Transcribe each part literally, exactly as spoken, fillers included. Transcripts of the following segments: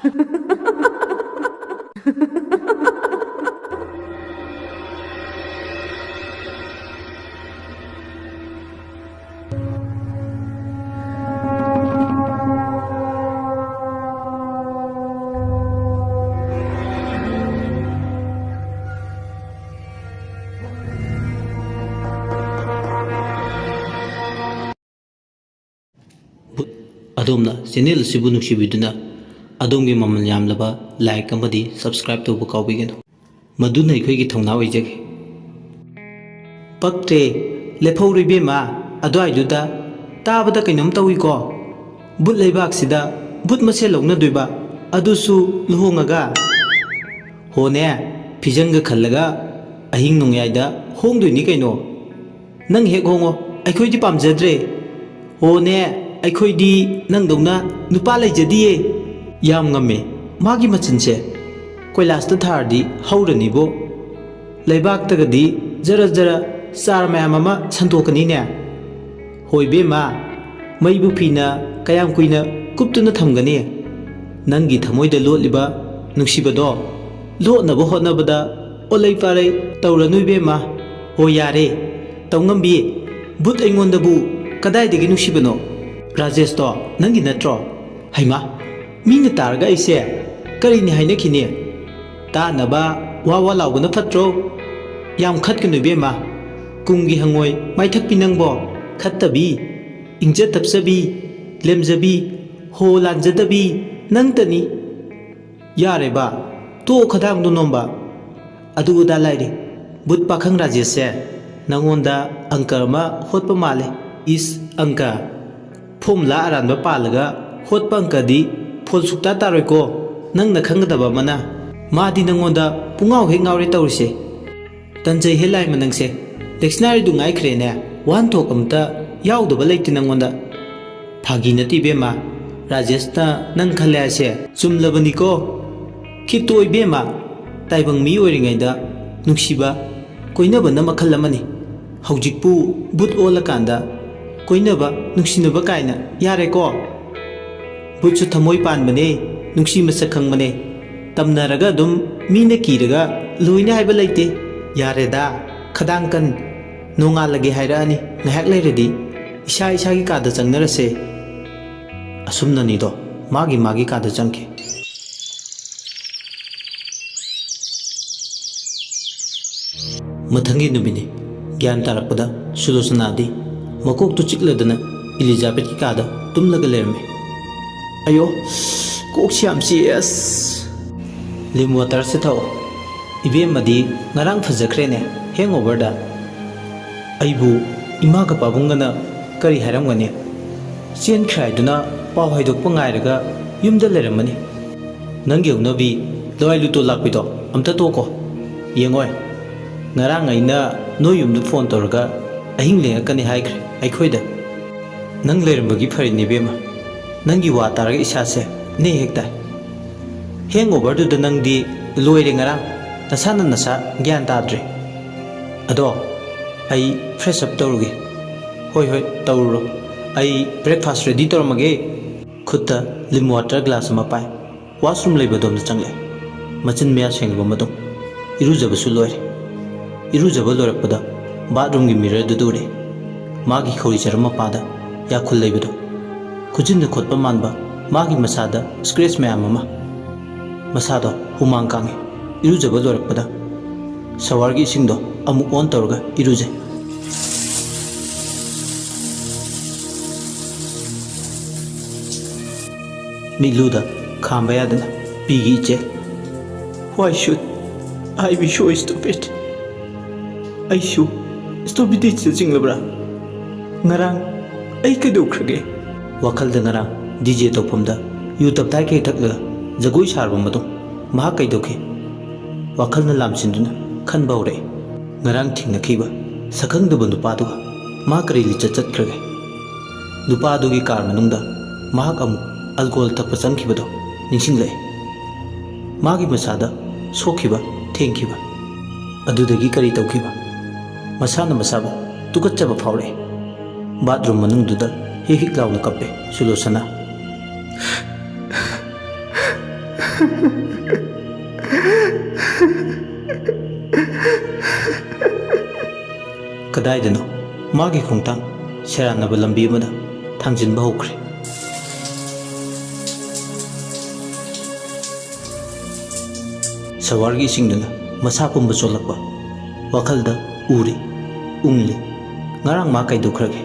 ꯚꯨꯠ, ꯑꯗꯣꯝꯅ ꯆꯦꯅꯦꯜ ꯑꯁꯤꯕꯨ ꯅꯨꯡꯁꯤꯕꯤꯗꯨꯅ ꯑꯗꯣꯝꯒꯤ ꯃꯃꯜ ꯌꯥꯝꯂꯕ ꯂꯥꯏꯛ ꯑꯃꯗꯤ ꯁꯕꯁꯀ꯭ꯔꯥꯏꯕ ꯇꯧꯕ ꯀꯥꯎꯕꯤꯒꯅꯨ꯫ ꯃꯗꯨꯅ ꯑꯩꯈꯣꯏꯒꯤ ꯊꯧꯅꯥ ꯑꯣꯏꯖꯒꯦ꯫ ꯄꯛꯇ꯭ꯔꯦ, ꯂꯦꯞꯍꯧꯔꯣ ꯏꯕꯦꯝꯃ, ꯑꯗꯨꯋꯥꯏꯗꯨꯗ꯫ ꯇꯥꯕꯗ ꯀꯩꯅꯣꯝ ꯇꯧꯏꯀꯣ꯫ ꯚꯨꯠ ꯂꯩꯕꯥꯛꯁꯤꯗ ꯚꯨꯠ ꯃꯁꯦꯜ ꯂꯧꯅꯗꯣꯏꯕ, ꯑꯗꯨꯁꯨ ꯂꯨꯍꯣꯡꯉꯒ꯫ ꯍꯣꯅꯦ, ꯐꯤꯖꯪꯒ ꯈꯜꯂꯒ ꯑꯍꯤꯡ ꯅꯣꯡꯌꯥꯏꯗ ꯍꯣꯡꯗꯣꯏꯅꯤ ꯀꯩꯅꯣ꯫ ꯅꯪ ꯍꯦꯛ ꯍꯣꯡꯉꯣ, ꯑꯩꯈꯣꯏꯗꯤ ꯄꯥꯝꯖꯗ꯭ꯔꯦ꯫ ꯍꯣꯅꯦ, ꯑꯩꯈꯣꯏꯗꯤ ꯅꯪꯗꯧꯅ ꯅꯨꯄꯥ ꯂꯩꯖꯗꯤꯌꯦ꯫ ꯌꯥꯝ ꯉꯝꯃꯦ, ꯃꯥꯒꯤ ꯃꯆꯤꯟꯁꯦ ꯀꯣꯏꯂꯥꯁꯇ ꯊꯥꯔꯗꯤ ꯍꯧꯔꯅꯤꯕꯣ꯫ ꯂꯩꯕꯥꯛꯇꯒꯗꯤ ꯖꯔ ꯖꯔ ꯆꯥꯔ ꯃꯌꯥꯝ ꯑꯃ ꯁꯟꯗꯣꯛꯀꯅꯤꯅꯦ꯫ ꯍꯣꯏ ꯏꯕꯦꯝꯃ, ꯃꯩꯕꯨ ꯐꯤꯅ ꯀꯌꯥꯝ ꯀꯨꯏꯅ ꯀꯨꯞꯇꯨꯅ ꯊꯝꯒꯅꯤ? ꯅꯪꯒꯤ ꯊꯃꯣꯏꯗ ꯂꯣꯠꯂꯤꯕ ꯅꯨꯡꯁꯤꯕꯗꯣ ꯂꯣꯠꯅꯕ ꯍꯣꯠꯅꯕꯗ ꯑꯣꯂꯩ ꯄꯥꯔꯩ ꯇꯧꯔꯅꯨ ꯏꯕꯦꯝꯃ꯫ ꯍꯣ ꯌꯥꯔꯦ, ꯇꯧꯉꯝꯕꯤ, ꯚꯨꯠ ꯑꯩꯉꯣꯟꯗꯕꯨ ꯀꯗꯥꯏꯗꯒꯤ ꯅꯨꯡꯁꯤꯕꯅꯣ? ꯔꯥꯖꯦꯁꯇꯣ ꯅꯪꯒꯤ ꯅꯠꯇ꯭ꯔꯣ? ꯍꯩꯃꯥ, ꯃꯤꯅ ꯇꯥꯔꯒ ꯑꯩꯁꯦ ꯀꯔꯤꯅꯤ ꯍꯥꯏꯅꯈꯤꯅꯤ? ꯇꯥꯅꯕ ꯋꯥ ꯋꯥ ꯂꯥꯎꯕꯅ ꯐꯠꯇ꯭ꯔꯣ? ꯌꯥꯝ ꯈꯠꯀꯅꯨ ꯏꯕꯦꯝꯃ, ꯀꯨꯝꯒꯤ ꯍꯪꯉꯣꯏ ꯃꯥꯏꯊꯛꯄꯤ ꯅꯪꯕꯣ꯫ ꯈꯠꯇꯕꯤ, ꯏꯪꯖ ꯇꯞꯆꯕꯤ, ꯂꯦꯝꯖꯕꯤ, ꯍꯣ ꯂꯥꯟꯖꯗꯕꯤ ꯅꯪꯇꯅꯤ꯫ ꯌꯥꯔꯦꯕ, ꯇꯣꯛꯑꯣ ꯈꯗꯥꯡꯗꯣ ꯅꯣꯝꯕ꯫ ꯑꯗꯨ ꯑꯗꯥ ꯂꯥꯏꯔꯤ, ꯚꯨꯠ ꯄꯥꯈꯪ ꯔꯥꯖꯦꯁꯁꯦ ꯅꯪꯉꯣꯟꯗ ꯑꯪꯀ ꯑꯃ ꯍꯣꯠꯄ ꯃꯥꯜꯂꯦ꯫ ꯏꯁ, ꯑꯪꯀ? ꯐꯣꯔꯃꯨꯂꯥ ꯑꯔꯥꯟꯕ ꯄꯥꯜꯂꯒ ꯍꯣꯠꯄ ꯑꯪꯀꯗꯤ ꯐꯣꯜ ꯁꯨꯛꯇꯥ ꯇꯥꯔꯣꯏꯀꯣ, ꯅꯪꯅ ꯈꯪꯒꯗꯕ ꯑꯃꯅ꯫ ꯃꯥꯗꯤ ꯅꯪꯉꯣꯟꯗ ꯄꯨꯡꯉꯥꯎ ꯍꯦꯛ ꯉꯥꯎꯔꯦ ꯇꯧꯔꯤꯁꯦ꯫ ꯇꯟꯖꯩꯍꯦ ꯂꯥꯏꯃ ꯅꯪꯁꯦ, ꯗꯤꯛꯁꯅꯥꯔꯤꯗꯨ ꯉꯥꯏꯈ꯭ꯔꯦꯅꯦ, ꯋꯥꯍꯟꯊꯣꯛ ꯑꯃꯇ ꯌꯥꯎꯗꯕ ꯂꯩꯇꯦ ꯅꯪꯉꯣꯟꯗ꯫ ꯐꯥꯒꯤ ꯅꯠꯇꯦ ꯏꯕꯦꯝꯃ, ꯔꯥꯖꯦꯁꯅ ꯅꯪ ꯈꯜꯂꯦ ꯍꯥꯏꯁꯦ ꯆꯨꯝꯂꯕꯅꯤꯀꯣ꯫ ꯈꯤꯠꯇꯣ ꯏꯕꯦꯝꯃ, ꯇꯥꯏꯕꯪ ꯃꯤ ꯑꯣꯏꯔꯤꯉꯩꯗ ꯅꯨꯡꯁꯤꯕ ꯀꯣꯏꯅꯕꯅ ꯃꯈꯜ ꯑꯃꯅꯤ꯫ ꯍꯧꯖꯤꯛꯄꯨ ꯚꯨꯠ ꯑꯣꯜꯂꯀꯥꯟꯗ ꯀꯣꯏꯅꯕ, ꯅꯨꯡꯁꯤꯅꯕ ꯀꯥꯏꯅ ꯌꯥꯔꯦꯀꯣ? ꯚꯨꯠꯁꯨ ꯊꯃꯣꯏ ꯄꯥꯟꯕꯅꯦ, ꯅꯨꯡꯁꯤ ꯃꯁꯛ ꯈꯪꯕꯅꯦ꯫ ꯇꯝꯅꯔꯒ ꯑꯗꯨꯝ ꯃꯤꯅ ꯀꯤꯔꯒ ꯂꯣꯏꯅꯤ ꯍꯥꯏꯕ ꯂꯩꯇꯦ꯫ ꯌꯥꯔꯦꯗ, ꯈꯗꯥꯡ ꯀꯟ꯫ ꯅꯣꯡꯉꯥꯜꯂꯒꯦ ꯍꯥꯏꯔꯛꯑꯅꯤ꯫ ꯉꯥꯏꯍꯥꯛ ꯂꯩꯔꯗꯤ ꯏꯁꯥ ꯏꯁꯥꯒꯤ ꯀꯥꯗ ꯆꯪꯅꯔꯁꯦ꯫ ꯑꯁꯨꯝꯅꯅꯤꯗꯣ, ꯃꯥꯒꯤ ꯃꯥꯒꯤ ꯀꯥꯗ ꯆꯪꯈꯤ꯫ ꯃꯊꯪꯒꯤ ꯅꯨꯃꯤꯠꯅꯤ꯫ ꯒ꯭ꯌꯥꯟ ꯇꯥꯔꯛꯄꯗ ꯁꯨꯂꯣꯆꯅꯥꯗꯤ ꯃꯀꯣꯛꯇꯨ ꯆꯤꯛꯂꯗꯅ ꯏꯂꯤꯖꯥꯕꯦꯠꯀꯤ ꯀꯥꯗ ꯇꯨꯝꯂꯒ ꯂꯩꯔꯝꯃꯤ꯫ "ꯑꯌꯣ, ꯀꯣꯛꯁꯤ ꯌꯥꯝ ꯆꯤꯛꯑꯦ ꯑꯁ!" "ꯂꯤꯝ ꯋꯥꯇꯔꯁꯦ ꯊꯛꯑꯣ꯫ ꯏꯕꯦꯝꯃꯗꯤ ꯉꯔꯥꯡ ꯐꯖꯈ꯭ꯔꯦꯅꯦ, ꯍꯦꯡꯑꯣꯚꯔꯗ꯫ ꯑꯩꯕꯨ ꯏꯃꯥꯒ ꯄꯥꯕꯨꯡꯒꯅ ꯀꯔꯤ ꯍꯥꯏꯔꯝꯒꯅꯤ? ꯆꯦꯟꯈ꯭ꯔꯦ ꯍꯥꯏꯗꯨꯅ ꯄꯥꯎ ꯍꯥꯏꯗꯣꯛꯄ ꯉꯥꯏꯔꯒ ꯌꯨꯝꯗ ꯂꯩꯔꯝꯃꯅꯤ꯫ ꯅꯪꯒꯤ ꯍꯧꯅꯕꯤ ꯂꯋꯥꯏ ꯂꯨꯇꯣ ꯂꯥꯛꯄꯤꯗꯣ ꯑꯝꯇ ꯇꯣꯛꯀꯣ꯫ ꯌꯦꯡꯉꯣꯏ, ꯉꯔꯥꯡ ꯑꯩꯅ ꯅꯣꯏ ꯌꯨꯝꯗ ꯐꯣꯟ ꯇꯧꯔꯒ ꯑꯍꯤꯡ ꯂꯦꯡꯉꯛꯀꯅꯤ ꯍꯥꯏꯈ꯭ꯔꯦ ꯑꯩꯈꯣꯏꯗ꯫ ꯅꯪ ꯂꯩꯔꯝꯕꯒꯤ ꯐꯔꯤꯅꯦ ꯏꯕꯦꯝꯃ꯫ ꯅꯪꯒꯤ ꯋꯥ ꯇꯥꯔꯒ ꯏꯁꯥꯁꯦ ꯅꯦ ꯍꯦꯛ ꯇꯥꯏ꯫ ꯍꯦꯡꯑꯣꯚꯔꯗꯨꯗ ꯅꯪꯗꯤ ꯂꯣꯏꯔꯦ ꯉꯔꯥꯡ꯫ ꯅꯁꯥꯅ ꯅꯁꯥ ꯒ꯭ꯌꯥꯟ ꯇꯥꯗ꯭ꯔꯦ꯫ ꯑꯗꯣ ꯑꯩ ꯐ꯭ꯔꯦꯁ ꯑꯞ ꯇꯧꯔꯨꯒꯦ꯫" "ꯍꯣꯏ, ꯍꯣꯏ, ꯇꯧꯔꯨꯔꯣ꯫ ꯑꯩ ꯕ꯭ꯔꯦꯛꯐꯥꯁ ꯔꯦꯗꯤ ꯇꯧꯔꯝꯃꯒꯦ꯫" ꯈꯨꯠꯇ ꯂꯤꯝ ꯋꯥꯇꯔ ꯒ꯭ꯂꯥꯁ ꯑꯃ ꯄꯥꯏ꯫ ꯋꯥꯁꯔꯨꯝ ꯂꯩꯕꯗꯣꯝꯗ ꯆꯪꯂꯛꯑꯦ꯫ ꯃꯆꯤꯟ ꯃꯌꯥ ꯁꯦꯡꯂꯕ ꯃꯇꯨꯡ ꯏꯔꯨꯖꯕꯁꯨ ꯂꯣꯏꯔꯦ꯫ ꯏꯔꯨꯖꯕ ꯂꯣꯏꯔꯛꯄꯗ ꯕꯥꯠꯔꯨꯝꯒꯤ ꯃꯤꯔꯔꯗꯨꯗ ꯎꯔꯦ꯫ ꯃꯥꯒꯤ ꯈꯧꯔꯤ ꯆꯔꯝ ꯃꯄꯥꯗ ꯌꯥꯈꯨꯜ ꯂꯩꯕꯗꯣ꯫ ꯈꯨꯖꯤꯟꯅ ꯈꯣꯠꯄ ꯃꯥꯟꯕ ꯃꯥꯒꯤ ꯃꯁꯥꯗ ꯁ꯭ꯀ꯭ꯔꯦꯆ ꯃꯌꯥꯝ ꯑꯃ꯫ ꯃꯁꯥꯗꯣ ꯍꯨꯃꯥꯡ ꯀꯥꯡꯉꯤ꯫ ꯏꯔꯨꯖꯕ ꯂꯣꯏꯔꯛꯄꯗ ꯁꯋꯥꯔꯒꯤ ꯏꯁꯤꯡꯗꯣ ꯑꯃꯨꯛ ꯑꯣꯟ ꯇꯧꯔꯒ ꯏꯔꯨꯖꯩ꯫ ꯃꯤꯠꯂꯨꯗ ꯈꯥꯝꯕ ꯌꯥꯗꯅ ꯄꯤꯒꯤ ꯏꯆꯦ꯫ "Why should I be so stupid? ꯑꯩꯁꯨ stupidity ꯆꯤꯡꯂꯕ꯭ꯔꯥ? ꯉꯔꯥꯡ ꯑꯩ ꯀꯩꯗꯧꯈ꯭ꯔꯒꯦ?" ꯋꯥꯈꯜꯗ ꯉꯔꯥꯡ ꯗꯤ ꯖꯦ ꯇꯧꯐꯝꯗ ꯌꯨ ꯇꯞꯇꯥꯏ ꯀꯩ ꯊꯛꯂꯒ ꯖꯒꯣꯏ ꯁꯥꯔꯕ ꯃꯇꯨꯡ ꯃꯍꯥꯛ ꯀꯩꯗꯧꯈꯤ? ꯋꯥꯈꯜꯅ ꯂꯥꯝꯁꯤꯟꯗꯨꯅ ꯈꯟꯕ ꯍꯧꯔꯛꯏ꯫ ꯉꯔꯥꯡ ꯊꯦꯡꯅꯈꯤꯕ ꯁꯛꯈꯪꯗꯕ ꯅꯨꯄꯥꯗꯨꯒ ꯃꯥ ꯀꯔꯤ ꯂꯤꯆꯠ ꯆꯠꯈ꯭ꯔꯒꯦ? ꯅꯨꯄꯥꯗꯨꯒꯤ ꯀꯥꯔ ꯃꯅꯨꯡꯗ ꯃꯍꯥꯛ ꯑꯃꯨꯛ ꯑꯜꯀꯣꯍꯣꯜ ꯊꯛꯄ ꯆꯪꯈꯤꯕꯗꯣ ꯅꯤꯡꯁꯤꯡꯂꯛꯏ꯫ ꯃꯥꯒꯤ ꯃꯁꯥꯗ ꯁꯣꯛꯈꯤꯕ, ꯊꯦꯡꯈꯤꯕ ꯑꯗꯨꯗꯒꯤ ꯀꯔꯤ ꯇꯧꯈꯤꯕ? ꯃꯁꯥꯅ ꯃꯁꯥꯕꯨ ꯇꯨꯀꯠꯆꯕ ꯐꯥꯎꯔꯛꯏ꯫ ꯕꯥꯠꯔꯨꯝ ꯃꯅꯨꯡꯗꯨꯗ ꯍꯤꯛ ꯍꯤꯛ ꯂꯥꯎꯅ ꯀꯞꯄꯦ ꯁꯨꯂꯣꯆꯅꯥ꯫ ꯀꯗꯥꯏꯗꯅꯣ ꯃꯥꯒꯤ ꯈꯣꯡꯊꯥꯡ ꯁꯦꯔꯥꯟꯅꯕ ꯂꯝꯕꯤ ꯑꯃꯗ ꯊꯥꯡꯖꯤꯟꯕ ꯍꯧꯈ꯭ꯔꯦ꯫ ꯁꯋꯥꯔꯒꯤ ꯏꯁꯤꯡꯗꯨꯅ ꯃꯁꯥ ꯄꯨꯝꯕ ꯆꯣꯠꯂꯛꯄ꯫ ꯋꯥꯈꯜꯗ ꯎꯔꯤ, ꯎꯪꯂꯤ꯫ ꯉꯔꯥꯡ ꯃꯥ ꯀꯩꯗꯧꯈ꯭ꯔꯒꯦ?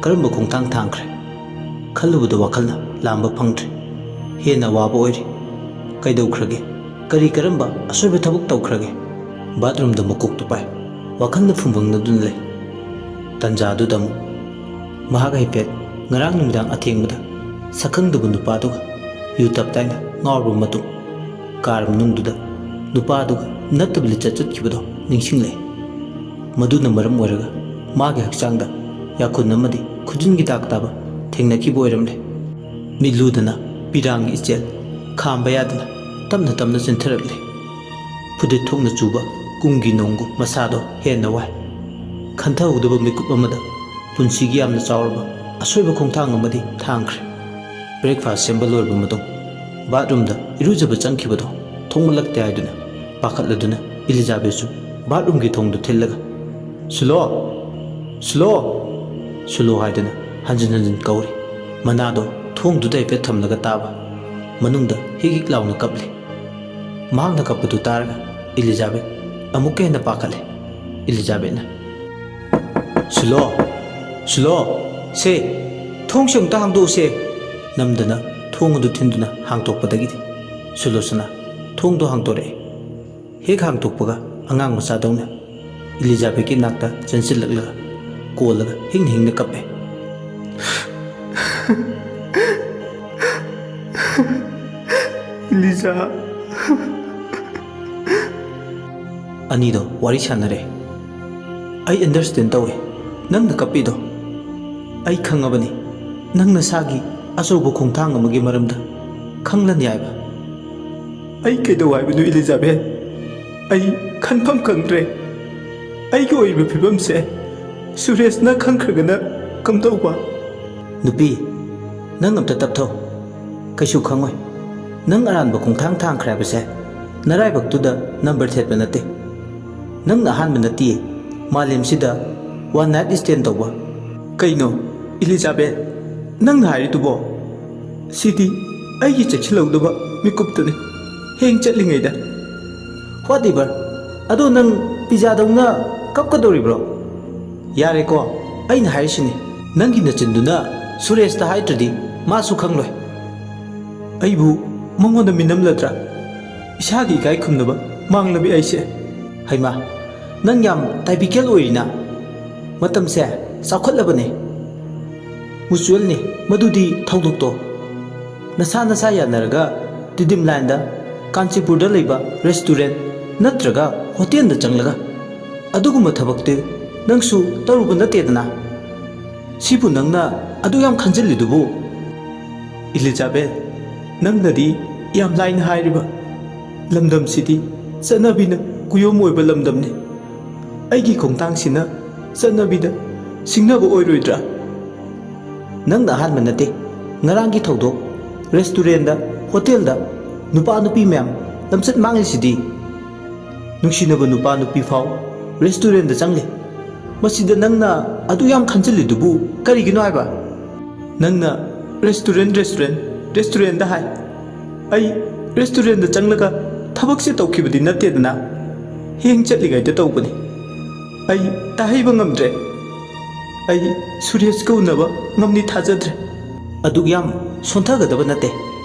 ꯀꯔꯝꯕ ꯈꯣꯡꯊꯥꯡ ꯊꯥꯡꯈ꯭ꯔꯦ? ꯈꯜꯂꯨꯕꯗ ꯋꯥꯈꯜꯅ ꯂꯥꯝꯕ ꯐꯪꯗ꯭ꯔꯦ꯫ ꯍꯦꯟꯅ ꯑꯋꯥꯕ ꯑꯣꯏꯔꯤ꯫ ꯀꯩꯗꯧꯈ꯭ꯔꯒꯦ? ꯀꯔꯤ ꯀꯔꯝꯕ ꯑꯁꯣꯏꯕ ꯊꯕꯛ ꯇꯧꯈ꯭ꯔꯒꯦ? ꯕꯥꯠꯔꯨꯝꯗ ꯃꯀꯣꯛꯇꯨ ꯄꯥꯏ꯫ ꯋꯥꯈꯜꯅ ꯐꯨꯝꯕꯪꯅꯗꯨꯅ ꯂꯩ꯫ ꯇꯟꯖꯥꯗꯨꯗ ꯑꯃꯨꯛ ꯃꯍꯥꯛ ꯍꯥꯏꯐꯦꯠ ꯉꯔꯥꯡ ꯅꯨꯃꯤꯗꯥꯡ ꯑꯊꯦꯡꯕꯗ ꯁꯛꯈꯪꯗꯕ ꯅꯨꯄꯥꯗꯨꯒ ꯌꯨ ꯇꯞ ꯇꯥꯏꯅ ꯉꯥꯎꯔꯕ ꯃꯇꯨꯡ ꯀꯥꯔ ꯃꯅꯨꯡꯗꯨꯗ ꯅꯨꯄꯥꯗꯨꯒ ꯅꯠꯇꯕ ꯂꯤꯆꯠ ꯆꯠꯈꯤꯕꯗꯣ ꯅꯤꯡꯁꯤꯡꯂꯛꯏ꯫ ꯃꯗꯨꯅ ꯃꯔꯝ ꯑꯣꯏꯔꯒ ꯃꯥꯒꯤ ꯍꯛꯆꯥꯡꯗ ꯌꯥꯈꯨꯟ ꯑꯃꯗꯤ ꯈꯨꯖꯤꯟꯒꯤ ꯗꯥꯛ ꯇꯥꯕ ꯊꯦꯡꯅꯈꯤꯕ ꯑꯣꯏꯔꯝꯂꯦ꯫ ꯃꯤꯠꯂꯨꯗꯅ ꯄꯤꯔꯥꯡꯒꯤ ꯏꯆꯦꯜ ꯈꯥꯝꯕ ꯌꯥꯗꯅ ꯇꯞꯅ ꯇꯞꯅ ꯆꯦꯟꯊꯔꯛꯂꯦ꯫ ꯐꯨꯗꯤꯠ ꯊꯣꯛꯅ ꯆꯨꯕ ꯀꯨꯝꯒꯤ ꯅꯣꯡꯒꯨꯝ ꯃꯁꯥꯗꯣ ꯍꯦꯟꯅ ꯋꯥꯏ꯫ ꯈꯟꯊꯍꯧꯗꯕ ꯃꯤꯀꯨꯞ ꯑꯃꯗ ꯄꯨꯟꯁꯤꯒꯤ ꯌꯥꯝꯅ ꯆꯥꯎꯔꯕ ꯑꯁꯣꯏꯕ ꯈꯣꯡꯊꯥꯡ ꯑꯃꯗꯤ ꯊꯥꯡꯈ꯭ꯔꯦ꯫ ꯕ꯭ꯔꯦꯛꯐꯥꯁ ꯁꯦꯝꯕ ꯂꯣꯏꯔꯕ ꯃꯇꯨꯡ ꯕꯥꯠꯔꯨꯝꯗ ꯏꯔꯨꯖꯕ ꯆꯪꯈꯤꯕꯗꯣ ꯊꯣꯡꯂꯛꯇꯦ ꯍꯥꯏꯗꯨꯅ ꯄꯥꯈꯠꯂꯗꯨꯅ ꯏꯂꯤꯖꯥꯕꯦꯠꯁꯨ ꯕꯥꯠꯔꯨꯝꯒꯤ ꯊꯣꯡꯗꯨ ꯊꯤꯜꯂꯒ, "ꯁꯨꯂꯣ! ꯁꯨꯂꯣ!" ꯁꯨꯂꯣ ꯍꯥꯏꯗꯨꯅ ꯍꯟꯖꯤꯟ ꯍꯟꯖꯤꯟ ꯀꯧꯔꯤ꯫ ꯃꯅꯥꯗꯣ ꯊꯣꯡꯗꯨꯗ ꯍꯥꯏꯐꯦꯠ ꯊꯝꯂꯒ ꯇꯥꯕ꯫ ꯃꯅꯨꯡꯗ ꯍꯤꯛ ꯍꯤꯛ ꯂꯥꯎꯅ ꯀꯞꯂꯤ꯫ ꯃꯍꯥꯛꯅ ꯀꯞꯄꯗꯨ ꯇꯥꯔꯒ ꯏꯂꯤꯖꯥꯕꯦꯠ ꯑꯃꯨꯛꯀ ꯍꯦꯟꯅ ꯄꯥꯈꯠꯂꯦ꯫ ꯏꯂꯤꯖꯥꯕꯦꯠꯅ, "ꯁꯨꯂꯣ! ꯁꯨꯂꯣ! ꯁꯦ! ꯊꯣꯡꯁꯦ ꯑꯃꯨꯛꯇ ꯍꯥꯡꯗꯣꯛꯎꯁꯦ!" ꯅꯝꯗꯅ ꯊꯣꯡ ꯑꯗꯨ ꯊꯤꯟꯗꯨꯅ ꯍꯥꯡꯗꯣꯛꯄꯗꯒꯤꯗꯤ ꯁꯨꯂꯣꯆꯅꯥ ꯊꯣꯡꯗꯨ ꯍꯥꯡꯗꯣꯔꯛꯑꯦ꯫ ꯍꯦꯛ ꯍꯥꯡꯗꯣꯛꯄꯒ ꯑꯉꯥꯡ ꯃꯆꯥꯗꯧꯅ ꯏꯂꯤꯖꯥꯕꯦꯠꯀꯤ ꯅꯥꯛꯇ ꯆꯦꯟꯁꯤꯜꯂꯛꯂꯒ ꯀꯣꯜꯂꯒ ꯍꯤꯡꯅ ꯍꯤꯡꯅ ꯀꯞꯄꯦ꯫ "ꯏꯂꯤꯖꯥ!" ꯑꯅꯤꯗꯣ ꯋꯥꯔꯤ ꯁꯥꯟꯅꯔꯦ꯫ "ꯑꯩ ꯑꯟꯗꯔꯁ꯭ꯇꯦꯟ ꯇꯧꯏ ꯅꯪꯅ ꯀꯞꯄꯤꯗꯣ꯫ ꯑꯩ ꯈꯪꯉꯕꯅꯤ ꯅꯪ ꯅꯁꯥꯒꯤ ꯑꯆꯧꯕ ꯈꯣꯡꯊꯥꯡ ꯑꯃꯒꯤ ꯃꯔꯝꯗ ꯈꯪꯂꯅꯤ ꯍꯥꯏꯕ꯫ ꯑꯩ ꯀꯩꯗꯧ ꯍꯥꯏꯕꯅꯣ ꯏꯂꯤꯖꯥꯕꯦꯠ? ꯑꯩ ꯈꯟꯐꯝ ꯈꯪꯗ꯭ꯔꯦ꯫ ꯑꯩꯒꯤ ꯑꯣꯏꯔꯤꯕ ꯐꯤꯕꯝꯁꯦ ꯁꯨꯔꯦꯁꯅ ꯈꯪꯈ꯭ꯔꯒꯅ ꯀꯝꯗꯧꯕ?" "ꯅꯨꯄꯤ, ꯅꯪ ꯑꯝꯇ ꯇꯞꯊꯧ꯫ ꯀꯩꯁꯨ ꯈꯪꯉꯣꯏ꯫ ꯅꯪ ꯑꯔꯥꯟꯕ ꯈꯣꯡꯊꯥꯡ ꯊꯥꯡꯈ꯭ꯔꯦ ꯍꯥꯏꯕꯁꯦ ꯅꯔꯥꯏꯕꯛꯇꯨꯗ ꯅꯝꯕꯔ ꯊꯦꯠꯄ ꯅꯠꯇꯦ꯫ ꯅꯪꯅ ꯑꯍꯥꯟꯕ ꯅꯠꯇꯤꯌꯦ ꯃꯥꯂꯦꯝꯁꯤꯗ ꯋꯥꯟ ꯅꯥꯏꯠ ꯁ꯭ꯇꯦꯟ ꯇꯧꯕ꯫ ꯀꯩꯅꯣ, ꯏꯂꯤꯖꯥꯕꯦꯠ, ꯅꯪꯅ ꯍꯥꯏꯔꯤꯗꯨꯕꯣ? ꯁꯤꯗꯤ ꯑꯩꯒꯤ ꯆꯦꯛꯁꯤꯜꯍꯧꯗꯕ ꯃꯤꯀꯨꯞꯇꯨꯅꯤ꯫ ꯍꯌꯦꯡ ꯆꯠꯂꯤꯉꯩꯗ꯫ ꯋꯥꯠ ꯑꯦꯚꯔ꯫ ꯑꯗꯣ ꯅꯪ ꯄꯤꯖꯥꯗꯧꯅ ꯀꯞꯀꯗꯧꯔꯤꯕ꯭ꯔꯣ? ꯌꯥꯔꯦꯀꯣ, ꯑꯩꯅ ꯍꯥꯏꯔꯤꯁꯤꯅꯤ꯫ ꯅꯪꯒꯤ ꯅꯆꯤꯟꯗꯨꯅ ꯁꯨꯔꯦꯁꯇ ꯍꯥꯏꯗ꯭ꯔꯗꯤ ꯃꯥꯁꯨ ꯈꯪꯂꯣꯏ꯫ ꯑꯩꯕꯨ ꯃꯉꯣꯟꯗ ꯃꯤꯅꯝꯂꯗ꯭ꯔꯥ? ꯏꯁꯥꯒꯤ ꯏꯀꯥꯏ ꯈꯨꯝꯅꯕ ꯃꯥꯡꯂꯕꯤ ꯑꯩꯁꯦ꯫ ꯍꯩꯃꯥ, ꯅꯪ ꯌꯥꯝ ꯇꯥꯏꯄꯤꯀꯦꯜ ꯑꯣꯏꯔꯤꯅ꯫ ꯃꯇꯝꯁꯦ ꯆꯥꯎꯈꯠꯂꯕꯅꯦ꯫ ꯃ꯭ꯌꯨꯆꯨꯋꯦꯜꯅꯤ, ꯃꯗꯨꯗꯤ ꯊꯧꯗꯣꯛꯇꯣ꯫ ꯅꯁꯥ ꯅꯁꯥ ꯌꯥꯅꯔꯒ ꯇꯤꯗꯤꯝ ꯂꯥꯏꯟꯗ ꯀꯥꯟꯆꯤꯄꯨꯔꯗ ꯂꯩꯕ ꯔꯦꯁꯇꯨꯔꯦꯟ ꯅꯠꯇ꯭ꯔꯒ ꯍꯣꯇꯦꯜꯗ ꯆꯪꯂꯒ꯫ ꯑꯗꯨꯒꯨꯝꯕ ꯊꯕꯛꯇꯤ ꯅꯪꯁꯨ ꯇꯧꯔꯨꯕ ꯅꯠꯇꯦꯗꯅ꯫ ꯁꯤꯕꯨ ꯅꯪꯅ ꯑꯗꯨ ꯌꯥꯝ ꯈꯟꯖꯤꯜꯂꯤꯗꯨꯕꯨ? ꯏꯂꯤꯖꯥꯕꯦꯠ, ꯅꯪꯅꯗꯤ ꯌꯥꯝ ꯂꯥꯏꯅ ꯍꯥꯏꯔꯤꯕ꯫ ꯂꯝꯗꯝꯁꯤꯗꯤ ꯆꯠꯅꯕꯤꯅ ꯀꯨꯌꯣꯝ ꯑꯣꯏꯕ ꯂꯝꯗꯝꯅꯤ꯫ ꯑꯩꯒꯤ ꯈꯣꯡꯊꯥꯡꯁꯤꯅ ꯆꯠꯅꯕꯤꯗ ꯁꯤꯡꯅꯕ ꯑꯣꯏꯔꯣꯏꯗ꯭ꯔꯥ? ꯅꯪꯅ ꯑꯍꯥꯟꯕ ꯅꯠꯇꯦ꯫ ꯉꯔꯥꯡꯒꯤ ꯊꯧꯗꯣꯛ, ꯔꯦꯁꯇꯨꯔꯦꯟꯗ, ꯍꯣꯇꯦꯜꯗ ꯅꯨꯄꯥ ꯅꯨꯄꯤ ꯃꯌꯥꯝ ꯂꯝꯆꯠ ꯃꯥꯡꯂꯤꯁꯤꯗꯤ꯫ ꯅꯨꯡꯁꯤꯅꯕ ꯅꯨꯄꯥ ꯅꯨꯄꯤ ꯐꯥꯎ ꯔꯦꯁꯇꯨꯔꯦꯟꯗ ꯆꯪꯂꯤ꯫ ꯃꯁꯤꯗ ꯅꯪꯅ ꯑꯗꯨ ꯌꯥꯝ ꯈꯟꯖꯤꯜꯂꯤꯗꯨꯕꯨ ꯀꯔꯤꯒꯤꯅꯣ ꯍꯥꯏꯕ? ꯅꯪꯅ ꯔꯦꯁꯇꯨꯔꯦꯟ, ꯔꯦꯁꯇꯨꯔꯦꯟ, ꯔꯦꯁꯇꯨꯔꯦꯟꯗ ꯍꯥꯏ꯫ ꯑꯩ ꯔꯦꯁꯇꯨꯔꯦꯟꯗ ꯆꯪꯂꯒ ꯊꯕꯛꯁꯦ ꯇꯧꯈꯤꯕꯗꯤ ꯅꯠꯇꯦꯗꯅ, ꯍꯌꯦꯡ ꯆꯠꯂꯤꯉꯩꯗ ꯇꯧꯕꯅꯤ꯫ ꯑꯩ ꯇꯥꯍꯩꯕ ꯉꯝꯗ꯭ꯔꯦ꯫ ꯑꯩ ꯁꯨꯔꯦꯁꯀ ꯎꯅꯕ ꯉꯝꯅꯤ ꯊꯥꯖꯗ꯭ꯔꯦ꯫ ꯑꯗꯨꯛ ꯌꯥꯝ ꯁꯣꯟꯊꯒꯗꯕ ꯅꯠꯇꯦ꯫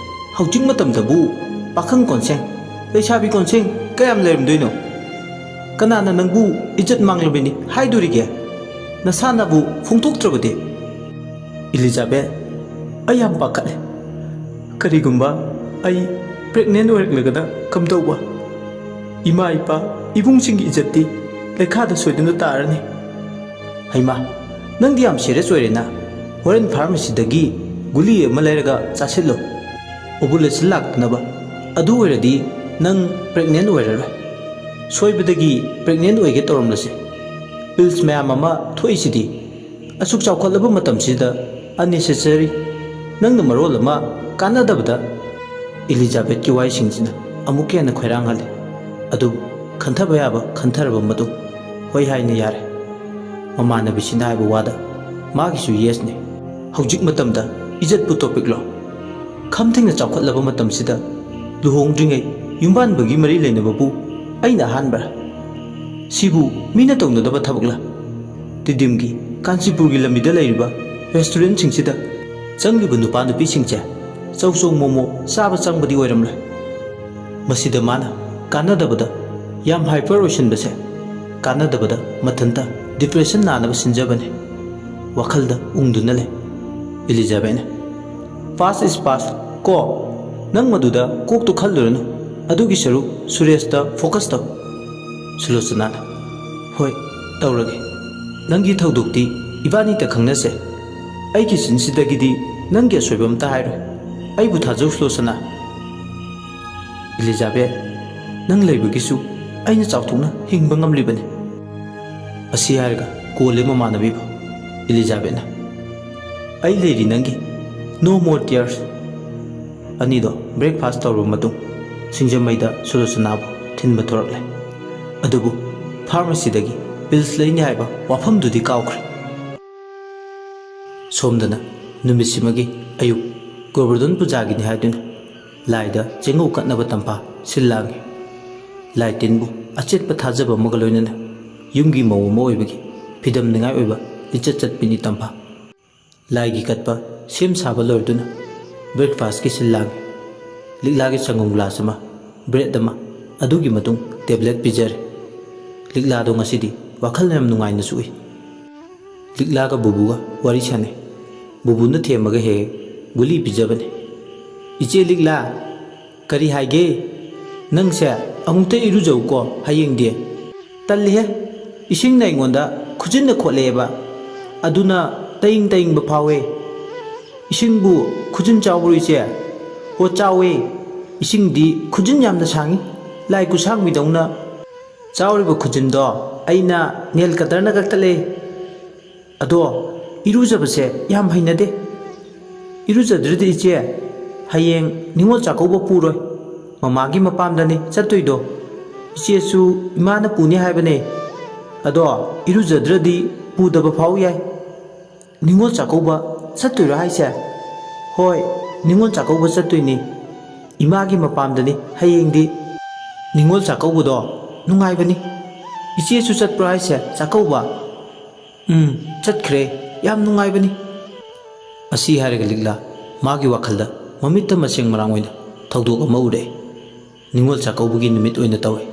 ꯍꯧꯖꯤꯛ ꯃꯇꯝꯗꯕꯨ ꯄꯥꯈꯪ ꯀꯣꯟꯁꯦꯡ, ꯂꯩꯁꯥꯕꯤ ꯀꯣꯟꯁꯦꯡ ꯀꯌꯥꯝ ꯂꯩꯔꯝꯗꯣꯏꯅꯣ? ꯀꯅꯥꯅ ꯅꯪꯕꯨ ꯏꯖꯠ ꯃꯥꯡꯂꯕꯅꯤ ꯍꯥꯏꯗꯣꯔꯤꯒꯦ? ꯅꯁꯥꯅꯕꯨ ꯐꯣꯡꯗꯣꯛꯇ꯭ꯔꯕꯗꯤ? ꯏꯂꯤꯖꯥꯕꯦꯠ, ꯑꯩ ꯌꯥꯝ ꯄꯥꯈꯠꯂꯦ꯫ ꯀꯔꯤꯒꯨꯝꯕ ꯑꯩ ꯄ꯭ꯔꯦꯒꯅꯦꯟ ꯑꯣꯏꯔꯛꯂꯒꯅ ꯀꯝꯗꯧꯕ? ꯏꯃꯥ ꯏꯄꯥ, ꯏꯕꯨꯡꯁꯤꯡꯒꯤ ꯏꯖꯠꯇꯤ ꯂꯩꯈꯥꯗ ꯁꯣꯏꯗꯅ ꯇꯥꯔꯅꯤ꯫ ꯍꯩꯃꯥ, ꯅꯪꯗꯤ ꯌꯥꯝ ꯁꯦꯔꯤꯌꯁ ꯑꯣꯏꯔꯦꯅ꯫ ꯍꯣꯔꯦꯟ ꯐꯥꯔꯃꯥꯁꯤꯗꯒꯤ ꯒꯨꯂꯤ ꯑꯃ ꯂꯩꯔꯒ ꯆꯥꯁꯤꯜꯂꯣ, ꯑꯣꯚꯨꯂꯦꯁꯟ ꯂꯥꯛꯇꯅꯕ꯫ ꯑꯗꯨ ꯑꯣꯏꯔꯗꯤ ꯅꯪ ꯄ꯭ꯔꯦꯒꯅꯦꯟ ꯑꯣꯏꯔꯔꯣꯏ꯫ ꯁꯣꯏꯕꯗꯒꯤ ꯄ꯭ꯔꯦꯒꯅꯦꯟ ꯑꯣꯏꯒꯦ ꯇꯧꯔꯝꯂꯁꯦ꯫ ꯄꯤꯜꯁ ꯃꯌꯥꯝ ꯑꯃ ꯊꯣꯛꯏꯁꯤꯗꯤ꯫ ꯑꯁꯨꯛ ꯆꯥꯎꯈꯠꯂꯕ ꯃꯇꯝꯁꯤꯗ unnecessary꯫ ꯅꯪꯅ ꯃꯔꯣꯜ ꯑꯃ ꯀꯥꯟꯅꯗꯕꯗ꯫ ꯏꯂꯤꯖꯥꯕꯦꯠꯀꯤ ꯋꯥꯍꯩꯁꯤꯡꯁꯤꯅ ꯑꯃꯨꯛꯀ ꯍꯦꯟꯅ ꯈꯣꯏꯔꯥꯡꯍꯜꯂꯤ꯫ ꯑꯗꯨꯕꯨ ꯈꯟꯊꯕ ꯌꯥꯕ ꯈꯟꯊꯔꯕ ꯃꯇꯨꯡ ꯍꯣꯏ ꯍꯥꯏꯅ ꯌꯥꯔꯦ꯫ ꯃꯃꯥꯟꯅꯕꯤꯁꯤꯅ ꯍꯥꯏꯕ ꯋꯥꯗ ꯃꯥꯒꯤꯁꯨ ꯌꯦꯁꯅꯤ꯫ ꯍꯧꯖꯤꯛ ꯃꯇꯝꯗ ꯏꯖꯠꯄꯨ ꯇꯣꯄꯤꯛꯂꯣ? ꯈꯝ ꯊꯦꯡꯅ ꯆꯥꯎꯈꯠꯂꯕ ꯃꯇꯝꯁꯤꯗ ꯂꯨꯍꯣꯡꯗ꯭ꯔꯤꯉꯩ ꯌꯨꯝꯕꯥꯟꯕꯒꯤ ꯃꯔꯤ ꯂꯩꯅꯕꯕꯨ ꯑꯩꯅ ꯑꯍꯥꯟꯕꯔꯥ? ꯁꯤꯕꯨ ꯃꯤꯅ ꯇꯧꯅꯗꯕ ꯊꯕꯛꯂꯥ? ꯇꯤꯗꯤꯝꯒꯤ ꯀꯥꯟꯆꯤꯄꯨꯔꯒꯤ ꯂꯝꯕꯤꯗ ꯂꯩꯔꯤꯕ ꯔꯦꯁꯇꯨꯔꯦꯟꯁꯤꯡꯁꯤꯗ ꯆꯪꯂꯤꯕ ꯅꯨꯄꯥ ꯅꯨꯄꯤꯁꯤꯡꯁꯦ ꯆꯧꯆꯧ ꯃꯣꯃꯣ ꯆꯥꯕ ꯆꯪꯕꯗꯤ ꯑꯣꯏꯔꯝꯂꯣꯏ꯫ ꯃꯁꯤꯗ ꯃꯥꯅ ꯀꯥꯟꯅꯗꯕꯗ ꯌꯥꯝ ꯍꯥꯏꯄꯔ ꯑꯣꯏꯁꯤꯟꯕꯁꯦ ꯀꯥꯟꯅꯗꯕꯗ ꯃꯊꯟꯇ ꯗꯤꯄ꯭ꯔꯦꯁꯟ ꯅꯥꯅꯕ ꯁꯤꯟꯖꯕꯅꯤ꯫ ꯋꯥꯈꯜꯗ ꯎꯪꯗꯨꯅ ꯂꯩ ꯏꯂꯤꯖꯥꯕꯦꯠꯅ꯫ Past is past ꯀꯣ꯫ ꯅꯪ ꯃꯗꯨꯗ ꯀꯣꯛꯇꯨ ꯈꯜꯂꯨꯔꯅꯨ꯫ ꯑꯗꯨꯒꯤ ꯁꯔꯨꯛ ꯁꯨꯔꯦꯁꯇ ꯐꯣꯀꯁ ꯇꯧ꯫ ꯁꯨꯂꯣꯆꯅꯥꯅ, ꯍꯣꯏ, ꯇꯧꯔꯒꯦ꯫ ꯅꯪꯒꯤ ꯊꯧꯗꯣꯛꯇꯤ ꯏꯕꯥꯅꯤꯇ ꯈꯪꯅꯁꯦ꯫ ꯑꯩꯒꯤ ꯆꯤꯟꯁꯤꯗꯒꯤꯗꯤ ꯅꯪꯒꯤ ꯑꯁꯣꯏꯕ ꯑꯝꯇ ꯍꯥꯏꯔꯣꯏ꯫ ꯑꯩꯕꯨ ꯊꯥꯖꯧ ꯁꯨꯂꯣꯆꯅꯥ꯫ ꯏꯂꯤꯖꯥꯕꯦꯠ, ꯅꯪ ꯂꯩꯕꯒꯤꯁꯨ ꯑꯩꯅ ꯆꯥꯎꯊꯣꯛꯅ ꯍꯤꯡꯕ ꯉꯝꯂꯤꯕꯅꯤ꯫ ꯑꯁꯤ ꯍꯥꯏꯔꯒ ꯀꯣꯜꯂꯦ ꯃꯃꯥꯟꯅꯕꯤꯕꯨ꯫ ꯏꯂꯤꯖꯥꯕꯦꯠꯅ, ꯑꯩ ꯂꯩꯔꯤ ꯅꯪꯒꯤ꯫ No more tears꯫ ꯑꯅꯤꯗꯣ ꯕ꯭ꯔꯦꯛꯐꯥꯁ ꯇꯧꯔꯕ ꯃꯇꯨꯡ ꯁꯤꯡꯖꯃꯩꯗ ꯁꯨꯂꯣꯆꯅꯥꯕꯨ ꯊꯤꯟꯕ ꯊꯣꯔꯛꯂꯦ꯫ ꯑꯗꯨꯕꯨ ꯐꯥꯔꯃꯥꯁꯤꯗꯒꯤ ꯄꯤꯜꯁ ꯂꯩꯅꯤ ꯍꯥꯏꯕ ꯋꯥꯐꯝꯗꯨꯗꯤ ꯀꯥꯎꯈ꯭ꯔꯦ꯫ ꯁꯣꯝꯗꯅ ꯅꯨꯃꯤꯠꯁꯤꯃꯒꯤ ꯑꯌꯨꯛ ꯒꯣꯕꯔꯙꯟ ꯄꯨꯖꯥꯒꯤꯅꯤ ꯍꯥꯏꯗꯨꯅ ꯂꯥꯏꯗ ꯆꯦꯡꯒꯧ ꯀꯠꯅꯕ ꯇꯝꯐꯥ ꯁꯤꯜ ꯂꯥꯡꯉꯤ꯫ ꯂꯥꯏ ꯇꯤꯟꯕꯨ ꯑꯆꯦꯠꯄ ꯊꯥꯖꯕ ꯑꯃꯒ ꯂꯣꯏꯅꯅ ꯌꯨꯝꯒꯤ ꯃꯧ ꯑꯃ ꯑꯣꯏꯕꯒꯤ ꯐꯤꯗꯝꯅꯤꯉꯥꯏ ꯑꯣꯏꯕ ꯂꯤꯆꯠ ꯆꯠꯄꯤꯅꯤ ꯇꯝꯐꯥ꯫ ꯂꯥꯏꯒꯤ ꯀꯠꯄ ꯁꯦꯝ ꯁꯥꯕ ꯂꯣꯏꯔꯗꯨꯅ ꯕ꯭ꯔꯦꯛꯐꯥꯁꯀꯤ ꯁꯤꯜ ꯂꯥꯡꯉꯤ꯫ ꯂꯤꯛꯂꯥꯒꯤ ꯁꯪꯒꯣꯝ ꯒ꯭ꯂꯥꯁ ꯑꯃ, ꯕ꯭ꯔꯦꯗ ꯑꯃ, ꯑꯗꯨꯒꯤ ꯃꯇꯨꯡ ꯇꯦꯕ꯭ꯂꯦꯠ ꯄꯤꯖꯔꯦ꯫ ꯂꯤꯛꯂꯥꯗꯣ ꯉꯁꯤꯗꯤ ꯋꯥꯈꯜ ꯌꯥꯝ ꯅꯨꯡꯉꯥꯏꯅꯁꯨ ꯎꯏ꯫ ꯂꯤꯛꯂꯥꯒ ꯕꯨꯕꯨꯒ ꯋꯥꯔꯤ ꯁꯥꯟꯅꯩ꯫ ꯕꯨꯕꯨꯅ ꯊꯦꯝꯃꯒ ꯍꯦꯛ ꯍꯦꯛ ꯒꯨꯂꯤ ꯄꯤꯖꯕꯅꯤ꯫ "ꯏꯆꯦ ꯂꯤꯛꯂꯥ, ꯀꯔꯤ ꯍꯥꯏꯒꯦ? ꯅꯪꯁꯦ ꯑꯃꯨꯛꯇ ꯏꯔꯨꯖꯧꯀꯣ ꯍꯌꯦꯡꯗꯤ꯫" "ꯇꯜꯂꯤꯍꯦ, ꯏꯁꯤꯡꯅ ꯑꯩꯉꯣꯟꯗ ꯈꯨꯖꯤꯟꯅ ꯈꯣꯠꯂꯛꯑꯦꯕ, ꯑꯗꯨꯅ ꯇꯌꯤꯡ ꯇꯌꯤꯡꯕ ꯐꯥꯎꯋꯦ꯫" "ꯏꯁꯤꯡꯕꯨ ꯈꯨꯖꯤꯟ ꯆꯥꯎꯕ꯭ꯔꯣ ꯏꯆꯦ?" "ꯍꯣ, ꯆꯥꯎꯋꯦ꯫ ꯏꯁꯤꯡꯗꯤ ꯈꯨꯖꯤꯟ ꯌꯥꯝꯅ ꯁꯥꯡꯉꯤ, ꯂꯥꯏ ꯈꯨꯁꯥꯡꯕꯤꯗꯧꯅ꯫ ꯆꯥꯎꯔꯤꯕ ꯈꯨꯖꯤꯟꯗꯣ ꯑꯩꯅ ꯅꯦꯜ ꯀꯇꯔꯅ ꯀꯛꯊꯠꯂꯦ꯫ ꯑꯗꯣ ꯏꯔꯨꯖꯕꯁꯦ ꯌꯥꯝ ꯍꯩꯅꯗꯦ꯫" "ꯏꯔꯨꯖꯗ꯭ꯔꯗꯤ ꯏꯆꯦ, ꯍꯌꯦꯡ ꯅꯤꯉꯣꯜ ꯆꯥꯛꯀꯧꯕ ꯄꯨꯔꯣꯏ꯫ ꯃꯃꯥꯒꯤ ꯃꯄꯥꯝꯗꯅꯤ ꯆꯠꯇꯣꯏꯗꯣ꯫ ꯏꯆꯦꯁꯨ ꯏꯃꯥꯅ ꯄꯨꯅꯤ ꯍꯥꯏꯕꯅꯦ꯫ ꯑꯗꯣ ꯏꯔꯨꯖꯗ꯭ꯔꯗꯤ ꯄꯨꯗꯕ ꯐꯥꯎ ꯌꯥꯏ꯫ ꯅꯤꯉꯣꯜ ꯆꯥꯛꯀꯧꯕ ꯆꯠꯇꯣꯏꯔꯣ ꯍꯥꯏꯁꯦ? ꯍꯣꯏ, ꯅꯤꯉꯣꯜ ꯆꯥꯛꯀꯧꯕ ꯆꯠꯇꯣꯏꯅꯤ꯫ ꯏꯃꯥꯒꯤ ꯃꯄꯥꯝꯗꯅꯤ ꯍꯌꯦꯡꯗꯤ꯫ ꯅꯤꯉꯣꯜ ꯆꯥꯛꯀꯧꯕꯗꯣ ꯅꯨꯡꯉꯥꯏꯕꯅꯤ꯫ ꯏꯆꯦꯁꯨ ꯆꯠꯄ꯭ꯔꯣ ꯍꯥꯏꯁꯦ ꯆꯥꯛꯀꯧꯕ? ꯎꯝ, ꯆꯠꯈ꯭ꯔꯦ꯫ ꯌꯥꯝ ꯅꯨꯡꯉꯥꯏꯕꯅꯤ꯫ ꯑꯁꯤ ꯍꯥꯏꯔꯒ ꯂꯤꯛꯂꯥ ꯃꯥꯒꯤ ꯋꯥꯈꯜꯗ ꯃꯃꯤꯠꯇ ꯃꯁꯦꯡ ꯃꯔꯥꯡ ꯑꯣꯏꯅ ꯊꯧꯗꯣꯛ ꯑꯃ ꯎꯔꯛꯑꯦ꯫ ꯅꯤꯉꯣꯜ ꯆꯥꯛꯀꯧꯕꯒꯤ ꯅꯨꯃꯤꯠ ꯑꯣꯏꯅ ꯇꯧꯏ꯫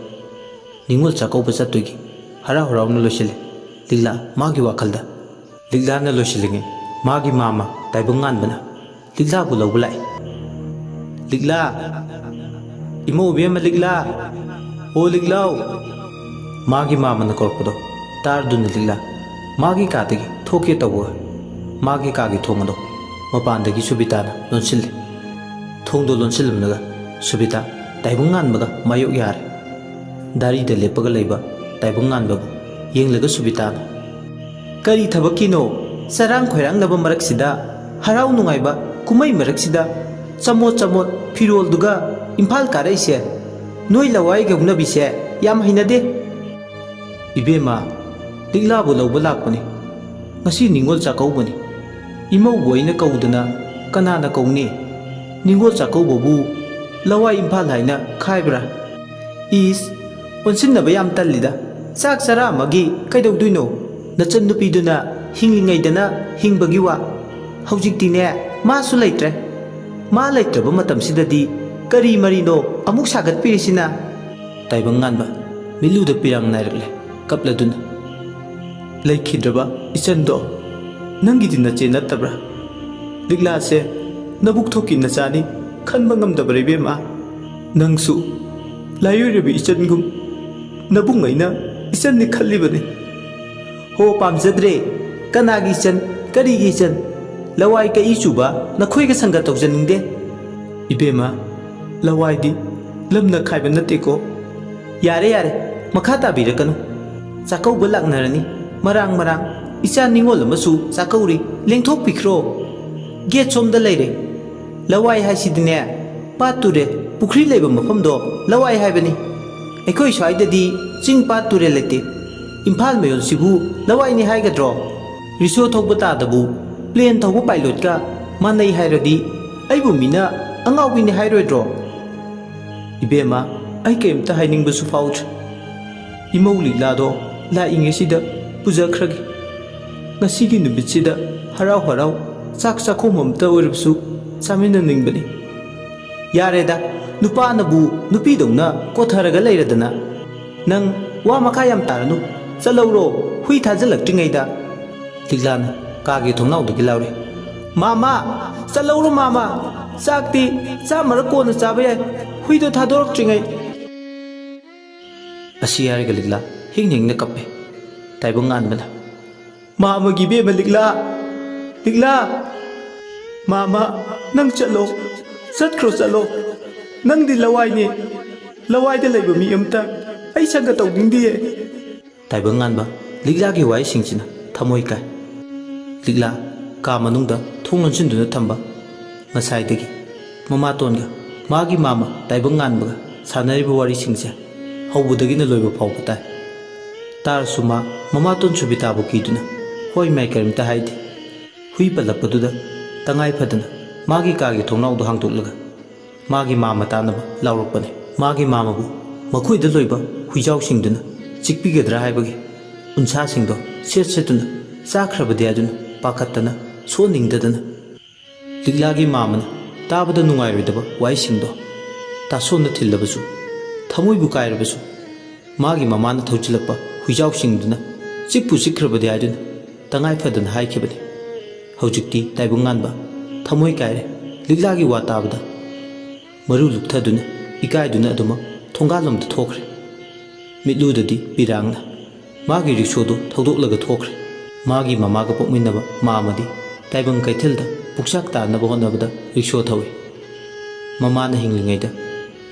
ꯅꯤꯉꯣꯜ ꯆꯥꯛꯀꯧꯕ ꯆꯠꯇꯣꯏꯒꯤ ꯍꯔꯥꯎ ꯍꯔꯥꯎꯅ ꯂꯣꯏꯁꯤꯜꯂꯦ ꯂꯤꯛꯂꯥ ꯃꯥꯒꯤ ꯋꯥꯈꯜꯗ꯫ ꯂꯤꯛꯂꯥꯅ ꯂꯣꯏꯁꯤꯜꯂꯤꯉꯩ ꯃꯥꯒꯤ ꯃꯥꯝꯃ ꯇꯥꯏꯕꯪ ꯉꯥꯟꯕꯅ ꯂꯤꯛꯂꯥꯕꯨ ꯂꯧꯕ ꯂꯥꯛꯏ꯫ "ꯂꯤꯛꯂꯥ! ꯏꯃꯧ ꯏꯕꯦꯝꯃ ꯂꯤꯛꯂꯥ! ꯑꯣ ꯂꯤꯛꯂꯥꯎ!" ꯃꯥꯒꯤ ꯃꯥꯝꯃꯅ ꯀꯧꯔꯛꯄꯗꯣ ꯇꯥꯔꯗꯨꯅ ꯂꯤꯛꯂꯥ ꯃꯥꯒꯤ ꯀꯥꯗꯒꯤ ꯊꯣꯛꯀꯦ ꯇꯧꯕꯒ ꯃꯥꯒꯤ ꯀꯥꯒꯤ ꯊꯣꯡ ꯑꯗꯣ ꯃꯄꯥꯟꯗꯒꯤ ꯁꯨꯕꯤꯇꯥꯅ ꯂꯣꯟꯁꯤꯜꯂꯦ꯫ ꯊꯣꯡꯗꯣ ꯂꯣꯟꯁꯤꯜꯂꯝꯂꯒ ꯁꯨꯕꯤꯇꯥ ꯇꯥꯏꯕꯪ ꯉꯥꯟꯕꯒ ꯃꯥꯌꯣꯛ ꯌꯥꯔꯦ꯫ ꯗꯥꯔꯤꯗ ꯂꯦꯞꯄꯒ ꯂꯩꯕ ꯇꯥꯏꯕꯪ ꯉꯥꯟꯕꯕꯨ ꯌꯦꯡꯂꯒ ꯁꯨꯕꯤꯇꯥꯅ, "ꯀꯔꯤ ꯊꯕꯛꯀꯤꯅꯣ ꯆꯔꯥꯡ ꯈꯣꯏꯔꯥꯡꯅꯕ ꯃꯔꯛꯁꯤꯗ, ꯍꯔꯥꯎ ꯅꯨꯡꯉꯥꯏꯕ ꯀꯨꯝꯍꯩ ꯃꯔꯛꯁꯤꯗ ꯆꯃꯣꯠ ꯆꯃꯣꯠ ꯐꯤꯔꯣꯜꯗꯨꯒ ꯏꯝꯐꯥꯜ ꯀꯥꯔꯛꯏꯁꯦ? ꯅꯣꯏ ꯂꯋꯥꯏ ꯍꯧꯅꯕꯤꯁꯦ ꯌꯥꯝ ꯍꯩꯅꯗꯦ꯫" "ꯏꯕꯦꯝꯃ, ꯂꯤꯛꯂꯥꯕꯨ ꯂꯧꯕ ꯂꯥꯛꯄꯅꯤ꯫ ꯉꯁꯤ ꯅꯤꯉꯣꯜ ꯆꯥꯛꯀꯧꯕꯅꯤ꯫ ꯏꯃꯧꯕꯨ ꯑꯩꯅ ꯀꯧꯗꯅ ꯀꯅꯥꯅ ꯀꯧꯅꯤ? ꯅꯤꯉꯣꯜ ꯆꯥꯛꯀꯧꯕꯕꯨ ꯂꯋꯥꯏ ꯏꯝꯐꯥꯜ ꯍꯥꯏꯅ ꯈꯥꯏꯕ꯭ꯔꯥ?" "ꯏꯁ, ꯑꯣꯟꯁꯤꯟꯅꯕ ꯌꯥꯝ ꯇꯜꯂꯤꯗ꯫ ꯆꯥꯛ ꯆꯔꯥ ꯑꯃꯒꯤ ꯀꯩꯗꯧꯗꯣꯏꯅꯣ? ꯅꯆꯟ ꯅꯨꯄꯤꯗꯨꯅ ꯍꯤꯡꯂꯤꯉꯩꯗꯅ ꯍꯤꯡꯕꯒꯤ ꯋꯥ꯫ ꯍꯧꯖꯤꯛꯇꯤꯅꯦ, ꯃꯥꯁꯨ ꯂꯩꯇ꯭ꯔꯦ꯫ ꯃꯥ ꯂꯩꯇ꯭ꯔꯕ ꯃꯇꯝꯁꯤꯗꯗꯤ ꯀꯔꯤ ꯃꯔꯤꯅꯣ ꯑꯃꯨꯛ ꯁꯥꯒꯠꯄꯤꯔꯤꯁꯤꯅ?" ꯇꯥꯏꯕꯪ ꯉꯥꯟꯕ ꯃꯤꯠꯂꯨꯗ ꯄꯤꯔꯥꯡ ꯅꯥꯏꯔꯛꯂꯦ ꯀꯞꯂꯗꯨꯅ꯫ "ꯂꯩꯈꯤꯗ꯭ꯔꯕ ꯏꯆꯟꯗꯣ ꯅꯪꯒꯤꯗꯤ ꯅꯆꯦ ꯅꯠꯇꯕ꯭ꯔꯥ? ꯂꯤꯛꯂꯥꯁꯦ ꯅꯕꯨꯛ ꯊꯣꯛꯀꯤ ꯅꯆꯥꯅꯤ ꯈꯟꯕ ꯉꯝꯗꯕ꯭ꯔꯥ ꯏꯕꯦꯝꯃ? ꯅꯪꯁꯨ ꯂꯥꯏꯑꯣꯏꯔꯕꯤ ꯏꯆꯟꯒꯨꯝ ꯅꯕꯨꯡ ꯑꯩꯅ ꯏꯆꯟꯅꯤ ꯈꯜꯂꯤꯕꯅꯤ꯫" "ꯍꯣ, ꯄꯥꯝꯖꯗ꯭ꯔꯦ꯫ ꯀꯅꯥꯒꯤ ꯏꯆꯟ, ꯀꯔꯤꯒꯤ ꯏꯆꯟ? ꯂꯋꯥꯏ ꯀꯛꯏ ꯆꯨꯕ ꯅꯈꯣꯏꯒ ꯁꯪꯒ ꯇꯧꯖꯅꯤꯡꯗꯦ꯫" "ꯏꯕꯦꯝꯃ, ꯂꯋꯥꯏꯗꯤ ꯂꯝꯅ ꯈꯥꯏꯕ ꯅꯠꯇꯦꯀꯣ꯫" "ꯌꯥꯔꯦ, ꯌꯥꯔꯦ, ꯃꯈꯥ ꯇꯥꯕꯤꯔꯛꯀꯅꯨ꯫ ꯆꯥꯛꯀꯧꯕ ꯂꯥꯛꯅꯔꯅꯤ꯫ ꯃꯔꯥꯡ ꯃꯔꯥꯡ ꯏꯆꯥ ꯅꯤꯉꯣꯜ ꯑꯃꯁꯨ ꯆꯥꯛꯀꯧꯔꯤ꯫ ꯂꯦꯡꯊꯣꯛꯄꯤꯈ꯭ꯔꯣ꯫ ꯒꯦꯠ ꯁꯣꯝꯗ ꯂꯩꯔꯦ꯫ ꯂꯋꯥꯏ ꯍꯥꯏꯁꯤꯗꯤꯅꯦ, ꯄꯥꯠ ꯇꯨꯔꯦꯜ ꯄꯨꯈ꯭ꯔꯤ ꯂꯩꯕ ꯃꯐꯝꯗꯣ ꯂꯋꯥꯏ ꯍꯥꯏꯕꯅꯤ꯫ ꯑꯩꯈꯣꯏ ꯁ꯭ꯋꯥꯏꯗꯗꯤ ꯆꯤꯡ ꯄꯥꯠ ꯇꯨꯔꯦꯜ ꯂꯩꯇꯦ꯫ ꯏꯝꯐꯥꯜ ꯃꯌꯣꯟꯁꯤꯕꯨ ꯂꯋꯥꯏꯅꯤ ꯍꯥꯏꯒꯗ꯭ꯔꯣ? ꯔꯤꯛꯁꯣ ꯊꯧꯕ ꯇꯥꯗꯕꯨ ꯄ꯭ꯂꯦꯟ ꯊꯧꯕ ꯄꯥꯏꯂꯣꯠꯀ ꯃꯥꯟꯅꯩ ꯍꯥꯏꯔꯗꯤ ꯑꯩꯕꯨ ꯃꯤꯅ ꯑꯉꯥꯎꯕꯤꯅꯤ ꯍꯥꯏꯔꯣꯏꯗ꯭ꯔꯣ? ꯏꯕꯦꯝꯃ, ꯑꯩ ꯀꯔꯤꯝꯇ ꯍꯥꯏꯅꯤꯡꯕꯁꯨ ꯐꯥꯎꯗ꯭ꯔꯦ꯫ ꯏꯃꯧ ꯂꯤꯛꯂꯥꯗꯣ ꯂꯥꯛꯏꯉꯩꯁꯤꯗ ꯄꯨꯖꯈ꯭ꯔꯒꯦ꯫ ꯉꯁꯤꯒꯤ ꯅꯨꯃꯤꯠꯁꯤꯗ ꯍꯔꯥꯎ ꯍꯔꯥꯎ ꯆꯥꯛ ꯆꯥꯛꯈꯣꯝ ꯑꯝꯇ ꯑꯣꯏꯔꯕꯁꯨ ꯆꯥꯃꯤꯟꯅꯅꯤꯡꯕꯅꯤ꯫ ꯌꯥꯔꯦꯗ, ꯅꯨꯄꯥꯅꯕꯨ ꯅꯨꯄꯤꯗꯧꯅ ꯀꯣꯊꯔꯒ ꯂꯩꯔꯗꯅ꯫ ꯅꯪ ꯋꯥ ꯃꯈꯥ ꯌꯥꯝ ꯇꯥꯔꯅꯨ꯫ ꯆꯠꯂꯧꯔꯣ, ꯍꯨꯏ ꯊꯥꯖꯤꯜꯂꯛꯇ꯭ꯔꯤꯉꯩꯗ꯫ ꯂꯤꯛꯂꯥꯅ ꯀꯥꯒꯤ ꯊꯣꯡꯅꯥꯎꯗꯒꯤ ꯂꯥꯎꯔꯦ, "ꯃꯥꯃꯥ, ꯆꯠꯂꯧꯔꯣ ꯃꯥꯃꯥ, ꯆꯥꯛꯇꯤ ꯆꯥꯝꯃꯔꯛ ꯀꯣꯟꯅ ꯆꯥꯕ ꯌꯥꯏ, ꯍꯨꯏꯗꯣ ꯊꯥꯗꯣꯔꯛꯇ꯭ꯔꯤꯉꯩ"꯫ ꯑꯁꯤ ꯍꯥꯏꯔꯒ ꯂꯤꯛꯂꯥ ꯍꯤꯡ ꯍꯤꯡꯅ ꯀꯞꯄꯦ꯫ ꯇꯥꯏꯕꯪ ꯉꯥꯟꯕꯅ, "ꯃꯥꯃꯒꯤ ꯏꯕꯦꯝꯃ ꯂꯤꯛꯂꯥ, ꯂꯤꯛꯂꯥ, ꯃꯥꯃ, ꯅꯪ ꯆꯠꯂꯣ, ꯆꯠꯈ꯭ꯔꯣ ꯆꯠꯂꯣ꯫ ꯅꯪꯗꯤ ꯂꯋꯥꯏꯅꯦ, ꯂꯋꯥꯏꯗ ꯂꯩꯕ ꯃꯤ ꯑꯝꯇ ꯑꯩ ꯁꯪꯒ ꯇꯧꯅꯤꯡꯗꯤꯌꯦ"꯫ ꯇꯥꯏꯕꯪ ꯉꯥꯟꯕ ꯂꯤꯛꯂꯥꯒꯤ ꯋꯥꯍꯩꯁꯤꯡꯁꯤꯅ ꯊꯃꯣꯏ ꯀꯥꯏ꯫ ꯂꯤꯛꯂꯥ ꯀꯥ ꯃꯅꯨꯡꯗ ꯊꯣꯡ ꯂꯣꯟꯁꯤꯟꯗꯨꯅ ꯊꯝꯕ꯫ ꯉꯁꯥꯏꯗꯒꯤ ꯃꯃꯥꯇꯣꯟꯒ ꯃꯥꯒꯤ ꯃꯥꯃ ꯇꯥꯏꯕꯪ ꯉꯥꯟꯕꯒ ꯁꯥꯟꯅꯔꯤꯕ ꯋꯥꯔꯤꯁꯤꯡꯁꯦ ꯍꯧꯕꯗꯒꯤꯅ ꯂꯣꯏꯕ ꯐꯥꯎꯕ ꯇꯥꯏ꯫ ꯇꯥꯔꯁꯨ ꯃꯥ ꯃꯃꯥꯇꯣꯟ ꯁꯨꯕꯤꯇꯥꯕꯨ ꯀꯤꯗꯨꯅ ꯍꯣꯏ ꯃꯥꯏ ꯀꯔꯤꯝꯇ ꯍꯥꯏꯗꯦ꯫ ꯍꯨꯏ ꯄꯜꯂꯛꯄꯗꯨꯗ ꯇꯉꯥꯏ ꯐꯗꯅ ꯃꯥꯒꯤ ꯀꯥꯒꯤ ꯊꯣꯡꯅꯥꯎꯗꯨ ꯍꯥꯡꯗꯣꯛꯂꯒ ꯃꯥꯒꯤ ꯃꯥꯃ ꯇꯥꯅꯕ ꯂꯥꯎꯔꯛꯄꯅꯤ꯫ ꯃꯥꯒꯤ ꯃꯥꯃꯕꯨ ꯃꯈꯣꯏꯗ ꯂꯣꯏꯕ ꯍꯨꯏꯖꯥꯎꯁꯤꯡꯗꯨꯅ ꯆꯤꯛꯄꯤꯒꯗ꯭ꯔꯥ ꯍꯥꯏꯕꯒꯤ ꯎꯟꯁꯥꯁꯤꯡꯗꯣ ꯁꯦꯠ ꯁꯦꯠꯇꯨꯅ ꯆꯥꯈ꯭ꯔꯕꯗꯤ ꯍꯥꯏꯗꯨꯅ ꯄꯥꯈꯠꯇꯅ, ꯁꯣꯟꯅꯤꯡꯗꯗꯅ꯫ ꯂꯤꯛꯂꯥꯒꯤ ꯃꯥꯃꯅ ꯇꯥꯕꯗ ꯅꯨꯡꯉꯥꯏꯔꯣꯏꯗꯕ ꯋꯥꯍꯩꯁꯤꯡꯗꯣ ꯇꯥꯁꯣꯟꯅ ꯊꯤꯜꯂꯕꯁꯨ, ꯊꯃꯣꯏꯕꯨ ꯀꯥꯏꯔꯕꯁꯨ, ꯃꯥꯒꯤ ꯃꯃꯥꯅ ꯊꯧꯖꯤꯜꯂꯛꯄ ꯍꯨꯏꯖꯥꯎꯁꯤꯡꯗꯨꯅ ꯆꯤꯛꯄꯨ ꯆꯤꯛꯈ꯭ꯔꯕꯗꯤ ꯍꯥꯏꯗꯨꯅ ꯇꯉꯥꯏ ꯐꯗꯅ ꯍꯥꯏꯈꯤꯕꯅꯤ꯫ ꯍꯧꯖꯤꯛꯇꯤ ꯇꯥꯏꯕꯪ ꯉꯥꯟꯕ ꯊꯃꯣꯏ ꯀꯥꯏꯔꯦ꯫ ꯂꯤꯛꯂꯥꯒꯤ ꯋꯥ ꯇꯥꯕꯗ ꯃꯔꯨ ꯂꯨꯞꯊꯗꯨꯅ, ꯏꯀꯥꯏꯗꯨꯅ ꯑꯗꯨꯃꯛ ꯊꯣꯡꯒꯥꯜꯂꯣꯝꯗ ꯊꯣꯛꯈ꯭ꯔꯦ꯫ ꯃꯤꯠꯂꯨꯗꯗꯤ ꯄꯤꯔꯥꯡꯅ ꯃꯥꯒꯤ ꯔꯤꯛꯁꯣꯗꯨ ꯊꯧꯗꯣꯛꯂꯒ ꯊꯣꯛꯈ꯭ꯔꯦ꯫ ꯃꯥꯒꯤ ꯃꯃꯥꯒ ꯄꯣꯛꯃꯤꯟꯅꯕ ꯃꯥꯃꯗꯤ ꯇꯥꯏꯕꯪ ꯀꯩꯊꯦꯜꯗ ꯄꯨꯛꯆꯥꯛ ꯇꯥꯅꯕ ꯍꯣꯠꯅꯕꯗ ꯔꯤꯛꯁꯣ ꯊꯧꯏ꯫ ꯃꯃꯥꯅ ꯍꯤꯡꯂꯤꯉꯩꯗ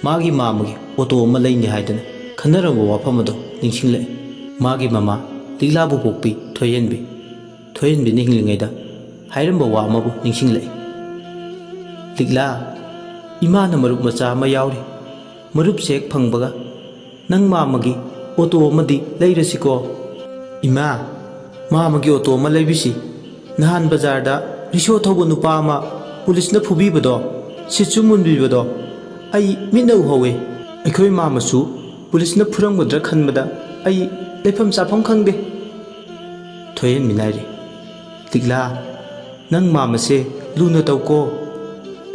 ꯃꯥꯒꯤ ꯃꯥꯃꯒꯤ ꯑꯣꯇꯣ ꯑꯃ ꯂꯩꯅꯤ ꯍꯥꯏꯗꯅ ꯈꯟꯅꯔꯝꯕ ꯋꯥꯐꯝ ꯑꯗꯨ ꯅꯤꯡꯁꯤꯡꯂꯛꯏ꯫ ꯃꯥꯒꯤ ꯃꯃꯥ ꯂꯤꯛꯂꯥꯕꯨ ꯄꯣꯛꯄꯤ ꯊꯣꯏꯍꯦꯟꯕꯤ, ꯊꯣꯏꯍꯦꯟꯕꯤꯅ ꯍꯤꯡꯂꯤꯉꯩꯗ ꯍꯥꯏꯔꯝꯕ ꯋꯥ ꯑꯃꯕꯨ ꯅꯤꯡꯁꯤꯡꯂꯛꯏ꯫ ꯂꯤꯛꯂꯥ, ꯏꯃꯥꯅ ꯃꯔꯨꯞ ꯃꯆꯥ ꯑꯃ ꯌꯥꯎꯔꯤ꯫ ꯃꯔꯨꯞꯁꯦ ꯍꯦꯛ ꯐꯪꯕꯒ ꯅꯪ ꯃꯥꯃꯒꯤ ꯑꯣꯇꯣ ꯑꯃꯗꯤ ꯂꯩꯔꯁꯤꯀꯣ꯫ ꯏꯃꯥ, ꯃꯥꯃꯒꯤ ꯑꯣꯇꯣ ꯑꯃ ꯂꯩꯕꯤꯁꯤ꯫ ꯅꯍꯥꯟ ꯕꯖꯥꯔꯗ ꯔꯤꯛꯁꯣ ꯊꯧꯕ ꯅꯨꯄꯥ ꯑꯃ ꯄꯨꯂꯤꯁꯅ ꯐꯨꯕꯤꯕꯗꯣ, ꯁꯤꯠꯁꯨ ꯃꯨꯟꯕꯤꯕꯗꯣ ꯑꯩ ꯃꯤꯠꯅ ꯎꯍꯧꯋꯦ꯫ ꯑꯩꯈꯣꯏ ꯃꯥꯃꯁꯨ ꯄꯨꯂꯤꯁꯅ ꯐꯨꯔꯝꯒꯗ꯭ꯔꯥ ꯈꯟꯕꯗ ꯑꯩ ꯂꯩꯐꯝ ꯆꯥꯐꯝ ꯈꯪꯗꯦ꯫ ꯊꯣꯏꯍꯦꯟ ꯃꯤꯅꯥꯏꯔꯦ꯫ ꯂꯤꯛꯂꯥ, ꯅꯪ ꯃꯥꯃꯁꯦ ꯂꯨꯅ ꯇꯧꯀꯣ꯫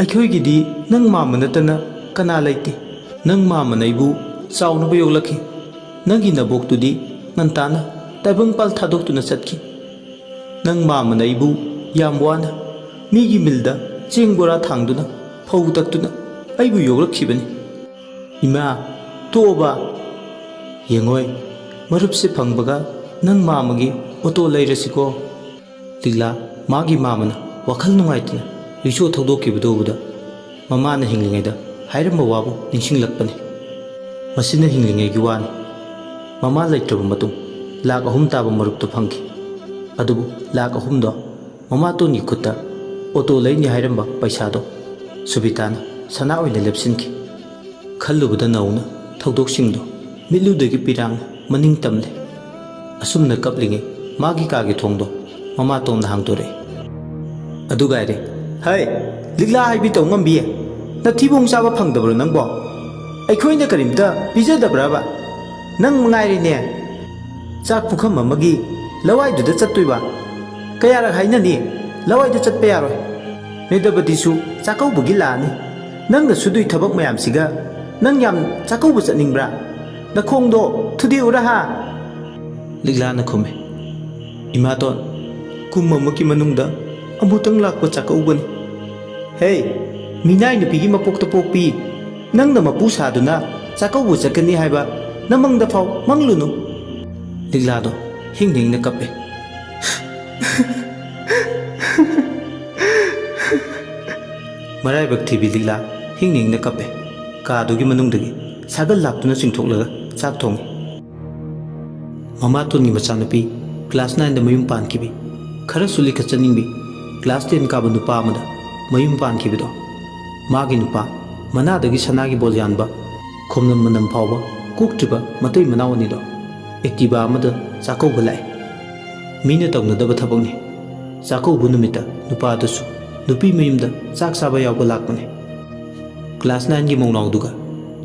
ꯑꯩꯈꯣꯏꯒꯤꯗꯤ ꯅꯪ ꯃꯥꯃ ꯅꯠꯇꯅ ꯀꯅꯥ ꯂꯩꯇꯦ꯫ ꯅꯪ ꯃꯥꯃꯅ ꯑꯩꯕꯨ ꯆꯥꯎꯅꯕ ꯌꯣꯛꯂꯛꯈꯤ꯫ ꯅꯪꯒꯤ ꯅꯕꯣꯛꯇꯨꯗꯤ ꯉꯟꯇꯥꯅ ꯇꯥꯏꯕꯪꯄꯥꯜ ꯊꯥꯗꯣꯛꯇꯨꯅ ꯆꯠꯈꯤ꯫ ꯅꯪ ꯃꯥꯃꯅ ꯑꯩꯕꯨ ꯌꯥꯝ ꯋꯥꯅ ꯃꯤꯒꯤ ꯃꯤꯜꯗ ꯆꯦꯡ ꯕꯣꯔꯥ ꯊꯥꯡꯗꯨꯅ, ꯐꯧ ꯇꯛꯇꯨꯅ ꯑꯩꯕꯨ ꯌꯣꯛꯂꯛꯈꯤꯕꯅꯤ꯫ ꯏꯃꯥ, ꯇꯣꯛꯑꯣꯕ꯫ ꯌꯦꯡꯉꯣꯏ, ꯃꯔꯨꯞꯁꯦ ꯐꯪꯕꯒ ꯅꯪ ꯃꯥꯃꯒꯤ ꯑꯣꯇꯣ ꯂꯩꯔꯁꯤꯀꯣ꯫ ꯂꯤꯛꯂꯥ, ꯃꯥꯒꯤ ꯃꯥꯃꯅ ꯋꯥꯈꯜ ꯅꯨꯡꯉꯥꯏꯇꯅ ꯔꯤꯛꯁꯣ ꯊꯧꯗꯣꯛꯈꯤꯕꯗꯨ ꯎꯕꯗ ꯃꯃꯥꯅ ꯍꯤꯡꯂꯤꯉꯩꯗ ꯍꯥꯏꯔꯝꯕ ꯋꯥꯕꯨ ꯅꯤꯡꯁꯤꯡꯂꯛꯄꯅꯤ꯫ ꯃꯁꯤꯅ ꯍꯤꯡꯂꯤꯉꯩꯒꯤ ꯋꯥꯅꯤ꯫ ꯃꯃꯥ ꯂꯩꯇ꯭ꯔꯕ ꯃꯇꯨꯡ ꯂꯥꯛ ꯑꯍꯨꯝ ꯇꯥꯕ ꯃꯔꯨꯞꯇꯨ ꯐꯪꯈꯤ꯫ ꯑꯗꯨꯕꯨ ꯂꯥꯛ ꯑꯍꯨꯝꯗꯣ ꯃꯃꯥꯇꯣꯟꯒꯤ ꯈꯨꯠꯇ ꯑꯣꯇꯣ ꯂꯩꯅꯤ ꯍꯥꯏꯔꯝꯕ ꯄꯩꯁꯥꯗꯣ ꯁꯨꯕꯤꯇꯥꯅ ꯁꯅꯥ ꯑꯣꯏꯅ ꯂꯦꯞꯁꯤꯟꯈꯤ꯫ ꯈꯜꯂꯨꯕꯗ ꯅꯧꯅ ꯊꯧꯗꯣꯛꯁꯤꯡꯗꯣ ꯃꯤꯠꯂꯨꯗꯒꯤ ꯄꯤꯔꯥꯡꯅ ꯃꯅꯤꯡ ꯇꯝꯂꯦ꯫ ꯑꯁꯨꯝꯅ ꯀꯞꯂꯤꯉꯩ ꯃꯥꯒꯤ ꯀꯥꯒꯤ ꯊꯣꯡꯗꯣ ꯃꯃꯥꯇꯣꯟꯅ ꯍꯥꯡꯗꯣꯔꯛꯏ꯫ ꯑꯗꯨꯒꯥꯏꯔꯦ, ꯍꯩ, ꯂꯤꯛꯂꯥ ꯍꯥꯏꯕꯤ ꯇꯧ ꯉꯝꯕꯤ, ꯅꯊꯤꯕꯣꯡ ꯆꯥꯕ ꯐꯪꯗꯕ꯭ꯔꯣ ꯅꯪꯕꯣ? ꯑꯩꯈꯣꯏꯅ ꯀꯔꯤꯝꯇ ꯄꯤꯖꯗꯕ꯭ꯔꯕ? ꯅꯪ ꯃꯉꯥꯏꯔꯦꯅꯦ꯫ ꯆꯥꯛ ꯄꯨꯈꯝ ꯑꯃꯒꯤ ꯂꯋꯥꯏꯗꯨꯗ ꯆꯠꯇꯣꯏꯕ? ꯀꯌꯥꯔꯛ ꯍꯥꯏꯅꯅꯤ, ꯂꯋꯥꯏꯗ ꯆꯠꯄ ꯌꯥꯔꯣꯏ꯫ ꯃꯦꯗꯕꯇꯤꯁꯨ ꯆꯥꯛꯀꯧꯕꯒꯤ ꯂꯥꯛꯑꯅꯤ꯫ ꯅꯪꯅ ꯁꯨꯗꯣꯏ ꯊꯕꯛ ꯃꯌꯥꯝꯁꯤꯒ ꯅꯪ ꯌꯥꯝ ꯆꯥꯛꯀꯧꯕ ꯆꯠꯅꯤꯡꯕ꯭ꯔꯥ? ꯅꯈꯣꯡꯗꯣ ꯊꯨꯗꯦꯛꯎꯔꯥ ꯍꯥ? ꯂꯤꯛꯂꯥꯅ ꯈꯨꯝꯃꯤ, ꯏꯃꯥꯇꯣꯟ, ꯀꯨꯝ ꯑꯃꯒꯤ ꯃꯅꯨꯡꯗ ꯑꯃꯨꯛꯇꯪ ꯂꯥꯛꯄ ꯆꯥꯛꯀꯧꯕꯅꯤ꯫ ꯍꯦ, ꯃꯤꯅꯥꯏ ꯅꯨꯄꯤꯒꯤ ꯃꯄꯣꯛꯇ ꯄꯣꯛꯄꯤ, ꯅꯪꯅ ꯃꯄꯨ ꯁꯥꯗꯨꯅ ꯆꯥꯛꯀꯧꯕ ꯆꯠꯀꯅꯤ ꯍꯥꯏꯕ ꯅꯃꯪꯗ ꯐꯥꯎ ꯃꯪꯂꯨꯅꯨ꯫ ꯂꯤꯛꯂꯥꯗꯣ ꯍꯤꯡ ꯍꯤꯡꯅ ꯀꯞꯄꯦ꯫ ꯃꯔꯥꯏꯕꯛ ꯊꯤꯕꯤ ꯂꯤꯛꯂꯥ ꯍꯤꯡ ꯍꯤꯡꯅ ꯀꯞꯄꯦ꯫ ꯀꯥꯗꯨꯒꯤ ꯃꯅꯨꯡꯗꯒꯤ ꯁꯥꯒꯜ ꯂꯥꯛꯇꯨꯅ ꯆꯤꯡꯊꯣꯛꯂꯒ ꯆꯥꯛ ꯊꯣꯡꯉꯤ꯫ ꯃꯃꯥꯇꯣꯟꯒꯤ ꯃꯆꯥꯅꯨꯄꯤ class nineꯗ ꯃꯌꯨꯝ ꯄꯥꯟꯈꯤꯕꯤ, ꯈꯔꯁꯨ ꯂꯤꯈꯠꯆꯅꯤꯡꯕꯤ class ten ꯀꯥꯕ ꯅꯨꯄꯥ ꯑꯃꯗ ꯃꯌꯨꯝ ꯄꯥꯟꯈꯤꯕꯗꯣ ꯃꯥꯒꯤ ꯅꯨꯄꯥ, ꯃꯅꯥꯗꯒꯤ ꯁꯅꯥꯒꯤ ꯕꯣꯜ ꯌꯥꯟꯕ, ꯈꯣꯝꯅꯝ ꯃꯅꯝ ꯐꯥꯎꯕ ꯀꯣꯛꯇ꯭ꯔꯤꯕ ꯃꯇꯩ ꯃꯅꯥꯎ ꯑꯅꯤꯗꯣ ꯑꯦꯛꯇꯤꯚꯥ ꯑꯃꯗ ꯆꯥꯛꯀꯧꯕ ꯂꯥꯛꯑꯦ꯫ ꯃꯤꯅ ꯇꯧꯅꯗꯕ ꯊꯕꯛꯅꯤ꯫ ꯆꯥꯛꯀꯧꯕ ꯅꯨꯃꯤꯠꯇ ꯅꯨꯄꯥꯗꯨꯁꯨ ꯅꯨꯄꯤ ꯃꯌꯨꯝꯗ ꯆꯥꯛ ꯆꯥꯕ ꯌꯥꯎꯕ ꯂꯥꯛꯄꯅꯦ꯫ ꯀ꯭ꯂꯥꯁ ꯅꯥꯏꯟꯒꯤ ꯃꯧꯅꯥꯎꯗꯨꯒ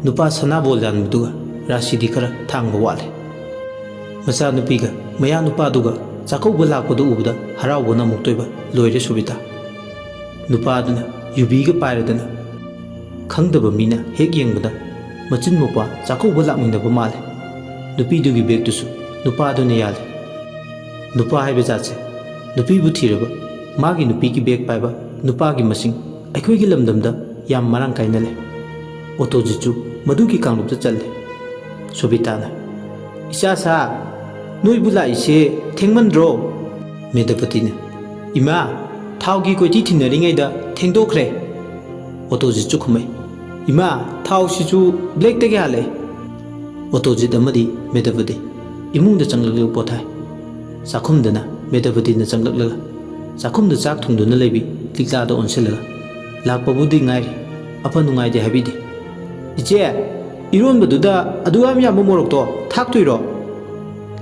ꯅꯨꯄꯥ ꯁꯅꯥ ꯕꯣꯜ ꯌꯥꯟꯕꯗꯨꯒ ꯔꯥꯁꯤꯗꯤ ꯈꯔ ꯊꯥꯡꯕ ꯋꯥꯠꯂꯦ꯫ ꯃꯆꯥꯅꯨꯄꯤꯒ ꯃꯌꯥ ꯅꯨꯄꯥꯗꯨꯒ ꯆꯥꯛꯀꯧꯕ ꯂꯥꯛꯄꯗꯨ ꯎꯕꯗ ꯍꯔꯥꯎꯕꯅ ꯑꯃꯨꯛꯇꯣꯏꯕ ꯂꯣꯏꯔꯦ ꯁꯣꯕꯤꯇꯥ꯫ ꯅꯨꯄꯥꯗꯨꯅ ꯌꯨꯕꯤꯒ ꯄꯥꯏꯔꯗꯅ, ꯈꯪꯗꯕ ꯃꯤꯅ ꯍꯦꯛ ꯌꯦꯡꯕꯗ ꯃꯆꯤꯟ ꯃꯧꯄ꯭ꯋꯥ ꯆꯥꯛꯀꯧꯕ ꯂꯥꯛꯃꯤꯟꯅꯕ ꯃꯥꯜꯂꯦ꯫ ꯅꯨꯄꯤꯗꯨꯒꯤ ꯕꯦꯒꯇꯨꯁꯨ ꯅꯨꯄꯥꯗꯨꯅ ꯌꯥꯜꯂꯦ꯫ ꯅꯨꯄꯥ ꯍꯥꯏꯕ ꯖꯥꯠꯁꯦ ꯅꯨꯄꯤꯕꯨ ꯊꯤꯔꯕ ꯃꯥꯒꯤ ꯅꯨꯄꯤꯒꯤ ꯕꯦꯒ ꯄꯥꯏꯕ ꯅꯨꯄꯥꯒꯤ ꯃꯁꯤꯡ ꯑꯩꯈꯣꯏꯒꯤ ꯂꯝꯗꯝꯗ ꯌꯥꯝ ꯃꯔꯥꯡ ꯀꯥꯏꯅ ꯂꯩ꯫ ꯑꯣꯇꯣꯖꯤꯠꯁꯨ ꯃꯗꯨꯒꯤ ꯀꯥꯡꯂꯨꯞꯇ ꯆꯜꯂꯦ꯫ ꯁꯣꯕꯤꯇꯥꯅ, "ꯏꯆꯥ ꯁꯥ, ꯅꯣꯏꯕꯨ ꯂꯥꯛꯏꯁꯦ ꯊꯦꯡꯃꯟꯗ꯭ꯔꯣ?" ꯃꯦꯙꯥꯕꯇꯤꯅ, "ꯏꯃꯥ, ꯊꯥꯎꯒꯤ ꯀꯣꯏꯊꯤ ꯊꯤꯅꯔꯤꯉꯩꯗ ꯊꯦꯡꯗꯣꯛꯈ꯭ꯔꯦ꯫" ꯑꯣꯇꯣꯖꯤꯠꯁꯨ ꯈꯨꯝꯃꯩ, "ꯏꯃꯥ, ꯊꯥꯎꯁꯤꯁꯨ ꯕ꯭ꯂꯦꯛꯇꯒꯤ ꯍꯥꯜꯂꯛꯑꯦ꯫" ꯑꯣꯇꯣꯖꯤꯠ ꯑꯃꯗꯤ ꯃꯦꯙꯥꯕꯇꯤ ꯏꯃꯨꯡꯗ ꯆꯪꯂꯛꯂꯒ ꯄꯣꯊꯥꯏ꯫ ꯆꯥꯛꯈꯨꯝꯗꯅ ꯃꯦꯙꯥꯕꯇꯤꯅ ꯆꯪꯂꯛꯂꯒ ꯆꯥꯛꯈꯨꯝꯗ ꯆꯥꯛ ꯊꯣꯡꯗꯨꯅ ꯂꯩꯕꯤ ꯂꯤꯛꯂꯥꯗ ꯑꯣꯟꯁꯤꯜꯂꯒ, "ꯂꯥꯛꯄꯕꯨꯗꯤ ꯉꯥꯏꯔꯤ, ꯑꯐ ꯅꯨꯡꯉꯥꯏꯗꯤ ꯍꯥꯏꯕꯤꯗꯦ꯫" "ꯏꯆꯦ, ꯏꯔꯣꯟꯕꯗꯨꯗ ꯑꯗꯨ ꯌꯥꯝ ꯌꯥꯝꯕ ꯃꯣꯔꯣꯛꯇꯣ ꯊꯥꯛꯇꯣꯏꯔꯣ?"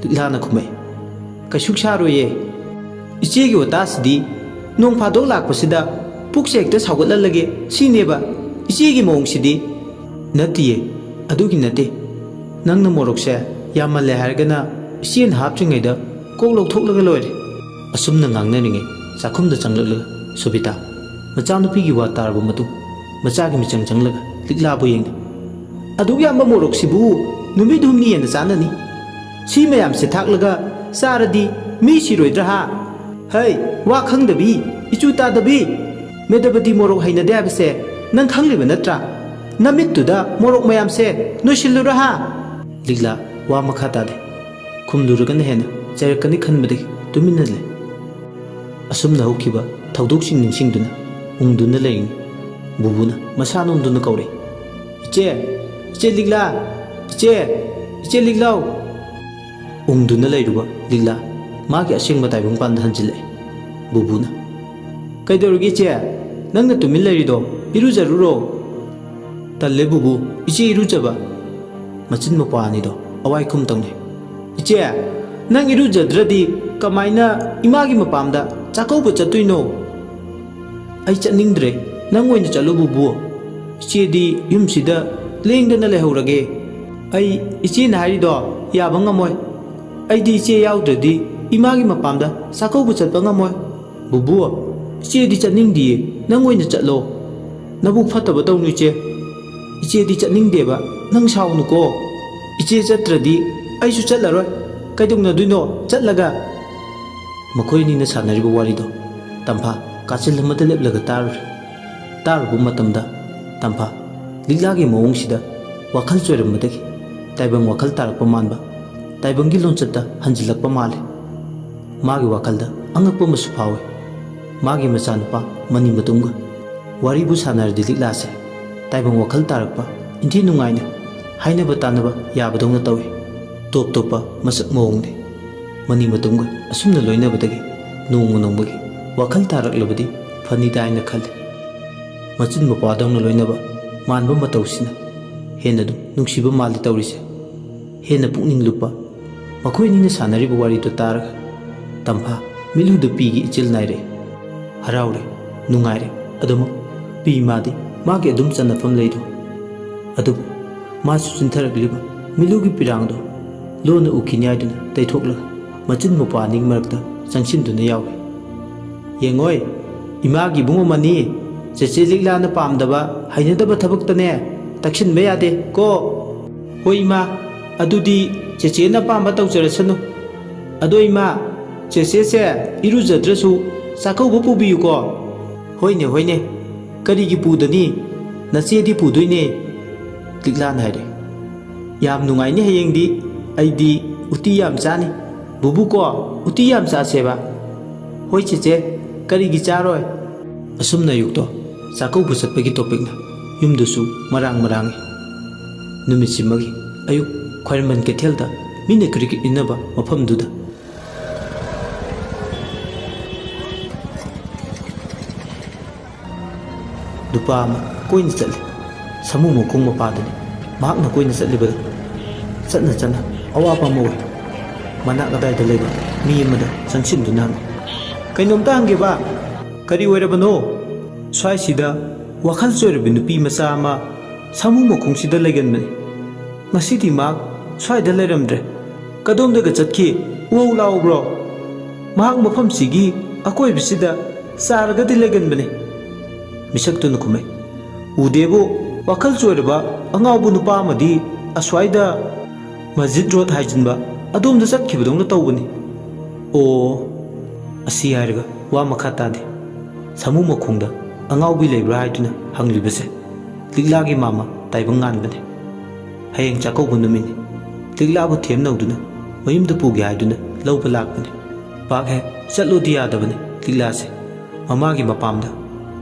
ꯂꯤꯛꯂꯥꯅ ꯈꯨꯝꯃꯛꯏ, "ꯀꯩꯁꯨ ꯁꯥꯔꯣꯏꯌꯦ꯫ ꯏꯆꯦꯒꯤ ꯋꯥꯇꯥꯁꯤꯗꯤ ꯅꯣꯡ ꯐꯥꯗꯣꯛ ꯂꯥꯛꯄꯁꯤꯗ ꯄꯨꯛꯁꯦ ꯍꯦꯛꯇ ꯁꯥꯎꯒꯠꯍꯜꯂꯒꯦ ꯁꯤꯅꯦꯕ ꯏꯆꯦꯒꯤ ꯃꯑꯣꯡꯁꯤꯗꯤ꯫" "ꯅꯠꯇꯤꯌꯦ, ꯑꯗꯨꯒꯤ ꯅꯠꯇꯦ꯫ ꯅꯪꯅ ꯃꯣꯔꯣꯛꯁꯦ ꯌꯥꯝꯃꯜꯂꯦ ꯍꯥꯏꯔꯒꯅ ꯏꯆꯦꯅ ꯍꯥꯞꯇ꯭ꯔꯤꯉꯩꯗ ꯀꯣꯛ ꯂꯧꯊꯣꯛꯂꯒ ꯂꯣꯏꯔꯦ꯫" ꯑꯁꯨꯝꯅ ꯉꯥꯡꯅꯔꯤꯉꯩ ꯆꯥꯛꯈꯨꯝꯗ ꯆꯪꯂꯛꯂꯒ ꯁꯣꯕꯤꯇꯥ ꯃꯆꯥꯅꯨꯄꯤꯒꯤ ꯋꯥ ꯇꯥꯔꯕ ꯃꯇꯨꯡ ꯃꯆꯥꯒꯤ ꯃꯤꯆꯪ ꯆꯪꯂꯒ ꯂꯤꯛꯂꯥꯕꯨ ꯌꯦꯡꯉꯤ꯫ "ꯑꯗꯨꯛ ꯌꯥꯝꯕ ꯃꯣꯔꯣꯛꯁꯤꯕꯨ ꯅꯨꯃꯤꯠ ꯍꯨꯝꯅꯤ ꯍꯦꯟꯅ ꯆꯥꯅꯅꯤ꯫ ꯁꯤ ꯃꯌꯥꯝꯁꯦ ꯊꯥꯛꯂꯒ ꯆꯥꯔꯗꯤ ꯃꯤ ꯁꯤꯔꯣꯏꯗ꯭ꯔꯥ ꯍꯥ? ꯍꯩ, ꯋꯥ ꯈꯪꯗꯕꯤ, ꯏꯆꯨ ꯇꯥꯗꯕꯤ! ꯃꯦꯗꯕꯗꯤ ꯃꯣꯔꯣꯛ ꯍꯩꯅꯗꯦ ꯍꯥꯏꯕꯁꯦ ꯅꯪ ꯈꯪꯂꯤꯕ ꯅꯠꯇ꯭ꯔꯥ? ꯅꯃꯤꯠꯇꯨꯗ ꯃꯣꯔꯣꯛ ꯃꯌꯥꯝꯁꯦ ꯅꯣꯏꯁꯤꯜꯂꯨꯔꯥ ꯍꯥ?" ꯂꯤꯛꯂꯥ ꯋꯥ ꯃꯈꯥ ꯇꯥꯗꯦ꯫ ꯈꯨꯝꯂꯨꯔꯒꯅ ꯍꯦꯟꯅ ꯆꯩꯔꯛꯀꯅꯤ ꯈꯟꯕꯗꯒꯤ ꯇꯨꯃꯤꯟꯅ ꯂꯩ꯫ ꯑꯁꯨꯝꯅ ꯍꯧꯈꯤꯕ ꯊꯧꯗꯣꯛꯁꯤꯡ ꯅꯤꯡꯁꯤꯡꯗꯨꯅ ꯎꯪꯗꯨꯅ ꯂꯩꯔꯤꯉꯩ ꯕꯨꯕꯨꯅ ꯃꯁꯥ ꯅꯣꯝꯗꯨꯅ ꯀꯧꯔꯛꯏ, "ꯏꯆꯦ! ꯏꯆꯦ ꯂꯤꯛꯂꯥ! ꯏꯆꯦ! ꯏꯆꯦ ꯂꯤꯛꯂꯥꯎ!" ꯎꯪꯗꯨꯅ ꯂꯩꯔꯨꯕ ꯂꯤꯛꯂꯥ ꯃꯥꯒꯤ ꯑꯁꯦꯡꯕ ꯇꯥꯏꯕꯪꯄꯥꯟꯗ ꯍꯟꯖꯤꯜꯂꯛꯏ꯫ ꯕꯨꯕꯨꯅ, "ꯀꯩꯗꯧꯔꯒꯦ ꯏꯆꯦ? ꯅꯪꯅ ꯇꯨꯃꯤꯟ ꯂꯩꯔꯤꯗꯣ?" "ꯏꯔꯨꯖꯔꯨꯔꯣ?" "ꯇꯜꯂꯦ ꯕꯨꯕꯨ, ꯏꯆꯦ ꯏꯔꯨꯖꯕ꯫" ꯃꯆꯤꯟ ꯃꯧꯄ꯭ꯋꯥ ꯑꯅꯤꯗꯣ ꯑꯋꯥꯏ ꯈꯨꯝ ꯇꯧꯅꯩ꯫ "ꯏꯆꯦ, ꯅꯪ ꯏꯔꯨꯖꯗ꯭ꯔꯗꯤ ꯀꯃꯥꯏꯅ ꯏꯃꯥꯒꯤ ꯃꯄꯥꯝꯗ ꯆꯥꯛꯀꯧꯕ ꯆꯠꯇꯣꯏꯅꯣ?" "ꯑꯩ ꯆꯠꯅꯤꯡꯗ꯭ꯔꯦ, ꯅꯪ ꯑꯣꯏꯅ ꯆꯠꯂꯣ ꯕꯨꯕꯨ꯫ ꯏꯆꯦꯗꯤ ꯌꯨꯝꯁꯤꯗ ꯂꯦꯡꯗꯅ ꯂꯩꯍꯧꯔꯒꯦ꯫ ꯑꯩ ꯏꯆꯦꯅ ꯍꯥꯏꯔꯤꯗꯣ ꯌꯥꯕ ꯉꯝꯃꯣꯏ꯫ ꯑꯩꯗꯤ ꯏꯆꯦ ꯌꯥꯎꯗ꯭ꯔꯗꯤ ꯏꯃꯥꯒꯤ ꯃꯄꯥꯝꯗ ꯆꯥꯛꯀꯧꯕ ꯆꯠꯄ ꯉꯝꯃꯣꯏ꯫" "ꯕꯨꯕꯨ, ꯏꯆꯦꯗꯤ ꯆꯠꯅꯤꯡꯗꯤꯌꯦ, ꯅꯪ ꯑꯣꯏꯅ ꯆꯠꯂꯣ꯫ ꯅꯕꯨꯛ ꯐꯠꯇꯕ ꯇꯧꯅꯨ ꯏꯆꯦ꯫ ꯏꯆꯦꯗꯤ ꯆꯠꯅꯤꯡꯗꯦꯕ, ꯅꯪ ꯁꯥꯎꯅꯨꯀꯣ꯫ ꯏꯆꯦ ꯆꯠꯇ꯭ꯔꯗꯤ ꯑꯩꯁꯨ ꯆꯠꯂꯔꯣꯏ꯫ ꯀꯩꯗꯧꯅꯗꯣꯏꯅꯣ ꯆꯠꯂꯒ?" ꯃꯈꯣꯏ ꯑꯅꯤꯅ ꯁꯥꯟꯅꯔꯤꯕ ꯋꯥꯔꯤꯗꯣ ꯇꯝꯐꯥ ꯀꯥꯆꯤꯜ ꯑꯃꯗ ꯂꯦꯞꯂꯒ ꯇꯥꯔꯨꯔꯦ꯫ ꯇꯥꯔꯨꯕ ꯃꯇꯝꯗ ꯇꯝꯐꯥ ꯂꯤꯛꯂꯥꯒꯤ ꯃꯑꯣꯡꯁꯤꯗ ꯋꯥꯈꯜ ꯆꯣꯏꯔꯝꯕꯗꯒꯤ ꯇꯥꯏꯕꯪ ꯋꯥꯈꯜ ꯇꯥꯔꯛꯄ ꯃꯥꯟꯕ, ꯇꯥꯏꯕꯪꯒꯤ ꯂꯣꯟꯆꯠꯇ ꯍꯟꯖꯤꯜꯂꯛꯄ ꯃꯥꯜꯂꯦ꯫ ꯃꯥꯒꯤ ꯋꯥꯈꯜꯗ ꯑꯉꯛꯄ ꯑꯃꯁꯨ ꯐꯥꯎꯏ꯫ ꯃꯥꯒꯤ ꯃꯆꯥꯅꯨꯄꯥ ꯃꯅꯤꯃꯇꯨꯝꯒ ꯋꯥꯔꯤꯕꯨ ꯁꯥꯟꯅꯔꯗꯤ ꯂꯤꯛꯂꯥꯁꯦ ꯇꯥꯏꯕꯪ ꯋꯥꯈꯜ ꯇꯥꯔꯛꯄ, ꯏꯟꯊꯤ ꯅꯨꯡꯉꯥꯏꯅ ꯍꯥꯏꯅꯕ ꯇꯥꯅꯕ ꯌꯥꯕꯗꯧꯅ ꯇꯧꯏ꯫ ꯇꯣꯞ ꯇꯣꯞꯄ ꯃꯁꯛ ꯃꯑꯣꯡꯅꯤ꯫ ꯃꯅꯤꯃꯇꯨꯝꯒ ꯑꯁꯨꯝꯅ ꯂꯣꯏꯅꯕꯗꯒꯤ ꯅꯣꯡꯃ ꯅꯣꯡꯃꯒꯤ ꯋꯥꯈꯜ ꯇꯥꯔꯛꯂꯕꯗꯤ ꯐꯅꯤꯗ ꯍꯥꯏꯅ ꯈꯜꯂꯤ꯫ ꯃꯆꯤꯟ ꯃꯧꯄ꯭ꯋꯥꯗꯧꯅ ꯂꯣꯏꯅꯕ ꯃꯥꯟꯕ ꯃꯇꯧꯁꯤꯅ ꯍꯦꯟꯅ ꯑꯗꯨꯝ ꯅꯨꯡꯁꯤꯕ ꯃꯥꯜꯂꯤ ꯇꯧꯔꯤꯁꯦ꯫ ꯍꯦꯟꯅ ꯄꯨꯛꯅꯤꯡ ꯂꯨꯞꯄ ꯃꯈꯣꯏ ꯑꯅꯤꯅ ꯁꯥꯟꯅꯔꯤꯕ ꯋꯥꯔꯤꯗꯨ ꯇꯥꯔꯒ ꯇꯝꯐꯥ ꯃꯤꯠꯂꯨꯗ ꯄꯤꯒꯤ ꯏꯆꯤꯜ ꯅꯥꯏꯔꯛꯏ꯫ ꯍꯔꯥꯎꯔꯦ, ꯅꯨꯡꯉꯥꯏꯔꯦ, ꯑꯗꯨꯃꯛ ꯄꯤ ꯃꯥꯗꯤ ꯃꯥꯒꯤ ꯑꯗꯨꯝ ꯆꯟꯅꯐꯝ ꯂꯩꯗꯣ꯫ ꯑꯗꯨꯕꯨ ꯃꯥꯁꯨ ꯆꯤꯟꯊꯔꯛꯂꯤꯕ ꯃꯤꯠꯂꯨꯒꯤ ꯄꯤꯔꯥꯡꯗꯣ ꯂꯣꯟꯅ ꯎꯈꯤꯅꯤ ꯍꯥꯏꯗꯨꯅ ꯇꯩꯊꯣꯛꯂꯒ ꯃꯆꯤꯟ ꯃꯧꯄ꯭ꯋꯥ ꯑꯅꯤꯒꯤ ꯃꯔꯛꯇ ꯆꯪꯁꯤꯟꯗꯨꯅ ꯌꯥꯎꯏ꯫ "ꯌꯦꯡꯉꯣꯏ, ꯏꯃꯥꯒꯤ ꯏꯕꯨꯡꯉꯣ ꯃꯅꯤ, ꯆꯦꯆꯦ ꯂꯤꯛꯂꯥꯅ ꯄꯥꯝꯗꯕ, ꯍꯩꯅꯗꯕ ꯊꯕꯛꯇꯅꯦ ꯇꯛꯁꯤꯟꯕ ꯌꯥꯗꯦ ꯀꯣ꯫" "ꯍꯣꯏ ꯏꯃꯥ, ꯑꯗꯨꯗꯤ ꯆꯦꯆꯦꯅ ꯑꯄꯥꯝꯕ ꯇꯧꯖꯔꯁꯅꯨ꯫ ꯑꯗꯣ ꯏꯃꯥ, ꯆꯦꯆꯦꯁꯦ ꯏꯔꯨꯖꯗ꯭ꯔꯁꯨ ꯆꯥꯛꯀꯧꯕ ꯄꯨꯕꯤꯌꯨꯀꯣ꯫" "ꯍꯣꯏꯅꯦ, ꯍꯣꯏꯅꯦ, ꯀꯔꯤꯒꯤ ꯄꯨꯗꯅꯤ? ꯅꯆꯦꯗꯤ ꯄꯨꯗꯣꯏꯅꯦ꯫" ꯂꯤꯛꯂꯥꯅ ꯍꯥꯏꯔꯦ꯫ "ꯌꯥꯝ ꯅꯨꯡꯉꯥꯏꯅꯤ ꯍꯌꯦꯡꯗꯤ, ꯑꯩꯗꯤ ꯎꯇꯤ ꯌꯥꯝ ꯆꯥꯅꯤ꯫ ꯕꯨꯕꯨꯀꯣ, ꯎꯇꯤ ꯌꯥꯝ ꯆꯥꯁꯦꯕ꯫" "ꯍꯣꯏ ꯆꯦꯆꯦ, ꯀꯔꯤꯒꯤ ꯆꯥꯔꯣꯏ?" ꯑꯁꯨꯝꯅ ꯑꯌꯨꯛꯇꯣ ꯆꯥꯛꯀꯧꯕ ꯆꯠꯄꯒꯤ ꯇꯣꯄꯤꯛꯅ ꯌꯨꯝꯗꯨꯁꯨ ꯃꯔꯥꯡ ꯃꯔꯥꯡꯏ꯫ ꯅꯨꯃꯤꯠꯁꯤꯃꯒꯤ ꯑꯌꯨꯛ ꯈ꯭ꯋꯥꯏꯔꯝꯕꯟ ꯀꯩꯊꯦꯜꯗ ꯃꯤꯅ ꯀ꯭ꯔꯤꯛ ꯀ꯭ꯔꯤꯛ ꯏꯟꯅꯕ ꯃꯐꯝꯗꯨꯗ ꯅꯨꯄꯥ ꯑꯃ ꯀꯣꯏꯅ ꯆꯠꯂꯤ꯫ ꯁꯥꯃꯨ ꯃꯈꯣꯡ ꯃꯄꯥꯗꯨꯅꯤ ꯃꯍꯥꯛꯅ ꯀꯣꯏꯅ ꯆꯠꯂꯤꯕꯗꯨ꯫ ꯆꯠꯅ ꯆꯠꯅ ꯑꯋꯥꯕ ꯑꯃ ꯑꯣꯏ꯫ ꯃꯅꯥꯛ ꯑꯗꯥꯏꯗ ꯂꯩꯕ ꯃꯤ ꯑꯃꯗ ꯆꯪꯁꯤꯟꯗꯨꯅ ꯍꯪꯉꯤ, "ꯀꯩꯅꯣꯝꯇ ꯍꯪꯒꯦꯕ?" "ꯀꯔꯤ ꯑꯣꯏꯔꯕꯅꯣ?" "ꯁ꯭ꯋꯥꯏꯁꯤꯗ ꯋꯥꯈꯜ ꯆꯣꯏꯔꯕꯤ ꯅꯨꯄꯤ ꯃꯆꯥ ꯑꯃ ꯁꯥꯃꯨ ꯃꯈꯣꯡꯁꯤꯗ ꯂꯩꯒꯟꯕꯅꯤ꯫ ꯉꯁꯤꯗꯤ ꯃꯍꯥꯛ ꯁ꯭ꯋꯥꯏꯗ ꯂꯩꯔꯝꯗ꯭ꯔꯦ꯫ ꯀꯗꯣꯝꯗꯒ ꯆꯠꯈꯤ? ꯎꯍꯧ ꯂꯥꯛꯎꯕ꯭ꯔꯣ? ꯃꯍꯥꯛ ꯃꯐꯝꯁꯤꯒꯤ ꯑꯀꯣꯏꯕꯁꯤꯗ ꯆꯥꯔꯒꯗꯤ ꯂꯩꯒꯟꯕꯅꯤ꯫" ꯃꯤꯁꯛꯇꯨꯅ ꯈꯨꯝꯃꯦ, "ꯎꯗꯦꯕꯨ, ꯋꯥꯈꯜ ꯆꯣꯏꯔꯕ ꯑꯉꯥꯎꯕ ꯅꯨꯄꯥ ꯑꯃꯗꯤ ꯑꯁ꯭ꯋꯥꯏꯗ ꯃꯁꯖꯤꯗ ꯔꯣꯗ ꯍꯥꯏꯖꯤꯟꯕ ꯑꯗꯣꯝꯗ ꯆꯠꯈꯤꯕꯗꯧꯅ ꯇꯧꯕꯅꯤ꯫" "ꯑꯣ꯫" ꯑꯁꯤ ꯍꯥꯏꯔꯒ ꯋꯥ ꯃꯈꯥ ꯇꯥꯗꯦ꯫ ꯁꯥꯃꯨ ꯃꯈꯣꯡꯗ ꯑꯉꯥꯎꯕꯤ ꯂꯩꯕ꯭ꯔꯥ ꯍꯥꯏꯗꯨꯅ ꯍꯪꯂꯤꯕꯁꯦ ꯂꯤꯛꯂꯥꯒꯤ ꯃꯥꯃ ꯇꯥꯏꯕꯪ ꯉꯥꯟꯕꯅꯤ꯫ ꯍꯌꯦꯡ ꯆꯥꯛꯀꯧꯕ ꯅꯨꯃꯤꯠꯅꯤ꯫ ꯂꯤꯛꯂꯥꯕꯨ ꯊꯦꯝꯅꯧꯗꯨꯅ ꯃꯌꯨꯝꯗ ꯄꯨꯒꯦ ꯍꯥꯏꯗꯨꯅ ꯂꯧꯕ ꯂꯥꯛꯄꯅꯤ꯫ ꯄꯥꯛ ꯍꯦꯛ ꯆꯠꯂꯨꯗꯤ ꯌꯥꯗꯕꯅꯤ ꯂꯤꯛꯂꯥꯁꯦ꯫ ꯃꯃꯥꯒꯤ ꯃꯄꯥꯝꯗ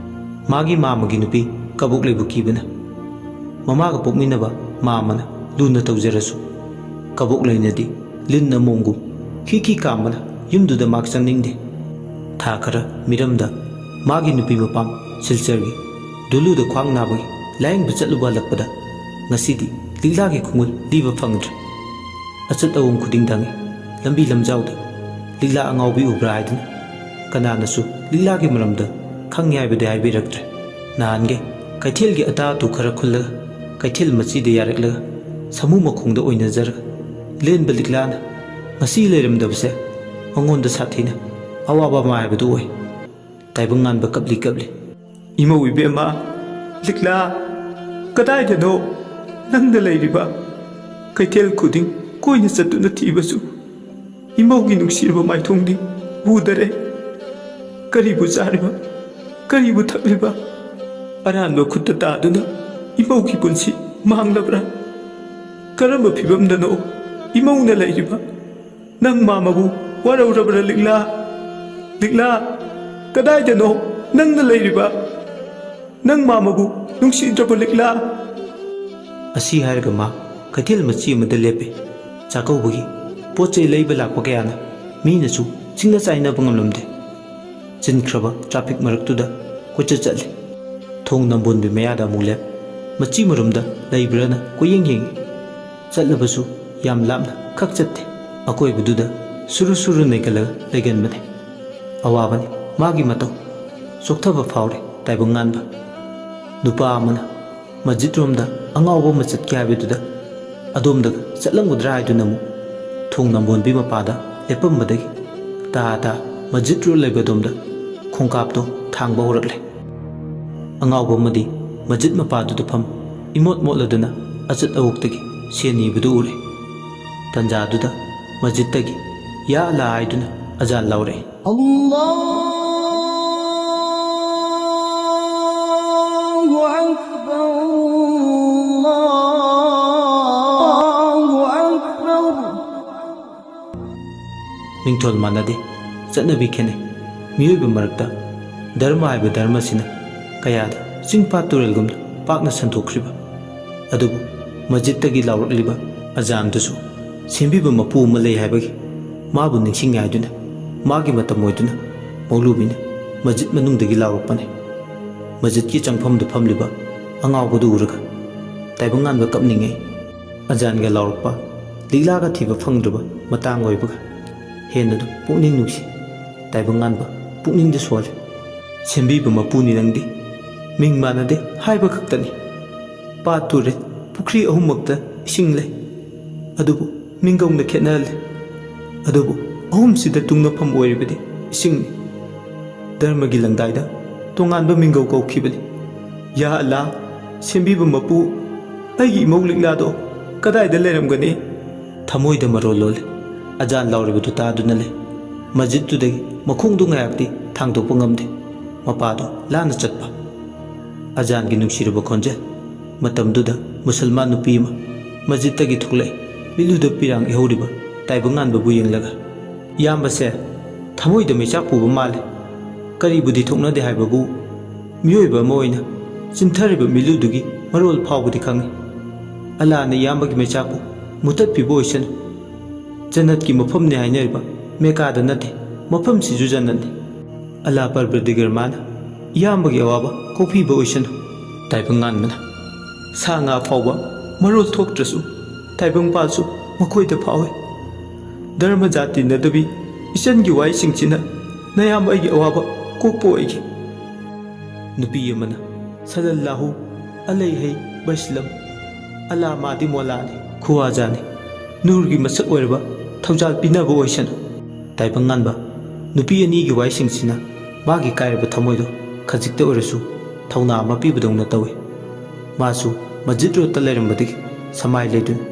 ꯃꯥꯒꯤ ꯃꯥꯃꯒꯤ ꯅꯨꯄꯤ ꯀꯕꯣꯛꯂꯩꯕꯨ ꯀꯤꯕꯅ꯫ ꯃꯃꯥꯒ ꯄꯣꯛꯃꯤꯟꯅꯕ ꯃꯥꯃꯅ ꯂꯨꯅ ꯇꯧꯖꯔꯁꯨ, ꯀꯕꯣꯛꯂꯩꯅꯗꯤ ꯂꯤꯟ ꯑꯃꯣꯝꯒꯨꯝ ꯈꯤ ꯈꯤ ꯀꯥꯝꯕꯅ ꯌꯨꯝꯗꯨꯗ ꯃꯥꯛ ꯆꯪꯅꯤꯡꯗꯦ꯫ ꯊꯥ ꯈꯔ ꯃꯤꯔꯝꯗ ꯃꯥꯒꯤ ꯅꯨꯄꯤ ꯃꯄꯥꯝ ꯁꯤꯜꯆꯔꯒꯤ ꯗꯨꯂꯨꯗ ꯈ꯭ꯋꯥꯡ ꯅꯥꯕꯒꯤ ꯂꯥꯌꯦꯡꯕ ꯆꯠꯂꯨꯕ ꯍꯜꯂꯛꯄꯗ ꯉꯁꯤꯗꯤ ꯂꯤꯛꯂꯥꯒꯤ ꯈꯣꯡꯒꯨꯜ ꯂꯤꯕ ꯐꯪꯗ꯭ꯔꯦ꯫ ꯑꯆꯠ ꯑꯋꯣꯡ ꯈꯨꯗꯤꯡꯗ ꯍꯪꯉꯤ꯫ ꯂꯝꯕꯤ ꯂꯝꯖꯥꯎꯗ ꯂꯤꯛꯂꯥ ꯑꯉꯥꯎꯕꯤ ꯎꯕ꯭ꯔꯥ ꯍꯥꯏꯗꯨꯅ ꯀꯅꯥꯅꯁꯨ ꯂꯤꯛꯂꯥꯒꯤ ꯃꯔꯝꯗ ꯈꯪꯉꯤ ꯍꯥꯏꯕꯗꯤ ꯍꯥꯏꯕꯤꯔꯛꯇ꯭ꯔꯦ꯫ ꯅꯍꯥꯟꯒꯩ ꯀꯩꯊꯦꯜꯒꯤ ꯑꯇꯥ ꯑꯇꯨ ꯈꯔ ꯈꯨꯜꯂꯒ ꯀꯩꯊꯦꯜ ꯃꯆꯤꯗ ꯌꯥꯔꯛꯂꯒ ꯁꯥꯃꯨ ꯃꯈꯣꯡꯗ ꯑꯣꯏꯅꯖꯔꯒ ꯂꯦꯟꯕ ꯂꯤꯛꯂꯥꯅ ꯉꯁꯤ ꯂꯩꯔꯝꯗꯕꯁꯦ ꯃꯉꯣꯟꯗ ꯁꯥꯊꯤꯅ ꯑꯋꯥꯕ ꯑꯃ ꯍꯥꯏꯕꯗꯨ ꯑꯣꯏ꯫ ꯇꯥꯏꯕꯪ ꯉꯥꯟꯕ ꯀꯞꯂꯤ ꯀꯞꯂꯤ꯫ "ꯏꯃꯧ ꯏꯕꯦꯝꯃ, ꯂꯤꯛꯂꯥ, ꯀꯗꯥꯏꯗꯅꯣ ꯅꯪꯅ ꯂꯩꯔꯤꯕ? ꯀꯩꯊꯦꯜ ꯈꯨꯗꯤꯡ ꯀꯣꯏꯅ ꯆꯠꯇꯨꯅ ꯊꯤꯕꯁꯨ ꯏꯃꯧꯒꯤ ꯅꯨꯡꯁꯤꯔꯕ ꯃꯥꯏꯊꯣꯡꯗꯤ ꯎꯗꯔꯦ꯫ ꯀꯔꯤꯕꯨ ꯆꯥꯔꯤꯕ, ꯀꯔꯤꯕꯨ ꯊꯛꯂꯤꯕ? ꯑꯔꯥꯟꯕ ꯈꯨꯠꯇ ꯇꯥꯗꯨꯅ ꯏꯃꯧꯒꯤ ꯄꯨꯟꯁꯤ ꯃꯥꯡꯂꯕ꯭ꯔꯥ? ꯀꯔꯝꯕ ꯐꯤꯕꯝꯗꯅꯣ ꯏꯃꯧꯅ ꯂꯩꯔꯤꯕ? ꯅꯪ ꯃꯥꯃꯕꯨ ꯋꯥꯔꯧꯔꯕ꯭ꯔꯥ ꯂꯤꯛꯂꯥ? ꯂꯤꯛꯂꯥ, ꯀꯗꯥꯏꯗꯅꯣ ꯅꯪꯅ ꯂꯩꯔꯤꯕ? ꯅꯪ ꯃꯥꯃꯕꯨ ꯅꯨꯡꯁꯤꯗ꯭ꯔꯕ ꯂꯤꯛꯂꯥ?" ꯑꯁꯤ ꯍꯥꯏꯔꯒ ꯃꯥ ꯀꯩꯊꯦꯜ ꯃꯆꯤ ꯑꯃꯗ ꯂꯦꯞꯄꯦ꯫ ꯆꯥꯛꯀꯧꯕꯒꯤ ꯄꯣꯠ ꯆꯩ ꯂꯩꯕ ꯂꯥꯛꯄ ꯀꯌꯥꯅ ꯃꯤꯅꯁꯨ ꯆꯤꯡꯅ ꯆꯥꯏꯅꯕ ꯉꯝꯂꯝꯗꯦ꯫ ꯆꯤꯟꯈ꯭ꯔꯕ ꯇ꯭ꯔꯥꯐꯤꯛ ꯃꯔꯛꯇꯨꯗ ꯀꯣꯏꯆꯠ ꯆꯠꯂꯤ꯫ ꯊꯣꯡ ꯅꯝꯕꯣꯟꯕꯤ ꯃꯌꯥꯗ ꯑꯃꯨꯛ ꯂꯦꯞ꯫ ꯃꯆꯤ ꯃꯔꯨꯝꯗ ꯂꯩꯕ꯭ꯔꯥꯅ ꯀꯣꯏꯌꯦꯡ ꯌꯦꯡꯉꯤ꯫ ꯆꯠꯂꯕꯁꯨ ꯌꯥꯝ ꯂꯥꯞꯅ ꯈꯛ ꯆꯠꯇꯦ꯫ ꯑꯀꯣꯏꯕꯗꯨꯗ ꯁꯨꯔꯨ ꯁꯨꯔꯨ ꯅꯩꯒꯜꯂꯒ ꯂꯩꯒꯟꯕꯅꯦ꯫ ꯑꯋꯥꯕꯅꯤ ꯃꯥꯒꯤ ꯃꯇꯧ꯫ ꯆꯣꯛꯊꯕ ꯐꯥꯎꯔꯦ ꯇꯥꯏꯕꯪ ꯉꯥꯟꯕ꯫ ꯅꯨꯄꯥ ꯑꯃꯅ ꯃꯁꯖꯤꯗ ꯔꯣꯝꯗ ꯑꯉꯥꯎꯕ ꯑꯃ ꯆꯠꯀꯦ ꯍꯥꯏꯕꯗꯨꯗ ꯑꯗꯣꯝꯗꯒ ꯆꯠꯂꯝꯒꯗ꯭ꯔꯥ ꯍꯥꯏꯗꯨꯅ ꯑꯃꯨꯛ ꯊꯣꯡ ꯅꯝꯕꯣꯟꯕꯤ ꯃꯄꯥꯗ ꯂꯦꯞꯄꯝꯕꯗꯒꯤ ꯇꯥ ꯇꯥ ꯃꯁꯖꯤꯗ ꯔꯣꯝ ꯂꯩꯕꯗꯣꯝꯗ ꯈꯣꯡꯀꯥꯞꯇꯣ ꯊꯥꯡꯕ ꯍꯧꯔꯛꯂꯦ꯫ ꯑꯉꯥꯎꯕ ꯑꯃꯗꯤ ꯃꯁꯖꯤꯗ ꯃꯄꯥꯗꯨꯗ ꯐꯝ ꯏꯃꯣꯠ ꯃꯣꯠꯂꯗꯅ ꯑꯆꯠ ꯑꯋꯣꯛꯇꯒꯤ ꯁꯦꯟ ꯅꯤꯕꯗꯨ ꯎꯔꯦ꯫ ꯇꯟꯖꯥꯗꯨꯗ ꯃꯁꯖꯤꯗꯇꯒꯤ "ꯌꯥ ꯑꯜꯂꯥ" ꯍꯥꯏꯗꯨꯅ ꯑꯖꯥꯟ ꯂꯥꯎꯔꯛꯏ꯫ الله أكبر، الله أكبر. ꯃꯤꯡꯊꯣꯜ ꯃꯥꯟꯅꯗꯦ, ꯆꯠꯅꯕꯤ ꯈꯦꯠꯅꯩ꯫ ꯃꯤꯑꯣꯏꯕ ꯃꯔꯛꯇ ꯙꯔꯃ ꯍꯥꯏꯕ ꯙꯔꯃꯁꯤꯅ ꯀꯌꯥꯗ ꯆꯤꯡ ꯄꯥꯠ ꯇꯨꯔꯦꯜꯒꯨꯝꯅ ꯄꯥꯛꯅ ꯁꯟꯗꯣꯛꯈ꯭ꯔꯤꯕ꯫ ꯑꯗꯨꯕꯨ ꯃꯁꯖꯤꯗꯇꯒꯤ ꯂꯥꯎꯔꯛꯂꯤꯕ ꯑꯖꯥꯟꯗꯨꯁꯨ ꯁꯦꯝꯕꯤꯕ ꯃꯄꯨ ꯑꯃ ꯂꯩ ꯍꯥꯏꯕꯒꯤ ꯃꯥꯕꯨ ꯅꯤꯡꯁꯤꯡꯉꯦ ꯍꯥꯏꯗꯨꯅ ꯃꯥꯒꯤ ꯃꯇꯝ ꯑꯣꯏꯗꯨꯅ ꯃꯧꯂꯨꯕꯤꯅ ꯃꯁꯖꯤꯗ ꯃꯅꯨꯡꯗꯒꯤ ꯂꯥꯎꯔꯛꯄꯅꯤ꯫ ꯃꯁꯖꯤꯗꯀꯤ ꯆꯪꯐꯝꯗꯨ ꯐꯝꯂꯤꯕ ꯑꯉꯥꯎꯕꯗꯨ ꯎꯔꯒ ꯇꯥꯏꯕꯪꯉꯥꯟꯕ ꯀꯞꯅꯤꯡꯉꯦ꯫ ꯑꯖꯥꯟꯒ ꯂꯥꯎꯔꯛꯄ, ꯂꯤꯛꯂꯥꯒ ꯊꯤꯕ ꯐꯪꯗ꯭ꯔꯕ ꯃꯇꯥꯡ ꯑꯣꯏꯕꯒ ꯍꯦꯟꯅꯗꯨ ꯄꯨꯛꯅꯤꯡ ꯅꯨꯡꯁꯤ꯫ ꯇꯥꯏꯕꯪꯉꯥꯟꯕ ꯄꯨꯛꯅꯤꯡꯗ ꯁꯣꯜꯂꯤ꯫ ꯁꯦꯝꯕꯤꯕ ꯃꯄꯨꯅꯤ ꯅꯪꯗꯤ꯫ ꯃꯤꯡ ꯃꯥꯟꯅꯗꯦ ꯍꯥꯏꯕ ꯈꯛꯇꯅꯤ꯫ ꯄꯥꯠ ꯇꯨꯔꯦꯜ ꯄꯨꯈ꯭ꯔꯤ ꯑꯍꯨꯝꯃꯛꯇ ꯏꯁꯤꯡ ꯂꯩ꯫ ꯑꯗꯨꯕꯨ ꯃꯤꯡꯒꯧꯅ ꯈꯦꯠꯅꯍꯜꯂꯤ꯫ ꯑꯗꯨꯕꯨ ꯑꯍꯨꯝꯁꯤꯗ ꯇꯨꯡꯅꯐꯝ ꯑꯣꯏꯔꯤꯕꯗꯤ ꯏꯁꯤꯡꯅꯤ꯫ ꯙꯔꯃꯒꯤ ꯂꯪꯗꯥꯏꯗ ꯇꯣꯉꯥꯟꯕ ꯃꯤꯡꯒꯧ ꯀꯧꯈꯤꯕꯅꯤ꯫ "ꯌꯥ ꯑꯜꯂꯥ, ꯁꯦꯝꯕꯤꯕ ꯃꯄꯨ, ꯑꯩꯒꯤ ꯏꯃꯧ ꯂꯤꯛꯂꯥꯗꯣ ꯀꯗꯥꯏꯗ ꯂꯩꯔꯝꯒꯅꯤ?" ꯊꯃꯣꯏꯗ ꯃꯔꯣꯜ ꯂꯣꯜꯂꯤ꯫ ꯑꯖꯥꯟ ꯂꯥꯎꯔꯤꯕꯗꯨ ꯇꯥꯗꯨꯅ ꯂꯩ꯫ ꯃꯁꯖꯤꯗꯇꯨꯗꯒꯤ ꯃꯈꯣꯡꯗꯨ ꯉꯥꯏꯍꯥꯛꯇꯤ ꯊꯥꯡꯗꯣꯛꯄ ꯉꯝꯗꯦ꯫ ꯃꯄꯥꯗꯣ ꯂꯥꯟꯅ ꯆꯠꯄ꯫ ꯑꯖꯥꯟꯒꯤ ꯅꯨꯡꯁꯤꯔꯕ ꯈꯣꯟꯖꯦꯜ꯫ ꯃꯇꯝꯗꯨꯗ ꯃꯨꯁꯜꯃꯥꯟ ꯅꯨꯄꯤ ꯑꯃ ꯃꯁꯖꯤꯗꯇꯒꯤ ꯊꯣꯛꯂꯛꯏ꯫ ꯃꯤꯠꯂꯨꯗ ꯄꯤꯔꯥꯡ ꯏꯍꯧꯔꯤꯕ ꯇꯥꯏꯕꯪꯉꯥꯟꯕꯕꯨ ꯌꯦꯡꯂꯒ, "ꯏꯌꯥꯝꯕꯁꯦ, ꯊꯃꯣꯏꯗ ꯃꯩꯆꯥꯛ ꯄꯨꯕ ꯃꯥꯜꯂꯦ꯫ ꯀꯔꯤꯕꯨꯗꯤ ꯊꯣꯛꯅꯗꯦ ꯍꯥꯏꯕꯕꯨ, ꯃꯤꯑꯣꯏꯕ ꯑꯃ ꯑꯣꯏꯅ ꯆꯤꯟꯊꯔꯤꯕ ꯃꯤꯠꯂꯨꯗꯨꯒꯤ ꯃꯔꯣꯜ ꯐꯥꯎꯕꯗꯤ ꯈꯪꯏ꯫ ꯑꯜꯂꯥꯅ ꯏꯌꯥꯝꯕꯒꯤ ꯃꯩꯆꯥꯛꯄꯨ ꯃꯨꯊꯠꯄꯤꯕ ꯑꯣꯏꯁꯅꯨ꯫ ꯖꯟꯅꯠꯀꯤ ꯃꯐꯝꯅꯤ ꯍꯥꯏꯅꯔꯤꯕ ꯃꯦꯀꯥꯗ ꯅꯠꯇꯦ, ꯃꯐꯝꯁꯤꯁꯨ ꯖꯟꯅꯠꯅꯤ꯫ ꯑꯜꯂꯥ ꯄꯔꯕꯔꯗꯤꯒꯔ ꯃꯥꯅ ꯏꯌꯥꯝꯕꯒꯤ ꯑꯋꯥꯕ ꯀꯣꯛꯄꯤꯕ ꯑꯣꯏꯁꯅꯨ꯫ ꯇꯥꯏꯕꯪ ꯉꯥꯟꯕꯅ, ꯁꯥ ꯉꯥ ꯐꯥꯎꯕ ꯃꯔꯣꯜ ꯊꯣꯛꯇ꯭ꯔꯁꯨ ꯇꯥꯏꯕꯪꯄꯥꯜꯁꯨ ꯃꯈꯣꯏꯗ ꯐꯥꯎꯏ꯫ ꯙꯔꯃ ꯖꯥꯇꯤ ꯅꯗꯕꯤ ꯏꯆꯟꯒꯤ ꯋꯥꯍꯩꯁꯤꯡꯁꯤꯅ ꯅꯌꯥꯝꯕ ꯑꯩꯒꯤ ꯑꯋꯥꯕ ꯀꯣꯛꯄ ꯑꯣꯏꯒꯦ꯫ ꯅꯨꯄꯤ ꯑꯃꯅ ꯁꯂꯜꯂꯥꯍꯨ ꯑꯂꯩꯍꯩ ꯕꯩꯁꯂꯝ, ꯑꯂꯥ ꯃꯥꯗꯤ ꯃꯣꯂꯥꯅꯤ, ꯈꯨꯋꯥꯖꯥꯅꯤ, ꯅꯨꯔꯒꯤ ꯃꯁꯛ ꯑꯣꯏꯔꯕ ꯊꯧꯖꯥꯜ ꯄꯤꯅꯕ ꯑꯣꯏꯁꯅꯨ꯫ ꯇꯥꯏꯕꯪ ꯉꯥꯟꯕ, ꯅꯨꯄꯤ ꯑꯅꯤꯒꯤ ꯋꯥꯍꯩꯁꯤꯡꯁꯤꯅ ꯃꯥꯒꯤ ꯀꯥꯏꯔꯕ ꯊꯃꯣꯏꯗꯣ ꯈꯖꯤꯛꯇ ꯑꯣꯏꯔꯁꯨ ꯊꯧꯅꯥ ꯑꯃ ꯄꯤꯕꯗꯧꯅ ꯇꯧꯏ꯫ ꯃꯥꯁꯨ ꯃꯁꯖꯤꯗ ꯔꯣꯗꯇ ꯂꯩꯔꯝꯕꯗꯒꯤ ꯁꯃꯥꯏ ꯂꯩꯗꯨꯅ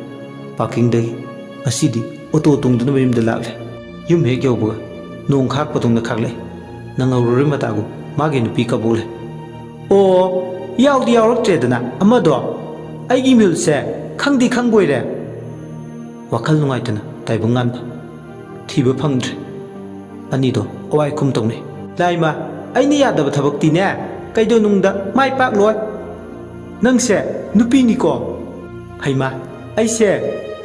ꯄꯥꯔꯀꯤꯡꯗꯒꯤ ꯉꯁꯤꯗꯤ ꯑꯣꯇꯣ ꯇꯣꯡꯗꯨꯅ ꯃꯌꯨꯝꯗ ꯂꯥꯛꯂꯦ꯫ ꯌꯨꯝ ꯍꯦꯛ ꯌꯧꯕꯒ ꯅꯣꯡ ꯈꯥꯛꯄꯗꯧꯅ ꯈꯥꯛꯂꯛꯏ꯫ ꯅꯪꯍꯧꯔꯔꯣꯏ ꯃꯇꯥꯒꯨꯝ ꯃꯥꯒꯤ ꯅꯨꯄꯤ ꯀꯕꯣꯛꯂꯦ꯫ ꯑꯣ, ꯌꯥꯎꯗꯤ ꯌꯥꯎꯔꯛꯇ꯭ꯔꯦꯗꯅ ꯑꯃꯗꯣ꯫ ꯑꯩꯒꯤ ꯃꯤꯍꯨꯜꯁꯦ ꯈꯪꯗꯤ ꯈꯪꯕꯣꯏꯔꯦ꯫ ꯋꯥꯈꯜ ꯅꯨꯡꯉꯥꯏꯇꯅ ꯇꯥꯏꯕꯪ ꯉꯥꯟꯕ ꯊꯤꯕ ꯐꯪꯗ꯭ꯔꯦ꯫ ꯑꯅꯤꯗꯣ ꯑꯋꯥꯏ ꯈꯨꯝ ꯇꯧꯅꯩ꯫ ꯂꯥꯏꯃ, ꯑꯩꯅ ꯌꯥꯗꯕ ꯊꯕꯛꯇꯤꯅꯦ ꯀꯩꯗꯧꯅꯨꯡꯗ ꯃꯥꯏ ꯄꯥꯛꯂꯣꯏ꯫ ꯅꯪꯁꯦ ꯅꯨꯄꯤꯅꯤꯀꯣ? ꯍꯩꯃꯥ, ꯑꯩꯁꯦ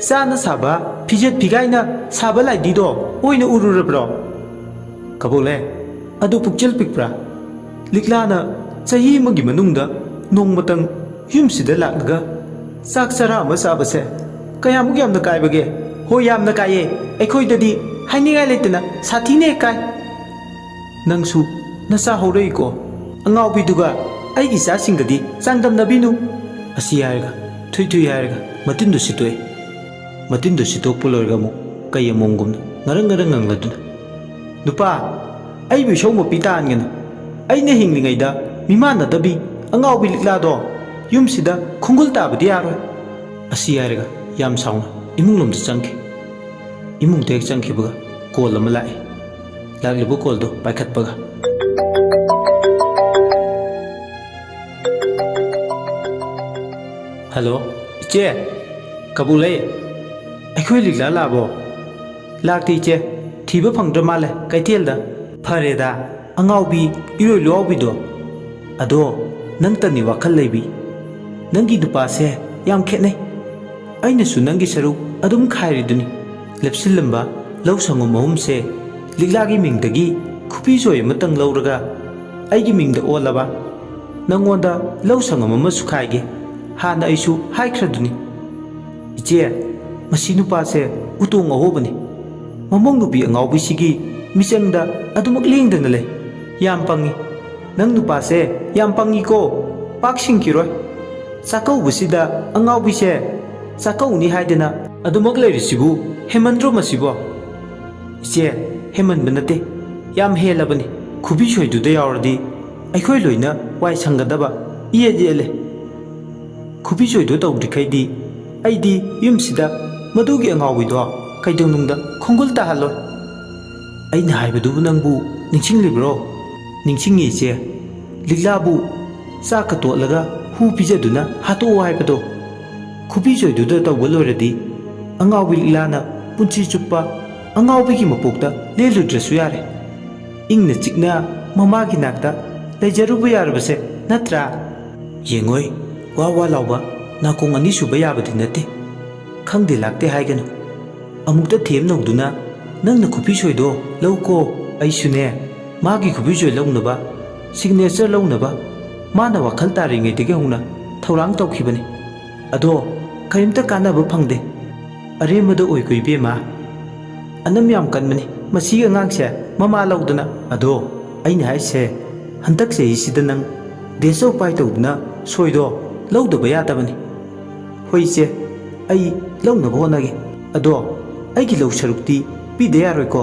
ꯆꯥꯅ ꯁꯥꯕ ꯐꯤꯖꯦꯠ ꯐꯤꯒꯥꯏꯅ ꯁꯥꯕ ꯂꯥꯏꯗꯤꯗꯣ ꯑꯣꯏꯅ ꯎꯔꯨꯔꯕ꯭ꯔꯣ? ꯀꯕꯣꯛꯂꯦ, ꯑꯗꯨ ꯄꯨꯛꯆꯦꯜ ꯄꯤꯛꯄ꯭ꯔꯥ? ꯂꯤꯛꯂꯥꯅ ꯆꯍꯤ ꯑꯃꯒꯤ ꯃꯅꯨꯡꯗ ꯅꯣꯡꯃꯇꯪ ꯌꯨꯝꯁꯤꯗ ꯂꯥꯛꯂꯒ ꯆꯥꯛ ꯆꯔꯥ ꯑꯃ ꯆꯥꯕꯁꯦ ꯀꯌꯥꯃꯨꯛ ꯌꯥꯝꯅ ꯀꯥꯏꯕꯒꯦ? ꯍꯣꯏ, ꯌꯥꯝꯅ ꯀꯥꯏꯌꯦ꯫ ꯑꯩꯈꯣꯏꯗꯗꯤ ꯍꯥꯏꯅꯤꯡꯉꯥꯏ ꯂꯩꯇꯅ ꯁꯥꯊꯤꯅ ꯍꯦꯛ ꯀꯥꯏ꯫ ꯅꯪꯁꯨ ꯅꯆꯥ ꯍꯧꯔꯛꯏꯀꯣ? ꯑꯉꯥꯎꯕꯤꯗꯨꯒ ꯑꯩꯒꯤ ꯏꯆꯥꯁꯤꯡꯒꯗꯤ ꯆꯥꯡꯗꯝꯅꯕꯤꯅꯨ꯫ ꯑꯁꯤ ꯍꯥꯏꯔꯒ ꯊꯨꯏ ꯊꯨꯏ ꯍꯥꯏꯔꯒ ꯃꯇꯤꯟꯗꯨ ꯁꯤꯠꯇꯣꯛꯑꯦ꯫ ꯃꯇꯤꯟꯗꯨ ꯁꯤꯠꯇꯣꯛꯄ ꯂꯣꯏꯔꯒ ꯑꯃꯨꯛ ꯀꯩ ꯑꯃꯣꯝꯒꯨꯝꯅ ꯉꯔꯪ ꯉꯔꯪ ꯉꯪꯂꯗꯨꯅ, "ꯅꯨꯄꯥ, ꯑꯩꯕꯨ ꯏꯁꯧ ꯃꯄꯤ ꯇꯥꯍꯟꯒꯅꯨ꯫ ꯑꯩꯅ ꯍꯤꯡꯂꯤꯉꯩꯗ ꯃꯤꯃꯥꯟꯅꯗꯕꯤ ꯑꯉꯥꯎꯕꯤ ꯂꯤꯛꯂꯥꯗꯣ ꯌꯨꯝꯁꯤꯗ ꯈꯣꯡꯒꯨꯜ ꯇꯥꯕꯗꯤ ꯌꯥꯔꯣꯏ"꯫ ꯑꯁꯤ ꯍꯥꯏꯔꯒ ꯌꯥꯝ ꯁꯥꯎꯅ ꯏꯃꯨꯡ ꯂꯣꯝꯗ ꯆꯪꯈꯤ꯫ ꯏꯃꯨꯡꯗ ꯍꯦꯛ ꯆꯪꯈꯤꯕꯒ ꯀꯣꯜ ꯑꯃ ꯂꯥꯛꯏ꯫ ꯂꯥꯛꯂꯤꯕ ꯀꯣꯜꯗꯣ ꯄꯥꯏꯈꯠꯄꯒ, "ꯍꯜꯂꯣ, ꯏꯆꯦ, ꯀꯕꯣꯛꯂꯩ, ꯑꯩꯈꯣꯏ ꯂꯤꯛꯂꯥ ꯂꯥꯛꯑꯕꯣ?" "ꯂꯥꯛꯇꯦ ꯏꯆꯦ, ꯊꯤꯕ ꯐꯪꯗ꯭ꯔ ꯃꯥꯜꯂꯦ ꯀꯩꯊꯦꯜꯗ"꯫ "ꯐꯔꯦꯗ, ꯑꯉꯥꯎꯕꯤ ꯏꯔꯣꯏ ꯂꯨꯋꯥꯎꯕꯤꯗꯣ꯫ ꯑꯗꯣ ꯅꯪꯇꯅꯤ ꯋꯥꯈꯜ ꯂꯩꯕꯤ꯫ ꯅꯪꯒꯤ ꯅꯨꯄꯥꯁꯦ ꯌꯥꯝ ꯈꯦꯠꯅꯩ꯫ ꯑꯩꯅꯁꯨ ꯅꯪꯒꯤ ꯁꯔꯨꯛ ꯑꯗꯨꯝ ꯈꯥꯏꯔꯤꯗꯨꯅꯤ꯫ ꯂꯦꯞꯁꯤꯜꯂꯝꯕ ꯂꯧ ꯁꯪꯒꯣꯝ ꯑꯍꯨꯝꯁꯦ ꯂꯤꯛꯂꯥꯒꯤ ꯃꯤꯡꯗꯒꯤ ꯈꯨꯄꯤ ꯆꯣꯏ ꯑꯃꯇꯪ ꯂꯧꯔꯒ ꯑꯩꯒꯤ ꯃꯤꯡꯗ ꯑꯣꯜꯂꯕ"꯫ ꯅꯪꯉꯣꯟꯗ ꯂꯧ ꯁꯪꯉꯝ ꯑꯃꯁꯨ ꯈꯥꯏꯒꯦ꯫ ꯍꯥꯟꯅ ꯑꯩꯁꯨ ꯍꯥꯏꯈ꯭ꯔꯗꯨꯅꯤ꯫ ꯏꯆꯦ, ꯃꯁꯤ ꯅꯨꯄꯥꯁꯦ ꯎꯇꯣꯡ ꯑꯍꯣꯕꯅꯤ꯫ ꯃꯃꯧ ꯅꯨꯄꯤ ꯑꯉꯥꯎꯕꯤꯁꯤꯒꯤ ꯃꯤꯆꯪꯗ ꯑꯗꯨꯃꯛ ꯂꯦꯡꯗꯅ ꯂꯩ꯫ ꯌꯥꯝ ꯄꯪꯉꯤ꯫ ꯅꯪ ꯅꯨꯄꯥꯁꯦ ꯌꯥꯝ ꯄꯪꯉꯤꯀꯣ꯫ ꯄꯥꯛ ꯁꯤꯡꯈꯤꯔꯣꯏ꯫ ꯆꯥꯛꯀꯧꯕꯁꯤꯗ ꯑꯉꯥꯎꯕꯤꯁꯦ ꯆꯥꯛꯀꯧꯅꯤ ꯍꯥꯏꯗꯅ ꯑꯗꯨꯃꯛ ꯂꯩꯔꯤꯁꯤꯕꯨ ꯍꯦꯃꯟꯗ꯭ꯔꯣ ꯃꯁꯤꯕꯣ? ꯏꯆꯦ, ꯍꯦꯃꯟꯕ ꯅꯠꯇꯦ, ꯌꯥꯝ ꯍꯦꯜꯂꯕꯅꯤ꯫ ꯈꯨꯕꯤ ꯁꯣꯏꯗꯨꯗ ꯌꯥꯎꯔꯗꯤ ꯑꯩꯈꯣꯏ ꯂꯣꯏꯅ ꯋꯥꯏ ꯁꯪꯒꯗꯕ ꯏꯌꯦꯠ ꯌꯦꯠꯂꯦ꯫ ꯈꯨꯕꯤ ꯁꯣꯏꯗꯨ ꯇꯧꯗ꯭ꯔꯤꯈꯩꯗꯤ ꯑꯩꯗꯤ ꯌꯨꯝꯁꯤꯗ ꯃꯗꯨꯒꯤ ꯑꯉꯥꯎꯕꯤꯗꯣ ꯀꯩꯗꯧꯅꯨꯡꯗ ꯈꯣꯡꯒꯨꯜ ꯇꯥꯍꯜꯂꯣꯏ꯫ ꯑꯩꯅ ꯍꯥꯏꯕꯗꯨꯕꯨ ꯅꯪꯕꯨ ꯅꯤꯡꯁꯤꯡꯂꯤꯕ꯭ꯔꯣ? ꯅꯤꯡꯁꯤꯡꯉꯤ ꯏꯆꯦ꯫ ꯂꯤꯛꯂꯥꯕꯨ ꯆꯥꯛꯀ ꯇꯣꯠꯂꯒ ꯍꯨ ꯄꯤꯖꯗꯨꯅ ꯍꯥꯠꯇꯣꯛꯑꯣ ꯍꯥꯏꯕꯗꯣ꯫ ꯈꯨꯕꯤ ꯁꯣꯏꯗꯨꯗ ꯇꯧꯕ ꯂꯣꯏꯔꯗꯤ ꯑꯉꯥꯎꯕꯤ ꯂꯤꯛꯂꯥꯅ ꯄꯨꯟꯁꯤ ꯆꯨꯞꯄ ꯑꯉꯥꯎꯕꯤꯒꯤ ꯃꯄꯣꯛꯇ ꯂꯦꯜꯂꯨꯗ꯭ꯔꯁꯨ ꯌꯥꯔꯦ꯫ ꯏꯪꯅ ꯆꯤꯛꯅ ꯃꯃꯥꯒꯤ ꯅꯥꯛꯇ ꯂꯩꯖꯔꯨꯕ ꯌꯥꯔꯕꯁꯦ ꯅꯠꯇ꯭ꯔꯥ? ꯌꯦꯡꯉꯣꯏ, ꯋꯥ ꯋꯥ ꯂꯥꯎꯕ ꯅꯥꯀꯣꯡ ꯑꯅꯤ ꯁꯨꯕ ꯌꯥꯕꯗꯤ ꯅꯠꯇꯦ꯫ ꯈꯪꯗꯦ ꯂꯥꯛꯇꯦ ꯍꯥꯏꯒꯅꯨ꯫ ꯑꯃꯨꯛꯇ ꯊꯦꯝ ꯅꯧꯗꯨꯅ ꯅꯪꯅ ꯈꯨꯕꯤ ꯁꯣꯏꯗꯣ ꯂꯧꯀꯣ꯫ ꯑꯩꯁꯨꯅꯦ, ꯃꯥꯒꯤ ꯈꯨꯕꯤ ꯁꯣꯏ ꯂꯧꯅꯕ, ꯁꯤꯒꯅꯦꯆꯔ ꯂꯧꯅꯕ ꯃꯥꯅ ꯋꯥꯈꯜ ꯇꯥꯔꯤꯉꯩꯗꯒꯤ ꯍꯧꯅ ꯊꯧꯔꯥꯡ ꯇꯧꯈꯤꯕꯅꯤ꯫ ꯑꯗꯣ ꯀꯔꯤꯝꯇ ꯀꯥꯟꯅꯕ ꯐꯪꯗꯦ꯫ ꯑꯔꯦꯝꯕꯗ ꯑꯣꯏꯀꯣ ꯏꯕꯦꯝꯃ꯫ ꯑꯅꯝ ꯌꯥꯝ ꯀꯟꯕꯅꯤ ꯃꯁꯤꯒꯤ ꯑꯉꯥꯡꯁꯦ, ꯃꯃꯥ ꯂꯧꯗꯅ꯫ ꯑꯗꯣ ꯑꯩꯅ ꯍꯥꯏꯁꯦ, ꯍꯟꯗꯛ ꯆꯍꯤꯁꯤꯗ ꯅꯪ ꯗꯦꯁ ꯎꯄꯥꯏ ꯇꯧꯗꯨꯅ ꯁꯣꯏꯗꯣ ꯂꯧꯗꯕ ꯌꯥꯗꯕꯅꯤ꯫ ꯍꯣꯏ ꯏꯆꯦ, ꯑꯩ ꯂꯧꯅꯕ ꯍꯣꯠꯅꯒꯦ꯫ ꯑꯗꯣ ꯑꯩꯒꯤ ꯂꯧ ꯁꯔꯨꯛꯇꯤ ꯄꯤꯗ ꯌꯥꯔꯣꯏꯀꯣ?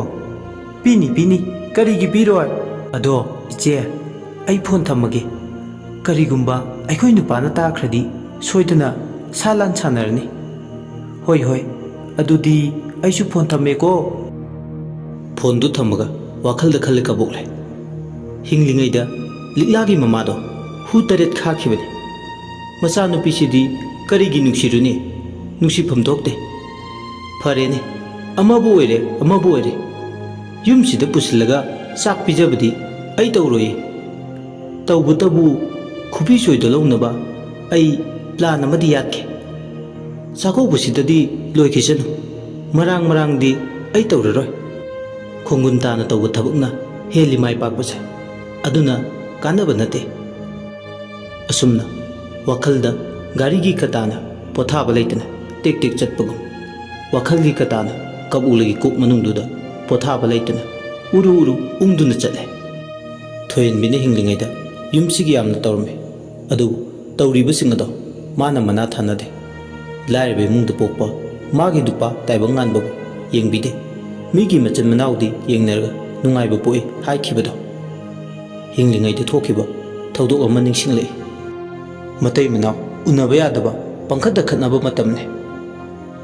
ꯄꯤꯅꯤ, ꯄꯤꯅꯤ꯫ ꯀꯔꯤꯒꯤ ꯄꯤꯔꯣꯏ? ꯑꯗꯣ ꯏꯆꯦ, ꯑꯩ ꯐꯣꯟ ꯊꯝꯃꯒꯦ꯫ ꯀꯔꯤꯒꯨꯝꯕ ꯑꯩꯈꯣꯏ ꯅꯨꯄꯥꯅ ꯇꯥꯈ꯭ꯔꯗꯤ ꯁꯣꯏꯗꯅ ꯁꯥ ꯂꯥꯟ ꯁꯥꯟꯅꯔꯅꯤ꯫ ꯍꯣꯏ, ꯍꯣꯏ, ꯑꯗꯨꯗꯤ ꯑꯩꯁꯨ ꯐꯣꯟ ꯊꯝꯃꯦꯀꯣ꯫ ꯐꯣꯟꯗꯨ ꯊꯝꯃꯒ ꯋꯥꯈꯜꯗ ꯈꯜꯂꯦ ꯀꯕꯣꯛꯂꯩ꯫ ꯍꯤꯡꯂꯤꯉꯩꯗ ꯂꯤꯛꯂꯥꯒꯤ ꯃꯃꯥꯗꯣ ꯍꯨ ꯇꯔꯦꯠ ꯈꯥꯛꯈꯤꯕꯅꯤ꯫ ꯃꯆꯥꯅꯨꯄꯤꯁꯤꯗꯤ ꯀꯔꯤꯒꯤ ꯅꯨꯡꯁꯤꯔꯨꯅꯤ? ꯅꯨꯡꯁꯤꯐꯝ ꯊꯣꯛꯇꯦ꯫ ꯐꯔꯦꯅꯦ, ꯑꯃꯕꯨ ꯑꯣꯏꯔꯦ, ꯑꯃꯕꯨ ꯑꯣꯏꯔꯦ, ꯌꯨꯝꯁꯤꯗ ꯄꯨꯁꯤꯜꯂꯒ ꯆꯥꯛ ꯄꯤꯖꯕꯗꯤ ꯑꯩ ꯇꯧꯔꯣꯏꯌꯦ꯫ ꯇꯧꯕꯇꯕꯨ ꯈꯨꯕꯤ ꯁꯣꯏꯗꯣ ꯂꯧꯅꯕ ꯑꯩ ꯄ꯭ꯂꯥꯟ ꯑꯃꯗꯤ ꯌꯥꯠꯀꯦ꯫ ꯆꯥꯛꯀꯧꯕꯁꯤꯗꯗꯤ ꯂꯣꯏꯈꯤꯁꯅꯨ꯫ ꯃꯔꯥꯡ ꯃꯔꯥꯡꯗꯤ ꯑꯩ ꯇꯧꯔꯔꯣꯏ꯫ ꯈꯣꯡꯒꯨꯟ ꯇꯥꯅ ꯇꯧꯕ ꯊꯕꯛꯅ ꯍꯦꯜꯂꯤ ꯃꯥꯏ ꯄꯥꯛꯄꯁꯦ꯫ ꯑꯗꯨꯅ ꯀꯥꯟꯅꯕ ꯅꯠꯇꯦ꯫ ꯑꯁꯨꯝꯅ ꯋꯥꯈꯜꯗ ꯒꯥꯔꯤꯒꯤ ꯀꯇꯥꯅ ꯄꯣꯊꯥꯕ ꯂꯩꯇꯅ ꯇꯦꯛ ꯇꯦꯛ ꯆꯠꯄꯒꯨꯝ, ꯋꯥꯈꯜꯒꯤ ꯀꯇꯥꯅ ꯀꯕꯣꯛꯂꯩꯒꯤ ꯀꯣꯛ ꯃꯅꯨꯡꯗꯨꯗ ꯄꯣꯊꯥꯕ ꯂꯩꯇꯅ ꯎꯔꯨ ꯎꯔꯨ ꯎꯪꯗꯨꯅ ꯆꯠꯂꯦ꯫ ꯊꯣꯏꯍꯟꯕꯤꯅ ꯍꯤꯡꯂꯤꯉꯩꯗ ꯌꯨꯝꯁꯤꯒꯤ ꯌꯥꯝꯅ ꯇꯧꯔꯝꯃꯤ꯫ ꯑꯗꯨꯕꯨ ꯇꯧꯔꯤꯕꯁꯤꯡ ꯑꯗꯣ ꯃꯥꯅ ꯃꯅꯥ ꯊꯥꯅꯗꯦ꯫ ꯂꯥꯏꯔꯕ ꯏꯃꯨꯡꯗ ꯄꯣꯛꯄ ꯃꯥꯒꯤ ꯅꯨꯄꯥ ꯇꯥꯏꯕꯪ ꯉꯥꯟꯕꯕꯨ ꯌꯦꯡꯕꯤꯗꯦ꯫ ꯃꯤꯒꯤ ꯃꯆꯤꯟ ꯃꯅꯥꯎꯗꯤ ꯌꯦꯡꯅꯔꯒ ꯅꯨꯡꯉꯥꯏꯕ ꯄꯣꯛꯏ ꯍꯥꯏꯈꯤꯕꯗꯣ ꯍꯤꯡꯂꯤꯉꯩꯗ ꯊꯣꯛꯈꯤꯕ ꯊꯧꯗꯣꯛ ꯑꯃ ꯅꯤꯡꯁꯤꯡꯂꯛꯏ꯫ ꯃꯇꯩ ꯃꯅꯥꯎ ꯎꯅꯕ ꯌꯥꯗꯕ ꯄꯪꯈꯠꯇ ꯈꯠꯅꯕ ꯃꯇꯝꯅꯤ꯫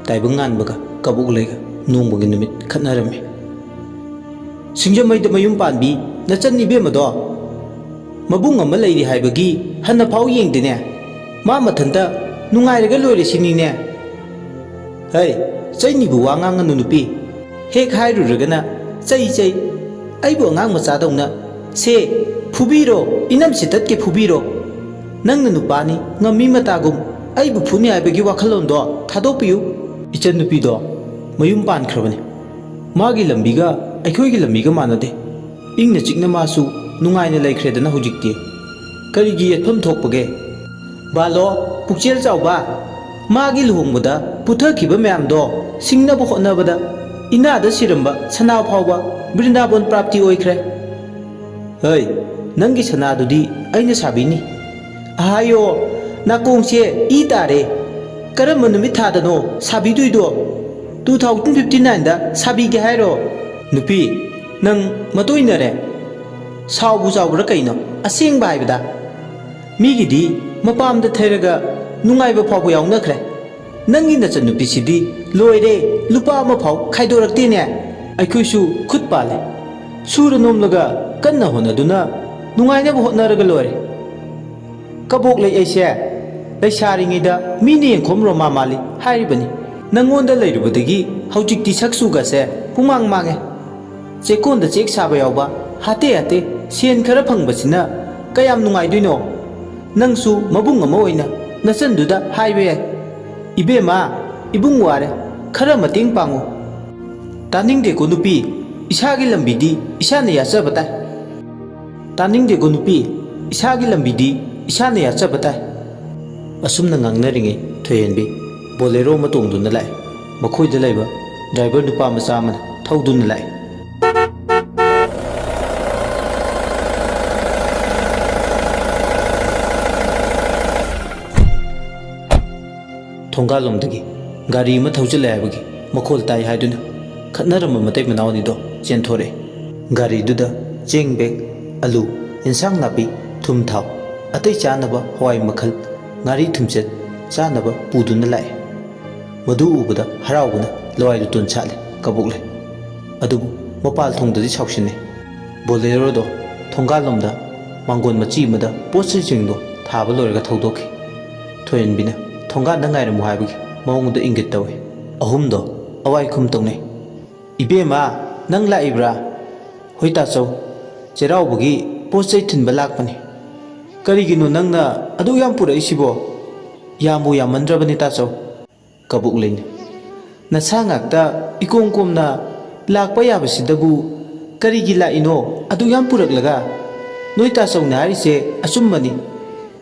ꯇꯥꯏꯕꯪ ꯉꯥꯟꯕꯒ ꯀꯕꯣꯛꯂꯩꯒ ꯅꯣꯡꯃꯒꯤ ꯅꯨꯃꯤꯠ ꯈꯠꯅꯔꯝꯃꯤ꯫ "ꯁꯤꯡꯖꯃꯩꯗ ꯃꯌꯨꯝ ꯄꯥꯟꯕꯤ ꯅꯆꯟ ꯏꯕꯦꯝꯃꯗꯣ ꯃꯕꯨꯡ ꯑꯃ ꯂꯩꯔꯤ ꯍꯥꯏꯕꯒꯤ ꯍꯟꯅ ꯐꯥꯎ ꯌꯦꯡꯗꯦꯅꯦ꯫ ꯃꯥ ꯃꯊꯟꯇ ꯅꯨꯡꯉꯥꯏꯔꯒ ꯂꯣꯏꯔꯦ ꯁꯤꯅꯤꯅꯦ꯫ ꯍꯩ, ꯆꯩꯅꯤꯕꯨ ꯋꯥ ꯉꯥꯡꯉꯅꯨ ꯅꯨꯄꯤ꯫ ꯍꯦꯛ ꯍꯥꯏꯔꯨꯔꯒꯅ ꯆꯩ ꯆꯩ꯫ ꯑꯩꯕꯨ ꯑꯉꯥꯡ ꯃꯆꯥꯗꯧꯅ꯫ ꯁꯦ, ꯐꯨꯕꯤꯔꯣ, ꯏꯅꯝꯁꯤ ꯇꯠꯀꯦ ꯐꯨꯕꯤꯔꯣ꯫ ꯅꯪꯅ ꯅꯨꯄꯥꯅꯤ, ꯉꯝꯃꯤ ꯃꯇꯥꯒꯨꯝ꯫ ꯑꯩꯕꯨ ꯐꯨꯅꯤ ꯍꯥꯏꯕꯒꯤ ꯋꯥꯈꯜꯂꯣꯟꯗꯣ ꯊꯥꯗꯣꯛꯄꯤꯌꯨ꯫" ꯏꯆꯟꯅꯨꯄꯤꯗꯣ ꯃꯌꯨꯝ ꯄꯥꯟꯈ꯭ꯔꯕꯅꯤ꯫ ꯃꯥꯒꯤ ꯂꯝꯕꯤꯒ ꯑꯩꯈꯣꯏꯒꯤ ꯂꯝꯕꯤꯒ ꯃꯥꯟꯅꯗꯦ꯫ ꯏꯪꯅ ꯆꯤꯛꯅ ꯃꯥꯁꯨ ꯅꯨꯡꯉꯥꯏꯅ ꯂꯩꯈ꯭ꯔꯦꯗꯅ ꯍꯧꯖꯤꯛꯇꯤ꯫ ꯀꯔꯤꯒꯤ ꯌꯦꯠꯐꯝ ꯊꯣꯛꯄꯒꯦ? ꯕꯥꯂꯣ, ꯄꯨꯛꯆꯦꯜ ꯆꯥꯎꯕ, ꯃꯥꯒꯤ ꯂꯨꯍꯣꯡꯕꯗ ꯄꯨꯊꯈꯤꯕ ꯃꯌꯥꯝꯗꯣ ꯁꯤꯡꯅꯕ ꯍꯣꯠꯅꯕꯗ ꯏꯅꯥꯗ ꯁꯤꯔꯝꯕ ꯁꯅꯥ ꯐꯥꯎꯕ ꯕ꯭ꯔꯤꯟꯗꯥꯕꯣꯟ ꯄ꯭ꯔꯥꯞꯇꯤ ꯑꯣꯏꯈ꯭ꯔꯦ꯫ ꯍꯩ, ꯅꯪꯒꯤ ꯁꯅꯥꯗꯨꯗꯤ ꯑꯩꯅ ꯁꯥꯕꯤꯅꯤ꯫ ꯑꯍꯥꯌꯣ, ꯅꯥꯀꯣꯡꯁꯦ ꯏ ꯇꯥꯔꯦ꯫ ꯀꯔꯝꯕ ꯅꯨꯃꯤꯠ ꯊꯥꯗꯅꯣ ꯁꯥꯕꯤꯗꯣꯏꯗꯣ? Two thousand fifty nineꯗ ꯁꯥꯕꯤꯒꯦ ꯍꯥꯏꯔꯣ? ꯅꯨꯄꯤ, ꯅꯪ ꯃꯇꯣꯏꯅꯔꯦ꯫ ꯁꯥꯎꯕꯨ ꯆꯥꯎꯕ꯭ꯔꯥ ꯀꯩꯅꯣ? ꯑꯁꯦꯡꯕ ꯍꯥꯏꯕꯗ꯫ ꯃꯤꯒꯤꯗꯤ ꯃꯄꯥꯝꯗ ꯊꯩꯔꯒ ꯅꯨꯡꯉꯥꯏꯕ ꯐꯥꯎꯕ ꯌꯥꯎꯅꯈ꯭ꯔꯦ꯫ ꯅꯪꯒꯤ ꯅꯆꯟꯅꯨꯄꯤꯁꯤꯗꯤ ꯂꯣꯏꯔꯦ, ꯂꯨꯄꯥ ꯑꯃ ꯐꯥꯎ ꯈꯥꯏꯗꯣꯔꯛꯇꯦꯅꯦ꯫ ꯑꯩꯈꯣꯏꯁꯨ ꯈꯨꯠ ꯄꯥꯜꯂꯦ꯫ ꯁꯨꯔ ꯅꯣꯝꯂꯒ ꯀꯟꯅ ꯍꯣꯠꯅꯗꯨꯅ ꯅꯨꯡꯉꯥꯏꯅꯕ ꯍꯣꯠꯅꯔꯒ ꯂꯣꯏꯔꯦ꯫ ꯀꯕꯣꯛꯂꯩ ꯑꯩꯁꯦ ꯂꯩꯁꯥꯔꯤꯉꯩꯗ ꯃꯤꯅ ꯌꯦꯡꯈꯣꯝ ꯔꯣꯃꯥ ꯃꯥꯜꯂꯤ ꯍꯥꯏꯔꯤꯕꯅꯤ꯫ ꯅꯪꯉꯣꯟꯗ ꯂꯩꯔꯨꯕꯗꯒꯤ ꯍꯧꯖꯤꯛꯇꯤ ꯁꯛ ꯆꯨꯒꯁꯦ ꯄꯨꯡꯃꯥꯡ ꯃꯥꯡꯉꯦ꯫ ꯆꯦꯛꯀꯣꯟꯗ ꯆꯦꯛ ꯁꯥꯕ ꯌꯥꯎꯕ ꯍꯥꯇꯦ ꯍꯥꯇꯦ ꯁꯦꯟ ꯈꯔ ꯐꯪꯕꯁꯤꯅ ꯀꯌꯥꯝ ꯅꯨꯡꯉꯥꯏꯗꯣꯏꯅꯣ? ꯅꯪꯁꯨ ꯃꯕꯨꯡ ꯑꯃ ꯑꯣꯏꯅ ꯅꯆꯟꯗꯨꯗ ꯍꯥꯏꯕ ꯌꯥꯏ꯫ "ꯏꯕꯦꯝꯃ, ꯏꯕꯨꯡ ꯋꯥꯔꯦ, ꯈꯔ ꯃꯇꯦꯡ ꯄꯥꯡꯉꯨ꯫" ꯇꯥꯅꯤꯡꯗꯦꯀꯣ ꯅꯨꯄꯤ, ꯏꯁꯥꯒꯤ ꯂꯝꯕꯤꯗꯤ ꯏꯁꯥꯅ ꯌꯥꯠꯆꯕ ꯇꯥꯏ꯫ ꯇꯥꯅꯤꯡꯗꯦꯀꯣ ꯅꯨꯄꯤ, ꯏꯁꯥꯒꯤ ꯂꯝꯕꯤꯗꯤ ꯏꯁꯥꯅ ꯌꯥꯠꯆꯕ ꯇꯥꯏ꯫ ꯑꯁꯨꯝꯅ ꯉꯥꯡꯅꯔꯤꯉꯩ ꯊꯣꯏꯍꯦꯟꯕꯤ ꯕꯣꯂꯦꯔꯣ ꯑꯃ ꯇꯣꯡꯗꯨꯅ ꯂꯥꯛꯏ꯫ ꯃꯈꯣꯏꯗ ꯂꯩꯕ ꯗ꯭ꯔꯥꯏꯚꯔ ꯅꯨꯄꯥ ꯃꯆꯥ ꯑꯃꯅ ꯊꯧꯗꯨꯅ ꯂꯥꯛꯏ꯫ ꯊꯣꯡꯒꯥꯜꯂꯣꯝꯗꯒꯤ ꯒꯥꯔꯤ ꯑꯃ ꯊꯧꯖꯤꯜꯂꯦ ꯍꯥꯏꯕꯒꯤ ꯃꯈꯣꯜ ꯇꯥꯏ ꯍꯥꯏꯗꯨꯅ ꯈꯠꯅꯔꯝꯕ ꯃꯇꯩ ꯃꯅꯥꯎ ꯑꯅꯤꯗꯣ ꯆꯦꯟꯊꯣꯔꯛꯑꯦ꯫ ꯒꯥꯔꯤꯗꯨꯗ ꯆꯦꯡ ꯕꯦꯒ, ꯑꯂꯨ, ꯏꯟꯁꯥꯡ ꯅꯥꯄꯤ, ꯊꯨꯝ ꯊꯥꯎ, ꯑꯇꯩ ꯆꯥꯅꯕ ꯍꯋꯥꯏ ꯃꯈꯜ, ꯉꯥꯔꯤ ꯊꯨꯝꯆꯦꯠ ꯆꯥꯅꯕ ꯄꯨꯗꯨꯅ ꯂꯥꯛꯑꯦ꯫ ꯃꯗꯨ ꯎꯕꯗ ꯍꯔꯥꯎꯕꯅ ꯂꯋꯥꯏ ꯂꯨꯇꯣꯟ ꯁꯥꯠꯂꯦ ꯀꯕꯣꯛꯂꯩ꯫ ꯑꯗꯨꯕꯨ ꯃꯄꯥꯜ ꯊꯣꯡꯗꯗꯤ ꯁꯥꯎꯁꯤꯟꯅꯩ꯫ ꯕꯣꯂꯦꯔꯣꯗꯣ ꯊꯣꯡꯒꯥꯜꯂꯣꯝꯗ ꯃꯥꯡꯒꯣꯟ ꯃꯆꯤ ꯑꯃꯗ ꯄꯣꯠ ꯆꯩꯁꯤꯡꯗꯣ ꯊꯥꯕ ꯂꯣꯏꯔꯒ ꯊꯧꯗꯣꯛꯈꯤ꯫ ꯊꯣꯏꯍꯟꯕꯤꯅ ꯊꯣꯡꯒꯥꯟꯗ ꯉꯥꯏꯔꯝꯃꯨ ꯍꯥꯏꯕꯒꯤ ꯃꯑꯣꯡꯗ ꯏꯪꯒꯤꯠ ꯇꯧꯏ꯫ ꯑꯍꯨꯝꯗꯣ ꯑꯋꯥꯏ ꯈꯨꯝ ꯇꯧꯅꯩ꯫ "ꯏꯕꯦꯝꯃ, ꯅꯪ ꯂꯥꯛꯏꯕ꯭ꯔꯥ?" "ꯍꯣꯏ ꯇꯥꯆꯧ, ꯆꯩꯔꯥꯎꯕꯒꯤ ꯄꯣꯠ ꯆꯩ ꯊꯤꯟꯕ ꯂꯥꯛꯄꯅꯤ꯫ ꯀꯔꯤꯒꯤꯅꯣ ꯅꯪꯅ ꯑꯗꯨꯛ ꯌꯥꯝ ꯄꯨꯔꯛꯏꯁꯤꯕꯣ? ꯌꯥꯝꯕꯨ ꯌꯥꯝꯃꯟꯗ꯭ꯔꯕꯅꯤ ꯇꯥꯆꯧ꯫" ꯀꯕꯣꯛꯂꯩꯅ, "ꯅꯁꯥ ꯉꯥꯛꯇ ꯏꯀꯣꯝ ꯀꯣꯝꯅ ꯂꯥꯛꯄ ꯌꯥꯕꯁꯤꯗꯕꯨ ꯀꯔꯤꯒꯤ ꯂꯥꯛꯏꯅꯣ ꯑꯗꯨꯛ ꯌꯥꯝ ꯄꯨꯔꯛꯂꯒ? ꯅꯣꯏ ꯇꯥꯆꯧꯅ ꯍꯥꯏꯔꯤꯁꯦ ꯑꯆꯨꯝꯕꯅꯤ꯫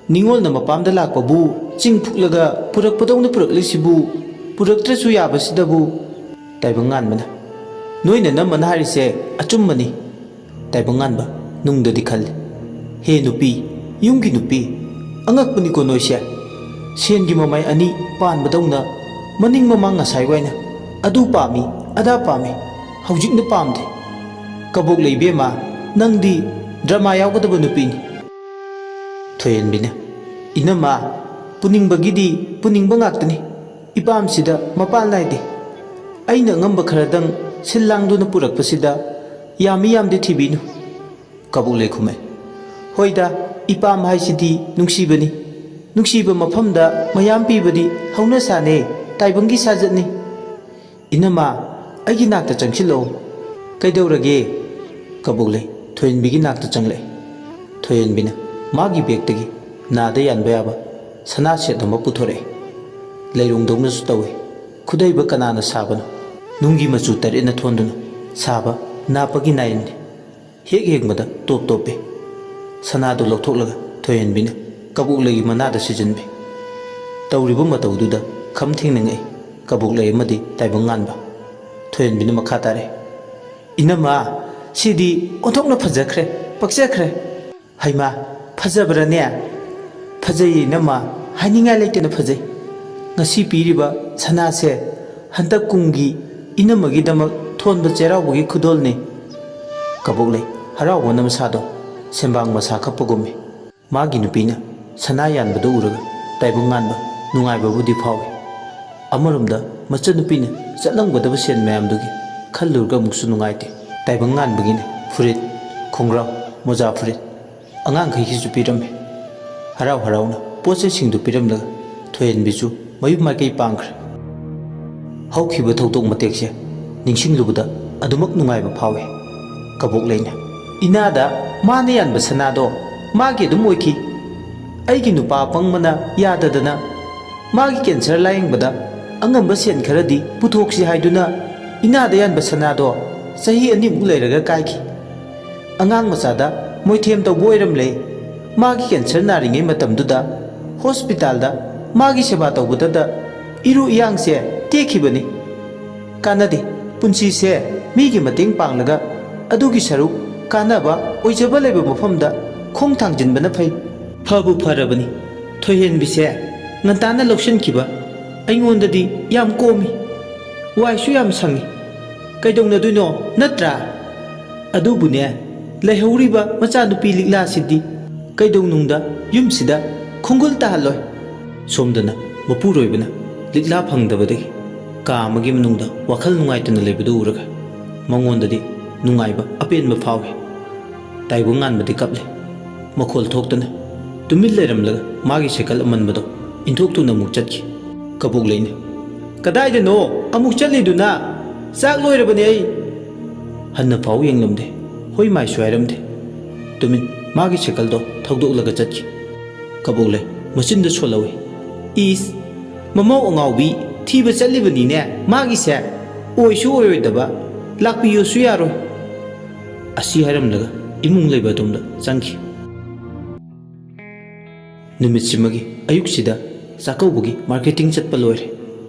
ꯅꯤꯉꯣꯜꯅ ꯃꯄꯥꯝꯗ ꯂꯥꯛꯄꯕꯨ ꯆꯤꯡ ꯐꯨꯛꯂꯒ ꯄꯨꯔꯛꯄꯗꯧꯅ ꯄꯨꯔꯛꯂꯤꯁꯤꯕꯨ ꯄꯨꯔꯛꯇ꯭ꯔꯁꯨ ꯌꯥꯕꯁꯤꯗꯕꯨ꯫" ꯇꯥꯏꯕꯪꯉꯥꯟꯕꯅ, "ꯅꯣꯏꯅ ꯅꯝꯃꯅ ꯍꯥꯏꯔꯤꯁꯦ ꯑꯆꯨꯝꯕꯅꯤ꯫" ꯇꯥꯏꯕꯪꯉꯥꯟꯕ ꯅꯨꯡꯗꯗꯤ ꯈꯜꯂꯤ, "ꯍꯦ ꯅꯨꯄꯤ, ꯌꯨꯝꯒꯤ ꯅꯨꯄꯤ, ꯑꯉꯛꯄꯅꯤꯀꯣ ꯅꯣꯏꯁꯦ꯫ ꯁꯦꯟꯒꯤ ꯃꯃꯥꯏ ꯑꯅꯤ ꯄꯥꯟꯕꯗꯧꯅ ꯃꯅꯤꯡ ꯃꯃꯥꯡ ꯉꯁꯥꯏ ꯋꯥꯏꯅ ꯑꯗꯨ ꯄꯥꯝꯃꯤ, ꯑꯗꯥ ꯄꯥꯝꯃꯤ, ꯍꯧꯖꯤꯛꯅ ꯄꯥꯝꯗꯦ꯫ ꯀꯕꯣꯛꯂꯩ ꯏꯕꯦꯝꯃ, ꯅꯪꯗꯤ ꯗ꯭ꯔꯃꯥ ꯌꯥꯎꯒꯗꯕ ꯅꯨꯄꯤꯅꯤ꯫" ꯊꯣꯏꯍꯟꯕꯤꯅ, "ꯏꯅꯝꯃ, ꯄꯨꯅꯤꯡꯕꯒꯤꯗꯤ ꯄꯨꯅꯤꯡꯕ ꯉꯥꯛꯇꯅꯤ꯫ ꯏꯄꯥꯝꯁꯤꯗ ꯃꯄꯥꯟ ꯅꯥꯏꯗꯦ꯫ ꯑꯩꯅ ꯑꯉꯝꯕ ꯈꯔꯗꯪ ꯁꯤꯜ ꯂꯥꯡꯗꯨꯅ ꯄꯨꯔꯛꯄꯁꯤꯗ ꯌꯥꯝꯃꯤ ꯌꯥꯝꯗꯦ ꯊꯤꯕꯤꯅꯨ꯫" ꯀꯕꯣꯛꯂꯩ ꯈꯨꯝꯃꯦ, "ꯍꯣꯏꯗ, ꯏꯄꯥꯝ ꯍꯥꯏꯁꯤꯗꯤ ꯅꯨꯡꯁꯤꯕꯅꯤ꯫ ꯅꯨꯡꯁꯤꯕ ꯃꯐꯝꯗ ꯃꯌꯥꯝ ꯄꯤꯕꯗꯤ ꯍꯧꯅꯁꯥꯅꯦ, ꯇꯥꯏꯕꯪꯒꯤ ꯁꯥꯖꯠꯅꯤ꯫ ꯏꯅꯝꯃ, ꯑꯩꯒꯤ ꯅꯥꯛꯇ ꯆꯪꯁꯤꯜꯂꯛꯑꯣ꯫" "ꯀꯩꯗꯧꯔꯒꯦ?" ꯀꯕꯣꯛꯂꯩ ꯊꯣꯏꯍꯟꯕꯤꯒꯤ ꯅꯥꯛꯇ ꯆꯪꯂꯛꯑꯦ꯫ ꯊꯣꯏꯍꯟꯕꯤꯅ ꯃꯥꯒꯤ ꯕꯦꯒꯇꯒꯤ ꯅꯥꯗ ꯌꯥꯟꯕ ꯌꯥꯕ ꯁꯅꯥ ꯁꯦꯠ ꯑꯃ ꯄꯨꯊꯣꯔꯛꯑꯦ꯫ ꯂꯩꯔꯣꯡꯗꯧꯅꯁꯨ ꯇꯧꯏ꯫ ꯈꯨꯗꯩꯕ ꯀꯅꯥꯅ ꯁꯥꯕꯅꯣ? ꯅꯨꯡꯒꯤ ꯃꯆꯨ ꯇꯔꯦꯠꯅ ꯊꯣꯟꯗꯨꯅ ꯁꯥꯕ ꯅꯥꯄꯒꯤ ꯅꯥꯏꯔꯟꯅꯤ꯫ ꯍꯦꯛ ꯌꯦꯡꯕꯗ ꯇꯣꯞ ꯇꯣꯞꯄꯤ꯫ ꯁꯅꯥꯗꯨ ꯂꯧꯊꯣꯛꯂꯒ ꯊꯣꯏꯍꯟꯕꯤꯅ ꯀꯕꯣꯛꯂꯩꯒꯤ ꯃꯅꯥꯗ ꯁꯤꯖꯤꯟꯕꯤ꯫ ꯇꯧꯔꯤꯕ ꯃꯇꯧꯗꯨꯗ ꯈꯝ ꯊꯦꯡꯅ ꯉꯛꯏ ꯀꯕꯣꯛꯂꯩ ꯑꯃꯗꯤ ꯇꯥꯏꯕꯪ ꯉꯥꯟꯕ꯫ ꯊꯣꯏꯍꯟꯕꯤꯅ ꯃꯈꯥ ꯇꯥꯔꯛꯏ, "ꯏꯅꯝꯃ, ꯁꯤꯗꯤ ꯑꯣꯟꯊꯣꯛꯅ ꯐꯖꯈ꯭ꯔꯦ, ꯄꯛꯆꯈ꯭ꯔꯦ꯫" "ꯍꯩꯃꯥ, ꯐꯖꯕ꯭ꯔꯅꯦ?" "ꯐꯖꯩꯌꯦ ꯏꯅꯝꯃ, ꯍꯥꯏꯅꯤꯡꯉꯥꯏ ꯂꯩꯇꯅ ꯐꯖꯩ꯫ ꯉꯁꯤ ꯄꯤꯔꯤꯕ ꯁꯅꯥꯁꯦ ꯍꯟꯗꯛ ꯀꯨꯝꯒꯤ ꯏꯅꯝꯃꯒꯤꯗꯃꯛ ꯊꯣꯟꯕ ꯆꯩꯔꯥꯎꯕꯒꯤ ꯈꯨꯗꯣꯜꯅꯤ꯫" ꯀꯕꯣꯛꯂꯩ ꯍꯔꯥꯎꯕꯅ ꯃꯁꯥꯗꯣ ꯁꯦꯝꯕꯥꯡ ꯃꯁꯥ ꯈꯞꯄꯒꯨꯝꯃꯤ꯫ ꯃꯥꯒꯤ ꯅꯨꯄꯤꯅ ꯁꯅꯥ ꯌꯥꯟꯕꯗꯨ ꯎꯔꯒ ꯇꯥꯏꯕꯪ ꯉꯥꯟꯕ ꯅꯨꯡꯉꯥꯏꯕꯕꯨꯗꯤ ꯐꯥꯎꯏ꯫ ꯑꯃꯔꯣꯝꯗ ꯃꯆꯟꯅꯨꯄꯤꯅ ꯆꯠꯂꯝꯒꯗꯕ ꯁꯦꯟ ꯃꯌꯥꯝꯗꯨꯒꯤ ꯈꯜꯂꯨꯔꯒ ꯑꯃꯨꯛꯁꯨ ꯅꯨꯡꯉꯥꯏꯇꯦ꯫ ꯇꯥꯏꯕꯪ ꯉꯥꯟꯕꯒꯤꯅ ꯐꯨꯔꯤꯠ, ꯈꯣꯡꯒ꯭ꯔꯥꯎ, ꯃꯣꯖꯥ ꯐꯨꯔꯤꯠ, ꯑꯉꯥꯡꯈꯩꯒꯤꯁꯨ ꯄꯤꯔꯝꯃꯤ꯫ ꯍꯔꯥꯎ ꯍꯔꯥꯎꯅ ꯄꯣꯠ ꯆꯩꯁꯤꯡꯗꯨ ꯄꯤꯔꯝꯂꯒ ꯊꯣꯏꯍꯟꯕꯤꯁꯨ ꯃꯌꯨꯝ ꯃꯥꯏꯀꯩ ꯄꯥꯡꯈ꯭ꯔꯦ꯫ ꯍꯧꯈꯤꯕ ꯊꯧꯗꯣꯛ ꯃꯇꯦꯛꯁꯦ ꯅꯤꯡꯁꯤꯡꯂꯨꯕꯗ ꯑꯗꯨꯃꯛ ꯅꯨꯡꯉꯥꯏꯕ ꯐꯥꯎꯏ꯫ ꯀꯕꯣꯛꯂꯩꯅ, "ꯏꯅꯥꯗ ꯃꯥꯅ ꯌꯥꯟꯕ ꯁꯅꯥꯗꯣ ꯃꯥꯒꯤ ꯑꯗꯨꯝ ꯑꯣꯏꯈꯤ꯫ ꯑꯩꯒꯤ ꯅꯨꯄꯥ ꯑꯄꯪꯕꯅ ꯌꯥꯗꯗꯅ ꯃꯥꯒꯤ ꯀꯦꯟꯁꯔ ꯂꯥꯌꯦꯡꯕꯗ ꯑꯉꯝꯕ ꯁꯦꯟ ꯈꯔꯗꯤ ꯄꯨꯊꯣꯛꯁꯤ ꯍꯥꯏꯗꯨꯅ ꯏꯅꯥꯗ ꯌꯥꯟꯕ ꯁꯅꯥꯗꯣ ꯆꯍꯤ ꯑꯅꯤꯃꯨꯛ ꯂꯩꯔꯒ ꯀꯥꯏꯈꯤ꯫ ꯑꯉꯥꯡ ꯃꯆꯥꯗ ꯃꯣꯏꯊꯦꯝ ꯇꯧꯕ ꯑꯣꯏꯔꯝꯂꯦ꯫ ꯃꯥꯒꯤ ꯀꯦꯟꯁꯔ ꯅꯥꯔꯤꯉꯩ ꯃꯇꯝꯗꯨꯗ ꯍꯣꯁꯄꯤꯇꯥꯜꯗ ꯃꯥꯒꯤ ꯁꯦꯕꯥ ꯇꯧꯕꯗꯗ ꯏꯔꯨ ꯏꯌꯥꯡꯁꯦ ꯇꯦꯛꯈꯤꯕꯅꯤ꯫ ꯀꯥꯟꯅꯗꯦ, ꯄꯨꯟꯁꯤꯁꯦ ꯃꯤꯒꯤ ꯃꯇꯦꯡ ꯄꯥꯡꯂꯒ ꯑꯗꯨꯒꯤ ꯁꯔꯨꯛ ꯀꯥꯟꯅꯕ ꯑꯣꯏꯖꯕ ꯂꯩꯕ ꯃꯐꯝꯗ ꯈꯣꯡ ꯊꯥꯡꯖꯤꯟꯕꯅ ꯐꯩ꯫" "ꯐꯕꯨ ꯐꯔꯕꯅꯤ, ꯊꯣꯏꯍꯦꯟꯕꯤꯁꯦ ꯉꯟꯇꯥꯅ ꯂꯧꯁꯤꯟꯈꯤꯕ ꯑꯩꯉꯣꯟꯗꯗꯤ ꯌꯥꯝ ꯀꯣꯝꯃꯤ, ꯋꯥꯏꯁꯨ ꯌꯥꯝ ꯁꯪꯉꯤ꯫ ꯀꯩꯗꯧꯅꯗꯣꯏꯅꯣ ꯅꯠꯇ꯭ꯔꯥ? ꯑꯗꯨꯕꯨꯅꯦ, ꯂꯩꯍꯧꯔꯤꯕ ꯃꯆꯥꯅꯨꯄꯤ ꯂꯤꯛꯂꯥꯁꯤꯗꯤ ꯀꯩꯗꯧꯅꯨꯡꯗ ꯌꯨꯝꯁꯤꯗ ꯈꯣꯡꯒꯨꯜ ꯇꯥꯍꯜꯂꯣꯏ꯫" ꯁꯣꯝꯗꯅ ꯃꯄꯨꯔꯣꯏꯕꯅ ꯂꯤꯛꯂꯥ ꯐꯪꯗꯕꯗꯒꯤ ꯀꯥ ꯑꯃꯒꯤ ꯃꯅꯨꯡꯗ ꯋꯥꯈꯜ ꯅꯨꯡꯉꯥꯏꯇꯅ ꯂꯩꯕꯗꯨ ꯎꯔꯒ ꯃꯉꯣꯟꯗꯗꯤ ꯅꯨꯡꯉꯥꯏꯕ ꯑꯄꯦꯟꯕ ꯐꯥꯎꯏ꯫ ꯇꯥꯏꯕꯪ ꯉꯥꯟꯕꯗꯤ ꯀꯞꯂꯦ꯫ ꯃꯈꯣꯜ ꯊꯣꯛꯇꯅ ꯇꯨꯃꯤꯟ ꯂꯩꯔꯝꯂꯒ ꯃꯥꯒꯤ ꯁꯥꯏꯀꯜ ꯑꯃꯟꯕꯗꯣ ꯏꯟꯊꯣꯛꯇꯨꯅ ꯑꯃꯨꯛ ꯆꯠꯈꯤ꯫ ꯀꯕꯣꯛꯂꯩꯅ, "ꯀꯗꯥꯏꯗꯅꯣ ꯑꯃꯨꯛ ꯆꯠꯂꯤꯗꯨꯅ? ꯆꯥꯛ ꯂꯣꯏꯔꯕꯅꯦ ꯑꯩ꯫" ꯍꯟꯅ ꯐꯥꯎ ꯌꯦꯡꯂꯝꯗꯦ, ꯍꯣꯏ ꯃꯥꯏꯁꯨ ꯍꯥꯏꯔꯝꯗꯦ꯫ ꯇꯨꯃꯤꯟ ꯃꯥꯒꯤ ꯁꯥꯏꯀꯜꯗꯣ ꯊꯧꯗꯣꯛꯂꯒ ꯆꯠꯈꯤ꯫ ꯀꯕꯣꯛꯂꯩ ꯃꯆꯤꯟꯗ ꯁꯣꯜꯍꯧꯏ, "ꯏꯁ, ꯃꯃꯧ ꯑꯉꯥꯎꯕꯤ ꯊꯤꯕ ꯆꯠꯂꯤꯕꯅꯤꯅꯦ ꯃꯥꯒꯤꯁꯦ, ꯑꯣꯏꯁꯨ ꯑꯣꯏꯔꯣꯏꯗꯕ, ꯂꯥꯛꯄꯤꯌꯣꯁꯨ ꯌꯥꯔꯣꯏ꯫" ꯑꯁꯤ ꯍꯥꯏꯔꯝꯂꯒ ꯏꯃꯨꯡ ꯂꯩꯕ ꯑꯗꯣꯝꯗ ꯆꯪꯈꯤ꯫ ꯅꯨꯃꯤꯠꯁꯤꯃꯒꯤ ꯑꯌꯨꯛꯁꯤꯗ ꯆꯥꯛꯀꯧꯕꯒꯤ marketing ꯆꯠꯄ ꯂꯣꯏꯔꯦ꯫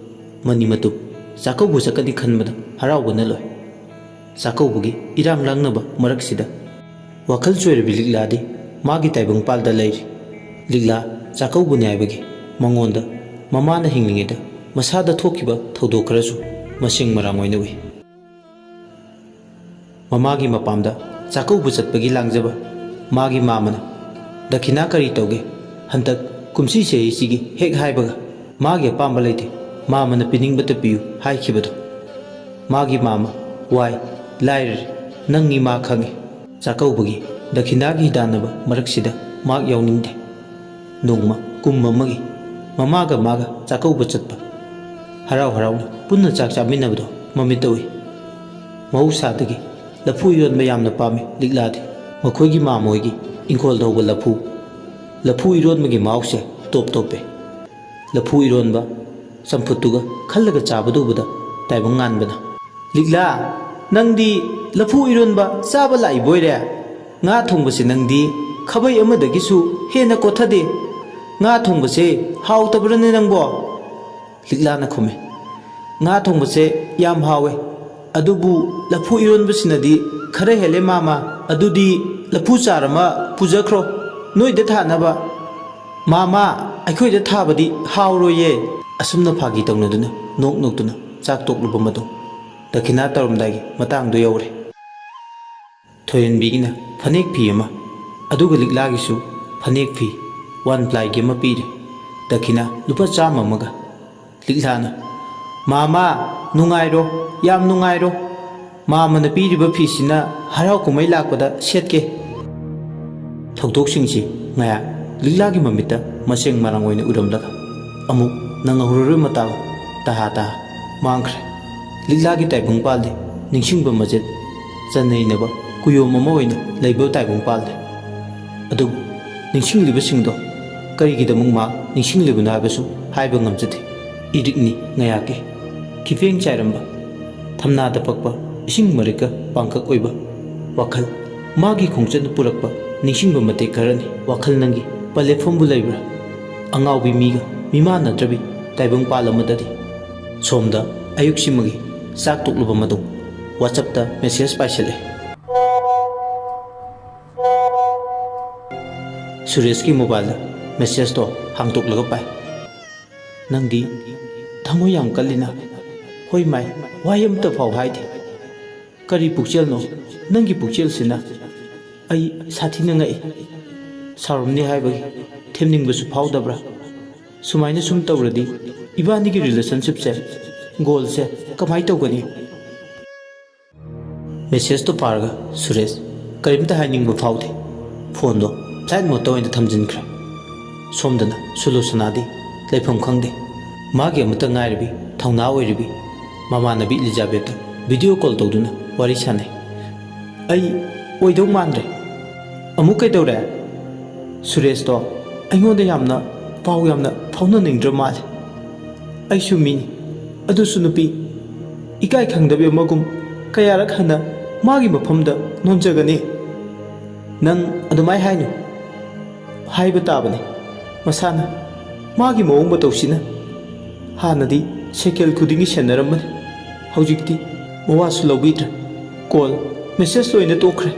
ꯃꯅꯤ ꯃꯇꯨꯞ ꯆꯥꯛꯀꯧꯕ ꯆꯠꯀꯅꯤ ꯈꯟꯕꯗ ꯍꯔꯥꯎꯕꯅ ꯂꯣꯏ꯫ ꯆꯥꯛꯀꯧꯕꯒꯤ ꯏꯔꯥꯡ ꯂꯥꯡꯅꯕ ꯃꯔꯛꯁꯤꯗ ꯋꯥꯈꯜ ꯆꯣꯏꯔꯕꯤ ꯂꯤꯛꯂꯥꯗꯤ ꯃꯥꯒꯤ ꯇꯥꯏꯕꯪꯄꯥꯜꯗ ꯂꯩꯔꯤ꯫ ꯂꯤꯛꯂꯥ ꯆꯥꯛꯀꯧꯕꯅꯤ ꯍꯥꯏꯕꯒꯤ ꯃꯉꯣꯟꯗ ꯃꯃꯥꯅ ꯍꯤꯡꯂꯤꯉꯩꯗ ꯃꯁꯥꯗ ꯊꯣꯛꯈꯤꯕ ꯊꯧꯗꯣꯛ ꯈꯔꯁꯨ ꯃꯁꯤꯡ ꯃꯔꯥꯡ ꯑꯣꯏꯅ ꯎꯏ꯫ ꯃꯃꯥꯒꯤ ꯃꯄꯥꯝꯗ ꯆꯥꯛꯀꯧꯕ ꯆꯠꯄꯒꯤ ꯂꯥꯡꯖꯕ꯫ ꯃꯥꯒꯤ ꯃꯥꯃꯅ, "ꯗꯈꯤꯅꯥ ꯀꯔꯤ ꯇꯧꯒꯦ? ꯍꯟꯗꯛ ꯀꯨꯝꯁꯤ ꯆꯍꯤꯁꯤꯒꯤ" ꯍꯦꯛ ꯍꯥꯏꯕꯒ, "ꯃꯥꯒꯤ ꯑꯄꯥꯝꯕ ꯂꯩꯇꯦ, ꯃꯥꯃꯅ ꯄꯤꯅꯤꯡꯕꯇ ꯄꯤꯌꯨ" ꯍꯥꯏꯈꯤꯕꯗꯣ꯫ ꯃꯥꯒꯤ ꯃꯥꯃ, "ꯋꯥꯏ, ꯂꯥꯏꯔꯔꯦ, ꯅꯪꯒꯤ ꯃꯥ ꯈꯪꯉꯤ꯫ ꯆꯥꯛꯀꯧꯕꯒꯤ ꯗꯈꯤꯅꯥꯒꯤ ꯍꯤꯗꯥꯟꯅꯕ ꯃꯔꯛꯁꯤꯗ ꯃꯍꯥꯛ ꯌꯥꯎꯅꯤꯡꯗꯦ"꯫ ꯅꯣꯡꯃ ꯀꯨꯝ ꯑꯃꯒꯤ ꯃꯃꯥꯒ ꯃꯥꯒ ꯆꯥꯛꯀꯧꯕ ꯆꯠꯄ꯫ ꯍꯔꯥꯎ ꯍꯔꯥꯎꯅ ꯄꯨꯟꯅ ꯆꯥꯛ ꯆꯥꯃꯤꯟꯅꯕꯗꯣ ꯃꯃꯤꯠꯇ ꯎꯏ꯫ ꯃꯍꯧꯁꯥꯗꯒꯤ ꯂꯐꯨ ꯏꯔꯣꯟꯕ ꯌꯥꯝꯅ ꯄꯥꯝꯃꯤ ꯂꯤꯛꯂꯥꯗꯤ꯫ ꯃꯈꯣꯏꯒꯤ ꯃꯥꯃ ꯍꯣꯏꯒꯤ ꯏꯪꯈꯣꯜꯗ ꯍꯧꯕ ꯂꯐꯨ, ꯂꯐꯨ ꯏꯔꯣꯟꯕꯒꯤ ꯃꯍꯥꯎꯁꯦ ꯇꯣꯞ ꯇꯣꯞꯄꯦ꯫ ꯂꯐꯨ ꯏꯔꯣꯟꯕ ꯆꯝꯐꯨꯠꯇꯨꯒ ꯈꯜꯂꯒ ꯆꯥꯕꯗꯨ ꯎꯕꯗ ꯇꯥꯏꯕꯪ ꯉꯥꯟꯕꯅ, "ꯂꯤꯛꯂꯥ, ꯅꯪꯗꯤ ꯂꯐꯨ ꯏꯔꯣꯟꯕ ꯆꯥꯕ ꯂꯥꯛꯏꯕꯣꯏꯔꯦ? ꯉꯥ ꯊꯣꯡꯕꯁꯦ ꯅꯪꯗꯤ ꯈꯥꯕꯩ ꯑꯃꯗꯒꯤꯁꯨ ꯍꯦꯟꯅ ꯀꯣꯠꯊꯗꯦ꯫ ꯉꯥ ꯊꯣꯡꯕꯁꯦ ꯍꯥꯎꯇꯕ꯭ꯔꯅꯦ ꯅꯪꯕꯣ?" ꯂꯤꯛꯂꯥꯅ ꯈꯨꯝꯃꯤ, "ꯉꯥ ꯊꯣꯡꯕꯁꯦ ꯌꯥꯝ ꯍꯥꯎꯋꯦ, ꯑꯗꯨꯕꯨ ꯂꯐꯨ ꯏꯔꯣꯟꯕꯁꯤꯅꯗꯤ ꯈꯔ ꯍꯦꯜꯂꯦ ꯃꯥꯃ꯫ ꯑꯗꯨꯗꯤ ꯂꯐꯨ ꯆꯥꯔ ꯑꯃ ꯄꯨꯖꯈ꯭ꯔꯣ, ꯅꯣꯏꯗ ꯊꯥꯅꯕ"꯫ "ꯃꯥꯃ, ꯑꯩꯈꯣꯏꯗ ꯊꯥꯕꯗꯤ ꯍꯥꯎꯔꯣꯏꯌꯦ"꯫ ꯑꯁꯨꯝꯅ ꯐꯥꯒꯤ ꯇꯧꯅꯗꯨꯅ ꯅꯣꯛ ꯅꯣꯛꯇꯨꯅ ꯆꯥꯛ ꯇꯣꯛꯂꯕ ꯃꯇꯨꯡ ꯗꯈꯤꯅꯥ ꯇꯧꯔꯝꯗꯥꯏꯒꯤ ꯃꯇꯥꯡꯗꯨ ꯌꯧꯔꯦ꯫ ꯊꯣꯏꯍꯟꯕꯤꯒꯤꯅ ꯐꯅꯦꯛ ꯐꯤ ꯑꯃ, ꯑꯗꯨꯒ ꯂꯤꯛꯂꯥꯒꯤꯁꯨ ꯐꯅꯦꯛ ꯐꯤ ꯋꯥꯟ ꯄ꯭ꯂꯥꯏꯒꯤ ꯑꯃ ꯄꯤꯔꯦ꯫ ꯗꯈꯤꯅꯥ ꯂꯨꯄꯥ ꯆꯥꯝꯃ ꯑꯃꯒ꯫ ꯂꯤꯛꯂꯥꯅ, "ꯃꯥꯃ, ꯅꯨꯡꯉꯥꯏꯔꯣ, ꯌꯥꯝ ꯅꯨꯡꯉꯥꯏꯔꯣ꯫ ꯃꯥꯃꯅ ꯄꯤꯔꯤꯕ ꯐꯤꯁꯤꯅ ꯍꯔꯥꯎ ꯀꯨꯝꯍꯩ ꯂꯥꯛꯄꯗ ꯁꯦꯠꯀꯦ"꯫ ꯊꯧꯗꯣꯛꯁꯤꯡꯁꯤ ꯉꯥꯌꯥ ꯂꯤꯛꯂꯥꯒꯤ ꯃꯃꯤꯠꯇ ꯃꯁꯦꯡ ꯃꯔꯥꯡ ꯑꯣꯏꯅ ꯎꯔꯝꯂꯒ ꯑꯃꯨꯛ ꯅꯪꯍꯧꯔꯔꯣꯏ ꯃꯇꯥꯒꯨꯝ ꯇꯍꯥ ꯇꯍꯥ ꯃꯥꯡꯈ꯭ꯔꯦ꯫ ꯂꯤꯛꯂꯥꯒꯤ ꯇꯥꯏꯕꯪ ꯄꯥꯜꯗꯤ ꯅꯤꯡꯁꯤꯡꯕ ꯃꯆꯦꯠ ꯆꯟꯅꯩꯅꯕ ꯀꯨꯌꯣꯝ ꯑꯃ ꯑꯣꯏꯅ ꯂꯩꯕ ꯇꯥꯏꯕꯪ ꯄꯥꯜꯗꯤ꯫ ꯑꯗꯨꯕꯨ ꯅꯤꯡꯁꯤꯡꯂꯤꯕꯁꯤꯡꯗꯣ ꯀꯔꯤꯒꯤꯗꯃꯛ ꯃꯍꯥꯛ ꯅꯤꯡꯁꯤꯡꯂꯤꯕꯅꯣ ꯍꯥꯏꯕꯁꯨ ꯍꯥꯏꯕ ꯉꯝꯖꯗꯦ꯫ ꯏꯔꯤꯛꯅꯤ ꯉꯥꯌꯥꯀꯤ ꯈꯤꯐꯦꯡ ꯆꯥꯏꯔꯝꯕ, ꯊꯝꯅꯥꯗ ꯄꯛꯄ, ꯏꯁꯤꯡ ꯃꯔꯤꯛꯀ ꯄꯥꯡꯀꯛ ꯑꯣꯏꯕ ꯋꯥꯈꯜ꯫ ꯃꯥꯒꯤ ꯈꯣꯡꯆꯠꯅ ꯄꯨꯔꯛꯄ ꯅꯤꯡꯁꯤꯡꯕ ꯃꯇꯦꯛ ꯈꯔꯅꯤ꯫ ꯋꯥꯈꯜ ꯅꯪꯒꯤ ꯄꯂꯦꯐꯝꯕꯨ ꯂꯩꯕ꯭ꯔꯥ? ꯑꯉꯥꯎꯕꯤ ꯃꯤꯒ ꯃꯤꯃꯥꯟꯅꯗ꯭ꯔꯕꯤ ꯇꯥꯏꯕꯪꯄꯥꯜ ꯑꯃꯗꯗꯤ꯫ ꯁꯣꯝꯗ ꯑꯌꯨꯛꯁꯤꯃꯒꯤ ꯆꯥꯛ ꯇꯣꯛꯂꯕ ꯃꯇꯨꯡ WhatsApp-ꯇ message ꯄꯥꯏꯁꯤꯜꯂꯛꯑꯦ꯫ ꯁꯨꯔꯦꯁꯀꯤ mobile-ꯗ message-ꯇꯣ ꯍꯥꯡꯗꯣꯛꯂꯒ ꯄꯥꯏ꯫ "ꯅꯪꯗꯤ ꯊꯃꯣꯏ ꯌꯥꯝ ꯀꯜꯂꯤꯅ꯫ ꯍꯣꯏ ꯃꯥꯏ, ꯋꯥꯍꯩ ꯑꯃꯠꯇ ꯐꯥꯎ ꯍꯥꯏꯗꯦ꯫ ꯀꯔꯤ ꯄꯨꯛꯆꯦꯜꯅꯣ ꯅꯪꯒꯤ ꯄꯨꯛꯆꯦꯜꯁꯤꯅ? ꯑꯩ ꯁꯥꯊꯤꯅ ꯉꯛꯏ꯫ ꯁꯥꯎꯔꯝꯅꯤ ꯍꯥꯏꯕꯒꯤ ꯊꯦꯝꯅꯤꯡꯕꯁꯨ ꯐꯥꯎꯗꯕ꯭ꯔꯥ? ꯁꯨꯃꯥꯏꯅ ꯁꯨꯝ ꯇꯧꯔꯗꯤ ꯏꯕꯥꯅꯤꯒꯤ relationship-ꯁꯦ, goal-ꯁꯦ ꯀꯃꯥꯏ ꯇꯧꯒꯅꯤ?" Message-ꯇꯣ ꯄꯥꯔꯒ ꯁꯨꯔꯦꯁ ꯀꯔꯤꯝꯇ ꯍꯥꯏꯅꯤꯡꯕ ꯐꯥꯎꯗꯦ꯫ Phone-ꯗꯣ flight mode-ꯇ ꯑꯣꯏꯅ ꯊꯝꯖꯤꯟꯈ꯭ꯔꯦ꯫ ꯁꯣꯝꯗꯅ ꯁꯨꯂꯣꯆꯅꯥꯗꯤ ꯂꯩꯐꯝ ꯈꯪꯗꯦ꯫ ꯃꯥꯒꯤ ꯑꯃꯠꯇ ꯉꯥꯏꯔꯕꯤ ꯊꯧꯅꯥ ꯑꯣꯏꯔꯤꯕꯤ ꯃꯃꯥꯟꯅꯕꯤ ꯏꯂꯤꯖꯥꯕꯦꯠꯇ video call ꯇꯧꯗꯨꯅ ꯋꯥꯔꯤ ꯁꯥꯟꯅꯩ꯫ "ꯑꯩ ꯑꯣꯏꯗꯧ ꯃꯥꯟꯗ꯭ꯔꯦ꯫ ꯑꯃꯨꯛ ꯀꯩꯗꯧꯔꯦ?" "ꯁꯨꯔꯦꯁꯇꯣ ꯑꯩꯉꯣꯟꯗ ꯌꯥꯝꯅ ꯄꯥꯎ ꯌꯥꯝꯅ ꯐꯥꯎꯅꯅꯤꯡꯗ꯭ꯔ ꯃꯥꯜꯂꯦ꯫ ꯑꯩꯁꯨ ꯃꯤꯅꯤ, ꯑꯗꯨꯁꯨ ꯅꯨꯄꯤ꯫ ꯏꯀꯥꯏ ꯈꯪꯗꯕꯤ ꯑꯃꯒꯨꯝ ꯀꯌꯥꯔꯛ ꯍꯟꯅ ꯃꯥꯒꯤ ꯃꯐꯝꯗ ꯅꯣꯟꯖꯒꯅꯤ?" "ꯅꯪ ꯑꯗꯨꯃꯥꯏ ꯍꯥꯏꯅꯨ꯫ ꯍꯥꯏꯕ ꯇꯥꯕꯅꯤ ꯃꯁꯥꯅ꯫ ꯃꯥꯒꯤ ꯃꯑꯣꯡ ꯃꯇꯧꯁꯤꯅ꯫ ꯍꯥꯟꯅꯗꯤ ꯁꯦꯀꯦꯜ ꯈꯨꯗꯤꯡꯒꯤ ꯁꯦꯟꯅꯔꯝꯕꯅꯤ, ꯍꯧꯖꯤꯛꯇꯤ ꯃꯋꯥꯁꯨ ꯂꯧꯕꯤꯗ꯭ꯔꯦ꯫ Call, message ꯂꯣꯏꯅ ꯇꯣꯛꯈ꯭ꯔꯦ꯫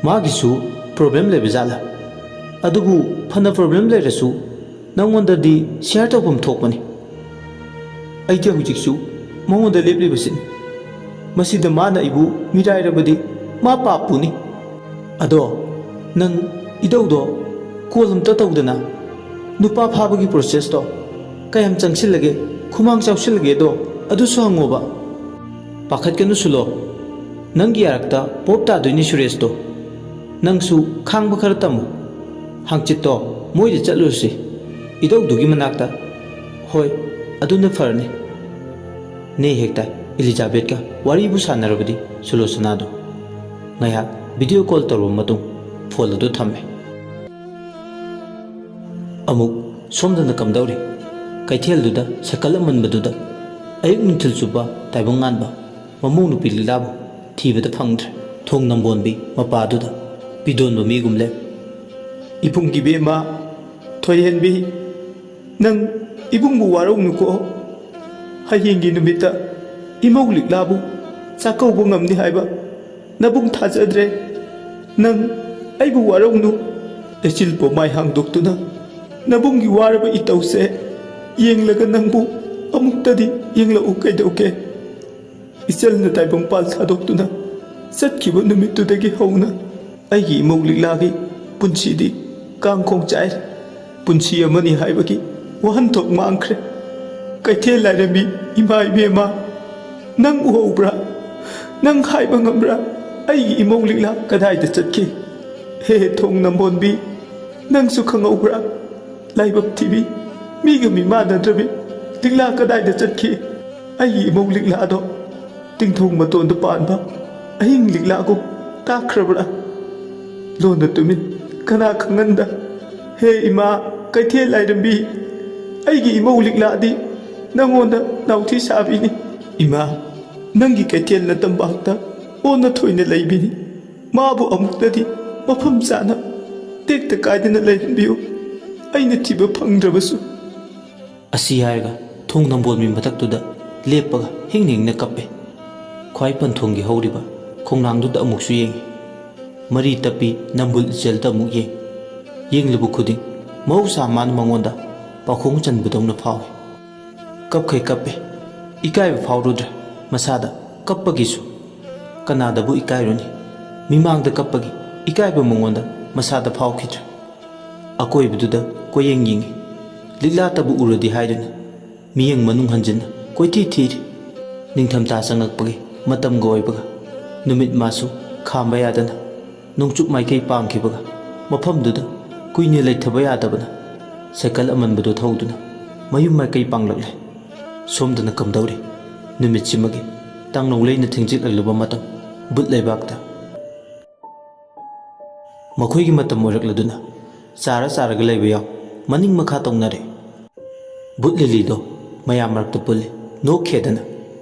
ꯃꯥꯒꯤꯁꯨ problem ꯂꯩꯕ ꯖꯥꯠꯂꯥ? ꯑꯗꯨꯕꯨ ꯐꯅ problem ꯂꯩꯔꯁꯨ ꯅꯪꯉꯣꯟꯗꯗꯤ share ꯇꯧꯐꯝ ꯊꯣꯛꯄꯅꯤ꯫ ꯑꯩꯗꯤ ꯍꯧꯖꯤꯛꯁꯨ ꯃꯉꯣꯟꯗ ꯂꯦꯞꯂꯤꯕꯁꯤꯅꯤ꯫ ꯃꯁꯤꯗ ꯃꯥꯅ ꯑꯩꯕꯨ ꯃꯤꯔꯥꯏꯔꯕꯗꯤ ꯃꯥ ꯄꯥꯞ ꯄꯨꯅꯤ꯫ ꯑꯗꯣ ꯅꯪ ꯏꯙꯧꯗꯣ call ꯑꯝꯇ ꯇꯧꯗꯅ ꯅꯨꯄꯥ ꯐꯥꯕꯒꯤ process-ꯇꯣ ꯀꯌꯥꯝ ꯆꯪꯁꯤꯜꯂꯒꯦ, ꯈꯨꯃꯥꯡ ꯆꯥꯎꯁꯤꯜꯂꯒꯦꯗꯣ ꯑꯗꯨꯁꯨ ꯍꯪꯉꯣꯕ꯫" "ꯄꯥꯈꯠꯀꯅꯨ ꯁꯨꯂꯣ, ꯅꯪꯒꯤ ꯌꯥꯔꯛꯇ ꯄꯣꯞ ꯇꯥꯗꯣꯏꯅꯤ ꯁꯨꯔꯦꯁꯇꯣ꯫ ꯅꯪꯁꯨ ꯈꯥꯡꯕ ꯈꯔ ꯇꯝꯃꯨ꯫ ꯍꯥꯡꯆꯤꯠꯇꯣ ꯃꯣꯏꯗ ꯆꯠꯂꯨꯔꯁꯤ, ꯏꯙꯧꯗꯨꯒꯤ ꯃꯅꯥꯛꯇ꯫" "ꯍꯣꯏ, ꯑꯗꯨꯅ ꯐꯔꯅꯤ꯫" ꯅꯦ ꯍꯦꯛꯇ ꯏꯂꯤꯖꯥꯕꯦꯠꯀ ꯋꯥꯔꯤꯕꯨ ꯁꯥꯟꯅꯔꯕꯗꯤ ꯁꯨꯂꯣꯆꯅꯥꯗꯣ꯫ ꯉꯥꯏꯍꯥꯛ video call ꯇꯧꯔꯕ ꯃꯇꯨꯡ phone ꯑꯗꯨ ꯊꯝꯃꯦ꯫ ꯑꯃꯨꯛ ꯁꯣꯝꯗꯅ ꯀꯝꯗꯧꯔꯤ? ꯀꯩꯊꯦꯜꯗꯨꯗ ꯁꯥꯏꯀꯜ ꯑꯃꯟꯕꯗꯨꯗ ꯑꯌꯨꯛ ꯅꯨꯡꯊꯤꯜ ꯆꯨꯞꯄ ꯇꯥꯏꯕꯪ ꯉꯥꯟꯕ ꯃꯃꯧ ꯅꯨꯄꯤ ꯂꯤꯂꯥꯕꯨ ꯊꯤꯕꯗ ꯐꯪꯗ꯭ꯔꯦ꯫ ꯊꯣꯡ ꯅꯝꯕꯣꯟꯕꯤ ꯃꯄꯥꯗꯨꯗ ꯄꯤꯗꯣꯟꯕ ꯃꯤꯒꯨꯝ ꯂꯦꯞ꯫ ꯏꯕꯨꯡꯒꯤ ꯏꯕꯦꯝꯃ, ꯊꯣꯏꯍꯦꯟꯕꯤ, ꯅꯪ ꯏꯕꯨꯡꯕꯨ ꯋꯥꯔꯧꯅꯨꯀꯣ꯫ ꯍꯌꯦꯡꯒꯤ ꯅꯨꯃꯤꯠꯇ ꯏꯃꯧ ꯂꯤꯛꯂꯥꯕꯨ ꯆꯥꯛꯀꯧꯕ ꯉꯝꯅꯤ ꯍꯥꯏꯕ ꯅꯕꯨꯡ ꯊꯥꯖꯗ꯭ꯔꯦ꯫ ꯅꯪ ꯑꯩꯕꯨ ꯋꯥꯔꯧꯅꯨ꯫ ꯂꯩꯆꯤꯜ ꯄꯣꯃꯥꯏ ꯍꯥꯡꯗꯣꯛꯇꯨꯅ ꯅꯕꯨꯡꯒꯤ ꯋꯥꯔꯕ ꯏꯇꯧꯁꯦ ꯌꯦꯡꯂꯒ ꯅꯪꯕꯨ ꯑꯃꯨꯛꯇꯗꯤ ꯌꯦꯡꯂꯛꯎ ꯀꯩꯗꯧꯒꯦ? ꯏꯆꯜꯅ ꯇꯥꯏꯕꯪꯄꯥꯜ ꯊꯥꯗꯣꯛꯇꯨꯅ ꯆꯠꯈꯤꯕ ꯅꯨꯃꯤꯠꯇꯨꯗꯒꯤ ꯍꯧꯅ ꯑꯩꯒꯤ ꯏꯃꯧ ꯂꯤꯛꯂꯥꯒꯤ ꯄꯨꯟꯁꯤꯗꯤ ꯀꯥꯡꯈꯣꯡ ꯆꯥꯏꯔꯦ꯫ ꯄꯨꯟꯁꯤ ꯑꯃꯅꯤ ꯍꯥꯏꯕꯒꯤ ꯋꯥꯍꯟꯊꯣꯛ ꯃꯥꯡꯈ꯭ꯔꯦ꯫ ꯀꯩꯊꯦꯜ ꯂꯥꯏꯔꯦꯝꯕꯤ, ꯏꯃꯥ ꯏꯕꯦꯝꯃ, ꯅꯪ ꯎꯍꯧꯕ꯭ꯔꯥ? ꯅꯪ ꯍꯥꯏꯕ ꯉꯝꯕ꯭ꯔꯥ? ꯑꯩꯒꯤ ꯏꯃꯧ ꯂꯤꯛꯂꯥ ꯀꯗꯥꯏꯗ ꯆꯠꯈꯤ? ꯍꯦ ꯊꯣꯡ ꯅꯝꯕꯣꯟꯕꯤ, ꯅꯪꯁꯨ ꯈꯪꯍꯧꯕ꯭ꯔꯥ? ꯂꯥꯏꯕꯛ ꯊꯤꯕꯤ, ꯃꯤꯒ ꯃꯤꯃꯥꯟꯅꯗ꯭ꯔꯕꯤ ꯂꯤꯛꯂꯥ ꯀꯗꯥꯏꯗ ꯆꯠꯈꯤ? ꯑꯩꯒꯤ ꯏꯃꯧ ꯂꯤꯛꯂꯥꯗꯣ ꯇꯤꯡꯊꯧ ꯃꯇꯣꯟꯗ ꯄꯥꯟꯕ ꯑꯍꯤꯡ ꯂꯤꯛꯂꯥꯒꯨꯝ ꯇꯥꯛꯈ꯭ꯔꯕ꯭ꯔꯥ? ꯂꯣꯟꯅ ꯇꯨꯃꯤꯟ, ꯀꯅꯥ ꯈꯪꯍꯟꯗ? ꯍꯦ ꯏꯃꯥ, ꯀꯩꯊꯦꯜ ꯂꯥꯏꯔꯦꯝꯕꯤ, ꯑꯩꯒꯤ ꯏꯃꯧ ꯂꯤꯛꯂꯥꯗꯤ ꯅꯪꯉꯣꯟꯗ ꯅꯥꯎꯊꯤ ꯁꯥꯕꯤꯅꯤ꯫ ꯏꯃꯥ, ꯅꯪꯒꯤ ꯀꯩꯊꯦꯜ ꯅꯇꯝꯄꯥꯛꯇ ꯑꯣꯟꯅ ꯊꯣꯏꯅ ꯂꯩꯕꯤꯅꯤ꯫ ꯃꯥꯕꯨ ꯑꯃꯨꯛꯇꯗꯤ ꯃꯐꯝ ꯆꯥꯅ ꯇꯦꯛꯇ ꯀꯥꯏꯗꯅ ꯂꯩꯍꯟꯕꯤꯌꯨ, ꯑꯩꯅ ꯊꯤꯕ ꯐꯪꯗ꯭ꯔꯕꯁꯨ꯫ ꯑꯁꯤ ꯍꯥꯏꯔꯒ ꯊꯣꯡ ꯅꯝꯕꯣꯜꯃꯤ ꯃꯊꯛꯇꯨꯗ ꯂꯦꯞꯄꯒ ꯍꯤꯡ ꯍꯤꯡꯅ ꯀꯞꯄꯦ꯫ ꯈ꯭ꯋꯥꯏ ꯄꯟꯊꯨꯡꯒꯤ ꯍꯧꯔꯤꯕ ꯈꯣꯡꯅꯥꯡꯗꯨꯗ ꯑꯃꯨꯛꯁꯨ ꯌꯦꯡꯉꯤ꯫ ꯃꯔꯤ ꯇꯞꯄꯤ ꯅꯝꯕꯨꯜ ꯏꯆꯦꯜꯗ ꯑꯃꯨꯛ ꯌꯦꯡ꯫ ꯌꯦꯡꯂꯨꯕ ꯈꯨꯗꯤꯡ ꯃꯍꯧꯁꯥ ꯃꯥꯅ ꯃꯉꯣꯟꯗ ꯄꯥꯈꯣꯡ ꯆꯟꯕꯗꯧꯅ ꯐꯥꯎꯏ꯫ ꯀꯞꯈꯩ ꯀꯞꯄꯦ꯫ ꯏꯀꯥꯏꯕ ꯐꯥꯎꯔꯨꯗ꯭ꯔꯦ ꯃꯁꯥꯗ ꯀꯞꯄꯒꯤꯁꯨ꯫ ꯀꯅꯥꯗꯕꯨ ꯏꯀꯥꯏꯔꯨꯅꯤ? ꯃꯤꯃꯥꯡꯗ ꯀꯞꯄꯒꯤ ꯏꯀꯥꯏꯕ ꯃꯉꯣꯟꯗ ꯃꯁꯥꯗ ꯐꯥꯎꯈꯤꯗ꯭ꯔꯦ꯫ ꯑꯀꯣꯏꯕꯗꯨꯗ ꯀꯣꯏꯌꯦꯡ ꯌꯦꯡꯉꯤ꯫ ꯂꯤꯛꯂꯥꯇꯕꯨ ꯎꯔꯗꯤ ꯍꯥꯏꯗꯨꯅ ꯃꯤꯠꯌꯦꯡ ꯃꯅꯨꯡ ꯍꯟꯖꯤꯟꯅ ꯀꯣꯏꯊꯤ ꯊꯤꯔꯤ꯫ ꯅꯤꯡꯊꯝꯊꯥ ꯆꯪꯂꯛꯄꯒꯤ ꯃꯇꯝꯒ ꯑꯣꯏꯕꯒ ꯅꯨꯃꯤꯠ ꯃꯥꯁꯨ ꯈꯥꯝꯕ ꯌꯥꯗꯅ ꯅꯣꯡꯆꯨꯞ ꯃꯥꯏꯀꯩ ꯄꯥꯡꯈꯤꯕꯒ ꯃꯐꯝꯗꯨꯗ ꯀꯨꯏꯅ ꯂꯩꯊꯕ ꯌꯥꯗꯕꯅ ꯁꯥꯏꯀꯜ ꯑꯃꯟꯕꯗꯨ ꯊꯧꯗꯨꯅ ꯃꯌꯨꯝ ꯃꯥꯏꯀꯩ ꯄꯥꯡꯂꯛꯂꯦ꯫ ꯁꯣꯝꯗꯅ ꯀꯝꯗꯧꯔꯤ? ꯅꯨꯃꯤꯠꯁꯤꯃꯒꯤ ꯇꯥꯡꯅꯧ ꯂꯩꯅ ꯊꯦꯡꯖꯤꯜꯂꯛꯂꯕ ꯃꯇꯝ ꯕꯨꯠ ꯂꯩꯕꯥꯛꯇ꯫ ꯃꯈꯣꯏꯒꯤ ꯃꯇꯝ ꯑꯣꯏꯔꯛꯂꯗꯨꯅ ꯆꯥꯔ ꯆꯥꯔꯒ ꯂꯩꯕ ꯌꯥꯎ ꯃꯅꯤꯡ ꯃꯈꯥ ꯇꯧꯅꯔꯦ꯫ ꯕꯨꯠ ꯂꯤꯂꯤꯗꯣ ꯃꯌꯥꯝ ꯃꯔꯛꯇ ꯄꯨꯜꯂꯤ ꯅꯣꯛꯈꯦꯗꯅ꯫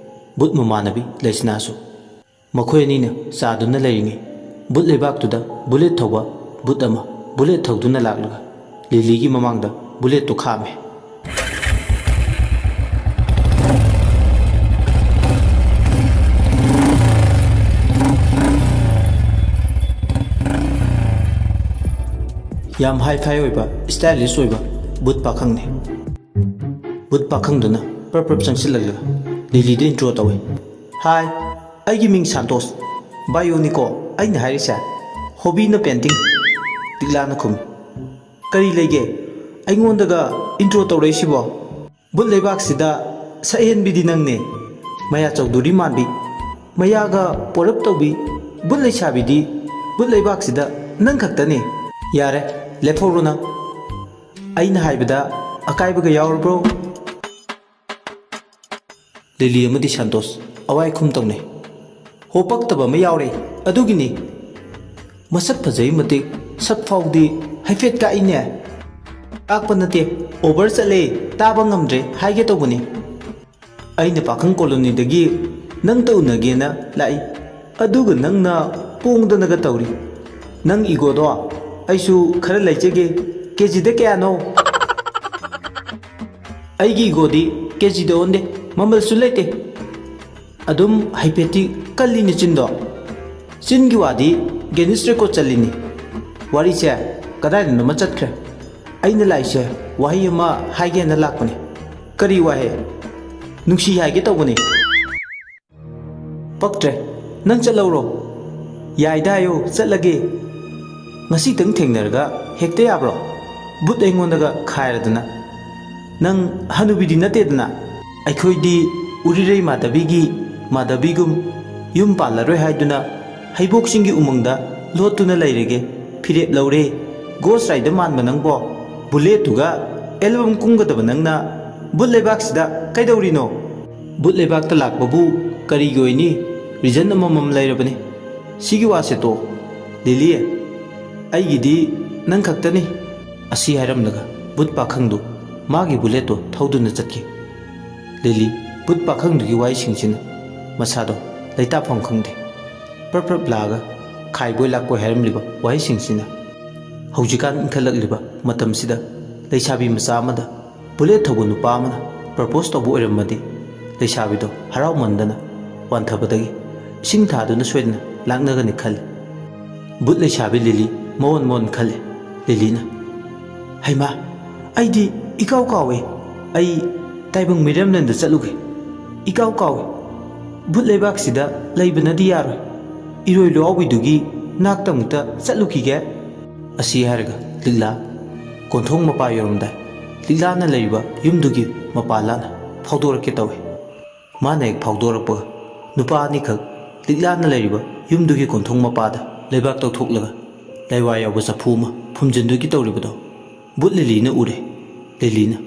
ꯕꯨꯠ ꯃꯃꯥꯟꯅꯕꯤ ꯂꯩꯁꯅꯥꯁꯨ꯫ ꯃꯈꯣꯏ ꯑꯅꯤꯅ ꯆꯥꯗꯨꯅ ꯂꯩꯔꯤꯉꯩ ꯕꯨꯠ ꯂꯩꯕꯥꯛꯇꯨꯗ ꯕꯨꯂꯦꯠ ꯊꯧꯕ ꯕꯨꯠ ꯑꯃ ꯕꯨꯂꯦꯠ ꯊꯧꯗꯨꯅ ꯂꯥꯛꯂꯒ ꯂꯤꯂꯤꯒꯤ ꯃꯃꯥꯡꯗ ꯕꯨꯂꯦꯠꯇꯨ ꯈꯥꯝꯃꯦ꯫ ꯌꯥꯝ ꯍꯥꯏ ꯐꯥꯏ ꯑꯣꯏꯕ, ꯁ꯭ꯇꯥꯏꯂꯤꯁ ꯑꯣꯏꯕ ꯕꯨꯠ ꯄꯥꯈꯪꯅꯤ꯫ ꯕꯨꯠ ꯄꯥꯈꯪꯗꯨꯅ ꯄ꯭ꯔꯞ ꯄ꯭ꯔꯞ ꯆꯪꯁꯤꯜꯂꯛꯂꯒ ꯂꯤꯂꯤꯗ ꯏꯟꯇ꯭ꯔꯣ ꯇꯧꯏ꯫ "ꯍꯥꯏ, ꯑꯩꯒꯤ ꯃꯤꯡ ꯁꯥꯟꯇꯣꯁ, ꯕꯥꯏꯑꯣꯅꯤꯀꯣ ꯑꯩꯅ ꯍꯥꯏꯔꯤꯁꯦ, ꯍꯣꯕꯤꯅ ꯄꯦꯟꯇꯤꯡ", ꯂꯤꯛꯂꯥꯅ ꯈꯨꯝꯃꯤ꯫ "ꯀꯔꯤ ꯂꯩꯒꯦ ꯑꯩꯉꯣꯟꯗꯒ ꯏꯟꯇ꯭ꯔꯣ ꯇꯧꯔꯛꯏꯁꯤꯕꯣ? ꯕꯨꯠ ꯂꯩꯕꯥꯛꯁꯤꯗ ꯁꯛꯍꯦꯟꯕꯤꯗꯤ ꯅꯪꯅꯦ, ꯃꯌꯥ ꯆꯧꯗꯨꯔꯤ ꯃꯥꯟꯕꯤ, ꯃꯌꯥꯒ ꯄꯣꯔꯞ ꯇꯧꯕꯤ, ꯕꯨꯠ ꯂꯩꯁꯥꯕꯤꯗꯤ ꯕꯨꯠ ꯂꯩꯕꯥꯛꯁꯤꯗ ꯅꯪ ꯈꯛꯇꯅꯦ꯫ ꯌꯥꯔꯦ, ꯂꯦꯞꯍꯧꯔꯣ ꯅꯪ꯫ ꯑꯩꯅ ꯍꯥꯏꯕꯗ ꯑꯀꯥꯏꯕꯒ ꯌꯥꯎꯔꯕ꯭ꯔꯣ?" ꯂꯤꯂꯤ ꯑꯃꯗꯤ ꯁꯥꯟꯇꯣꯁ ꯑꯋꯥꯏ ꯈꯨꯝ ꯇꯧꯅꯩ꯫ "ꯍꯣ, ꯄꯛꯇꯕ ꯑꯃ ꯌꯥꯎꯔꯦ, ꯑꯗꯨꯒꯤꯅꯤ꯫ ꯃꯁꯛ ꯐꯖꯩ ꯃꯇꯤꯛ ꯁꯛ ꯐꯥꯎꯗꯤ ꯍꯥꯏꯐꯦꯠ ꯀꯥꯛꯏꯅꯦ꯫ ꯀꯥꯛꯄ ꯅꯠꯇꯦ, ꯑꯣꯚꯔ ꯆꯠꯂꯦ, ꯇꯥꯕ ꯉꯝꯗ꯭ꯔꯦ ꯍꯥꯏꯒꯦ ꯇꯧꯕꯅꯤ꯫ ꯑꯩꯅ ꯄꯥꯈꯪ ꯀꯣꯂꯣꯅꯤꯗꯒꯤ ꯅꯪꯇ ꯎꯅꯒꯦꯅ ꯂꯥꯛꯏ, ꯑꯗꯨꯒ ꯅꯪꯅ ꯄꯣꯡꯗꯅꯒ ꯇꯧꯔꯤ꯫ ꯅꯪ ꯏꯒꯣꯗꯣ ꯑꯩꯁꯨ ꯈꯔ ꯂꯩꯖꯒꯦ꯫ ꯀꯦꯖꯤꯗ ꯀꯌꯥꯅꯣ?" "ꯑꯩꯒꯤ ꯏꯒꯣꯗꯤ ꯀꯦꯖꯤꯗ ꯑꯣꯟꯗꯦ, ꯃꯃꯜꯁꯨ ꯂꯩꯇꯦ꯫ ꯑꯗꯨꯝ ꯍꯥꯏꯐꯦꯠꯇꯤ ꯀꯜꯂꯤꯅꯦ ꯆꯤꯟꯗꯣ꯫ ꯆꯤꯟꯒꯤ ꯋꯥꯗꯤ ꯒꯦꯅꯤꯁ ꯔꯦꯀꯣꯔꯠ ꯆꯜꯂꯤꯅꯤ꯫ ꯋꯥꯔꯤꯁꯦ ꯀꯗꯥꯏꯗꯅꯣꯃ ꯆꯠꯈ꯭ꯔꯦ꯫ ꯑꯩꯅ ꯂꯥꯛꯏꯁꯦ ꯋꯥꯍꯩ ꯑꯃ ꯍꯥꯏꯒꯦꯅ ꯂꯥꯛꯄꯅꯤ꯫" "ꯀꯔꯤ ꯋꯥꯍꯩ?" "ꯅꯨꯡꯁꯤ ꯍꯥꯏꯒꯦ ꯇꯧꯕꯅꯤ꯫" "ꯄꯛꯇ꯭ꯔꯦ, ꯅꯪ ꯆꯠꯍꯧꯔꯣ꯫" "ꯌꯥꯏꯗ ꯍꯥꯏꯌꯣ, ꯆꯠꯂꯒꯦ꯫ ꯉꯁꯤꯇꯪ ꯊꯦꯡꯅꯔꯒ ꯍꯦꯛꯇ ꯌꯥꯕ꯭ꯔꯣ? ꯕꯨꯠ ꯑꯩꯉꯣꯟꯗꯒ ꯈꯥꯏꯔꯗꯅ꯫ ꯅꯪ ꯍꯅꯨꯕꯤꯗꯤ ꯅꯠꯇꯦꯗꯅ꯫" "ꯑꯩꯈꯣꯏꯗꯤ ꯎꯔꯤꯔꯩ ꯃꯥꯙꯕꯤꯒꯤ ꯃꯥꯙꯕꯤꯒꯨꯝ ꯌꯨꯝ ꯄꯥꯜꯂꯔꯣꯏ ꯍꯥꯏꯗꯨꯅ ꯍꯩꯕꯣꯛꯁꯤꯡꯒꯤ ꯎꯃꯪꯗ ꯂꯣꯠꯇꯨꯅ ꯂꯩꯔꯒꯦ꯫ ꯐꯤꯔꯦꯞ ꯂꯧꯔꯦ꯫ ꯒꯣꯁ ꯔꯥꯏꯗꯔ ꯃꯥꯟꯕ ꯅꯪꯕꯣ, ꯕꯨꯂꯦꯠꯇꯨꯒ ꯑꯦꯜꯕꯝ ꯀꯨꯝꯒꯗꯕ ꯅꯪꯅ ꯕꯨꯠ ꯂꯩꯕꯥꯛꯁꯤꯗ ꯀꯩꯗꯧꯔꯤꯅꯣ?" "ꯕꯨꯠ ꯂꯩꯕꯥꯛꯇ ꯂꯥꯛꯄꯕꯨ ꯀꯔꯤꯒꯤ ꯑꯣꯏꯅꯤ? ꯔꯤꯖꯟ ꯑꯃꯃꯝ ꯂꯩꯔꯕꯅꯤ꯫ ꯁꯤꯒꯤ ꯋꯥꯁꯦ ꯇꯣꯛ꯫ ꯂꯤꯂꯤ, ꯑꯩꯒꯤꯗꯤ ꯅꯪ ꯈꯛꯇꯅꯤ꯫" ꯑꯁꯤ ꯍꯥꯏꯔꯝꯂꯒ ꯕꯨꯠ ꯄꯥꯈꯪꯗꯨ ꯃꯥꯒꯤ ꯕꯨꯂꯦꯠꯇꯣ ꯊꯧꯗꯨꯅ ꯆꯠꯈꯤ꯫ ꯂꯤꯂꯤ ꯕꯨꯠ ꯄꯥꯈꯪꯗꯨꯒꯤ ꯋꯥꯍꯩꯁꯤꯡꯁꯤꯅ ꯃꯁꯥꯗꯣ ꯂꯩꯇꯥꯐꯝ ꯈꯪꯗꯦ꯫ ꯄ꯭ꯔꯞ ꯄ꯭ꯔꯞ ꯂꯥꯛꯑꯒ ꯈꯥꯏꯕꯣꯏ ꯂꯥꯛꯄꯣꯏ ꯍꯥꯏꯔꯝꯂꯤꯕ ꯋꯥꯍꯩꯁꯤꯡꯁꯤꯅ ꯍꯧꯖꯤꯛꯀꯥꯟ ꯏꯟꯈꯠꯂꯛꯂꯤꯕ ꯃꯇꯝꯁꯤꯗ ꯂꯩꯁꯥꯕꯤ ꯃꯆꯥ ꯑꯃꯗ ꯕꯨꯂꯦꯠ ꯊꯧꯕ ꯅꯨꯄꯥ ꯑꯃꯅ ꯄ꯭ꯔꯄꯣꯁ ꯇꯧꯕ ꯑꯣꯏꯔꯝꯃꯗꯤ, ꯂꯩꯁꯥꯕꯤꯗꯣ ꯍꯔꯥꯎꯃꯟꯗꯅ ꯋꯥꯟꯊꯕꯗꯒꯤ ꯏꯁꯤꯡ ꯊꯥꯗꯨꯅ ꯁꯣꯏꯗꯅ ꯂꯥꯛꯅꯒꯅꯤ ꯈꯜꯂꯤ꯫ ꯕꯨꯠ ꯂꯩꯁꯥꯕꯤ ꯂꯤꯂꯤ ꯃꯑꯣꯟ ꯃꯑꯣꯟ ꯈꯜꯂꯤ꯫ ꯂꯤꯂꯤꯅ, "ꯍꯩꯃꯥ, ꯑꯩꯗꯤ ꯏꯀꯥꯎ ꯀꯥꯎꯋꯦ꯫ ꯑꯩ ꯇꯥꯏꯕꯪ ꯃꯤꯔꯦꯝꯂꯦꯟꯗ ꯆꯠꯂꯨꯒꯦ꯫ ꯏꯀꯥꯎ ꯀꯥꯎꯋꯦ꯫ ꯕꯨꯠ ꯂꯩꯕꯥꯛꯁꯤꯗ ꯂꯩꯕꯅꯗꯤ ꯌꯥꯔꯣꯏ꯫ ꯏꯔꯣꯏ ꯂꯣꯌꯥꯎꯕꯤꯗꯨꯒꯤ ꯅꯥꯛꯇ ꯑꯃꯨꯛꯇ ꯆꯠꯂꯨꯈꯤꯒꯦ"꯫ ꯑꯁꯤ ꯍꯥꯏꯔꯒ ꯂꯤꯛꯂꯥ ꯀꯣꯟꯊꯣꯡ ꯃꯄꯥ ꯌꯧꯔꯝꯗꯥꯏ, ꯂꯤꯛꯂꯥꯅ ꯂꯩꯔꯤꯕ ꯌꯨꯝꯗꯨꯒꯤ ꯃꯄꯥ ꯂꯥꯟꯅ ꯐꯥꯎꯗꯣꯔꯛꯀꯦ ꯇꯧꯏ꯫ ꯃꯥꯅ ꯍꯦꯛ ꯐꯥꯎꯗꯣꯔꯛꯄꯒ, ꯅꯨꯄꯥ ꯑꯅꯤꯈꯛ ꯂꯤꯛꯂꯥꯅ ꯂꯩꯔꯤꯕ ꯌꯨꯝꯗꯨꯒꯤ ꯀꯣꯟꯊꯣꯡ ꯃꯄꯥꯗ ꯂꯩꯕꯥꯛ ꯇꯧꯊꯣꯛꯂꯒ ꯂꯩꯋꯥ ꯌꯥꯎꯕ ꯆꯐꯨ ꯑꯃ ꯐꯨꯝꯖꯤꯟꯗꯨꯒꯤ ꯇꯧꯔꯤꯕꯗꯣ ꯕꯨꯠ ꯂꯤꯂꯤꯅ ꯎꯔꯦ꯫ ꯂꯤꯂꯤꯅ,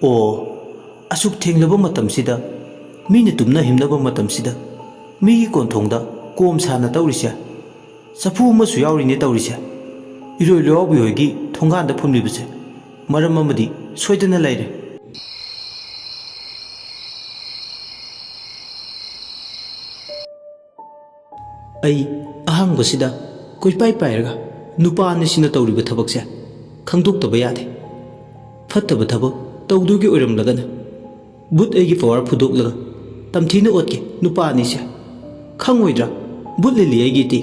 "ꯑꯣ, ꯑꯁꯨꯛ ꯊꯦꯡꯂꯕ ꯃꯇꯝꯁꯤꯗ, ꯃꯤꯅ ꯇꯨꯝꯅ ꯍꯤꯞꯅꯕ ꯃꯇꯝꯁꯤꯗ, ꯃꯤꯒꯤ ꯀꯣꯟꯊꯣꯡꯗ ꯀꯣꯝ ꯁꯥꯅ ꯇꯧꯔꯤꯁꯦ? ꯆꯐꯨ ꯑꯃꯁꯨ ꯌꯥꯎꯔꯤꯅꯦ ꯇꯧꯔꯤꯁꯦ꯫ ꯏꯔꯣꯏ ꯂꯣꯌꯥꯎꯕꯤ ꯍꯣꯏꯒꯤ ꯊꯣꯡꯒꯥꯟꯗ ꯐꯨꯝꯂꯤꯕꯁꯦ ꯃꯔꯝ ꯑꯃꯗꯤ ꯁꯣꯏꯗꯅ ꯂꯩꯔꯦ"꯫ ꯑꯩ ꯑꯍꯥꯡꯕꯁꯤꯗ ꯀꯣꯏꯄꯥꯏ ꯄꯥꯏꯔꯒ ꯅꯨꯄꯥ ꯑꯅꯤꯁꯤꯅ ꯇꯧꯔꯤꯕ ꯊꯕꯛꯁꯦ ꯈꯪꯗꯣꯛꯇꯕ ꯌꯥꯗꯦ꯫ ꯐꯠꯇꯕ ꯊꯕꯛ ꯇꯧꯗꯨꯒꯤ ꯑꯣꯏꯔꯝꯂꯒꯅ, ꯕꯨꯠ ꯑꯩꯒꯤ ꯄꯋꯥꯔ ꯐꯨꯗꯣꯛꯂꯒ ꯇꯝꯊꯤꯅ ꯑꯣꯠꯀꯦ ꯅꯨꯄꯥ ꯑꯅꯤꯁꯦ꯫ ꯈꯪꯉꯣꯏꯗ꯭ꯔꯥ ꯕꯨꯠ ꯂꯤꯂꯤ ꯑꯩꯒꯤꯗꯤ?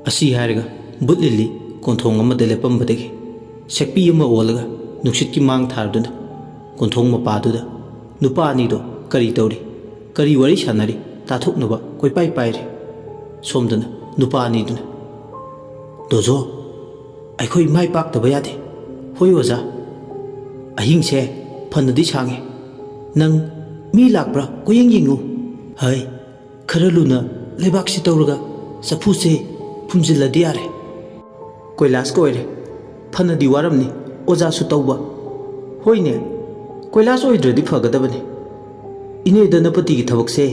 ꯑꯁꯤ ꯍꯥꯏꯔꯒ ꯕꯨꯠ ꯂꯤꯂꯤ ꯀꯣꯟꯊꯣꯡ ꯑꯃꯗ ꯂꯦꯞꯄꯝꯕꯗꯒꯤ ꯁꯦꯛꯄꯤ ꯑꯃ ꯑꯣꯜꯂꯒ ꯅꯨꯡꯁꯤꯠꯀꯤ ꯃꯥꯡ ꯊꯥꯔꯗꯨꯅ ꯀꯣꯟꯊꯣꯡ ꯃꯄꯥꯗꯨꯗ ꯅꯨꯄꯥ ꯑꯅꯤꯗꯣ ꯀꯔꯤ ꯇꯧꯔꯤ, ꯀꯔꯤ ꯋꯥꯔꯤ ꯁꯥꯟꯅꯔꯤ ꯇꯥꯊꯣꯛꯅꯕ ꯀꯣꯏꯄꯥꯏ ꯄꯥꯏꯔꯤ꯫ ꯁꯣꯝꯗꯅ ꯅꯨꯄꯥ ꯑꯅꯤꯗꯨꯅ, "ꯗꯣꯖꯣ, ꯑꯩꯈꯣꯏ ꯃꯥꯏ ꯄꯥꯛꯇꯕ ꯌꯥꯗꯦ꯫ ꯍꯣꯏ ꯑꯣꯖꯥ, ꯑꯍꯤꯡꯁꯦ ꯐꯅꯗꯤ ꯁꯥꯡꯉꯦ꯫ ꯅꯪ ꯃꯤ ꯂꯥꯛꯄ꯭ꯔꯥ ꯀꯣꯏꯌꯦꯡ ꯌꯦꯡꯉꯨ꯫ ꯍꯥꯏ, ꯈꯔ ꯂꯨꯅ ꯂꯩꯕꯥꯛꯁꯤ ꯇꯧꯔꯒ ꯆꯐꯨꯁꯦ ꯐꯨꯝꯖꯤꯜꯂꯗꯤ ꯌꯥꯔꯦ"꯫ "ꯀꯣꯏꯂꯥꯁꯀ ꯑꯣꯏꯔꯦ꯫ ꯐꯅꯗꯤ ꯋꯥꯔꯝꯅꯤ ꯑꯣꯖꯥꯁꯨ ꯇꯧꯕ"꯫ "ꯍꯣꯏꯅꯦ, ꯀꯣꯏꯂꯥꯁ ꯑꯣꯏꯗ꯭ꯔꯗꯤ ꯐꯒꯗꯕꯅꯤ꯫ ꯏꯅꯦ ꯙꯅꯄꯇꯤꯒꯤ ꯊꯕꯛꯁꯦ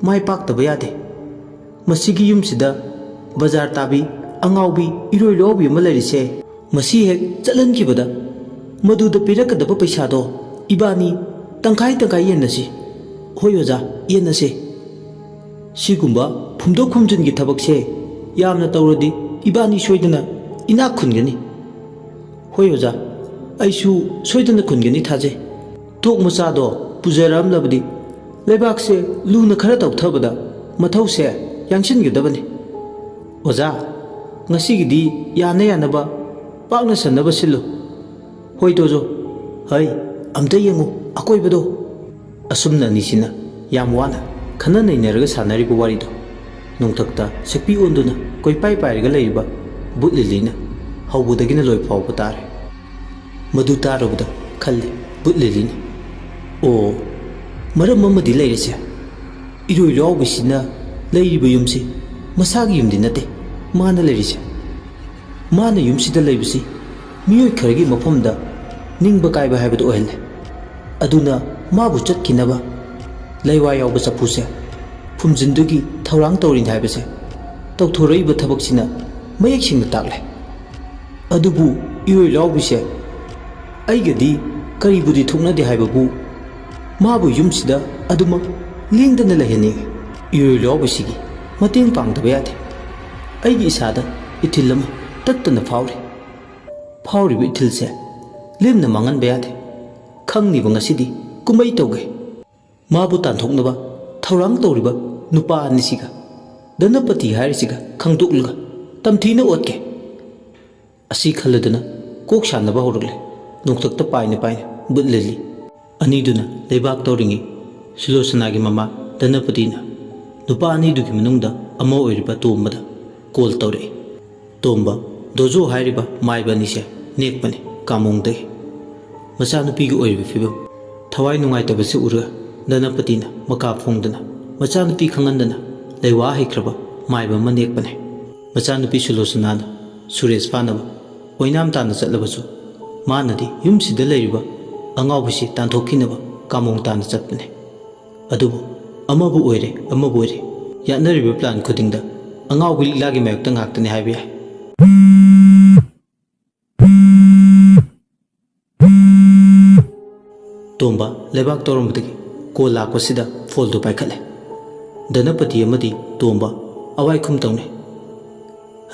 ꯃꯥꯏ ꯄꯥꯛꯇꯕ ꯌꯥꯗꯦ꯫ ꯃꯁꯤꯒꯤ ꯌꯨꯝꯁꯤꯗ ꯕꯖꯥꯔ ꯇꯥꯕꯤ, ꯑꯉꯥꯎꯕꯤ, ꯏꯔꯣꯏ ꯂꯣꯌꯥꯎꯕꯤ ꯑꯃ ꯂꯩꯔꯤꯁꯦ, ꯃꯁꯤ ꯍꯦꯛ ꯆꯠꯍꯟꯈꯤꯕꯗ ꯃꯗꯨꯗ ꯄꯤꯔꯛꯀꯗꯕ ꯄꯩꯁꯥꯗꯣ ꯏꯕꯥꯅꯤ ꯇꯪꯈꯥꯏ ꯇꯪꯈꯥꯏ ꯌꯦꯟꯅꯁꯤ"꯫ "ꯍꯣꯏ ꯑꯣꯖꯥ, ꯌꯦꯟꯅꯁꯦ꯫ ꯁꯤꯒꯨꯝꯕ ꯐꯨꯝꯗꯣꯛ ꯐꯨꯝꯖꯤꯟꯒꯤ ꯊꯕꯛꯁꯦ ꯌꯥꯝꯅ ꯇꯧꯔꯗꯤ ꯏꯕꯥꯅꯤ ꯁꯣꯏꯗꯅ ꯏꯅꯥꯛ ꯈꯨꯟꯒꯅꯤ꯫ ꯍꯣꯏ ꯑꯣꯖꯥ, ꯑꯩꯁꯨ ꯁꯣꯏꯗꯅ ꯈꯨꯟꯒꯅꯤ ꯊꯥꯖꯩ꯫ ꯇꯣꯛ ꯃꯆꯥꯗꯣ ꯄꯨꯖꯔꯛꯑꯝꯂꯕꯗꯤ ꯂꯩꯕꯥꯛꯁꯦ ꯂꯨꯅ ꯈꯔ ꯇꯧꯊꯕꯗ ꯃꯊꯧꯁꯦ ꯌꯥꯡꯁꯤꯟꯒꯗꯕꯅꯤ꯫ ꯑꯣꯖꯥ, ꯉꯁꯤꯒꯤꯗꯤ ꯌꯥꯅ ꯌꯥꯅꯕ ꯄꯥꯛꯅ ꯁꯟꯅꯕ ꯁꯤꯜꯂꯨ꯫ ꯍꯣꯏ ꯇꯣꯖꯣ, ꯍꯩ, ꯑꯝꯇ ꯌꯦꯡꯉꯨ ꯑꯀꯣꯏꯕꯗꯣ꯫ ꯑꯁꯨꯝꯅ ꯑꯅꯤꯁꯤꯅ ꯌꯥꯝ ꯋꯥꯅ ꯈꯟꯅ ꯅꯩꯅꯔꯒ ꯁꯥꯟꯅꯔꯤꯕ ꯋꯥꯔꯤꯗꯣ ꯅꯣꯡꯊꯛꯇ ꯁꯛꯄꯤ ꯑꯣꯟꯗꯨꯅ ꯀꯣꯏꯄꯥꯏ ꯄꯥꯏꯔꯒ ꯂꯩꯔꯤꯕ ꯕꯨꯠ ꯂꯤꯂꯤꯅ ꯍꯧꯕꯗꯒꯤꯅ ꯂꯣꯏ ꯐꯥꯎꯕ ꯇꯥꯔꯦ꯫ ꯃꯗꯨ ꯇꯥꯔꯨꯕꯗ ꯈꯜꯂꯤ ꯕꯨꯠ ꯂꯤꯂꯤꯅ, "ꯑꯣ, ꯃꯔꯝ ꯑꯃꯗꯤ ꯂꯩꯔꯦꯁꯦ꯫ ꯏꯔꯣꯏ ꯂꯣꯌꯥꯎꯕꯤꯁꯤꯅ ꯂꯩꯔꯤꯕ ꯌꯨꯝꯁꯤ ꯃꯁꯥꯒꯤ ꯌꯨꯝꯗꯤ ꯅꯠꯇꯦ ꯃꯥꯅ ꯂꯩꯔꯤꯁꯦ꯫ ꯃꯥꯅ ꯌꯨꯝꯁꯤꯗ ꯂꯩꯕꯁꯤ ꯃꯤꯑꯣꯏ ꯈꯔꯒꯤ ꯃꯐꯝꯗ ꯅꯤꯡꯕ ꯀꯥꯏꯕ ꯍꯥꯏꯕꯗꯨ ꯑꯣꯏꯍꯜꯂꯦ꯫ ꯑꯗꯨꯅ ꯃꯥꯕꯨ ꯆꯠꯈꯤꯅꯕ ꯂꯩꯋꯥ ꯌꯥꯎꯕ ꯆꯐꯨꯁꯦ ꯐꯨꯝꯖꯤꯟꯗꯨꯒꯤ ꯊꯧꯔꯥꯡ ꯇꯧꯔꯤꯅꯤ ꯍꯥꯏꯕꯁꯦ ꯇꯧꯊꯣꯔꯛꯏꯕ ꯊꯕꯛꯁꯤꯅ ꯃꯌꯦꯛ ꯁꯦꯡꯅ ꯇꯥꯛꯂꯦ꯫ ꯑꯗꯨꯕꯨ ꯏꯔꯣꯏ ꯂꯣꯌꯥꯎꯕꯤꯁꯦ ꯑꯩꯒꯗꯤ ꯀꯔꯤꯕꯨꯗꯤ ꯊꯣꯛꯅꯗꯦ ꯍꯥꯏꯕꯕꯨ ꯃꯥꯕꯨ ꯌꯨꯝꯁꯤꯗ ꯑꯗꯨꯃꯛ ꯂꯦꯡꯗꯅ ꯂꯩꯍꯟꯅꯤꯡꯏ꯫ ꯏꯔꯣꯏ ꯂꯣꯌꯥꯎꯕꯤꯁꯤꯒꯤ ꯃꯇꯦꯡ ꯄꯥꯡꯗꯕ ꯌꯥꯗꯦ꯫ ꯑꯩꯒꯤ ꯏꯁꯥꯗ ꯏꯊꯤꯜ ꯑꯃ ꯇꯠꯇꯅ ꯐꯥꯎꯔꯤ꯫ ꯐꯥꯎꯔꯤꯕ ꯏꯊꯤꯜꯁꯦ ꯂꯦꯝꯅ ꯃꯥꯡꯍꯟꯕ ꯌꯥꯗꯦ꯫ ꯈꯪꯅꯤꯕ ꯉꯁꯤꯗꯤ ꯀꯨꯝꯍꯩ ꯇꯧꯒꯦ꯫ ꯃꯥꯕꯨ ꯇꯥꯟꯊꯣꯛꯅꯕ ꯊꯧꯔꯥꯡ ꯇꯧꯔꯤꯕ ꯅꯨꯄꯥ ꯑꯅꯤꯁꯤꯒ ꯙꯅꯄꯇꯤ ꯍꯥꯏꯔꯤꯁꯤꯒ ꯈꯪꯗꯣꯛꯂꯒ ꯇꯝꯊꯤꯅ ꯑꯣꯠꯀꯦ꯫" ꯑꯁꯤ ꯈꯜꯂꯗꯨꯅ ꯀꯣꯛ ꯁꯥꯟꯅꯕ ꯍꯧꯔꯛꯂꯦ ꯅꯣꯡꯊꯛꯇ ꯄꯥꯏꯅ ꯄꯥꯏꯅ ꯕꯨꯠ ꯂꯤꯂꯤ꯫ ꯑꯅꯤꯗꯨꯅ ꯂꯩꯕꯥꯛ ꯇꯧꯔꯤꯉꯩ ꯁꯨꯂꯣꯆꯅꯥꯒꯤ ꯃꯃꯥ ꯙꯅꯄꯇꯤꯅ ꯅꯨꯄꯥ ꯑꯅꯤꯗꯨꯒꯤ ꯃꯅꯨꯡꯗ ꯑꯃ ꯑꯣꯏꯔꯤꯕ ꯇꯣꯝꯕꯗ ꯀꯣꯜ ꯇꯧꯔꯛꯏ꯫ "ꯇꯣꯝꯕ, ꯗꯣꯖꯣ ꯍꯥꯏꯔꯤꯕ ꯃꯥꯏꯕ ꯑꯅꯤꯁꯦ ꯅꯦꯛꯄꯅꯤ ꯀꯥꯃꯣꯡꯗꯒꯤ꯫ ꯃꯆꯥꯅꯨꯄꯤꯒꯤ ꯑꯣꯏꯔꯤꯕ ꯐꯤꯕꯝ ꯊꯋꯥꯏ ꯅꯨꯡꯉꯥꯏꯇꯕꯁꯤ ꯎꯔꯒ ꯙꯅꯄꯇꯤꯅ ꯃꯀꯥ ꯐꯣꯡꯗꯅ ꯃꯆꯥꯅꯨꯄꯤ ꯈꯪꯍꯟꯗꯅ ꯂꯩꯋꯥ ꯍꯩꯈ꯭ꯔꯕ ꯃꯥꯏꯕ ꯑꯃ ꯅꯦꯛꯄꯅꯤ꯫ ꯃꯆꯥꯅꯨꯄꯤ ꯁꯨꯂꯣꯆꯅꯥꯅ ꯁꯨꯔꯦꯁ ꯐꯥꯅꯕ ꯑꯣꯏꯅꯥꯝ ꯇꯥꯟꯅ ꯆꯠꯂꯕꯁꯨ ꯃꯥꯅꯗꯤ ꯌꯨꯝꯁꯤꯗ ꯂꯩꯔꯤꯕ ꯑꯉꯥꯎꯕꯤꯁꯤ ꯇꯥꯟꯊꯣꯛꯈꯤꯅꯕ ꯀꯥꯃꯣꯡ ꯇꯥꯟꯅ ꯆꯠꯄꯅꯤ꯫ ꯑꯗꯨꯕꯨ ꯑꯃꯕꯨ ꯑꯣꯏꯔꯦ ꯑꯃꯕꯨ ꯑꯣꯏꯔꯦ ꯌꯥꯠꯅꯔꯤꯕ ꯄ꯭ꯂꯥꯟ ꯈꯨꯗꯤꯡꯗ ꯑꯉꯥꯎꯕꯤ ꯂꯤꯛꯂꯥꯒꯤ ꯃꯥꯌꯣꯛꯇ ꯉꯥꯛꯇꯅꯤ ꯍꯥꯏꯕ ꯌꯥꯏ꯫" ꯇꯣꯝꯕ ꯂꯩꯕꯥꯛ ꯇꯧꯔꯝꯕꯗꯒꯤ ꯀꯣꯜ ꯂꯥꯛꯄꯁꯤꯗ ꯐꯣꯜꯗꯨ ꯄꯥꯏꯈꯠꯂꯦ꯫ ꯙꯅꯄꯇꯤ ꯑꯃꯗꯤ ꯇꯣꯝꯕ ꯑꯋꯥꯏꯈꯨꯝ ꯇꯧꯅꯩ꯫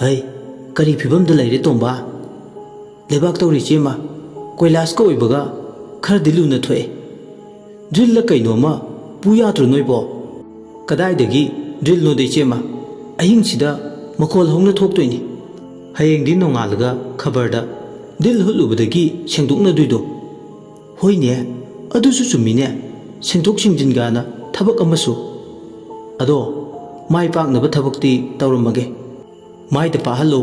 "ꯍꯩ, ꯀꯔꯤ ꯐꯤꯕꯝꯗ ꯂꯩꯔꯦ ꯇꯣꯝꯕ? ꯂꯩꯕꯥꯛ ꯇꯧꯔꯤ ꯏꯆꯦꯃ, ꯀꯣꯏꯂꯥꯁꯀ ꯑꯣꯏꯕꯒ ꯈꯔꯗꯤ ꯂꯨꯅ ꯊꯣꯛꯑꯦ꯫ ꯗ꯭ꯔꯤꯜꯂ ꯀꯩꯅꯣ ꯑꯃ ꯄꯨ ꯌꯥꯗ꯭ꯔꯣ ꯅꯣꯏꯕꯣ? ꯀꯗꯥꯏꯗꯒꯤ ꯗ꯭ꯔꯤꯜꯅꯣꯗ ꯏꯆꯦꯃ? ꯑꯍꯤꯡꯁꯤꯗ ꯃꯈꯣꯜ ꯍꯧꯅ ꯊꯣꯛꯇꯣꯏꯅꯤ꯫ ꯍꯌꯦꯡꯗꯤ ꯅꯣꯡꯉꯥꯜꯂꯒ ꯈꯕꯔꯗ ꯗ꯭ꯔꯤꯜ ꯍꯨꯠꯂꯨꯕꯗꯒꯤ ꯁꯦꯡꯗꯣꯛꯅꯗꯣꯏꯗꯣ꯫ ꯍꯣꯏꯅꯦ, ꯑꯗꯨꯁꯨ ꯆꯨꯝꯃꯤꯅꯦ, ꯁꯦꯡꯗꯣꯛ ꯁꯦꯡꯖꯤꯟꯒꯥꯅ ꯊꯕꯛ ꯑꯃꯁꯨ꯫ ꯑꯗꯣ ꯃꯥꯏ ꯄꯥꯛꯅꯕ ꯊꯕꯛꯇꯤ ꯇꯧꯔꯝꯃꯒꯦ꯫ ꯃꯥꯏꯗ ꯄꯥꯛꯍꯜꯂꯣ꯫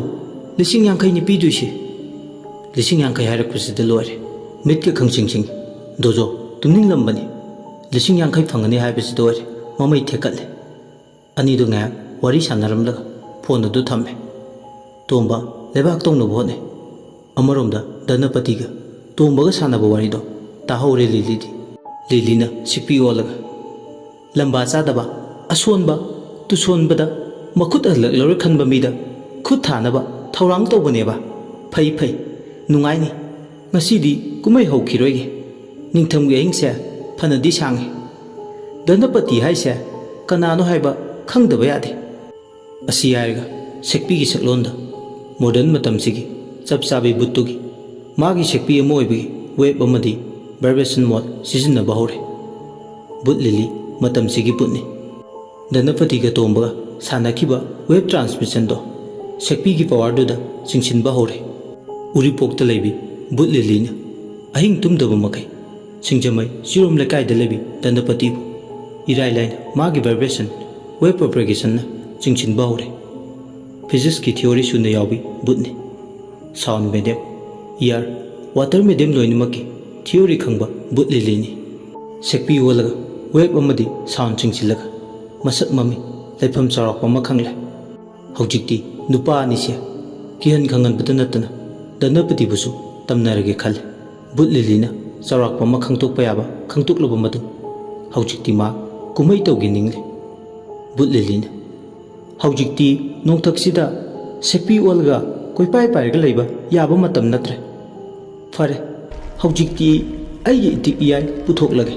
ꯂꯤꯁꯤꯡ ꯌꯥꯡꯈꯩꯅꯤ ꯄꯤꯗꯣꯏꯁꯦ꯫ ꯂꯤꯁꯤꯡ ꯌꯥꯡꯈꯩ ꯍꯥꯏꯔꯛꯄꯁꯤꯗ ꯂꯣꯏꯔꯦ꯫ ꯃꯤꯠꯀ ꯈꯪꯁꯤꯡ ꯁꯤꯡ꯫ ꯗꯣꯖꯣ ꯇꯨꯝꯅꯤꯡꯂꯝꯕꯅꯤ꯫ ꯂꯤꯁꯤꯡ ꯌꯥꯡꯈꯩ ꯐꯪꯒꯅꯤ ꯍꯥꯏꯕꯁꯤꯗ ꯑꯣꯏꯔꯦ ꯃꯃꯩ ꯊꯦꯛꯀꯠꯂꯦ꯫ ꯑꯅꯤꯗꯨ ꯉꯥꯏꯍꯥꯛ ꯋꯥꯔꯤ ꯁꯥꯟꯅꯔꯝꯂꯒ ꯐꯣꯟ ꯑꯗꯨ ꯊꯝꯃꯦ꯫ ꯇꯣꯝꯕ ꯂꯩꯕꯥꯛ ꯇꯧꯅꯕ ꯍꯣꯠꯅꯩ꯫ ꯑꯃꯔꯣꯝꯗ ꯙꯅꯄꯇꯤꯒ ꯇꯣꯝꯕꯒ ꯁꯥꯟꯅꯕ ꯋꯥꯔꯤꯗꯣ ꯇꯥꯍꯧꯔꯦ ꯂꯤꯂꯤꯗꯤ꯫ ꯂꯤꯂꯤꯅ ꯁꯤꯛꯄꯤ ꯑꯣꯜꯂꯒ, "ꯂꯝꯕꯥ ꯆꯥꯗꯕ, ꯑꯁꯣꯟꯕ, ꯇꯨꯁꯣꯟꯕꯗ ꯃꯈꯨꯠ ꯍꯜꯂꯛꯂꯔꯣꯏ ꯈꯟꯕ ꯃꯤꯗ ꯈꯨꯠ ꯊꯥꯅꯕ ꯊꯧꯔꯥꯡ ꯇꯧꯕꯅꯦꯕ꯫ ꯐꯩ ꯐꯩ, ꯅꯨꯡꯉꯥꯏꯅꯤ꯫ ꯉꯁꯤꯗꯤ ꯀꯨꯝꯍꯩ ꯍꯧꯈꯤꯔꯣꯏꯒꯦ꯫ ꯅꯤꯡꯊꯝꯒꯤ ꯑꯍꯤꯡꯁꯦ ꯐꯅꯗꯤ ꯁꯥꯡꯉꯤ꯫ ꯙꯅꯄꯇꯤ ꯍꯥꯏꯁꯦ ꯀꯅꯥꯅꯣ ꯍꯥꯏꯕ ꯈꯪꯗꯕ ꯌꯥꯗꯦ"꯫ ꯑꯁꯤ ꯍꯥꯏꯔꯒ ꯁꯦꯛꯄꯤꯒꯤ ꯁꯛꯂꯣꯟꯗ ꯃꯣꯗꯔꯟ ꯃꯇꯝꯁꯤꯒꯤ ꯆꯞ ꯆꯥꯕꯤ ꯕꯨꯠꯇꯨꯒꯤ ꯃꯥꯒꯤ ꯁꯦꯛꯄꯤ ꯑꯃ ꯑꯣꯏꯕꯒꯤ ꯋꯦꯕ ꯑꯃꯗꯤ ꯚꯥꯏꯕ꯭ꯔꯦꯁꯟ ꯃꯣꯗ ꯁꯤꯖꯤꯟꯅꯕ ꯍꯧꯔꯦ꯫ ꯕꯨꯠ ꯂꯤꯂꯤ ꯃꯇꯝꯁꯤꯒꯤ ꯕꯨꯠꯅꯤ꯫ ꯙꯅꯄꯇꯤꯒ ꯇꯣꯝꯕꯒ ꯁꯥꯟꯅꯈꯤꯕ ꯋꯦꯕ ꯇ꯭ꯔꯥꯟꯁꯃꯤꯁꯟꯗꯣ ꯁꯦꯛꯄꯤꯒꯤ ꯄꯋꯥꯔꯗꯨꯗ ꯆꯤꯡꯁꯤꯟꯕ ꯍꯧꯔꯦ꯫ ꯎꯔꯤꯄꯣꯛꯇ ꯂꯩꯕꯤ ꯕꯨꯠ ꯂꯤꯂꯤꯅ ꯑꯍꯤꯡ ꯇꯨꯝꯗꯕ ꯃꯈꯩ ꯁꯤꯡꯖꯃꯩ ꯆꯤꯔꯣꯝ ꯂꯩꯀꯥꯏꯗ ꯂꯩꯕꯤ ꯙꯅꯄꯇꯤꯕꯨ ꯏꯔꯥꯏ ꯂꯥꯏꯅ ꯃꯥꯒꯤ ꯚꯥꯏꯕ꯭ꯔꯦꯁꯟ ꯋꯦꯕ ꯄ꯭ꯔꯣꯄꯒꯦꯁꯟꯅ ꯆꯤꯡꯁꯤꯟꯕ ꯍꯧꯔꯦ꯫ ꯐꯤꯖꯤꯛꯁꯀꯤ ꯊꯤꯑꯣꯔꯤ ꯁꯨꯅ ꯌꯥꯎꯕꯤ ꯕꯨꯠꯅꯤ꯫ Sound medium, air, water medium ꯂꯣꯏꯅꯃꯛꯀꯤ ꯊꯤꯑꯣꯔꯤ ꯈꯪꯕ ꯕꯨꯠ ꯂꯤꯂꯤꯅꯤ꯫ ꯁꯦꯛꯄꯤ ꯑꯣꯜꯂꯒ ꯋꯦꯕ ꯑꯃꯗꯤ ꯁꯥꯎꯟ ꯆꯤꯡꯁꯤꯜꯂꯒ ꯃꯁꯛ ꯃꯃꯤꯡ, ꯂꯩꯐꯝ ꯆꯥꯎꯔꯥꯛꯄ ꯑꯃ ꯈꯪꯂꯦ꯫ ꯍꯧꯖꯤꯛꯇꯤ ꯅꯨꯄꯥ ꯑꯅꯤꯁꯦ ꯀꯤꯍꯟ ꯈꯪꯍꯟꯕꯗ ꯅꯠꯇꯅ ꯙꯅꯄꯇꯤꯕꯨꯁꯨ ꯇꯝꯅꯔꯒꯦ ꯈꯜꯂꯦ꯫ ꯕꯨꯠ ꯂꯤꯂꯤꯅ ꯆꯥꯎꯔꯥꯛꯄ ꯑꯃ ꯈꯪꯗꯣꯛꯄ ꯌꯥꯕ ꯈꯪꯗꯣꯛꯂꯕ ꯃꯇꯨꯡ ꯍꯧꯖꯤꯛꯇꯤ ꯃꯥ ꯀꯨꯝꯍꯩ ꯇꯧꯒꯦ ꯅꯤꯡꯂꯦ꯫ ꯕꯨꯠ ꯂꯤꯂꯤꯅ, "ꯍꯧꯖꯤꯛꯇꯤ ꯅꯣꯡꯊꯛꯁꯤꯗ ꯁꯦꯛꯄꯤ ꯑꯣꯜꯂꯒ ꯀꯣꯏꯄꯥꯏ ꯄꯥꯏꯔꯒ ꯂꯩꯕ ꯌꯥꯕ ꯃꯇꯝ ꯅꯠꯇ꯭ꯔꯦ꯫ ꯐꯔꯦ, ꯍꯧꯖꯤꯛꯇꯤ ꯑꯩꯒꯤ ꯏꯇꯤꯛ ꯏꯌꯥꯏ ꯄꯨꯊꯣꯛꯂꯒꯦ꯫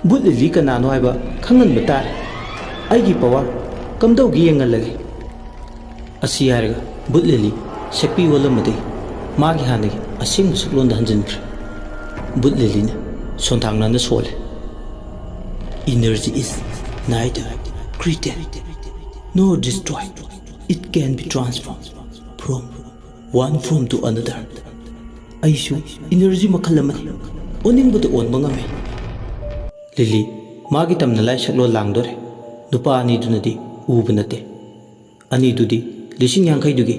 ꯕꯨꯠ ꯂꯤꯂꯤ ꯀꯅꯥꯅꯣ ꯍꯥꯏꯕ ꯈꯪꯍꯟꯕ ꯇꯥꯔꯦ꯫ ꯑꯩꯒꯤ ꯄꯋꯥꯔ ꯀꯝꯗꯧꯒꯦ ꯌꯦꯡꯍꯜꯂꯒꯦ"꯫ ꯑꯁꯤ ꯍꯥꯏꯔꯒ ꯕꯨꯠ ꯂꯤꯂꯤ ꯁꯛꯄꯤ ꯑꯣꯜꯂꯝꯕꯗꯒꯤ ꯃꯥꯒꯤ ꯍꯥꯟꯅꯒꯤ ꯑꯁꯦꯡꯕ ꯁꯛꯂꯣꯟꯗ ꯍꯟꯖꯤꯟꯈ꯭ꯔꯦ꯫ ꯕꯨꯠ ꯂꯤꯂꯤꯅ ꯁꯣꯟꯊꯥꯡꯅꯅ ꯁꯣꯜꯂꯦ꯫ Energy is neither created nor destroyed. It can be transformed from one form to another. ꯑꯩꯁꯨ ꯏꯅꯔꯖꯤ ꯃꯈꯜ ꯑꯃꯅꯤ꯫ ꯑꯣꯟꯅꯤꯡꯕꯗ ꯑꯣꯟꯕ ꯉꯝꯃꯤ꯫ ꯂꯤꯂꯤ ꯃꯥꯒꯤ ꯇꯝꯅ ꯂꯥꯏ ꯁꯛꯂꯣꯟ ꯂꯥꯡꯗꯣꯔꯦ꯫ ꯅꯨꯄꯥ ꯑꯅꯤꯗꯨꯅꯗꯤ ꯎꯕ ꯅꯠꯇꯦ꯫ ꯑꯅꯤꯗꯨꯗꯤ ꯂꯤꯁꯤꯡ ꯌꯥꯡꯈꯩꯗꯨꯒꯤ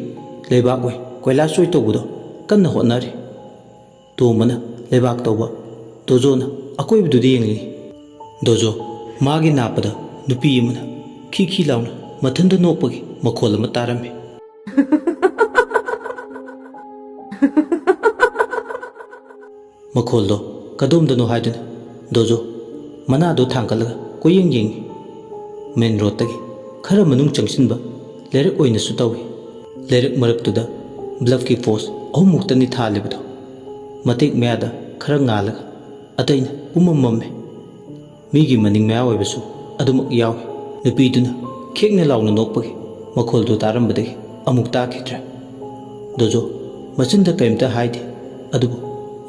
ꯂꯩꯕꯥꯛ ꯑꯣꯏ ꯀꯣꯏꯂꯥꯁ ꯑꯣꯏ ꯇꯧꯕꯗꯣ ꯀꯟꯅ ꯍꯣꯠꯅꯔꯤ꯫ ꯇꯣꯝꯕꯅ ꯂꯩꯕꯥꯛ ꯇꯧꯕ, ꯗꯣꯖꯣꯅ ꯑꯀꯣꯏꯕꯗꯨꯗ ꯌꯦꯡꯂꯤ꯫ ꯗꯣꯖꯣ ꯃꯥꯒꯤ ꯅꯥꯞꯄꯗ ꯅꯨꯄꯤ ꯑꯃꯅ ꯈꯤ ꯈꯤ ꯂꯥꯎꯅ ꯃꯊꯟꯇ ꯅꯣꯛꯄꯒꯤ ꯃꯈꯣꯜ ꯑꯃ ꯇꯥꯔꯝꯃꯤ꯫ ꯃꯈꯣꯜꯗꯣ ꯀꯗꯣꯝꯗꯅꯣ ꯍꯥꯏꯗꯨꯅ ꯗꯣꯖꯣ ꯃꯅꯥꯗꯣ ꯊꯥꯡꯒꯠꯂꯒ ꯀꯣꯏꯌꯦꯡ ꯌꯦꯡꯉꯤ꯫ ꯃꯦꯟ ꯔꯣꯗꯇꯒꯤ ꯈꯔ ꯃꯅꯨꯡ ꯆꯪꯁꯤꯟꯕ ꯂꯩꯔꯛ ꯑꯣꯏꯅꯁꯨ ꯇꯧꯏ꯫ ꯂꯩꯔꯛ ꯃꯔꯛꯇꯨꯗ ꯕ꯭ꯂꯐꯀꯤ ꯄꯣꯁ ꯑꯍꯨꯝꯃꯨꯛꯇꯅꯤ ꯊꯥꯜꯂꯤꯕꯗꯣ꯫ ꯃꯇꯦꯛ ꯃꯌꯥꯗ ꯈꯔ ꯉꯥꯜꯂꯒ ꯑꯇꯩꯅ ꯄꯨꯝꯃꯝ ꯃꯝꯃꯦ꯫ ꯃꯤꯒꯤ ꯃꯅꯤꯡ ꯃꯌꯥ ꯑꯣꯏꯕꯁꯨ ꯑꯗꯨꯃꯛ ꯌꯥꯎꯏ꯫ ꯅꯨꯄꯤꯗꯨꯅ ꯈꯦꯛꯅ ꯂꯥꯎꯅ ꯅꯣꯛꯄꯒꯤ ꯃꯈꯣꯜꯗꯨ ꯇꯥꯔꯝꯕꯗꯒꯤ ꯑꯃꯨꯛ ꯇꯥꯈꯤꯗ꯭ꯔꯦ꯫ ꯗꯣꯖꯣ ꯃꯆꯤꯟꯗ ꯀꯔꯤꯝꯇ ꯍꯥꯏꯗꯦ, ꯑꯗꯨꯕꯨ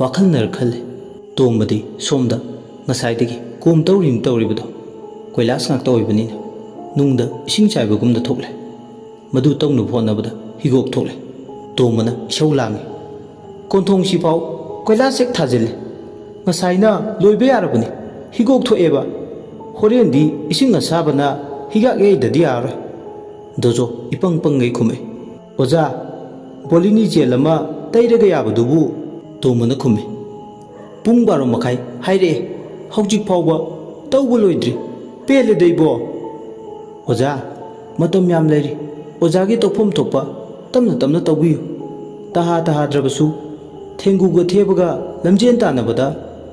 ꯋꯥꯈꯜꯅꯔ ꯈꯜꯂꯦ꯫ ꯇꯣꯝꯕꯗꯤ ꯁꯣꯝꯗ ꯉꯁꯥꯏꯗꯒꯤ ꯀꯣꯝ ꯇꯧꯔꯤꯅꯤ ꯇꯧꯔꯤꯕꯗꯣ꯫ ꯀꯣꯏꯂꯥꯁ ꯉꯥꯛꯇ ꯑꯣꯏꯕꯅꯤꯅ ꯅꯨꯡꯗ ꯏꯁꯤꯡ ꯆꯥꯏꯕꯒꯨꯝꯅ ꯊꯣꯛꯂꯦ꯫ ꯃꯗꯨ ꯇꯧꯅꯕ ꯍꯣꯠꯅꯕꯗ ꯍꯤꯒꯣꯛ ꯊꯣꯛꯂꯦ꯫ ꯇꯣꯝꯕꯅ ꯏꯁꯧ ꯂꯥꯡꯉꯤ꯫ ꯀꯣꯟꯊꯣꯡꯁꯤꯐꯥꯎ ꯀꯣꯏꯂꯥꯁ ꯍꯦꯛ ꯊꯥꯖꯤꯜꯂꯦ꯫ ꯉꯁꯥꯏꯅ ꯂꯣꯏꯕ ꯌꯥꯔꯕꯅꯤ꯫ ꯍꯤꯒꯣꯛ ꯊꯣꯛꯑꯦꯕ꯫ ꯍꯣꯔꯦꯟꯗꯤ ꯏꯁꯤꯡ ꯑꯁꯥꯕꯅ ꯍꯤꯒꯥꯛ ꯌꯩꯗꯗꯤ ꯌꯥꯔꯔꯣꯏ꯫ ꯗꯣꯖꯣ ꯏꯄꯪ ꯄꯪꯒꯩ ꯈꯨꯝꯃꯛꯏ꯫ ꯑꯣꯖꯥ, ꯕꯣꯂꯤꯅꯤ ꯖꯦꯜ ꯑꯃ ꯇꯩꯔꯒ ꯌꯥꯕꯗꯨꯕꯨ? ꯇꯣꯝꯕꯅ ꯈꯨꯝꯃꯤ꯫ ꯄꯨꯡ ꯕꯥꯔꯣ ꯃꯈꯥꯏ ꯍꯥꯏꯔꯛꯑꯦ꯫ ꯍꯧꯖꯤꯛ ꯐꯥꯎꯕ ꯇꯧꯕ ꯂꯣꯏꯗ꯭ꯔꯤ꯫ ꯄꯦꯜꯂꯦꯗ ꯏꯕꯣ꯫ ꯑꯣꯖꯥ, ꯃꯇꯝ ꯌꯥꯝ ꯂꯩꯔꯤ꯫ ꯑꯣꯖꯥꯒꯤ ꯇꯧꯐꯝ ꯊꯣꯛꯄ ꯇꯞꯅ ꯇꯞꯅ ꯇꯧꯕꯤꯌꯨ꯫ ꯇꯍꯥ ꯇꯍꯥꯗ꯭ꯔꯕꯁꯨ ꯊꯦꯡꯒꯨꯒ ꯊꯦꯕꯒ ꯂꯝꯖꯦꯟ ꯇꯥꯟꯅꯕꯗ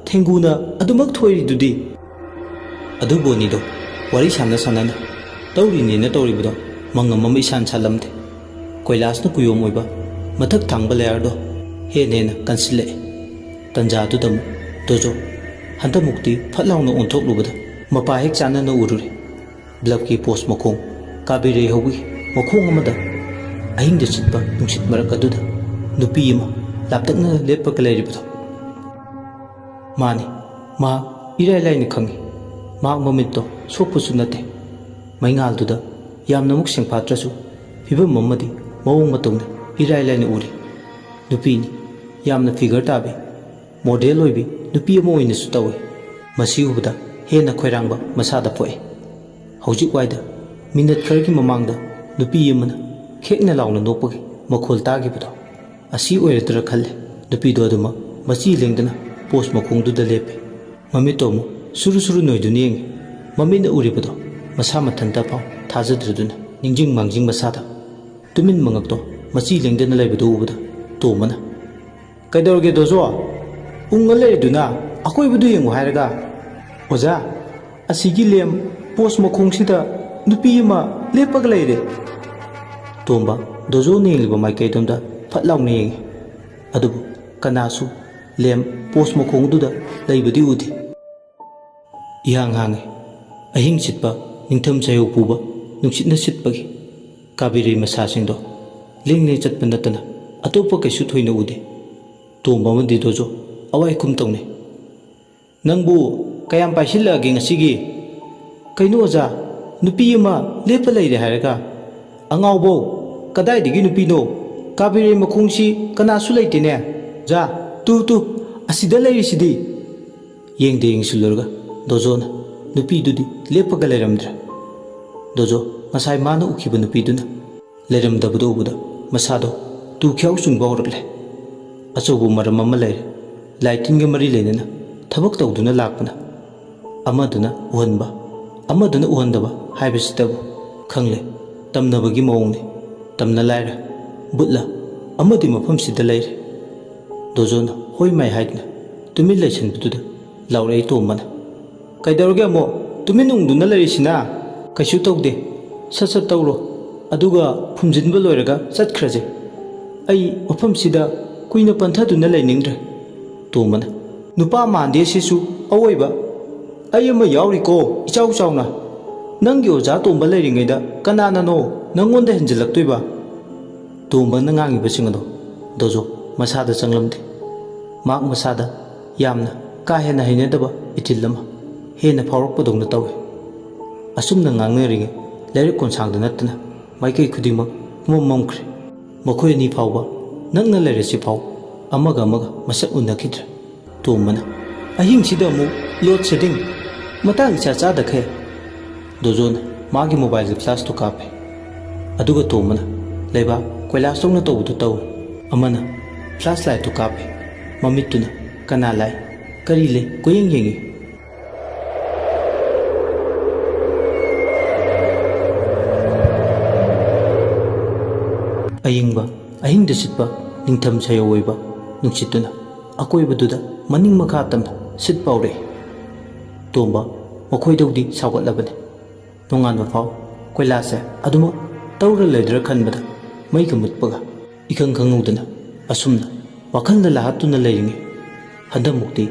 ꯊꯦꯡꯒꯨꯅ ꯑꯗꯨꯃꯛ ꯊꯣꯏꯔꯤꯗꯨꯗꯤ꯫ ꯑꯗꯨꯕꯨ ꯑꯅꯤꯗꯣ ꯋꯥꯔꯤ ꯁꯥꯟꯅ ꯁꯥꯟꯅꯅ ꯇꯧꯔꯤꯅꯦꯅ ꯇꯧꯔꯤꯕꯗꯣ ꯃꯪꯉꯝ ꯑꯃ ꯏꯁꯥꯟ ꯁꯥꯜꯂꯝꯗꯦ꯫ ꯀꯣꯏꯂꯥꯁꯅ ꯀꯨꯌꯣꯝ ꯑꯣꯏꯕ ꯃꯊꯛ ꯊꯥꯡꯕ ꯂꯦꯌꯔꯗꯣ ꯍꯦꯟꯅ ꯍꯦꯟꯅ ꯀꯟꯁꯤꯜꯂꯛꯑꯦ꯫ ꯇꯟꯖꯥꯗꯨꯗ ꯑꯃꯨꯛ ꯗꯣꯖꯣ ꯍꯟꯗꯛꯃꯨꯛꯇꯤ ꯐꯠ ꯂꯥꯎꯅ ꯑꯣꯟꯊꯣꯛꯂꯨꯕꯗ ꯃꯄꯥ ꯍꯦꯛ ꯆꯥꯟꯅꯅ ꯎꯔꯨꯔꯦ꯫ ꯕ꯭ꯂꯐꯀꯤ ꯄꯣꯁ ꯃꯈꯣꯡ, ꯀꯥꯕꯤꯔꯩ ꯍꯧꯕꯒꯤ ꯃꯈꯣꯡ ꯑꯃꯗ ꯑꯍꯤꯡꯗ ꯁꯤꯠꯄ ꯅꯨꯡꯁꯤꯠ ꯃꯔꯛ ꯑꯗꯨꯗ ꯅꯨꯄꯤ ꯑꯃ ꯂꯥꯞꯇꯛꯅꯅ ꯂꯦꯞꯄꯒ ꯂꯩꯔꯤꯕꯗꯣ꯫ ꯃꯥꯅꯤ, ꯃꯍꯥꯛ ꯏꯔꯥꯏ ꯂꯥꯏꯅ ꯈꯪꯏ꯫ ꯃꯍꯥꯛ ꯃꯃꯤꯠꯇꯣ ꯁꯣꯛꯄꯁꯨ ꯅꯠꯇꯦ꯫ ꯃꯩꯉꯥꯜꯗꯨꯗ ꯌꯥꯝꯅꯃꯛ ꯁꯦꯡꯐꯥꯠꯇ꯭ꯔꯁꯨ ꯐꯤꯕꯝ ꯑꯃꯗꯤ ꯃꯑꯣꯡ ꯃꯇꯧꯅꯤ ꯏꯔꯥꯏ ꯂꯥꯏꯅ ꯎꯔꯤ꯫ ꯅꯨꯄꯤꯅꯤ, ꯌꯥꯝꯅ ꯐꯤꯒꯔ ꯇꯥꯕꯤ, ꯃꯣꯗꯦꯜ ꯑꯣꯏꯕꯤ ꯅꯨꯄꯤ ꯑꯃ ꯑꯣꯏꯅꯁꯨ ꯇꯧꯏ꯫ ꯃꯁꯤ ꯎꯕꯗ ꯍꯦꯟꯅ ꯈꯣꯏꯔꯥꯡꯕ ꯃꯁꯥꯗ ꯄꯣꯛꯏ꯫ ꯍꯧꯖꯤꯛ ꯋꯥꯏꯗ ꯃꯤꯅꯠ ꯈꯔꯒꯤ ꯃꯃꯥꯡꯗ ꯅꯨꯄꯤ ꯑꯃꯅ ꯈꯦꯛꯅ ꯂꯥꯎꯅ ꯅꯣꯛꯄꯒꯤ ꯃꯈꯣꯜ ꯇꯥꯈꯤꯕꯗꯣ ꯑꯁꯤ ꯑꯣꯏꯔꯗ꯭ꯔꯥ ꯈꯜꯂꯦ꯫ ꯅꯨꯄꯤꯗꯣ ꯑꯗꯨꯃꯛ ꯃꯆꯤ ꯂꯦꯡꯗꯅ ꯄꯣꯁ ꯃꯈꯣꯡꯗꯨꯗ ꯂꯦꯞꯄꯤ꯫ ꯃꯃꯤꯠꯇꯣ ꯑꯃꯨꯛ ꯁꯨꯔꯨ ꯁꯨꯔꯨ ꯅꯣꯏꯗꯨꯅ ꯌꯦꯡꯉꯤ꯫ ꯃꯃꯤꯠꯅ ꯎꯔꯤꯕꯗꯣ ꯃꯁꯥ ꯃꯊꯟꯇ ꯐꯥꯎ ꯊꯥꯖꯗ꯭ꯔꯗꯨꯅ ꯅꯤꯡꯖꯤꯡ ꯃꯥꯡꯖꯤꯡ ꯃꯁꯥꯗ ꯇꯨꯃꯤꯟ ꯃꯉꯛꯇꯣ ꯃꯆꯤ ꯂꯦꯡꯗꯅ ꯂꯩꯕꯗꯨ ꯎꯕꯗ ꯇꯣꯝꯕꯅ, "ꯀꯩꯗꯧꯔꯒꯦ ꯗꯣꯖꯣ? ꯎꯪꯉ ꯂꯩꯔꯤꯗꯨꯅ ꯑꯀꯣꯏꯕꯗꯨ ꯌꯦꯡꯉꯨ ꯍꯥꯏꯔꯒ?" "ꯑꯣꯖꯥ, ꯑꯁꯤꯒꯤ ꯂꯦꯝ ꯄꯣꯁ ꯃꯈꯣꯡꯁꯤꯗ ꯅꯨꯄꯤ ꯑꯃ ꯂꯦꯞꯄꯒ ꯂꯩꯔꯦ꯫" ꯇꯣꯝꯕ ꯗꯣꯖꯣꯅ ꯌꯦꯡꯂꯤꯕ ꯃꯥꯏꯀꯩꯗꯣꯝꯗ ꯐꯠ ꯂꯥꯎꯅ ꯌꯦꯡꯉꯤ꯫ ꯑꯗꯨꯕꯨ ꯀꯅꯥꯁꯨ ꯂꯦꯝ ꯄꯣꯁ ꯃꯈꯣꯡꯗꯨꯗ ꯂꯩꯕꯗꯤ ꯎꯗꯦ꯫ ꯏꯍꯥꯡ ꯍꯥꯡꯉꯤ꯫ ꯑꯍꯤꯡ ꯁꯤꯠꯄ, ꯅꯤꯡꯊꯝ ꯆꯌꯣꯜ ꯄꯨꯕ ꯅꯨꯡꯁꯤꯠꯅ ꯁꯤꯠꯄꯒꯤ ꯀꯥꯕꯤꯔꯩ ꯃꯁꯥꯁꯤꯡꯗꯣ ꯂꯦꯡ ꯂꯦꯡ ꯆꯠꯄ ꯅꯠꯇꯅ ꯑꯇꯣꯞꯄ ꯀꯩꯁꯨ ꯊꯣꯏꯅ ꯎꯗꯦ꯫ ꯇꯣꯝꯕ ꯑꯃꯗꯤ ꯗꯣꯖꯣ ꯑꯋꯥꯏ ꯈꯨꯝ ꯇꯧꯅꯩ꯫ "ꯅꯪꯕꯨ ꯀꯌꯥꯝ ꯄꯥꯏꯁꯤꯜꯂꯛꯑꯒꯦ ꯉꯁꯤꯒꯤ? ꯀꯩꯅꯣ ꯑꯣꯖꯥ, ꯅꯨꯄꯤ ꯑꯃ ꯂꯦꯞꯄ ꯂꯩꯔꯦ ꯍꯥꯏꯔꯒ? ꯑꯉꯥꯎꯕꯧ, ꯀꯗꯥꯏꯗꯒꯤ ꯅꯨꯄꯤꯅꯣ? ꯀꯥꯕꯤꯔꯩ ꯃꯈꯣꯡꯁꯤ ꯀꯅꯥꯁꯨ ꯂꯩꯇꯦꯅꯦ꯫ ꯑꯣꯖꯥ, ꯇꯨ, ꯇꯨ, ꯑꯁꯤꯗ ꯂꯩꯔꯤꯁꯤꯗꯤ!" ꯌꯦꯡꯗ ꯌꯦꯡꯁꯤꯜꯂꯨꯔꯒ ꯗꯣꯖꯣꯅ ꯅꯨꯄꯤꯗꯨꯗꯤ ꯂꯦꯞꯄꯒ ꯂꯩꯔꯝꯗ꯭ꯔꯦ꯫ ꯗꯣꯖꯣ ꯉꯁꯥꯏ ꯃꯥꯅ ꯎꯈꯤꯕ ꯅꯨꯄꯤꯗꯨꯅ ꯂꯩꯔꯝꯗꯕꯗꯨ ꯎꯕꯗ ꯃꯁꯥꯗꯣ ꯇꯨ ꯈ꯭ꯌꯥꯎ ꯆꯨꯡꯕ ꯍꯧꯔꯛꯂꯦ꯫ ꯑꯆꯧꯕ ꯃꯔꯝ ꯑꯃ ꯂꯩꯔꯦ꯫ ꯂꯥꯏ ꯇꯤꯟꯒ ꯃꯔꯤ ꯂꯩꯅꯅ ꯊꯕꯛ ꯇꯧꯗꯨꯅ ꯂꯥꯛꯄꯅ ꯑꯃꯗꯨꯅ ꯎꯍꯟꯕ, ꯑꯃꯗꯨꯅ ꯎꯍꯟꯗꯕ ꯍꯥꯏꯕꯁꯤꯗꯕꯨ ꯈꯪꯂꯦ꯫ ꯇꯝꯅꯕꯒꯤ ꯃꯑꯣꯡꯅꯤ꯫ ꯇꯝꯅ ꯂꯥꯏꯔ, ꯕꯨꯠꯂ ꯑꯃꯗꯤ ꯃꯐꯝꯁꯤꯗ ꯂꯩꯔꯦ꯫ ꯗꯣꯖꯣꯅ ꯍꯣꯏ ꯃꯥꯏ ꯍꯥꯏꯗꯨꯅ ꯇꯨꯃꯤꯟ ꯂꯩꯁꯤꯟꯕꯗꯨꯗ ꯂꯥꯎꯔꯛꯏ ꯇꯣꯝꯕꯅ, "ꯀꯩꯗꯧꯔꯒꯦ ꯑꯃꯨꯛ ꯇꯨꯃꯤꯟ ꯎꯪꯗꯨꯅ ꯂꯩꯔꯤꯁꯤꯅ?" "ꯀꯩꯁꯨ ꯇꯧꯗꯦ, ꯁꯠ ꯁꯠ ꯇꯧꯔꯣ, ꯑꯗꯨꯒ ꯐꯨꯝꯖꯤꯟꯕ ꯂꯣꯏꯔꯒ ꯆꯠꯈ꯭ꯔꯁꯦ꯫ ꯑꯩ ꯃꯐꯝꯁꯤꯗ ꯀꯨꯏꯅ ꯄꯟꯊꯗꯨꯅ ꯂꯩꯅꯤꯡꯗ꯭ꯔꯦ꯫" ꯇꯣꯝꯕꯅ, "ꯅꯨꯄꯥ ꯃꯥꯟꯗꯦ ꯁꯤꯁꯨ ꯑꯋꯣꯏꯕ꯫ ꯑꯩ ꯑꯃ ꯌꯥꯎꯔꯤꯀꯣ ꯏꯆꯥꯎ ꯆꯥꯎꯅ꯫ ꯅꯪꯒꯤ ꯑꯣꯖꯥ ꯇꯣꯝꯕ ꯂꯩꯔꯤꯉꯩꯗ ꯀꯅꯥꯅꯅꯣ ꯅꯪꯉꯣꯟꯗ ꯍꯦꯟꯖꯤꯜꯂꯛꯇꯣꯏꯕ?" ꯇꯣꯝꯕꯅ ꯉꯥꯡꯉꯤꯕꯁꯤꯡ ꯑꯗꯣ ꯗꯣꯖꯣ ꯃꯁꯥꯗ ꯆꯪꯂꯝꯗꯦ꯫ ꯃꯍꯥꯛ ꯃꯁꯥꯗ ꯌꯥꯝꯅ ꯀꯥ ꯍꯦꯟꯅ ꯍꯩꯅꯗꯕ ꯏꯊꯤꯜ ꯑꯃ ꯍꯦꯟꯅ ꯐꯥꯎꯔꯛꯄꯗꯧꯅ ꯇꯧꯏ꯫ ꯑꯁꯨꯝꯅ ꯉꯥꯡꯅꯔꯤꯉꯩ ꯂꯩꯔꯛ ꯀꯣꯟꯁꯥꯡꯗ ꯅꯠꯇꯅ ꯃꯥꯏꯀꯩ ꯈꯨꯗꯤꯡꯃꯛ ꯄꯨꯝꯃꯝ ꯃꯝꯈ꯭ꯔꯦ꯫ ꯃꯈꯣꯏ ꯑꯅꯤ ꯐꯥꯎꯕ ꯅꯛꯅ ꯂꯩꯔꯁꯤ ꯐꯥꯎ ꯑꯃꯒ ꯑꯃꯒ ꯃꯁꯛ ꯎꯅꯈꯤꯗ꯭ꯔꯦ꯫ ꯇꯣꯝꯕꯅ, "ꯑꯍꯤꯡꯁꯤꯗ ꯑꯃꯨꯛ ꯂꯣꯗ ꯁꯦꯗꯤꯡ? ꯃꯇꯥꯡ ꯏꯆꯥ ꯆꯥꯗꯈꯩ!" ꯗꯣꯖꯣꯅ ꯃꯥꯒꯤ ꯃꯣꯕꯥꯏꯜꯒꯤ ꯐ꯭ꯂꯥꯁꯇꯨ ꯀꯥꯞꯄꯦ꯫ ꯑꯗꯨꯒ ꯇꯣꯝꯕꯅ ꯂꯩꯕꯥꯛ ꯀꯣꯏꯂꯥꯁꯇꯧꯅ ꯇꯧꯕꯗꯨ ꯇꯧꯏ꯫ ꯑꯃꯅ ꯐ꯭ꯂꯥꯁ ꯂꯥꯏꯠꯇꯨ ꯀꯥꯞꯄꯦ꯫ ꯃꯃꯤꯠꯇꯨꯅ ꯀꯅꯥ ꯂꯥꯛꯏ, ꯀꯔꯤ ꯂꯩ ꯀꯣꯏꯌꯦꯡ ꯌꯦꯡꯏ꯫ ꯑꯏꯪꯕ, ꯑꯍꯤꯡꯗ ꯁꯤꯠꯄ ꯅꯤꯡꯊꯝ ꯁꯥꯌꯧ ꯑꯣꯏꯕ ꯅꯨꯡꯁꯤꯠꯇꯨꯅ ꯑꯀꯣꯏꯕꯗꯨꯗ ꯃꯅꯤꯡ ꯃꯈꯥ ꯇꯝꯅ ꯁꯤꯠ ꯄꯥꯎꯔꯛꯏ꯫ ꯇꯣꯝꯕ ꯃꯈꯣꯏꯗꯧꯗꯤ ꯁꯥꯎꯒꯠꯂꯕꯅꯤ꯫ ꯅꯣꯡꯉꯥꯟꯕ ꯐꯥꯎ ꯀꯣꯏꯂꯥꯁꯦ ꯑꯗꯨꯃꯛ ꯇꯧꯔ ꯂꯩꯗ꯭ꯔꯥ ꯈꯟꯕꯗ ꯃꯩꯒ ꯃꯨꯠꯄꯒ ꯏꯈꯪ ꯈꯪꯍꯧꯗꯅ ꯑꯁꯨꯝꯅ ꯋꯥꯈꯜꯗ ꯂꯥꯍꯠꯇꯨꯅ ꯂꯩꯔꯤꯉꯩ, ꯍꯟꯗꯛꯃꯨꯛꯇꯤ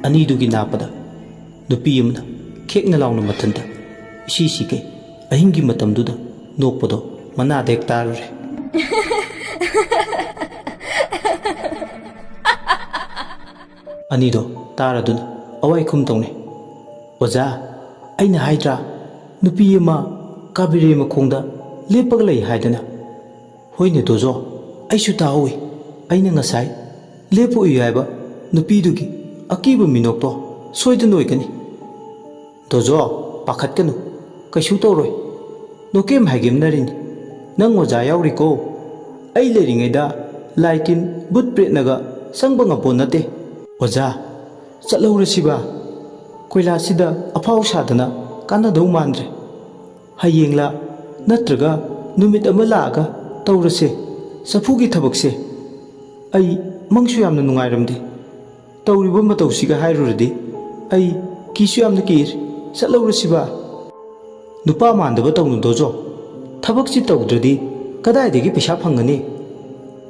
ꯑꯅꯤꯗꯨꯒꯤ ꯅꯥꯞꯄꯗ ꯅꯨꯄꯤ ꯑꯃꯅ ꯈꯦꯛꯅ ꯂꯥꯎꯅ ꯃꯊꯟꯇ ꯏꯁꯤ ꯁꯤꯈꯩ ꯑꯍꯤꯡꯒꯤ ꯃꯇꯝꯗꯨꯗ ꯅꯣꯛꯄꯗꯣ ꯃꯅꯥꯗ ꯍꯦꯛ ꯇꯥꯔꯨꯔꯦ꯫ ꯑꯅꯤꯗꯣ ꯇꯥꯔꯗꯨꯅ ꯑꯋꯥꯏ ꯈꯨꯝ ꯇꯧꯅꯩ꯫ "ꯑꯣꯖꯥ, ꯑꯩꯅ ꯍꯥꯏꯗ꯭ꯔꯥ, ꯅꯨꯄꯤ ꯑꯃ ꯀꯥꯕꯤꯔꯦ ꯃꯈꯣꯡꯗ ꯂꯦꯞꯄꯒ ꯂꯩ ꯍꯥꯏꯗꯅ?" "ꯍꯣꯏꯅꯦ ꯗꯣꯖꯣ, ꯑꯩꯁꯨ ꯇꯥꯍꯧꯏ꯫ ꯑꯩꯅ ꯉꯁꯥꯏ ꯂꯦꯞꯄ ꯎꯏ ꯍꯥꯏꯕ ꯅꯨꯄꯤꯗꯨꯒꯤ ꯑꯀꯤꯕ ꯃꯤꯅꯣꯛꯇꯣ ꯁꯣꯏꯗꯅ ꯑꯣꯏꯒꯅꯤ꯫" "ꯗꯣꯖꯣ, ꯄꯥꯈꯠꯀꯅꯨ, ꯀꯩꯁꯨ ꯇꯧꯔꯣꯏ꯫ ꯅꯣꯀꯦꯝ ꯍꯥꯏꯒꯦꯝꯅꯔꯤꯅꯤ꯫ ꯅꯪ ꯑꯣꯖꯥ ꯌꯥꯎꯔꯤꯀꯣ꯫ ꯑꯩ ꯂꯩꯔꯤꯉꯩꯗ ꯂꯥꯏ ꯇꯤꯟ ꯚꯨꯠ ꯄ꯭ꯔꯦꯠꯅꯒ ꯆꯪꯕ ꯉꯝꯄꯣꯟ ꯅꯠꯇꯦ꯫" "ꯑꯣꯖꯥ, ꯆꯠꯍꯧꯔꯁꯤꯕ? ꯀꯣꯏꯂꯥꯁꯁꯤꯗ ꯑꯐꯥꯎ ꯁꯥꯗꯅ ꯀꯥꯟꯅꯗꯧ ꯃꯥꯟꯗ꯭ꯔꯦ꯫ ꯍꯌꯦꯡꯂ ꯅꯠꯇ꯭ꯔꯒ ꯅꯨꯃꯤꯠ ꯑꯃ ꯂꯥꯛꯑꯒ ꯇꯧꯔꯁꯦ꯫ ꯆꯐꯨꯒꯤ ꯊꯕꯛꯁꯦ꯫ ꯑꯩ ꯃꯪꯁꯨ ꯌꯥꯝꯅ ꯅꯨꯡꯉꯥꯏꯔꯝꯗꯦ꯫ ꯇꯧꯔꯤꯕ ꯃꯇꯧꯁꯤꯒ ꯍꯥꯏꯔꯨꯔꯗꯤ ꯑꯩ ꯀꯤꯁꯨ ꯌꯥꯝꯅ ꯀꯤꯔꯦ꯫ ꯆꯠꯍꯧꯔꯁꯤꯕ?" "ꯅꯨꯄꯥ ꯃꯥꯟꯗꯕ ꯇꯧꯅꯨ ꯗꯣꯖꯣ꯫ ꯊꯕꯛꯁꯤ ꯇꯧꯗ꯭ꯔꯗꯤ ꯀꯗꯥꯏꯗꯒꯤ ꯄꯩꯁꯥ ꯐꯪꯒꯅꯤ?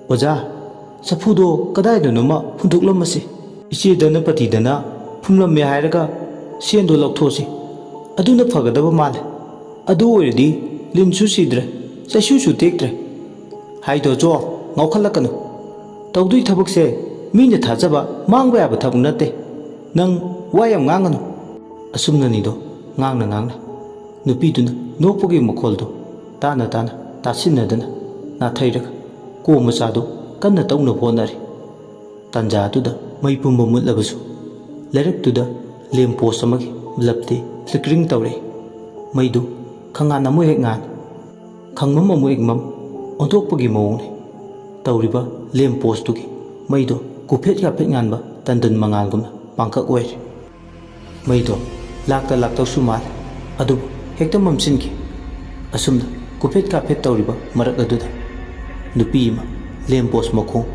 ꯑꯣꯖꯥ, ꯆꯐꯨꯗꯣ ꯀꯗꯥꯏꯗꯅꯣꯃ ꯍꯨꯟꯗꯣꯛꯂꯝꯃꯁꯤ꯫ ꯏꯆꯦ ꯙꯅꯄꯇꯤꯗꯅ ꯐꯨꯝꯂꯝꯃꯦ ꯍꯥꯏꯔꯒ ꯁꯦꯟꯗꯣ ꯂꯧꯊꯣꯛꯁꯤ꯫ ꯑꯗꯨꯅ ꯐꯒꯗꯕ ꯃꯥꯜꯂꯦ꯫ ꯑꯗꯨ ꯑꯣꯏꯔꯗꯤ ꯂꯤꯟꯁꯨ ꯁꯤꯗ꯭ꯔꯦ, ꯆꯩꯁꯨꯁꯨ ꯇꯦꯛꯇ꯭ꯔꯦ꯫" "ꯍꯥꯏꯗꯣ ꯖꯣ, ꯉꯥꯎꯈꯠꯂꯛꯀꯅꯨ꯫ ꯇꯧꯗꯣꯏ ꯊꯕꯛꯁꯦ ꯃꯤꯅ ꯊꯥꯖꯕ ꯃꯥꯡꯕ ꯌꯥꯕ ꯊꯕꯛ ꯅꯠꯇꯦ꯫ ꯅꯪ ꯋꯥ ꯌꯥꯝ ꯉꯥꯡꯒꯅꯨ"꯫ ꯑꯁꯨꯝꯅꯅꯤꯗꯣ ꯉꯥꯡꯅ ꯉꯥꯡꯅ ꯅꯨꯄꯤꯗꯨꯅ ꯅꯣꯛꯄꯒꯤ ꯃꯈꯣꯜꯗꯣ ꯇꯥꯅ ꯇꯥꯅ ꯇꯥꯁꯤꯟꯅꯗꯅ ꯅꯥꯊꯩꯔꯒ ꯀꯣ ꯃꯆꯥꯗꯨ ꯀꯟꯅ ꯇꯧꯅꯕ ꯍꯣꯠꯅꯔꯤ꯫ ꯇꯥꯟꯖꯥꯗꯨꯗ ꯃꯩ ꯄꯨꯝꯕ ꯃꯨꯠꯂꯕꯁꯨ ꯂꯩꯔꯛꯇꯨꯗ ꯂꯦꯝ ꯄꯣꯁ ꯑꯃꯒꯤ ꯕ꯭ꯂꯕꯇꯤ ꯐ꯭ꯂꯤꯀꯔꯤꯡ ꯇꯧꯔꯛꯏ꯫ ꯃꯩꯗꯨ ꯈꯪꯉꯥꯟ ꯑꯃꯨꯛ ꯍꯦꯛ ꯉꯥꯟ, ꯈꯪꯃꯝ ꯑꯃꯨꯛ ꯍꯦꯛ ꯃꯝ, ꯑꯣꯟꯊꯣꯛꯄꯒꯤ ꯃꯑꯣꯡꯅꯤ꯫ ꯇꯧꯔꯤꯕ ꯂꯦꯝ ꯄꯣꯁꯇꯨꯒꯤ ꯃꯩꯗꯣ ꯀꯨꯐꯦꯠ ꯀꯥꯐꯦꯠ ꯉꯥꯟꯕ ꯇꯟꯗꯟ ꯃꯉꯥꯜꯒꯨꯝꯅ ꯄꯥꯡꯀꯛ ꯑꯣꯏꯔꯤ꯫ ꯃꯩꯗꯣ ꯂꯥꯛꯇ ꯂꯥꯛꯇꯧꯁꯨ ꯃꯥꯜꯂꯦ, ꯑꯗꯨꯕꯨ ꯍꯦꯛꯇ ꯃꯝꯁꯤꯟꯈꯤ꯫ ꯑꯁꯨꯝꯅ ꯀꯨꯐꯦꯠ ꯀꯥꯐꯦꯠ ꯇꯧꯔꯤꯕ ꯃꯔꯛ ꯑꯗꯨꯗ ꯅꯨꯄꯤ ꯑꯃ ꯂꯦꯝ ꯄꯣꯁ ꯃꯈꯣꯡ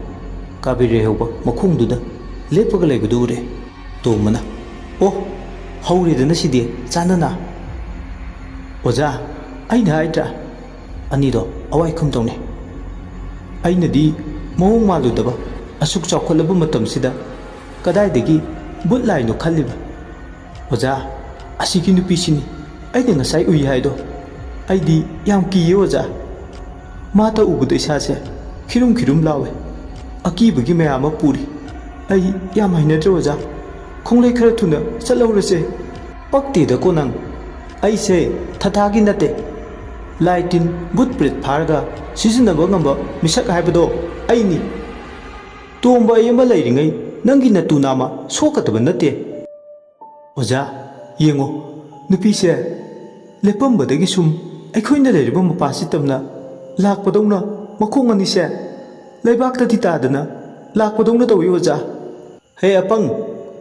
ꯀꯥꯕꯤꯔꯩ ꯍꯧꯕ ꯃꯈꯣꯡꯗꯨꯗ ꯂꯦꯞꯄꯒ ꯂꯩꯕꯗꯨ ꯎꯔꯦ꯫ ꯇꯣꯝꯕꯅ, "ꯑꯣ, ꯍꯧꯔꯦꯗꯅ ꯁꯤꯗꯤ ꯆꯥꯟꯅꯅ"꯫ "ꯑꯣꯖꯥ, ꯑꯩꯅ ꯍꯥꯏꯗ꯭ꯔꯥ?" ꯑꯅꯤꯗꯣ ꯑꯋꯥꯏ ꯈꯨꯝ ꯇꯧꯅꯩ꯫ "ꯑꯩꯅꯗꯤ ꯃꯑꯣꯡ ꯃꯥꯜꯂꯨꯗꯕ, ꯑꯁꯨꯛ ꯆꯥꯎꯈꯠꯂꯕ ꯃꯇꯝꯁꯤꯗ ꯀꯗꯥꯏꯗꯒꯤ ꯕꯨꯠ ꯂꯥꯏꯅꯣ ꯈꯜꯂꯤꯕ"꯫ "ꯑꯣꯖꯥ, ꯑꯁꯤꯒꯤ ꯅꯨꯄꯤꯁꯤꯅꯤ ꯑꯩꯅ ꯉꯁꯥꯏ ꯎꯏ ꯍꯥꯏꯗꯣ꯫ ꯑꯩꯗꯤ ꯌꯥꯝ ꯀꯤꯌꯦ ꯑꯣꯖꯥ꯫ ꯃꯥꯇ ꯎꯕꯗ ꯏꯁꯥꯁꯦ ꯈꯤꯔꯨꯝ ꯈꯤꯔꯨꯝ ꯂꯥꯎꯋꯦ꯫ ꯑꯀꯤꯕꯒꯤ ꯃꯌꯥꯝ ꯑꯃ ꯄꯨꯔꯤ꯫ ꯑꯩ ꯌꯥꯝ ꯍꯩꯅꯗ꯭ꯔꯦ ꯑꯣꯖꯥ꯫ ꯈꯣꯡꯂꯩ ꯈꯔ ꯊꯨꯅ ꯆꯠꯍꯧꯔꯁꯦ"꯫ "ꯄꯛꯇꯦꯗꯀꯣ ꯅꯪ꯫ ꯑꯩꯁꯦ ꯊꯥꯊꯥꯒꯤ ꯅꯠꯇꯦ꯫ ꯂꯥꯏ ꯇꯤꯟ ꯕꯨꯠ ꯄ꯭ꯔꯦꯠ ꯐꯥꯔꯒ ꯁꯤꯖꯤꯟꯅꯕ ꯉꯝꯕ ꯃꯤꯁꯛ ꯍꯥꯏꯕꯗꯣ ꯑꯩꯅꯤ꯫ ꯇꯣꯝꯕ ꯑꯩ ꯑꯃ ꯂꯩꯔꯤꯉꯩ ꯅꯪꯒꯤ ꯅꯇꯨ ꯅꯥꯝꯃ ꯁꯣꯛꯀꯗꯕ ꯅꯠꯇꯦ"꯫ "ꯑꯣꯖꯥ, ꯌꯦꯡꯉꯣ, ꯅꯨꯄꯤꯁꯦ ꯂꯦꯞꯄꯝꯕꯗꯒꯤ ꯁꯨꯝ ꯑꯩꯈꯣꯏꯅ ꯂꯩꯔꯤꯕ ꯃꯄꯥꯁꯤ ꯇꯝꯅ ꯂꯥꯛꯄꯗꯧꯅ ꯃꯈꯣꯡ ꯑꯅꯤꯁꯦ ꯂꯩꯕꯥꯛꯇꯗꯤ ꯇꯥꯗꯅ ꯂꯥꯛꯄꯗꯧꯅ ꯇꯧꯏ ꯑꯣꯖꯥ"꯫ "ꯍꯦ ꯑꯄꯪ,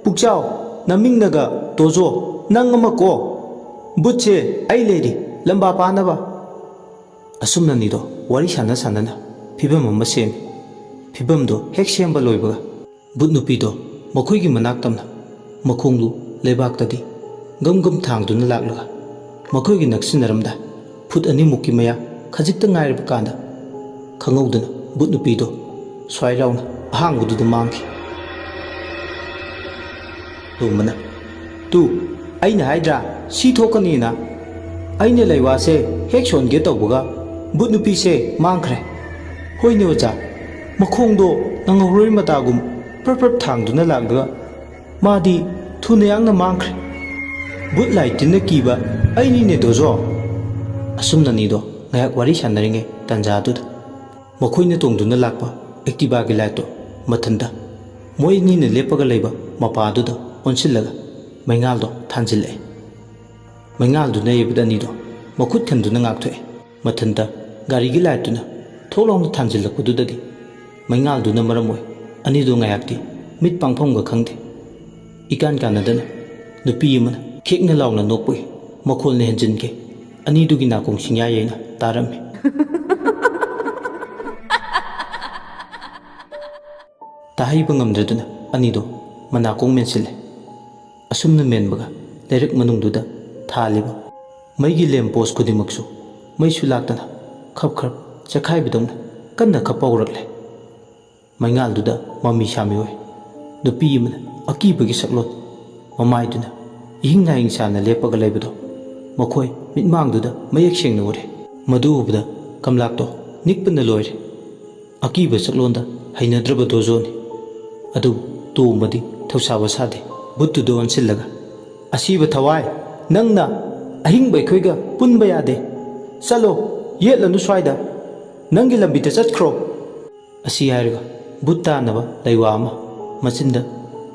ꯄꯨꯛꯆꯥꯎ, ꯅꯃꯤꯡꯅꯒ ꯇꯣꯖꯣ, ꯅꯪ ꯑꯃ ꯀꯣ꯫ ꯕꯨꯠꯁꯦ ꯑꯩ ꯂꯩꯔꯤ ꯂꯝꯕꯥ ꯄꯥꯅꯕ"꯫ ꯑꯁꯨꯝꯅꯅꯤꯗꯣ ꯋꯥꯔꯤ ꯁꯥꯟꯅ ꯁꯥꯟꯅꯅ ꯐꯤꯕꯝ ꯑꯃ ꯁꯦꯝꯃꯤ꯫ ꯐꯤꯕꯝꯗꯣ ꯍꯦꯛ ꯁꯦꯝꯕ ꯂꯣꯏꯕꯒ ꯕꯨꯠ ꯅꯨꯄꯤꯗꯣ ꯃꯈꯣꯏꯒꯤ ꯃꯅꯥꯛ ꯇꯝꯅ ꯃꯈꯣꯡꯗꯨ ꯂꯩꯕꯥꯛꯇꯗꯤ ꯒꯝ ꯒꯝ ꯊꯥꯡꯗꯨꯅ ꯂꯥꯛꯂꯒ ꯃꯈꯣꯏꯒꯤ ꯅꯛꯁꯤꯟꯅꯔꯝꯗꯥꯏ ꯐꯨꯠ ꯑꯅꯤꯃꯨꯛꯀꯤ ꯃꯌꯥ ꯈꯖꯤꯛꯇ ꯉꯥꯏꯔꯕ ꯀꯥꯟꯗ ꯈꯪꯍꯧꯗꯅ ꯕꯨꯠ ꯅꯨꯄꯤꯗꯣ ꯁ꯭ꯋꯥꯏ ꯂꯥꯎꯅ ꯑꯍꯥꯡꯕꯗꯨꯗ ꯃꯥꯡꯈꯤ꯫ ꯇꯣꯝꯕꯅ, "ꯇꯨ, ꯑꯩꯅ ꯍꯥꯏꯗ꯭ꯔꯥ ꯁꯤ ꯊꯣꯛꯀꯅꯤꯅ? ꯑꯩꯅ ꯂꯩꯋꯥꯁꯦ ꯍꯦꯛ ꯁꯣꯟꯒꯦ ꯇꯧꯕꯒ ꯕꯨꯠ ꯅꯨꯄꯤꯁꯦ ꯃꯥꯡꯈ꯭ꯔꯦ"꯫ "ꯍꯣꯏꯅꯦ ꯑꯣꯖꯥ, ꯃꯈꯣꯡꯗꯣ ꯅꯪꯍꯧꯔꯣꯏ ꯃꯇꯥꯒꯨꯝ ꯄ꯭ꯔꯞ ꯄ꯭ꯔꯞ ꯊꯥꯡꯗꯨꯅ ꯂꯥꯛꯂꯒ ꯃꯥꯗꯤ ꯊꯨꯅ ꯌꯥꯡꯅ ꯃꯥꯡꯈ꯭ꯔꯦ꯫ ꯕꯨꯠ ꯂꯥꯏ ꯇꯤꯟꯅ ꯀꯤꯕ ꯑꯩꯅꯤꯅꯦ ꯗꯣꯖꯣ"꯫ ꯑꯁꯨꯝꯅ ꯑꯅꯤꯗꯣ ꯉꯥꯏꯍꯥꯛ ꯋꯥꯔꯤ ꯁꯥꯟꯅꯔꯤꯉꯩ ꯇꯥꯟꯖꯥꯗꯨꯗ ꯃꯈꯣꯏꯅ ꯇꯣꯡꯗꯨꯅ ꯂꯥꯛꯄ ꯑꯦꯛꯇꯤꯚꯥꯒꯤ ꯂꯥꯏꯠꯇꯣ ꯃꯊꯟꯇ ꯃꯣꯏ ꯑꯅꯤꯅ ꯂꯦꯞꯄꯒ ꯂꯩꯕ ꯃꯄꯥꯗꯨꯗ ꯑꯣꯟꯁꯤꯜꯂꯒ ꯃꯩꯉꯥꯜꯗꯣ ꯊꯥꯟꯖꯤꯜꯂꯛꯑꯦ꯫ ꯃꯩꯉꯥꯜꯗꯨꯅ ꯌꯩꯕꯗ ꯑꯅꯤꯗꯣ ꯃꯈꯨꯠ ꯈꯟꯗꯨꯅ ꯉꯥꯛꯊꯣꯛꯑꯦ꯫ ꯃꯊꯟꯇ ꯒꯥꯔꯤꯒꯤ ꯂꯥꯏꯠꯇꯨꯅ ꯊꯣꯛ ꯂꯥꯎꯅ ꯊꯥꯟꯖꯤꯜꯂꯛꯄꯗꯨꯗꯗꯤ ꯃꯩꯉꯥꯜꯗꯨꯅ ꯃꯔꯝ ꯑꯣꯏ ꯑꯅꯤꯗꯣ ꯉꯥꯏꯍꯥꯛꯇꯤ ꯃꯤꯠ ꯄꯥꯡꯐꯝꯒ ꯈꯪꯗꯦ꯫ ꯏꯀꯥꯟ ꯀꯥꯟꯅꯗꯅ ꯅꯨꯄꯤ ꯑꯃꯅ ꯈꯦꯛꯅ ꯂꯥꯎꯅ ꯅꯣꯛꯄꯒꯤ ꯃꯈꯣꯜꯅ ꯍꯦꯟꯖꯤꯟꯈꯤ꯫ ꯑꯅꯤꯗꯨꯒꯤ ꯅꯥꯀꯣꯡ ꯁꯤꯡꯌꯥ ꯌꯩꯅ ꯇꯥꯔꯝꯃꯤ꯫ ꯇꯥꯍꯩꯕ ꯉꯝꯗ꯭ꯔꯗꯨꯅ ꯑꯅꯤꯗꯣ ꯃꯅꯥꯀꯣꯡ ꯃꯦꯟꯁꯤꯜꯂꯦ꯫ ꯑꯁꯨꯝꯅ ꯃꯦꯟꯕꯒ ꯂꯩꯔꯛ ꯃꯅꯨꯡꯗꯨꯗ ꯊꯥꯜꯂꯤꯕ ꯃꯩꯒꯤ ꯂꯦꯝ ꯄꯣꯁ ꯈꯨꯗꯤꯡꯃꯛꯁꯨ ꯃꯩꯁꯨ ꯂꯥꯛꯇꯅ ꯈꯞ ꯈꯞ ꯆꯦꯛꯈꯥꯏꯕꯗꯧꯅ ꯀꯟꯅ ꯀꯞꯄ ꯍꯧꯔꯛꯂꯦ꯫ ꯃꯩꯉꯥꯜꯗꯨꯗ ꯃꯃꯤ ꯁꯥꯃꯤ ꯑꯣꯏ ꯅꯨꯄꯤ ꯑꯃꯅ ꯑꯀꯤꯕꯒꯤ ꯁꯛꯂꯣꯟ ꯃꯃꯥꯏꯗꯨꯅ ꯏꯍꯤꯡ ꯅꯥꯍꯤꯡ ꯁꯥꯅ ꯂꯦꯞꯄꯒ ꯂꯩꯕꯗꯣ ꯃꯈꯣꯏ ꯃꯤꯠꯃꯥꯡꯗꯨꯗ ꯃꯌꯦꯛ ꯁꯦꯡꯅ ꯎꯔꯦ꯫ ꯃꯗꯨ ꯎꯕꯗ ꯀꯝꯂꯥꯛꯇꯣ ꯅꯤꯛꯄꯅ ꯂꯣꯏꯔꯦ꯫ ꯑꯀꯤꯕ ꯁꯛꯂꯣꯟꯗ ꯍꯩꯅꯗ꯭ꯔꯕ ꯗꯣꯖꯣꯅꯤ꯫ ꯑꯗꯨꯕꯨ ꯇꯣꯝꯕꯗꯤ ꯊꯧꯁꯥꯕ ꯁꯥꯗꯦ꯫ ꯕꯨꯠꯇꯨꯗ ꯑꯣꯟꯁꯤꯜꯂꯒ, "ꯑꯁꯤꯕ ꯊꯋꯥꯏ, ꯅꯪꯅ ꯑꯍꯤꯡꯕ ꯑꯩꯈꯣꯏꯒ ꯄꯨꯟꯕ ꯌꯥꯗꯦ꯫ ꯆꯠꯂꯣ, ꯌꯦꯠꯂꯅꯨ ꯁ꯭ꯋꯥꯏꯗ꯫ ꯅꯪꯒꯤ ꯂꯝꯕꯤꯗ ꯆꯠꯈ꯭ꯔꯣ"꯫ ꯑꯁꯤ ꯍꯥꯏꯔꯒ ꯕꯨꯠ ꯇꯥꯅꯕ ꯂꯩꯋꯥ ꯑꯃ ꯃꯆꯤꯟꯗ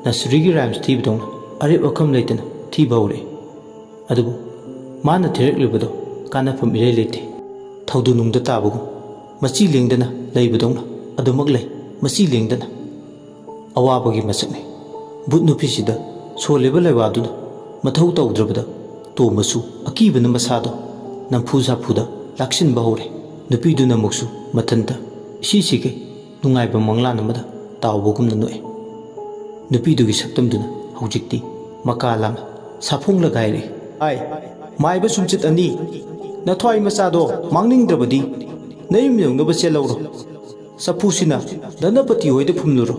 ꯅꯁꯔꯤꯒꯤ ꯔꯥꯏꯝꯁ ꯊꯤꯕꯗꯧꯅ ꯑꯔꯦꯞ ꯑꯈꯝ ꯂꯩꯇꯅ ꯊꯤꯕ ꯍꯧꯔꯛꯏ꯫ ꯑꯗꯨꯕꯨ ꯃꯥꯅ ꯊꯤꯔꯛꯂꯤꯕꯗꯣ ꯀꯥꯟꯅꯐꯝ ꯏꯔꯩ ꯂꯩꯇꯦ꯫ ꯊꯧꯗꯨ ꯅꯨꯡꯗ ꯇꯥꯕꯒꯨꯝ ꯃꯆꯤ ꯂꯦꯡꯗꯅ ꯂꯩꯕꯗꯧꯅ ꯑꯗꯨꯃꯛ ꯂꯩ, ꯃꯆꯤ ꯂꯦꯡꯗꯅ꯫ ꯑꯋꯥꯕꯒꯤ ꯃꯁꯛꯅꯤ꯫ ꯕꯨꯠ ꯅꯨꯄꯤꯁꯤꯗ ꯁꯣꯜꯂꯤꯕ ꯂꯩꯋꯥꯗꯨꯅ ꯃꯊꯧ ꯇꯧꯗ꯭ꯔꯕꯗ ꯇꯣꯝꯕꯁꯨ ꯑꯀꯤꯕꯅ ꯃꯁꯥꯗꯣ ꯅꯝꯐꯨ ꯁꯥꯐꯨꯗ ꯂꯥꯛꯁꯤꯟꯕ ꯍꯧꯔꯦ꯫ ꯅꯨꯄꯤꯗꯨꯅ ꯑꯃꯨꯛꯁꯨ ꯃꯊꯟꯇ ꯏꯁꯤꯁꯤꯒꯩ ꯅꯨꯡꯉꯥꯏꯕ ꯃꯪꯂꯥꯟ ꯑꯃꯗ ꯇꯥꯎꯕꯒꯨꯝꯅ ꯅꯣꯛꯑꯦ꯫ ꯅꯨꯄꯤꯗꯨꯒꯤ ꯁꯛꯇꯝꯗꯨꯅ ꯍꯧꯖꯤꯛꯇꯤ ꯃꯀꯥ ꯂꯥꯝꯅ ꯁꯥꯐꯣꯡꯂꯒ ꯍꯥꯏꯔꯛꯏ, "ꯑꯥꯏ, ꯃꯥꯏꯕ ꯁꯨꯝꯆꯤꯠ ꯑꯅꯤ, ꯅꯊ꯭ꯋꯥꯏ ꯃꯆꯥꯗꯣ ꯃꯥꯡꯅꯤꯡꯗ꯭ꯔꯕꯗꯤ ꯅꯌꯨꯝ ꯌꯧꯅꯕ ꯆꯦꯜꯍꯧꯔꯣ꯫ ꯆꯐꯨꯁꯤꯅ ꯙꯅꯄꯇꯤ ꯍꯣꯏꯗ ꯐꯨꯝꯂꯨꯔꯣ"꯫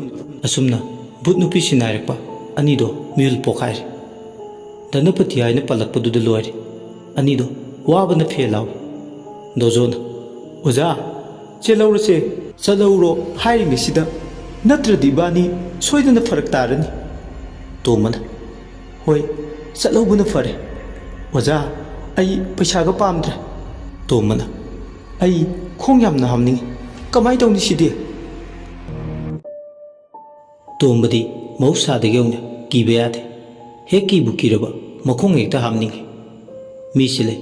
ꯑꯁꯨꯝꯅ ꯕꯨꯠ ꯅꯨꯄꯤ ꯁꯤꯟꯅꯥꯏꯔꯛꯄ ꯑꯅꯤꯗꯣ ꯃꯤꯍꯨꯜ ꯄꯣꯛꯈꯥꯏꯔꯦ꯫ ꯙꯅꯄꯇꯤ ꯍꯥꯏꯅ ꯄꯜꯂꯛꯄꯗꯨꯗ ꯂꯣꯏꯔꯦ꯫ ꯑꯅꯤꯗꯣ ꯋꯥꯕꯅ ꯐꯦꯜ ꯂꯥꯎꯏ꯫ ꯗꯣꯖꯣꯅ, "ꯑꯣꯖꯥ, ꯆꯦꯜꯍꯧꯔꯁꯦ, ꯆꯠꯍꯧꯔꯣ ꯍꯥꯏꯔꯤꯉꯩꯁꯤꯗ, ꯅꯠꯇ꯭ꯔꯗꯤ ꯏꯕꯥꯅꯤ ꯁꯣꯏꯗꯅ ꯐꯔꯛ ꯇꯥꯔꯅꯤ꯫ ꯇꯣꯝꯕꯅ, "ꯍꯣꯏ, ꯆꯠꯍꯧꯕꯅ ꯐꯔꯦ꯫ ꯑꯣꯖꯥ, ꯑꯩ ꯄꯩꯁꯥꯒ ꯄꯥꯝꯗ꯭ꯔꯦ꯫" ꯇꯣꯝꯕꯅ, "ꯑꯩ ꯈꯣꯡ ꯌꯥꯝꯅ ꯍꯥꯝꯅꯤꯡꯉꯤ꯫ ꯀꯃꯥꯏ ꯇꯧꯅꯤ ꯁꯤꯗꯤ?" ꯇꯣꯝꯕꯗꯤ ꯃꯍꯧꯁꯥꯗꯒꯤ ꯍꯧꯅ ꯀꯤꯕ ꯌꯥꯗꯦ꯫ ꯍꯦꯛ ꯀꯤꯕꯨ ꯀꯤꯔꯕ ꯃꯈꯣꯡ ꯍꯦꯛꯇ ꯍꯥꯝꯅꯤꯡꯉꯤ꯫ ꯃꯤꯁꯤ ꯂꯩ,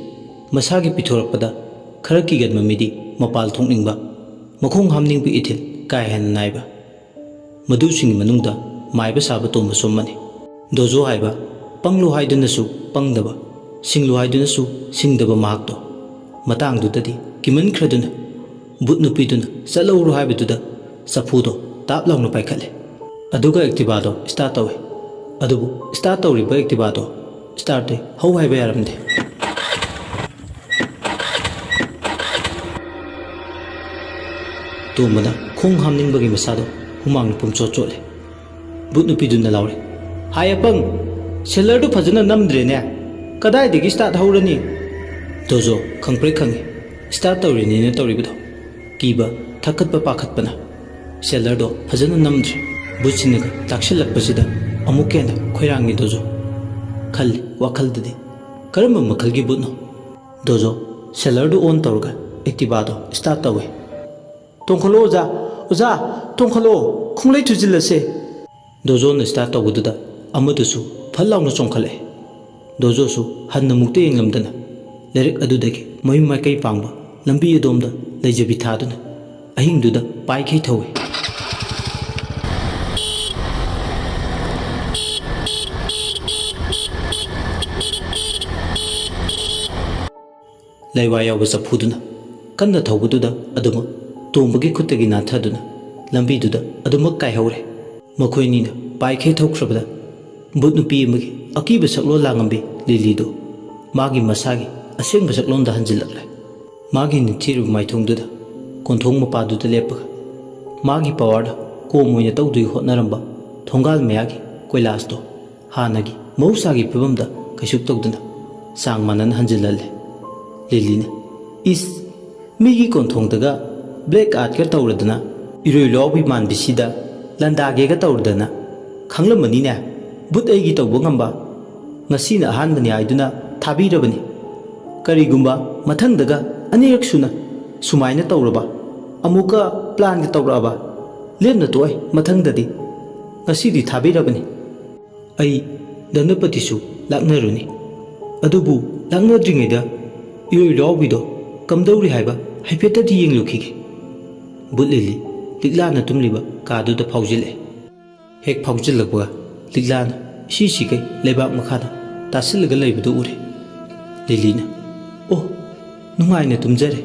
ꯃꯁꯥꯒꯤ ꯄꯤꯊꯣꯔꯛꯄꯗ ꯈꯔ ꯀꯤꯒꯟꯕ ꯃꯤꯗꯤ ꯃꯄꯥꯜ ꯊꯣꯛꯅꯤꯡꯕ, ꯃꯈꯣꯡ ꯍꯥꯝꯅꯤꯡꯕ ꯏꯊꯤꯜ ꯀꯥ ꯍꯦꯟꯅ ꯅꯥꯏꯕ꯫ ꯃꯗꯨꯁꯤꯡꯒꯤ ꯃꯅꯨꯡꯗ ꯃꯥꯏꯕ ꯁꯥꯕ ꯇꯣꯝꯕꯁꯨ ꯑꯃꯅꯤ꯫ ꯗꯣꯖꯣ ꯍꯥꯏꯕ ꯄꯪꯂꯨ ꯍꯥꯏꯗꯨꯅꯁꯨ ꯄꯪꯗꯕ, ꯁꯤꯡꯂꯨ ꯍꯥꯏꯗꯨꯅꯁꯨ ꯁꯤꯡꯗꯕ ꯃꯍꯥꯛꯇꯣ ꯃꯇꯥꯡꯗꯨꯗꯗꯤ ꯀꯤꯃꯟꯈ꯭ꯔꯗꯨꯅ ꯚꯨꯠ ꯅꯨꯄꯤꯗꯨꯅ ꯆꯠꯍꯧꯔꯣ ꯍꯥꯏꯕꯗꯨꯗ ꯆꯐꯨꯗꯣ ꯇꯥꯞ ꯂꯥꯎꯅ ꯄꯥꯏꯈꯠꯂꯦ꯫ ꯑꯗꯨꯒ ꯑꯦꯛꯇꯤꯚꯥꯗꯣ ꯁ꯭ꯇꯥꯔꯠ ꯇꯧꯏ꯫ ꯑꯗꯨꯕꯨ ꯁ꯭ꯇꯥꯔꯠ ꯇꯧꯔꯤꯕ ꯑꯦꯛꯇꯤꯚꯥꯗꯣ ꯁ꯭ꯇꯥꯔꯠꯇꯤ ꯍꯧ ꯍꯥꯏꯕ ꯌꯥꯔꯝꯗꯦ꯫ ꯇꯣꯝꯕꯅ ꯈꯣꯡ ꯍꯥꯝꯅꯤꯡꯕꯒꯤ ꯃꯁꯥꯗꯣ ꯍꯨꯃꯥꯡꯅ ꯄꯨꯝꯆꯣꯠ ꯆꯣꯠꯂꯦ꯫ ꯚꯨꯠ ꯅꯨꯄꯤꯗꯨꯅ ꯂꯥꯎꯔꯦ, "ꯍꯥꯏ ꯑꯄꯪ, ꯁꯦꯂꯔꯗꯨ ꯐꯖꯅ ꯅꯝꯗ꯭ꯔꯦꯅꯦ꯫ ꯀꯗꯥꯏꯗꯒꯤ ꯁ꯭ꯇꯥꯔꯠ ꯍꯧꯔꯅꯤ?" ꯗꯣꯖꯣ ꯈꯪꯄ꯭ꯔꯦꯛ ꯈꯪꯉꯤ꯫ ꯁ꯭ꯇꯥꯔꯠ ꯇꯧꯔꯤꯅꯤꯅ ꯇꯧꯔꯤꯕꯗꯣ꯫ ꯀꯤꯕ, ꯊꯛꯀꯠꯄ, ꯄꯥꯈꯠꯄꯅ ꯁꯦꯂꯔꯗꯣ ꯐꯖꯅ ꯅꯝꯗ꯭ꯔꯦ꯫ ꯚꯨꯠꯁꯤꯡꯅꯒ ꯇꯥꯛꯁꯤꯜꯂꯛꯄꯁꯤꯗ ꯑꯃꯨꯛꯀ ꯍꯦꯟꯅ ꯈꯣꯏꯔꯥꯡꯉꯤ ꯗꯣꯖꯣ꯫ ꯈꯜꯂꯤ ꯋꯥꯈꯜꯗꯗꯤ, "ꯀꯔꯝꯕ ꯃꯈꯜꯒꯤ ꯚꯨꯠꯅꯣ?" ꯗꯣꯖꯣ ꯁꯦꯂꯔꯗꯨ ꯑꯣꯟ ꯇꯧꯔꯒ ꯑꯦꯛꯇꯤꯚꯥꯗꯣ ꯁ꯭ꯇꯥꯔꯠ ꯇꯧꯋꯤ꯫ "ꯇꯣꯡꯈꯠꯂꯣ ꯑꯣꯖꯥ, ꯑꯣꯖꯥ, ꯇꯣꯡꯈꯠꯂꯣ, ꯈꯣꯡꯂꯩ ꯊꯨꯖꯤꯜꯂꯁꯦ!" ꯗꯣꯖꯣꯅ ꯁ꯭ꯇꯥꯔꯠ ꯇꯧꯕꯗꯨꯗ ꯑꯃꯗꯨꯁꯨ ꯐꯠ ꯂꯥꯎꯅ ꯆꯣꯡꯈꯠꯂꯛꯑꯦ꯫ ꯗꯣꯖꯣꯁꯨ ꯍꯟꯅ ꯃꯨꯛꯇ ꯌꯦꯡꯂꯝꯗꯅ ꯂꯩꯔꯛ ꯑꯗꯨꯗꯒꯤ ꯃꯌꯨꯝ ꯃꯥꯏꯀꯩ ꯄꯥꯡꯕ ꯂꯝꯕꯤ ꯑꯗꯣꯝꯗ ꯂꯩꯖꯕꯤ ꯊꯥꯗꯨꯅ ꯑꯍꯤꯡꯗꯨꯗ ꯄꯥꯏꯈꯩ ꯊꯧꯏ꯫ ꯂꯩꯋꯥ ꯌꯥꯎꯕ ꯆꯐꯨꯗꯨꯅ ꯀꯟꯅ ꯊꯧꯕꯗꯨꯗ ꯑꯗꯨꯃꯛ ꯇꯣꯝꯕꯒꯤ ꯈꯨꯠꯇꯒꯤ ꯅꯥꯟꯊꯗꯨꯅ ꯂꯝꯕꯤꯗꯨꯗ ꯑꯗꯨꯃꯛ ꯀꯥꯏꯍꯧꯔꯦ꯫ ꯃꯈꯣꯏꯅꯤꯅ ꯄꯥꯏꯈꯩ ꯊꯧꯈ꯭ꯔꯕꯗ ꯚꯨꯠ ꯅꯨꯄꯤ ꯑꯃꯒꯤ ꯑꯀꯤꯕ ꯁꯛꯂꯣꯟ ꯂꯥꯡꯉꯝꯕꯤ ꯂꯤꯂꯤꯗꯨ ꯃꯥꯒꯤ ꯃꯁꯥꯒꯤ ꯑꯁꯦꯡꯕ ꯁꯛꯂꯣꯟꯗ ꯍꯟꯖꯤꯜꯂꯛꯂꯦ꯫ ꯃꯥꯒꯤ ꯅꯤꯡꯊꯤꯔꯕ ꯃꯥꯏꯊꯣꯡꯗꯨꯗ ꯀꯣꯟꯊꯣꯡ ꯃꯄꯥꯗꯨꯗ ꯂꯦꯞꯄꯒ ꯃꯥꯒꯤ ꯄꯋꯥꯔꯗ ꯀꯣꯝ ꯑꯣꯏꯅ ꯇꯧꯗꯨꯒꯤ ꯍꯣꯠꯅꯔꯝꯕ ꯊꯣꯡꯒꯥꯜ ꯃꯌꯥꯒꯤ ꯀꯣꯏꯂꯥꯁꯇꯣ ꯍꯥꯟꯅꯒꯤ ꯃꯍꯧꯁꯥꯒꯤ ꯐꯤꯕꯝꯗ ꯀꯩꯁꯨ ꯇꯧꯗꯅ ꯆꯥꯡ ꯃꯥꯟꯅꯅ ꯍꯟꯖꯤꯜꯍꯜꯂꯦ꯫ ꯂꯤꯂꯤꯅ, "ꯏꯁ, ꯃꯤꯒꯤ ꯀꯣꯟꯊꯣꯡꯗꯒ ꯕ꯭ꯂꯦꯛ ꯑꯥꯔꯠꯀ ꯇꯧꯔꯗꯅ, ꯏꯔꯣꯏ ꯂꯣꯌꯥꯎꯕꯤ ꯃꯥꯟꯕꯤꯁꯤꯗ ꯂꯥꯟꯗꯥꯒꯦꯒ ꯇꯧꯔꯗꯅ, ꯈꯪꯂꯝꯃꯅꯤꯅꯦ ꯕꯨꯠ ꯑꯩꯒꯤ ꯇꯧꯕ ꯉꯝꯕ꯫ ꯉꯁꯤꯅ ꯑꯍꯥꯟꯕꯅꯤ ꯍꯥꯏꯗꯨꯅ ꯊꯥꯕꯤꯔꯕꯅꯤ꯫ ꯀꯔꯤꯒꯨꯝꯕ ꯃꯊꯪꯗꯒ ꯑꯅꯤꯔꯛ ꯁꯨꯅ ꯁꯨꯃꯥꯏꯅ ꯇꯧꯔꯕ, ꯑꯃꯨꯛꯀ ꯄ꯭ꯂꯥꯟꯒ ꯇꯧꯔꯛꯑꯕ, ꯂꯦꯝꯅ ꯇꯣꯛꯑꯦ ꯃꯊꯪꯗꯗꯤ꯫ ꯉꯁꯤꯗꯤ ꯊꯥꯕꯤꯔꯕꯅꯤ꯫ ꯑꯩ ꯙꯅꯄꯇꯤꯁꯨ ꯂꯥꯛꯅꯔꯨꯅꯤ꯫ ꯑꯗꯨꯕꯨ ꯂꯥꯛꯅꯗ꯭ꯔꯤꯉꯩꯗ ꯏꯔꯣꯏ ꯂꯣꯌꯥꯎꯕꯤꯗꯣ ꯀꯝꯗꯧꯔꯤ ꯍꯥꯏꯕ ꯍꯥꯏꯐꯦꯠꯇꯗꯤ ꯌꯦꯡꯂꯨꯈꯤꯒꯦ꯫ ꯕꯨꯠ ꯂꯤꯂꯤ ꯂꯤꯛꯂꯥꯅ ꯇꯨꯝꯂꯤꯕ ꯀꯥꯗꯨꯗ ꯐꯥꯎꯖꯤꯜꯂꯛꯑꯦ꯫ ꯍꯦꯛ ꯐꯥꯎꯖꯤꯜꯂꯛꯄꯒ ꯂꯤꯛꯂꯥꯅ ꯏꯁꯤ ꯁꯤꯈꯩ ꯂꯩꯕꯥꯛ ꯃꯈꯥꯗ ꯇꯥꯁꯤꯜꯂꯒ ꯂꯩꯕꯗꯨ ꯎꯔꯦ꯫ ꯂꯤꯂꯤꯅ, "ꯑꯣ, ꯅꯨꯡꯉꯥꯏꯅ ꯇꯨꯝꯖꯔꯦ,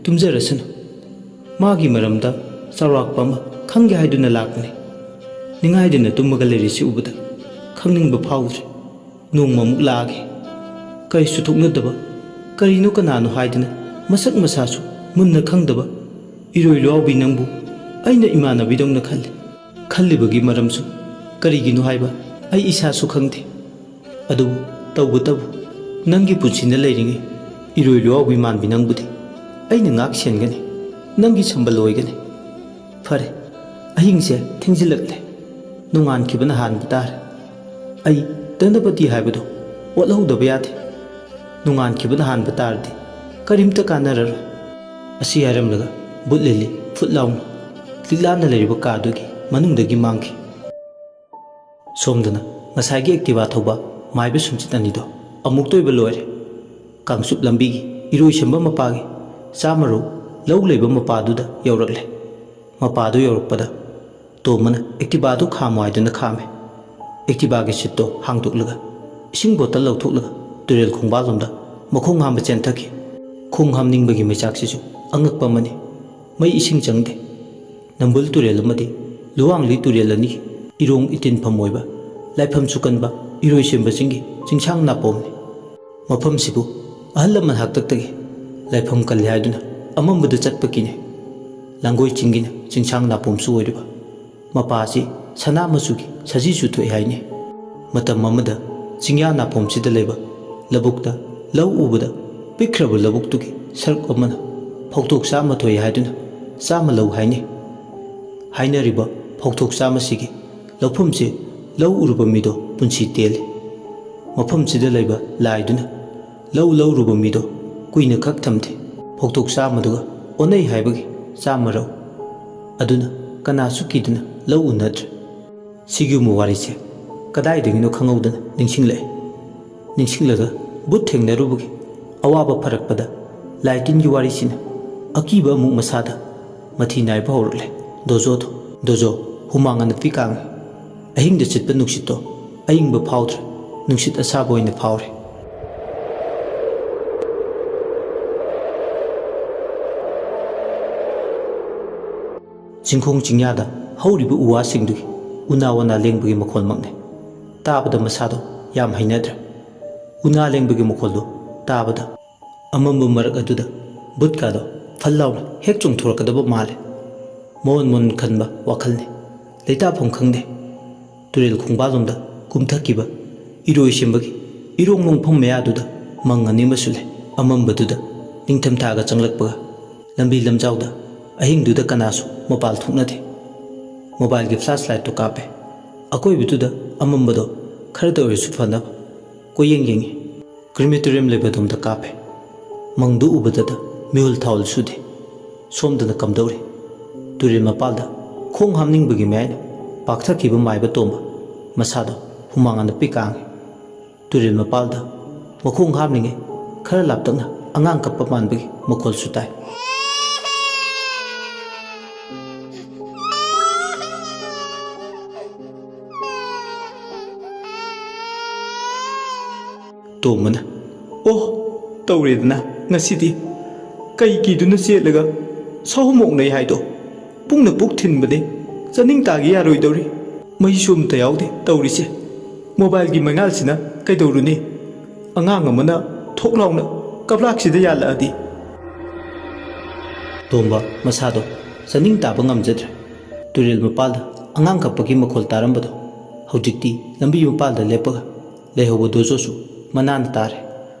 ꯇꯨꯝꯖꯔꯁꯅꯨ꯫ ꯃꯥꯒꯤ ꯃꯔꯝꯗ ꯆꯥꯎꯔꯥꯛꯄ ꯑꯃ ꯈꯪꯒꯦ ꯍꯥꯏꯗꯨꯅ ꯂꯥꯛꯄꯅꯤ꯫ ꯅꯤꯡꯉꯥꯏꯗꯅ ꯇꯨꯝꯃꯒ ꯂꯩꯔꯤꯁꯤ ꯎꯕꯗ ꯈꯪꯅꯤꯡꯕ ꯐꯥꯎꯗ꯭ꯔꯦ꯫ ꯅꯣꯡꯃꯃꯨꯛ ꯂꯥꯛꯑꯒꯦ꯫ ꯀꯔꯤꯁꯨ ꯊꯣꯛꯅꯗꯕ, ꯀꯔꯤꯅꯣ ꯀꯅꯥꯅꯣ ꯍꯥꯏꯗꯅ ꯃꯁꯛ ꯃꯁꯥꯁꯨ ꯃꯨꯟꯅ ꯈꯪꯗꯕ ꯏꯔꯣꯏ ꯂꯣꯌꯥꯎꯕꯤ ꯅꯪꯕꯨ ꯑꯩꯅ ꯏꯃꯥꯟꯅꯕꯤꯗꯧꯅ ꯈꯜꯂꯤ꯫ ꯈꯜꯂꯤꯕꯒꯤ ꯃꯔꯝꯁꯨ ꯀꯔꯤꯒꯤꯅꯣ ꯍꯥꯏꯕ ꯑꯩ ꯏꯁꯥꯁꯨ ꯈꯪꯗꯦ꯫ ꯑꯗꯨꯕꯨ ꯇꯧꯕꯇꯕꯨ ꯅꯪꯒꯤ ꯄꯨꯟꯁꯤꯅ ꯂꯩꯔꯤꯉꯩ ꯏꯔꯣꯏ ꯂꯣꯌꯥꯎꯕꯤ ꯃꯥꯟꯕꯤ ꯅꯪꯕꯨꯗꯤ ꯑꯩꯅ ꯉꯥꯛ ꯁꯦꯟꯒꯅꯤ, ꯅꯪꯒꯤ ꯁꯝꯕꯜ ꯑꯣꯏꯒꯅꯤ꯫ ꯐꯔꯦ, ꯑꯍꯤꯡꯁꯦ ꯊꯦꯡꯖꯤꯜꯂꯛꯂꯦ꯫ ꯅꯣꯡꯉꯥꯟꯈꯤꯕꯅ ꯍꯥꯟꯕ ꯇꯥꯔꯦ꯫ ꯑꯩ ꯙꯅꯄꯇꯤ ꯍꯥꯏꯕꯗꯣ ꯑꯣꯠꯍꯧꯗꯕ ꯌꯥꯗꯦ꯫ ꯅꯣꯡꯉꯥꯟꯈꯤꯕꯅ ꯍꯥꯟꯕ ꯇꯥꯔꯗꯤ ꯀꯔꯤꯝꯇ ꯀꯥꯟꯅꯔꯔꯣꯏ꯫" ꯑꯁꯤ ꯍꯥꯏꯔꯝꯂꯒ ꯕꯨꯠ ꯂꯤꯂꯤ ꯐꯨꯠ ꯂꯥꯎꯅ ꯂꯤꯛꯂꯥꯅ ꯂꯩꯔꯤꯕ ꯀꯥꯗꯨꯒꯤ ꯃꯅꯨꯡꯗꯒꯤ ꯃꯥꯡꯈꯤ꯫ ꯁꯣꯝꯗꯅ ꯉꯁꯥꯏꯒꯤ ꯑꯦꯛꯇꯤꯚꯥ ꯊꯧꯕ ꯃꯥꯏꯕ ꯁꯨꯝꯆꯤꯠ ꯑꯅꯤꯗꯣ ꯑꯃꯨꯛꯇ ꯑꯣꯏꯕ ꯂꯣꯏꯔꯦ꯫ ꯀꯥꯡꯆꯨꯞ ꯂꯝꯕꯤꯒꯤ ꯏꯔꯣꯏꯁꯦꯝꯕ ꯃꯄꯥꯒꯤ ꯆꯥꯃꯔꯣ ꯂꯧ ꯂꯩꯕ ꯃꯄꯥꯗꯨꯗ ꯌꯧꯔꯛꯂꯦ꯫ ꯃꯄꯥꯗꯨ ꯌꯧꯔꯛꯄꯗ ꯇꯣꯝꯕꯅ ꯑꯦꯛꯇꯤꯚꯥꯗꯨ ꯈꯥꯝꯃꯨ ꯍꯥꯏꯗꯨꯅ ꯈꯥꯝꯃꯦ꯫ ꯑꯦꯛꯇꯤꯚꯥꯒꯤ ꯁꯤꯠꯇꯣ ꯍꯥꯡꯗꯣꯛꯂꯒ ꯏꯁꯤꯡ ꯕꯣꯇꯜ ꯂꯧꯊꯣꯛꯂꯒ ꯇꯨꯔꯦꯜ ꯈꯣꯡꯕꯥꯜꯂꯣꯝꯗ ꯃꯈꯣꯡ ꯍꯥꯝꯕ ꯆꯦꯟꯊꯈꯤ꯫ ꯈꯣꯡ ꯍꯥꯝꯅꯤꯡꯕꯒꯤ ꯃꯩꯆꯥꯛꯁꯤꯁꯨ ꯑꯉꯛꯄ ꯑꯃꯅꯤ꯫ ꯃꯩ ꯏꯁꯤꯡ ꯆꯪꯗꯦ꯫ ꯅꯝꯕꯨꯜ ꯇꯨꯔꯦꯜ ꯑꯃꯗꯤ ꯂꯨꯋꯥꯡꯂꯤ ꯇꯨꯔꯦꯜ ꯑꯅꯤꯒꯤ ꯏꯔꯣꯡ ꯏꯇꯤꯟꯐꯝ ꯑꯣꯏꯕ, ꯂꯥꯏꯐꯝꯁꯨ ꯀꯟꯕ ꯏꯔꯣꯏꯁꯦꯝꯕꯁꯤꯡꯒꯤ ꯆꯤꯡꯁꯥꯡ ꯅꯥꯄꯣꯝꯅꯤ꯫ ꯃꯐꯝꯁꯤꯕꯨ ꯑꯍꯜ ꯂꯃꯟ ꯍꯥꯛꯇꯛꯇꯒꯤ ꯂꯥꯏꯐꯝ ꯀꯜꯂꯤ ꯍꯥꯏꯗꯨꯅ ꯑꯃꯝꯕꯗ ꯆꯠꯄ ꯀꯤꯅꯩ꯫ ꯂꯥꯡꯒꯣꯏ ꯆꯤꯡꯒꯤꯅ ꯆꯤꯡꯁꯥꯡ ꯅꯥꯄꯣꯝꯁꯨ ꯑꯣꯏꯔꯤꯕ ꯃꯄꯥ ꯑꯁꯤ ꯁꯅꯥ ꯃꯆꯨꯒꯤ ꯁꯖꯤꯁꯨ ꯊꯣꯛꯏ ꯍꯥꯏꯅꯩ꯫ ꯃꯇꯝ ꯑꯃꯗ ꯆꯤꯡꯌꯥ ꯅꯥꯄꯣꯝꯁꯤꯗ ꯂꯩꯕ ꯂꯧꯕꯨꯛꯇ ꯂꯧ ꯎꯕꯗ ꯄꯤꯛꯈ꯭ꯔꯕ ꯂꯧꯕꯨꯛꯇꯨꯒꯤ ꯁꯔꯨꯛ ꯑꯃꯅ ꯐꯧꯇꯣꯛ ꯆꯥꯝꯃ ꯊꯣꯛꯏ ꯍꯥꯏꯗꯨꯅ ꯆꯥꯝꯃ ꯂꯧ ꯍꯥꯏꯅꯩ꯫ ꯍꯥꯏꯅꯔꯤꯕ ꯐꯧꯊꯣꯛ ꯆꯥꯝꯃꯁꯤꯒꯤ ꯂꯧꯐꯝꯁꯤ ꯂꯧ ꯎꯔꯨꯕ ꯃꯤꯗꯣ ꯄꯨꯟꯁꯤ ꯇꯦꯜꯂꯤ꯫ ꯃꯐꯝꯁꯤꯗ ꯂꯩꯕ ꯂꯥꯏꯗꯨꯅ ꯂꯧ ꯂꯧꯔꯨꯕ ꯃꯤꯗꯣ ꯀꯨꯏꯅ ꯈꯛ ꯊꯝꯗꯦ꯫ ꯐꯧꯊꯣꯛ ꯆꯥꯝꯃꯗꯨꯒ ꯑꯣꯟꯅꯩ ꯍꯥꯏꯕꯒꯤ ꯆꯥꯝꯃ ꯂꯧ꯫ ꯑꯗꯨꯅ ꯀꯅꯥꯁꯨ ꯀꯤꯗꯅ ꯂꯧ ꯎꯅꯗ꯭ꯔꯦ꯫ ꯁꯤꯒꯨꯝꯕ ꯋꯥꯔꯤꯁꯦ ꯀꯗꯥꯏꯗꯒꯤꯅꯣ ꯈꯪꯍꯧꯗꯅ ꯅꯤꯡꯁꯤꯡꯂꯛꯑꯦ꯫ ꯅꯤꯡꯁꯤꯡꯂꯒ ꯚꯨꯠ ꯊꯦꯡꯅꯔꯨꯕꯒꯤ ꯑꯋꯥꯕ ꯐꯔꯛꯄꯗ ꯂꯥꯏ ꯇꯤꯟꯒꯤ ꯋꯥꯔꯤꯁꯤꯅ ꯑꯀꯤꯕ ꯑꯃꯨꯛ ꯃꯁꯥꯗ ꯃꯊꯤ ꯅꯥꯏꯕ ꯍꯧꯔꯛꯂꯦ꯫ ꯗꯣꯖꯣꯗꯣ, ꯗꯣꯖꯣ, ꯍꯨꯃꯥꯡ ꯑꯅꯞꯄꯤ ꯀꯥꯡꯉꯤ꯫ ꯑꯍꯤꯡꯗ ꯁꯤꯠꯄ ꯅꯨꯡꯁꯤꯠꯇꯣ ꯑꯏꯪꯕ ꯐꯥꯎꯗ꯭ꯔꯦ, ꯅꯨꯡꯁꯤꯠ ꯑꯁꯥꯕ ꯑꯣꯏꯅ ꯐꯥꯎꯔꯦ꯫ ꯆꯤꯡꯈꯣꯡ ꯆꯤꯡꯌꯥꯗ ꯍꯧꯔꯤꯕ ꯎ ꯋꯥꯁꯤꯡꯗꯨꯒꯤ ꯎꯅꯥ ꯋꯥꯅꯥ ꯂꯦꯡꯕꯒꯤ ꯃꯈꯣꯜꯃꯛꯅꯤ꯫ ꯇꯥꯕꯗ ꯃꯁꯥꯗꯣ ꯌꯥꯝ ꯍꯩꯅꯗ꯭ꯔꯦ꯫ ꯎꯅꯥ ꯂꯦꯡꯕꯒꯤ ꯃꯈꯣꯜꯗꯨ ꯇꯥꯕꯗ ꯑꯃꯝꯕ ꯃꯔꯛ ꯑꯗꯨꯗ ꯚꯨꯠꯀꯥꯗꯣ ꯐꯜ ꯂꯥꯎꯅ ꯍꯦꯛ ꯆꯣꯡꯊꯣꯔꯛꯀꯗꯕ ꯃꯥꯜꯂꯦ꯫ ꯃꯑꯣꯟ ꯃꯑꯣꯟ ꯈꯟꯕ ꯋꯥꯈꯜꯅꯤ꯫ ꯂꯩꯇꯥꯐꯝ ꯈꯪꯗꯦ꯫ ꯇꯨꯔꯦꯜ ꯈꯣꯡꯕꯥꯜꯂꯣꯝꯗ ꯀꯨꯝꯊꯈꯤꯕ ꯏꯔꯣꯏ ꯁꯦꯝꯕꯒꯤ ꯏꯔꯣꯡ ꯂꯣꯡꯐꯝ ꯃꯌꯥꯗꯨꯗ ꯃꯪ ꯑꯅꯤꯃꯁꯨ ꯂꯩ꯫ ꯑꯃꯝꯕꯗꯨꯗ ꯅꯤꯡꯊꯝꯊꯥꯒ ꯆꯪꯂꯛꯄꯒ ꯂꯝꯕꯤ ꯂꯝꯖꯥꯎꯗ ꯑꯍꯤꯡꯗꯨꯗ ꯀꯅꯥꯁꯨ ꯃꯄꯥꯜ ꯊꯣꯛꯅꯗꯦ꯫ ꯃꯣꯕꯥꯏꯜꯒꯤ ꯐ꯭ꯂꯥꯁ ꯂꯥꯏꯠꯇꯨ ꯀꯥꯞꯄꯦ꯫ ꯑꯀꯣꯏꯕꯗꯨꯗ ꯑꯃꯝꯕꯗꯣ ꯈꯔꯗ ꯑꯣꯏꯔꯁꯨ ꯐꯅꯕ ꯀꯣꯏꯌꯦꯡ ꯌꯦꯡꯉꯤ꯫ ꯀ꯭ꯔꯤꯃꯦꯇꯣꯔꯤꯌꯝ ꯂꯩꯕꯗꯣꯝꯗ ꯀꯥꯞꯄꯦ꯫ ꯃꯪꯗꯨ ꯎꯕꯗꯗ ꯃꯤꯍꯨꯜ ꯊꯥꯍꯨꯜ ꯁꯨꯗꯦ꯫ ꯁꯣꯝꯗꯅ ꯀꯝꯗꯧꯔꯤ? ꯇꯨꯔꯦꯜ ꯃꯄꯥꯜꯗ ꯈꯣꯡ ꯍꯥꯝꯅꯤꯡꯕꯒꯤ ꯃꯌꯥꯏꯅ ꯄꯥꯛꯊꯈꯤꯕ ꯃꯥꯏꯕ ꯇꯣꯝꯕ ꯃꯁꯥꯗꯣ ꯍꯨꯃꯥꯡ ꯑꯅꯞꯄꯤ ꯀꯥꯡꯉꯤ꯫ ꯇꯨꯔꯦꯜ ꯃꯄꯥꯜꯗ ꯃꯈꯣꯡ ꯍꯥꯝꯂꯤꯉꯩ ꯈꯔ ꯂꯥꯞꯇꯛꯅ ꯑꯉꯥꯡ ꯀꯞꯄ ꯃꯥꯟꯕꯒꯤ ꯃꯈꯣꯜꯁꯨ ꯇꯥꯏ꯫ ꯇꯣꯝꯕꯅ, "ꯑꯣ, ꯇꯧꯔꯦꯗꯅ ꯉꯁꯤꯗꯤ꯫ ꯀꯩ ꯀꯤꯗꯨꯅ ꯆꯦꯜꯂꯒ ꯁꯥꯍꯨꯝ ꯑꯣꯛꯅꯩ ꯍꯥꯏꯗꯣ? ꯄꯨꯡꯅ ꯄꯨꯛ ꯊꯤꯟꯕꯅꯦ꯫ ꯆꯥꯅꯤꯡ ꯇꯥꯒꯦ ꯌꯥꯔꯣꯏꯗꯧꯔꯤ꯫ ꯃꯩꯁꯨ ꯑꯝꯇ ꯌꯥꯎꯗꯦ ꯇꯧꯔꯤꯁꯦ꯫ ꯃꯣꯕꯥꯏꯜꯒꯤ ꯃꯩꯉꯥꯜꯁꯤꯅ ꯀꯩꯗꯧꯔꯨꯅꯤ? ꯑꯉꯥꯡ ꯑꯃꯅ ꯊꯣꯛ ꯂꯥꯎꯅ ꯀꯞꯂꯥꯛꯁꯤꯗ ꯌꯥꯜꯂꯛꯑꯗꯤ?" ꯇꯣꯝꯕ ꯃꯁꯥꯗꯣ ꯆꯥꯅꯤꯡ ꯇꯥꯕ ꯉꯝꯖꯗ꯭ꯔꯦ꯫ ꯇꯨꯔꯦꯜ ꯃꯄꯥꯜꯗ ꯑꯉꯥꯡ ꯀꯞꯄꯒꯤ ꯃꯈꯣꯜ ꯇꯥꯔꯝꯕꯗꯣ ꯍꯧꯖꯤꯛꯇꯤ ꯂꯝꯕꯤ ꯃꯄꯥꯜꯗ ꯂꯦꯞꯄꯒ ꯂꯩꯍꯧꯕ ꯗꯣꯖꯣꯁꯨ ꯃꯅꯥꯅ ꯇꯥꯔꯦ꯫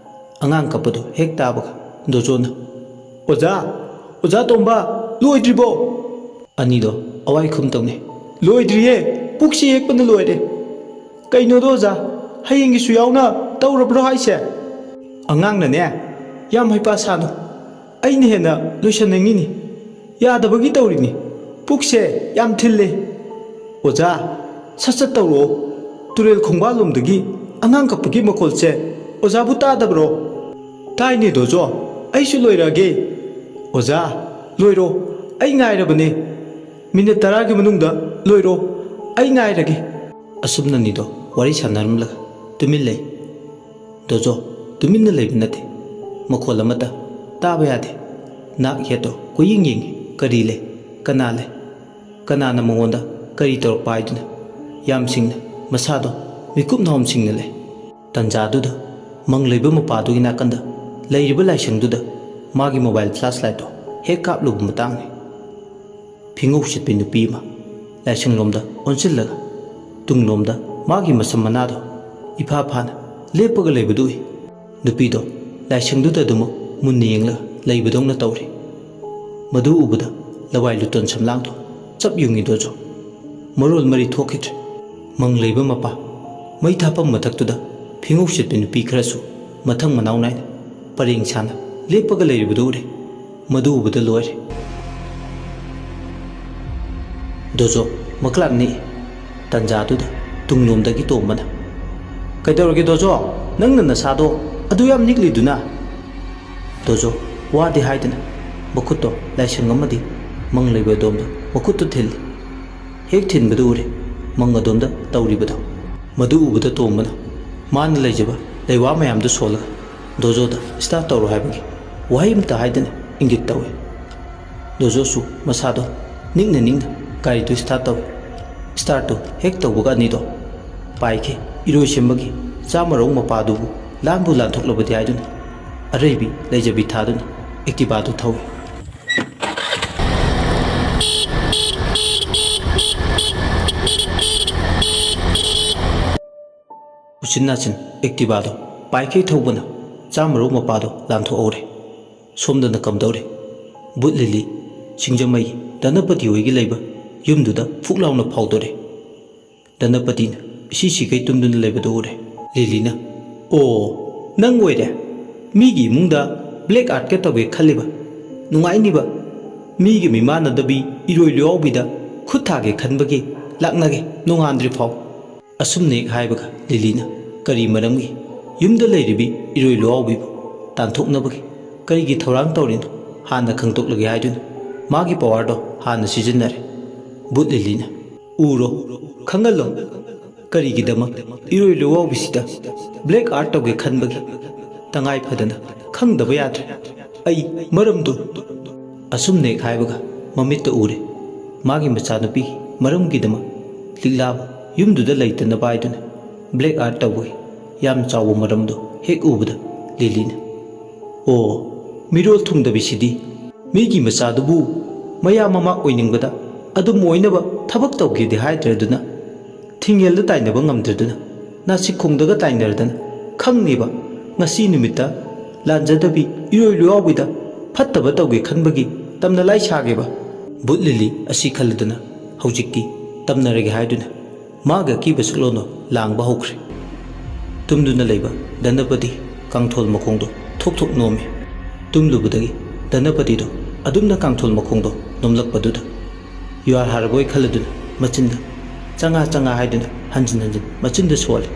ꯑꯉꯥꯡ ꯀꯞꯄꯗꯣ ꯍꯦꯛ ꯇꯥꯕꯒ ꯗꯣꯖꯣꯅ, "ꯑꯣꯖꯥ! ꯑꯣꯖꯥ ꯇꯣꯝꯕ!" "ꯂꯣꯏꯗ꯭ꯔꯤꯕꯣ?" ꯑꯅꯤꯗꯣ ꯑꯋꯥꯏ ꯈꯨꯝ ꯇꯧꯅꯩ꯫ "ꯂꯣꯏꯗ꯭ꯔꯤꯌꯦ, ꯄꯨꯛꯁꯤ ꯌꯦꯛꯄꯅ ꯂꯣꯏꯔꯦ꯫" "ꯀꯩꯅꯣꯗꯣ ꯑꯣꯖꯥ, ꯍꯌꯦꯡꯒꯤꯁꯨ ꯌꯥꯎꯅ ꯇꯧꯔꯕ꯭ꯔꯣ ꯍꯥꯏꯁꯦ?" "ꯑꯉꯥꯡꯅꯅꯦ, ꯌꯥꯝ ꯍꯩꯄꯥ ꯁꯥꯅꯨ꯫ ꯑꯩꯅ ꯍꯦꯟꯅ ꯂꯣꯏꯁꯟꯅꯤꯡꯉꯤꯅꯤ꯫ ꯌꯥꯗꯕꯒꯤ ꯇꯧꯔꯤꯅꯤ꯫ ꯄꯨꯛꯁꯦ ꯌꯥꯝ ꯊꯤꯜꯂꯦ꯫" "ꯑꯣꯖꯥ, ꯁꯠ ꯁꯠ ꯇꯧꯔꯛꯑꯣ꯫ ꯇꯨꯔꯦꯜ ꯈꯣꯡꯕꯥꯜꯂꯣꯝꯗꯒꯤ ꯑꯉꯥꯡ ꯀꯞꯄꯒꯤ ꯃꯈꯣꯜꯁꯦ ꯑꯣꯖꯥꯕꯨ ꯇꯥꯗꯕ꯭ꯔꯣ?" "ꯇꯥꯏꯅꯦ ꯗꯣꯖꯣ, ꯑꯩꯁꯨ ꯂꯣꯏꯔꯛꯑꯒꯦ꯫" "ꯑꯣꯖꯥ, ꯂꯣꯏꯔꯣ, ꯑꯩ ꯉꯥꯏꯔꯕꯅꯦ꯫ ꯃꯤꯅꯤꯠ ꯇꯔꯥꯒꯤ ꯃꯅꯨꯡꯗ ꯂꯣꯏꯔꯣ, ꯑꯩ ꯉꯥꯏꯔꯒꯦ꯫" ꯑꯁꯨꯝꯅꯅꯤꯗꯣ ꯋꯥꯔꯤ ꯁꯥꯟꯅꯔꯝꯂꯒ ꯇꯨꯃꯤꯟ ꯂꯩ꯫ ꯗꯣꯖꯣ ꯇꯨꯃꯤꯟꯅ ꯂꯩꯕ ꯅꯠꯇꯦ, ꯃꯈꯣꯜ ꯑꯃꯠꯇ ꯇꯥꯕ ꯌꯥꯗꯦ꯫ ꯅꯥꯛ ꯌꯦꯠꯇꯣ ꯀꯣꯏꯌꯦꯡ ꯌꯦꯡꯉꯤ꯫ ꯀꯔꯤ ꯂꯩ? ꯀꯅꯥ ꯂꯩ? ꯀꯅꯥꯅ ꯃꯉꯣꯟꯗ ꯀꯔꯤ ꯇꯧꯔꯛꯄ ꯍꯥꯏꯗꯨꯅ ꯌꯥꯝ ꯁꯤꯡꯅ ꯃꯁꯥꯗꯣ ꯃꯤꯀꯨꯞ ꯅꯥꯍꯨꯝ ꯁꯤꯡꯅ ꯂꯩ꯫ ꯇꯟꯖꯥꯗꯨꯗ ꯃꯪ ꯂꯩꯕ ꯃꯄꯥꯗꯨꯒꯤ ꯅꯥꯀꯟꯗ ꯂꯩꯔꯤꯕ ꯂꯥꯏꯁꯪꯗꯨꯗ ꯃꯥꯒꯤ ꯃꯣꯕꯥꯏꯜ ꯐ꯭ꯂꯥꯁ ꯂꯥꯏꯠꯇꯣ ꯍꯦꯛ ꯀꯥꯞꯂꯨꯕ ꯃꯇꯥꯡꯅꯤ꯫ ꯐꯤꯉꯧ ꯁꯤꯠꯄꯤ ꯅꯨꯄꯤ ꯑꯃ ꯂꯥꯏꯁꯪꯂꯣꯝꯗ ꯑꯣꯟꯁꯤꯜꯂꯒ ꯇꯨꯡꯂꯣꯝꯗ ꯃꯥꯒꯤ ꯃꯁꯝ ꯃꯅꯥꯗꯣ ꯏꯐꯥ ꯐꯥꯅ ꯂꯦꯞꯄꯒ ꯂꯩꯕꯗꯨ ꯎꯏ꯫ ꯅꯨꯄꯤꯗꯣ ꯂꯥꯏꯁꯪꯗꯨꯗ ꯑꯗꯨꯃꯛ ꯃꯨꯟꯅ ꯌꯦꯡꯂꯒ ꯂꯩꯕꯗꯧꯅ ꯇꯧꯔꯤ꯫ ꯃꯗꯨ ꯎꯕꯗ ꯂꯋꯥꯏ ꯂꯨꯇꯣꯟ ꯁꯝꯂꯥꯡꯗꯣ ꯆꯞ ꯌꯨꯡꯉꯤ ꯗꯣꯖꯣ꯫ ꯃꯔꯣꯜ ꯃꯔꯤ ꯊꯣꯛꯈꯤꯗ꯭ꯔꯦ꯫ ꯃꯪ ꯂꯩꯕ ꯃꯄꯥ ꯃꯩ ꯊꯥꯐꯝ ꯃꯊꯛꯇꯨꯗ ꯐꯤꯉꯧ ꯁꯤꯠꯄꯤ ꯅꯨꯄꯤ ꯈꯔꯁꯨ ꯃꯊꯪ ꯃꯅꯥꯎ ꯅꯥꯏꯅ ꯄꯔꯦꯡ ꯁꯥꯅ ꯂꯦꯞꯄꯒ ꯂꯩꯔꯤꯕꯗꯨ ꯎꯔꯦ꯫ ꯃꯗꯨ ꯎꯕꯗ ꯂꯣꯏꯔꯦ꯫ ꯗꯣꯖꯣ ꯃꯀ꯭ꯂꯥꯛ ꯅꯤꯛꯏ꯫ ꯇꯟꯖꯥꯗꯨꯗ ꯇꯨꯡꯂꯣꯝꯗꯒꯤ ꯇꯣꯝꯕꯅ, "ꯀꯩꯗꯧꯔꯒꯦ ꯗꯣꯖꯣ? ꯅꯪꯅ ꯅꯁꯥꯗꯣ ꯑꯗꯨ ꯌꯥꯝ ꯅꯤꯛꯂꯤꯗꯨꯅ?" ꯗꯣꯖꯣ ꯋꯥꯗꯦ ꯍꯥꯏꯗꯅ ꯃꯈꯨꯠꯇꯣ ꯂꯥꯏꯁꯪ ꯑꯃꯗꯤ ꯃꯪ ꯂꯩꯕ ꯑꯗꯣꯝꯗ ꯃꯈꯨꯠꯇꯨ ꯊꯤꯜꯂꯤ꯫ ꯍꯦꯛ ꯊꯤꯟꯕꯗꯨ ꯎꯔꯦ ꯃꯪ ꯑꯗꯣꯝꯗ ꯇꯧꯔꯤꯕꯗꯣ꯫ ꯃꯗꯨ ꯎꯕꯗ ꯇꯣꯝꯕꯅ ꯃꯥꯅ ꯂꯩꯖꯕ ꯂꯩꯋꯥ ꯃꯌꯥꯝꯗꯨ ꯁꯣꯜꯂꯒ ꯗꯣꯖꯣꯗ ꯁ꯭ꯇꯥꯔꯠ ꯇꯧꯔꯣ ꯍꯥꯏꯕꯒꯤ ꯋꯥꯍꯩ ꯑꯃꯇ ꯍꯥꯏꯗꯅ ꯏꯪꯒꯤꯠ ꯇꯧꯏ꯫ ꯗꯣꯖꯣꯁꯨ ꯃꯁꯥꯗꯣ ꯅꯤꯡꯅ ꯅꯤꯡꯅ ꯒꯥꯔꯤꯗꯨ ꯁ꯭ꯇꯥꯔꯠ ꯇꯧꯏ꯫ ꯁ꯭ꯇꯥꯔꯠꯇꯨ ꯍꯦꯛ ꯇꯧꯕꯒ ꯑꯅꯤꯗꯣ ꯄꯥꯏꯈꯤ꯫ ꯏꯔꯣꯏ ꯁꯦꯝꯕꯒꯤ ꯆꯥꯃꯔꯧ ꯃꯄꯥꯗꯨꯕꯨ ꯂꯥꯟꯕꯨ ꯂꯥꯟꯊꯣꯛꯂꯕꯗꯤ ꯍꯥꯏꯗꯨꯅ ꯑꯔꯩꯕꯤ ꯂꯩꯖꯕꯤ ꯊꯥꯗꯨꯅ ꯑꯦꯛꯇꯤꯚꯥꯗꯨ ꯊꯧꯏ꯫ ꯎꯆꯤꯟ ꯅꯥꯆꯤꯟ ꯑꯦꯛꯇꯤꯚꯥꯗꯣ ꯄꯥꯏꯈꯩ ꯊꯧꯕꯅ ꯆꯥꯃꯔꯧ ꯃꯄꯥꯗꯣ ꯂꯥꯟꯊꯣꯛꯍꯧꯔꯦ꯫ ꯁꯣꯝꯗꯅ ꯀꯝꯗꯧꯔꯦ? ꯕꯨꯠ ꯂꯤꯂꯤ ꯁꯤꯡꯖꯃꯩ ꯙꯅꯄꯇꯤ ꯍꯣꯏꯒꯤ ꯂꯩꯕ ꯌꯨꯝꯗꯨꯗ ꯐꯨꯛ ꯂꯥꯎꯅ ꯐꯥꯎꯗꯣꯔꯛꯑꯦ꯫ ꯙꯅꯄꯇꯤꯅ ꯏꯁꯤ ꯁꯤꯈꯩ ꯇꯨꯝꯗꯨꯅ ꯂꯩꯕꯗꯨ ꯎꯔꯦ꯫ ꯂꯤꯂꯤꯅ, "ꯑꯣ, ꯅꯪ ꯑꯣꯏꯔꯦ? ꯃꯤꯒꯤ ꯏꯃꯨꯡꯗ ꯕ꯭ꯂꯦꯛ ꯑꯥꯔꯠꯀ ꯇꯧꯒꯦ ꯈꯜꯂꯤꯕ? ꯅꯨꯡꯉꯥꯏꯅꯤꯕ꯫ ꯃꯤꯒꯤ ꯃꯤꯃꯥꯟꯅꯗꯕꯤ ꯏꯔꯣꯏ ꯂꯨꯌꯥꯎꯕꯤꯗ ꯈꯨꯠ ꯊꯥꯒꯦ ꯈꯟꯕꯒꯤ ꯂꯥꯛꯅꯒꯦ ꯅꯣꯡꯉꯥꯟꯗ꯭ꯔꯤ ꯐꯥꯎ"꯫ ꯑꯁꯨꯝꯅ ꯍꯦꯛ ꯍꯥꯏꯕꯒ ꯂꯤꯂꯤꯅ, "ꯀꯔꯤ ꯃꯔꯝꯒꯤ? ꯌꯨꯝꯗ ꯂꯩꯔꯤꯕꯤ ꯏꯔꯣꯏ ꯂꯨꯋꯥꯎꯕꯤꯕꯨ ꯇꯥꯟꯊꯣꯛꯅꯕꯒꯤ ꯀꯔꯤꯒꯤ ꯊꯧꯔꯥꯡ ꯇꯧꯔꯤꯅꯣ? ꯍꯥꯟꯅ ꯈꯪꯗꯣꯛꯂꯒꯦ" ꯍꯥꯏꯗꯨꯅ ꯃꯥꯒꯤ ꯄꯋꯥꯔꯗꯣ ꯍꯥꯟꯅ ꯁꯤꯖꯤꯟꯅꯔꯦ꯫ ꯕꯨꯠ ꯂꯤꯂꯤꯅ, "ꯎꯔꯣ, ꯈꯪꯍꯜꯂꯣ꯫ ꯀꯔꯤꯒꯤꯗꯃꯛ ꯏꯔꯣꯏ ꯂꯨꯋꯥꯎꯕꯤꯁꯤꯗ ꯕ꯭ꯂꯦꯛ ꯑꯥꯔꯠ ꯇꯧꯒꯦ ꯈꯟꯕꯒꯤ ꯇꯉꯥꯏ ꯐꯗꯅ ꯈꯪꯗꯕ ꯌꯥꯗ꯭ꯔꯦ꯫ ꯑꯩ ꯃꯔꯝꯗꯨ"꯫ ꯑꯁꯨꯝꯅ ꯍꯦꯛ ꯍꯥꯏꯕꯒ ꯃꯃꯤꯠꯇ ꯎꯔꯦ꯫ ꯃꯥꯒꯤ ꯃꯆꯥꯅꯨꯄꯤ ꯃꯔꯝꯒꯤꯗꯃꯛ ꯂꯤꯛꯂꯥꯕꯨ ꯌꯨꯝꯗꯨꯗ ꯂꯩꯇꯅꯕ ꯍꯥꯏꯗꯨꯅ ꯕ꯭ꯂꯦꯛ ꯑꯥꯔꯠ ꯇꯧꯕꯒꯤ ꯌꯥꯝ ꯆꯥꯎꯕ ꯃꯔꯝꯗꯣ ꯍꯦꯛ ꯎꯕꯗ ꯂꯤꯂꯤꯅ, "ꯑꯣ, ꯃꯤꯔꯣꯜ ꯊꯨꯡꯗꯕꯤꯁꯤꯗꯤ꯫ ꯃꯤꯒꯤ ꯃꯆꯥꯗꯨꯕꯨ ꯃꯌꯥꯝ ꯃꯃꯥ ꯑꯣꯏꯅꯤꯡꯕꯗ ꯑꯗꯨꯝ ꯑꯣꯏꯅꯕ ꯊꯕꯛ ꯇꯧꯒꯦꯗꯤ ꯍꯥꯏꯗ꯭ꯔꯗꯨꯅ, ꯊꯤꯡꯉꯦꯜꯗ ꯇꯥꯏꯅꯕ ꯉꯝꯗ꯭ꯔꯗꯨꯅ, ꯅꯥꯁꯤꯛꯈꯣꯡꯗꯒ ꯇꯥꯏꯅꯔꯗꯅ, ꯈꯪꯅꯦꯕ ꯉꯁꯤ ꯅꯨꯃꯤꯠꯇ ꯂꯥꯟꯖꯗꯕꯤ ꯏꯔꯣꯏ ꯂꯨꯌꯥꯎꯕꯤꯗ ꯐꯠꯇꯕ ꯇꯧꯒꯦ ꯈꯟꯕꯒꯤ ꯇꯝꯅ ꯂꯥꯏ ꯁꯥꯒꯦꯕ"꯫ ꯕꯨꯠ ꯂꯤꯂꯤ ꯑꯁꯤ ꯈꯜꯂꯗꯨꯅ ꯍꯧꯖꯤꯛꯇꯤ ꯇꯝꯅꯔꯒꯦ ꯍꯥꯏꯗꯨꯅ ꯃꯥꯒꯤ ꯑꯀꯤꯕ ꯁꯛꯂꯣꯟꯗꯣ ꯂꯥꯡꯕ ꯍꯧꯈ꯭ꯔꯦ꯫ ꯇꯨꯝꯗꯨꯅ ꯂꯩꯕ ꯙꯅꯄꯇꯤ ꯀꯥꯡꯊꯣꯜ ꯃꯈꯣꯡꯗꯣ ꯊꯣꯛ ꯊꯣꯛ ꯅꯣꯝꯃꯤ꯫ ꯇꯨꯝꯂꯨꯕꯗꯒꯤ ꯙꯅꯄꯇꯤꯗꯣ ꯑꯗꯨꯝꯅ ꯀꯥꯡꯊꯣꯜ ꯃꯈꯣꯡꯗꯣ ꯅꯣꯝꯂꯛꯄꯗꯨꯗ ꯌꯨꯍꯥꯔ ꯍꯥꯔꯕꯣꯏ ꯈꯜꯂꯗꯨꯅ ꯃꯆꯤꯟꯗ "ꯆꯪꯉꯥ, ꯆꯪꯉꯥ" ꯍꯥꯏꯗꯨꯅ ꯍꯟꯖꯤꯟ ꯍꯟꯖꯤꯟ ꯃꯆꯤꯟꯗ ꯁꯣꯜꯂꯤ꯫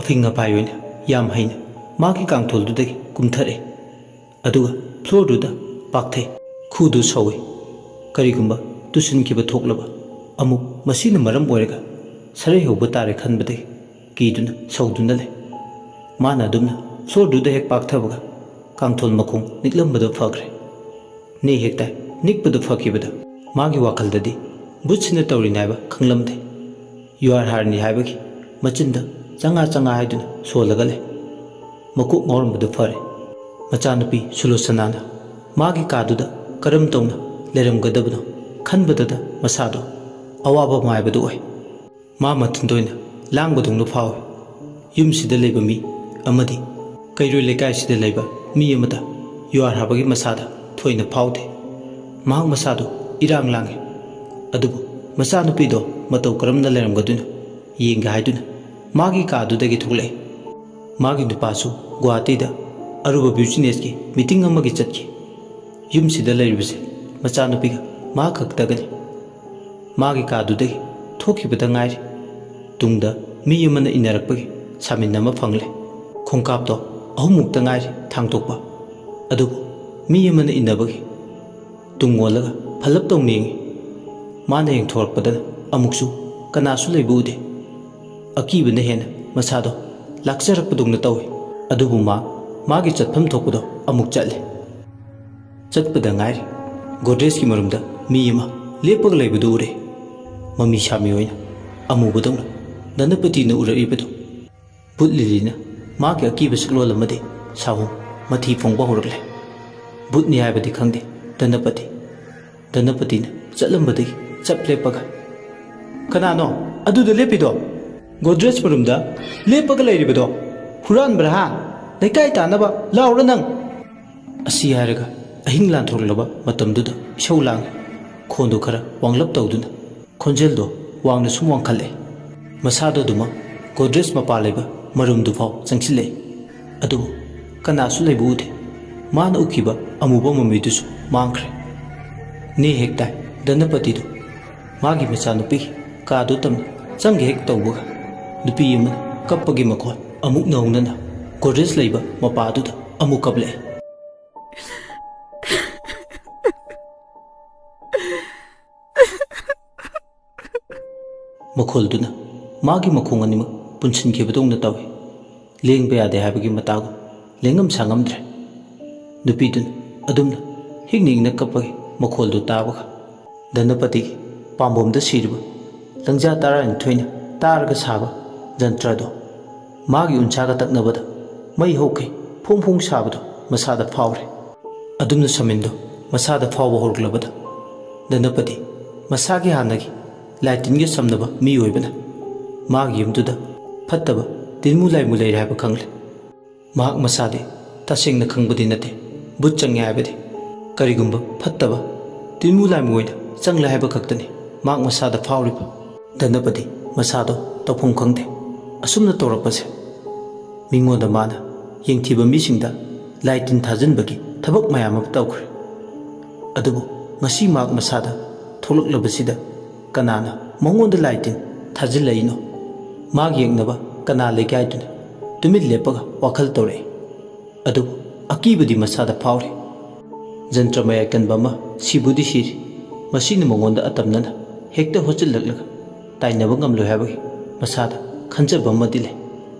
ꯑꯐꯤꯡ ꯑꯐꯥꯏ ꯑꯣꯏꯅ ꯌꯥꯝ ꯍꯩꯅ ꯃꯥꯒꯤ ꯀꯥꯡꯊꯣꯜꯗꯨꯗꯒꯤ ꯀꯨꯝꯊꯔꯛꯏ꯫ ꯑꯗꯨꯒ ꯐ꯭ꯂꯣꯔꯗꯨꯗ ꯄꯥꯛꯊꯩ꯫ ꯈꯨꯗꯨ ꯁꯧꯏ꯫ ꯀꯔꯤꯒꯨꯝꯕ ꯇꯨꯁꯤꯟꯈꯤꯕ ꯊꯣꯛꯂꯕ ꯑꯃꯨꯛ ꯃꯁꯤꯅ ꯃꯔꯝ ꯑꯣꯏꯔꯒ ꯁꯔꯩ ꯍꯧꯕ ꯇꯥꯔꯦ ꯈꯟꯕꯗꯒꯤ ꯀꯤꯗꯨꯅ ꯁꯧꯗꯨꯅ ꯂꯩ꯫ ꯃꯥꯅ ꯑꯗꯨꯝꯅ ꯐ꯭ꯂꯣꯔꯗꯨꯗ ꯍꯦꯛ ꯄꯥꯛꯊꯕꯒ ꯀꯥꯡꯊꯣꯜ ꯃꯈꯣꯡ ꯅꯤꯛꯂꯝꯕꯗꯣ ꯐꯈ꯭ꯔꯦ꯫ ꯅꯦ ꯍꯦꯛ ꯇꯥꯏ꯫ ꯅꯤꯛꯄꯗꯨ ꯐꯈꯤꯕꯗ ꯃꯥꯒꯤ ꯋꯥꯈꯜꯗꯗꯤ ꯕꯨꯠꯁꯤꯅ ꯇꯧꯔꯤꯅꯤ ꯍꯥꯏꯕ ꯈꯪꯂꯝꯗꯦ꯫ "ꯌꯨꯍꯥꯔ ꯍꯥꯔꯅꯤ" ꯍꯥꯏꯕꯒꯤ ꯃꯆꯤꯟꯗ "ꯆꯪꯉꯥ, ꯆꯪꯉꯥ" ꯍꯥꯏꯗꯨꯅ ꯁꯣꯜꯂꯒ ꯂꯩ꯫ ꯃꯀꯣꯛ ꯉꯥꯎꯔꯝꯕꯗꯨ ꯐꯔꯦ꯫ ꯃꯆꯥꯅꯨꯄꯤ ꯁꯨꯂꯣꯆꯅꯥꯅ ꯃꯥꯒꯤ ꯀꯥꯗꯨꯗ ꯀꯔꯝ ꯇꯧꯅ ꯂꯩꯔꯝꯒꯗꯕꯅꯣ ꯈꯟꯕꯗꯗ ꯃꯁꯥꯗꯣ ꯑꯋꯥꯕ ꯃꯥꯏꯕꯗꯨ ꯑꯣꯏ꯫ ꯃꯥ ꯃꯊꯟꯇ ꯑꯣꯏꯅ ꯂꯥꯡꯕꯗꯧꯅ ꯐꯥꯎꯏ꯫ ꯌꯨꯝꯁꯤꯗ ꯂꯩꯕ ꯃꯤ ꯑꯃꯗꯤ ꯀꯩꯔꯣꯏ ꯂꯩꯀꯥꯏꯁꯤꯗ ꯂꯩꯕ ꯃꯤ ꯑꯃꯗ ꯌꯨꯍꯥꯔ ꯍꯥꯕꯒꯤ ꯃꯁꯥꯗ ꯊꯣꯏꯅ ꯐꯥꯎꯗꯦ꯫ ꯃꯍꯥꯛ ꯃꯁꯥꯗꯣ ꯏꯔꯥꯡ ꯂꯥꯡꯉꯤ꯫ ꯑꯗꯨꯕꯨ ꯃꯆꯥꯅꯨꯄꯤꯗꯣ ꯃꯇꯧ ꯀꯔꯝꯅ ꯂꯩꯔꯝꯒꯗꯣꯏꯅꯣ ꯌꯦꯡꯒꯦ ꯍꯥꯏꯗꯨꯅ ꯃꯥꯒꯤ ꯀꯥꯗꯨꯗꯒꯤ ꯊꯣꯛꯂꯛꯑꯦ꯫ ꯃꯥꯒꯤ ꯅꯨꯄꯥꯁꯨ ꯒꯨꯋꯥꯍꯥꯇꯤꯗ ꯑꯔꯨꯕ ꯕꯤꯖꯤꯅꯦꯁꯀꯤ ꯃꯤꯇꯤꯡ ꯑꯃꯒꯤ ꯆꯠꯈꯤ꯫ ꯌꯨꯝꯁꯤꯗ ꯂꯩꯔꯤꯕꯁꯦ ꯃꯆꯥꯅꯨꯄꯤꯒ ꯃꯥ ꯈꯛꯇꯒꯅꯤ꯫ ꯃꯥꯒꯤ ꯀꯥꯗꯨꯗꯒꯤ ꯊꯣꯛꯈꯤꯕꯗ ꯉꯥꯏꯔꯤ꯫ ꯇꯨꯡꯗ ꯃꯤ ꯑꯃꯅ ꯏꯟꯅꯔꯛꯄꯒꯤ ꯁꯥꯃꯤꯟ ꯑꯃ ꯐꯪꯂꯦ꯫ ꯈꯣꯡꯀꯥꯞꯇꯣ ꯑꯍꯨꯝꯃꯨꯛꯇ ꯉꯥꯏꯔꯤ ꯊꯥꯡꯗꯣꯛꯄ꯫ ꯑꯗꯨꯕꯨ ꯃꯤ ꯑꯃꯅ ꯏꯟꯅꯕꯒꯤ ꯇꯨꯡ ꯑꯣꯜꯂꯒ ꯐꯜꯂꯞ ꯇꯧꯅ ꯌꯦꯡꯉꯤ꯫ ꯃꯥꯅ ꯌꯦꯡꯊꯣꯔꯛꯄꯗꯅ ꯑꯃꯨꯛꯁꯨ ꯀꯅꯥꯁꯨ ꯂꯩꯕ ꯎꯗꯦ꯫ ꯑꯀꯤꯕꯅ ꯍꯦꯟꯅ ꯃꯁꯥꯗꯣ ꯂꯥꯛꯆꯔꯛꯄꯗꯧꯅ ꯇꯧꯏ꯫ ꯑꯗꯨꯕꯨ ꯃꯥ ꯃꯥꯒꯤ ꯆꯠꯐꯝ ꯊꯣꯛꯄꯗꯣ ꯑꯃꯨꯛ ꯆꯠꯂꯦ꯫ ꯆꯠꯄꯗ ꯉꯥꯏꯔꯤ꯫ ꯒꯣꯗ꯭ꯔꯦꯖꯀꯤ ꯃꯔꯨꯝꯗ ꯃꯤ ꯑꯃ ꯂꯦꯞꯄꯒ ꯂꯩꯕꯗꯨ ꯎꯔꯦ꯫ ꯃꯃꯤ ꯁꯥꯃꯤ ꯑꯣꯏꯅ ꯑꯃꯨꯕꯗꯧꯅ ꯙꯅꯄꯇꯤꯅ ꯎꯔꯛꯏꯕꯗꯨ꯫ ꯚꯨꯠ ꯂꯤꯂꯤꯅ ꯃꯥꯒꯤ ꯑꯀꯤꯕ ꯁꯛꯂꯣꯟ ꯑꯃꯗꯤ ꯁꯥꯍꯨꯝ ꯃꯊꯤ ꯐꯣꯡꯕ ꯍꯧꯔꯛꯂꯦ꯫ ꯚꯨꯠꯅꯤ ꯍꯥꯏꯕꯗꯤ ꯈꯪꯗꯦ ꯙꯅꯄꯇꯤ꯫ ꯙꯅꯄꯇꯤꯅ ꯆꯠꯂꯝꯕꯗꯒꯤ ꯆꯞ ꯂꯦꯞꯄꯒ, "ꯀꯅꯥꯅꯣ ꯑꯗꯨꯗ ꯂꯦꯞꯄꯤꯗꯣ? ꯒꯣꯗ꯭ꯔꯦꯖ ꯃꯔꯨꯝꯗ ꯂꯦꯞꯄꯒ ꯂꯩꯔꯤꯕꯗꯣ? ꯍꯨꯔꯥꯟꯕ꯭ꯔꯥ ꯍꯥ? ꯂꯩꯀꯥꯏ ꯇꯥꯅꯕ ꯂꯥꯎꯔ ꯅꯪ!" ꯑꯁꯤ ꯍꯥꯏꯔꯒ ꯑꯍꯤꯡ ꯂꯥꯟꯊꯣꯔꯛꯂꯕ ꯃꯇꯝꯗꯨꯗ ꯏꯁꯧ ꯂꯥꯡꯏ꯫ ꯈꯣꯟꯗꯨ ꯈꯔ ꯋꯥꯡꯂꯞ ꯇꯧꯗꯨꯅ ꯈꯣꯟꯖꯦꯜꯗꯣ ꯋꯥꯡꯅ ꯁꯨꯝ ꯋꯥꯡꯈꯠꯂꯦ꯫ ꯃꯁꯥꯗꯣ ꯑꯗꯨꯃꯛ ꯒꯣꯗ꯭ꯔꯦꯖ ꯃꯄꯥ ꯂꯩꯕ ꯃꯔꯨꯝꯗꯨꯐꯥꯎ ꯆꯪꯁꯤꯜꯂꯛꯏ꯫ ꯑꯗꯨꯕꯨ ꯀꯅꯥꯁꯨ ꯂꯩꯕ ꯎꯗꯦ꯫ ꯃꯥꯅ ꯎꯈꯤꯕ ꯑꯃꯨꯕ ꯃꯃꯤꯗꯨꯁꯨ ꯃꯥꯡꯈ꯭ꯔꯦ꯫ ꯅꯦ ꯍꯦꯛ ꯇꯥꯏ ꯙꯅꯄꯇꯤꯗꯨ ꯃꯥꯒꯤ ꯃꯆꯥꯅꯨꯄꯤꯒꯤ ꯀꯥꯗꯨ ꯇꯝꯅ ꯆꯪꯒꯦ ꯍꯦꯛ ꯇꯧꯕꯒ ꯅꯨꯄꯤ ꯑꯃꯅ ꯀꯞꯄꯒꯤ ꯃꯈꯣꯜ ꯑꯃꯨꯛ ꯅꯧꯅꯅ ꯒꯣꯗ꯭ꯔꯦꯖ ꯂꯩꯕ ꯃꯄꯥꯗꯨꯗ ꯑꯃꯨꯛ ꯀꯞꯂꯛꯏ꯫ ꯃꯈꯣꯜꯗꯨꯅ ꯃꯥꯒꯤ ꯃꯈꯣꯡ ꯑꯅꯤꯃꯛ ꯄꯨꯟꯁꯤꯟꯈꯤꯕꯗꯧꯅ ꯇꯧꯏ꯫ ꯂꯦꯡꯕ ꯌꯥꯗꯦ ꯍꯥꯏꯕꯒꯤ ꯃꯇꯥꯒꯨꯝ ꯂꯦꯡꯉꯝ ꯁꯥꯉꯝꯗ꯭ꯔꯦ꯫ ꯅꯨꯄꯤꯗꯨꯅ ꯑꯗꯨꯝꯅ ꯍꯤꯛꯅ ꯍꯤꯛꯅ ꯀꯞꯄꯒꯤ ꯃꯈꯣꯜꯗꯨ ꯇꯥꯕꯒ ꯙꯅꯄꯇꯤꯒꯤ ꯄꯥꯝꯕꯣꯝꯗ ꯁꯤꯔꯤꯕ ꯂꯪꯖꯥ ꯇꯔꯥꯅꯤꯊꯣꯏꯅ ꯇꯥꯔꯒ ꯁꯥꯕ ꯖꯟꯇ꯭ꯔꯗꯣ ꯃꯥꯒꯤ ꯎꯟꯁꯥꯒ ꯇꯛꯅꯕꯗ ꯃꯩ ꯍꯧꯈꯩ ꯐꯣꯡ ꯐꯣꯡ ꯁꯥꯕꯗꯣ ꯃꯁꯥꯗ ꯐꯥꯎꯔꯦ꯫ ꯑꯗꯨꯝꯅ ꯁꯃꯤꯟꯗꯣ ꯃꯁꯥꯗ ꯐꯥꯎꯕ ꯍꯧꯔꯛꯂꯕꯗ ꯙꯅꯄꯇꯤ ꯃꯁꯥꯒꯤ ꯍꯥꯟꯅꯒꯤ ꯂꯥꯏꯇꯤꯟꯒ ꯁꯝꯅꯕ ꯃꯤꯑꯣꯏꯕꯅ ꯃꯥꯒꯤ ꯌꯨꯝꯗꯨꯗ ꯐꯠꯇꯕ ꯇꯤꯟꯃꯨ ꯂꯥꯏꯃꯨ ꯂꯩꯔꯦ ꯍꯥꯏꯕ ꯈꯪꯂꯦ꯫ ꯃꯍꯥꯛ ꯃꯁꯥꯗꯤ ꯇꯁꯦꯡꯅ ꯈꯪꯕꯗꯤ ꯅꯠꯇꯦ꯫ ꯚꯨꯠ ꯆꯪꯉꯦ ꯍꯥꯏꯕꯗꯤ ꯀꯔꯤꯒꯨꯝꯕ ꯐꯠꯇꯕ ꯇꯤꯟꯃꯨ ꯂꯥꯏꯃꯨ ꯑꯣꯏꯅ ꯆꯪꯂꯦ ꯍꯥꯏꯕ ꯈꯛꯇꯅꯤ ꯃꯍꯥꯛ ꯃꯁꯥꯗ ꯐꯥꯎꯔꯤꯕ꯫ ꯙꯅꯄꯇꯤ ꯃꯁꯥꯗꯣ ꯇꯧꯐꯝ ꯈꯪꯗꯦ꯫ ꯑꯁꯨꯝꯅ ꯇꯧꯔꯛꯄꯁꯦ ꯃꯤꯉꯣꯟꯗ ꯃꯥꯅ ꯌꯦꯡꯊꯤꯕ ꯃꯤꯁꯤꯡꯗ ꯂꯥꯏ ꯇꯤꯟ ꯊꯥꯖꯤꯟꯕꯒꯤ ꯊꯕꯛ ꯃꯌꯥꯝ ꯑꯃ ꯇꯧꯈ꯭ꯔꯦ꯫ ꯑꯗꯨꯕꯨ ꯉꯁꯤ ꯃꯍꯥꯛ ꯃꯁꯥꯗ ꯊꯣꯛꯂꯛꯂꯕꯁꯤꯗ ꯀꯅꯥꯅ ꯃꯉꯣꯟꯗ ꯂꯥꯏ ꯇꯤꯟ ꯊꯥꯖꯤꯜꯂꯛꯏꯅꯣ? ꯃꯍꯥꯛ ꯌꯦꯡꯅꯕ ꯀꯅꯥ ꯂꯩꯒꯦ ꯍꯥꯏꯗꯨꯅ ꯇꯨꯃꯤꯟ ꯂꯦꯞꯄꯒ ꯋꯥꯈꯜ ꯇꯧꯔꯛꯏ꯫ ꯑꯗꯨꯕꯨ ꯑꯀꯤꯕꯗꯤ ꯃꯁꯥꯗ ꯐꯥꯎꯔꯤ꯫ ꯖꯟꯇ꯭ꯔ ꯃꯌꯥꯏ ꯀꯟꯕ ꯑꯃ ꯁꯤꯕꯨꯗꯤ ꯁꯤꯔꯤ, ꯃꯁꯤꯅ ꯃꯉꯣꯟꯗ ꯑꯇꯝꯅꯅ ꯍꯦꯛꯇ ꯍꯣꯠꯆꯤꯜꯂꯛꯂꯒ ꯇꯥꯏꯅꯕ ꯉꯝꯂꯣꯏ ꯍꯥꯏꯕꯒꯤ ꯃꯁꯥꯗ ꯈꯟꯖꯕ ꯑꯃꯗꯤ ꯂꯩ꯫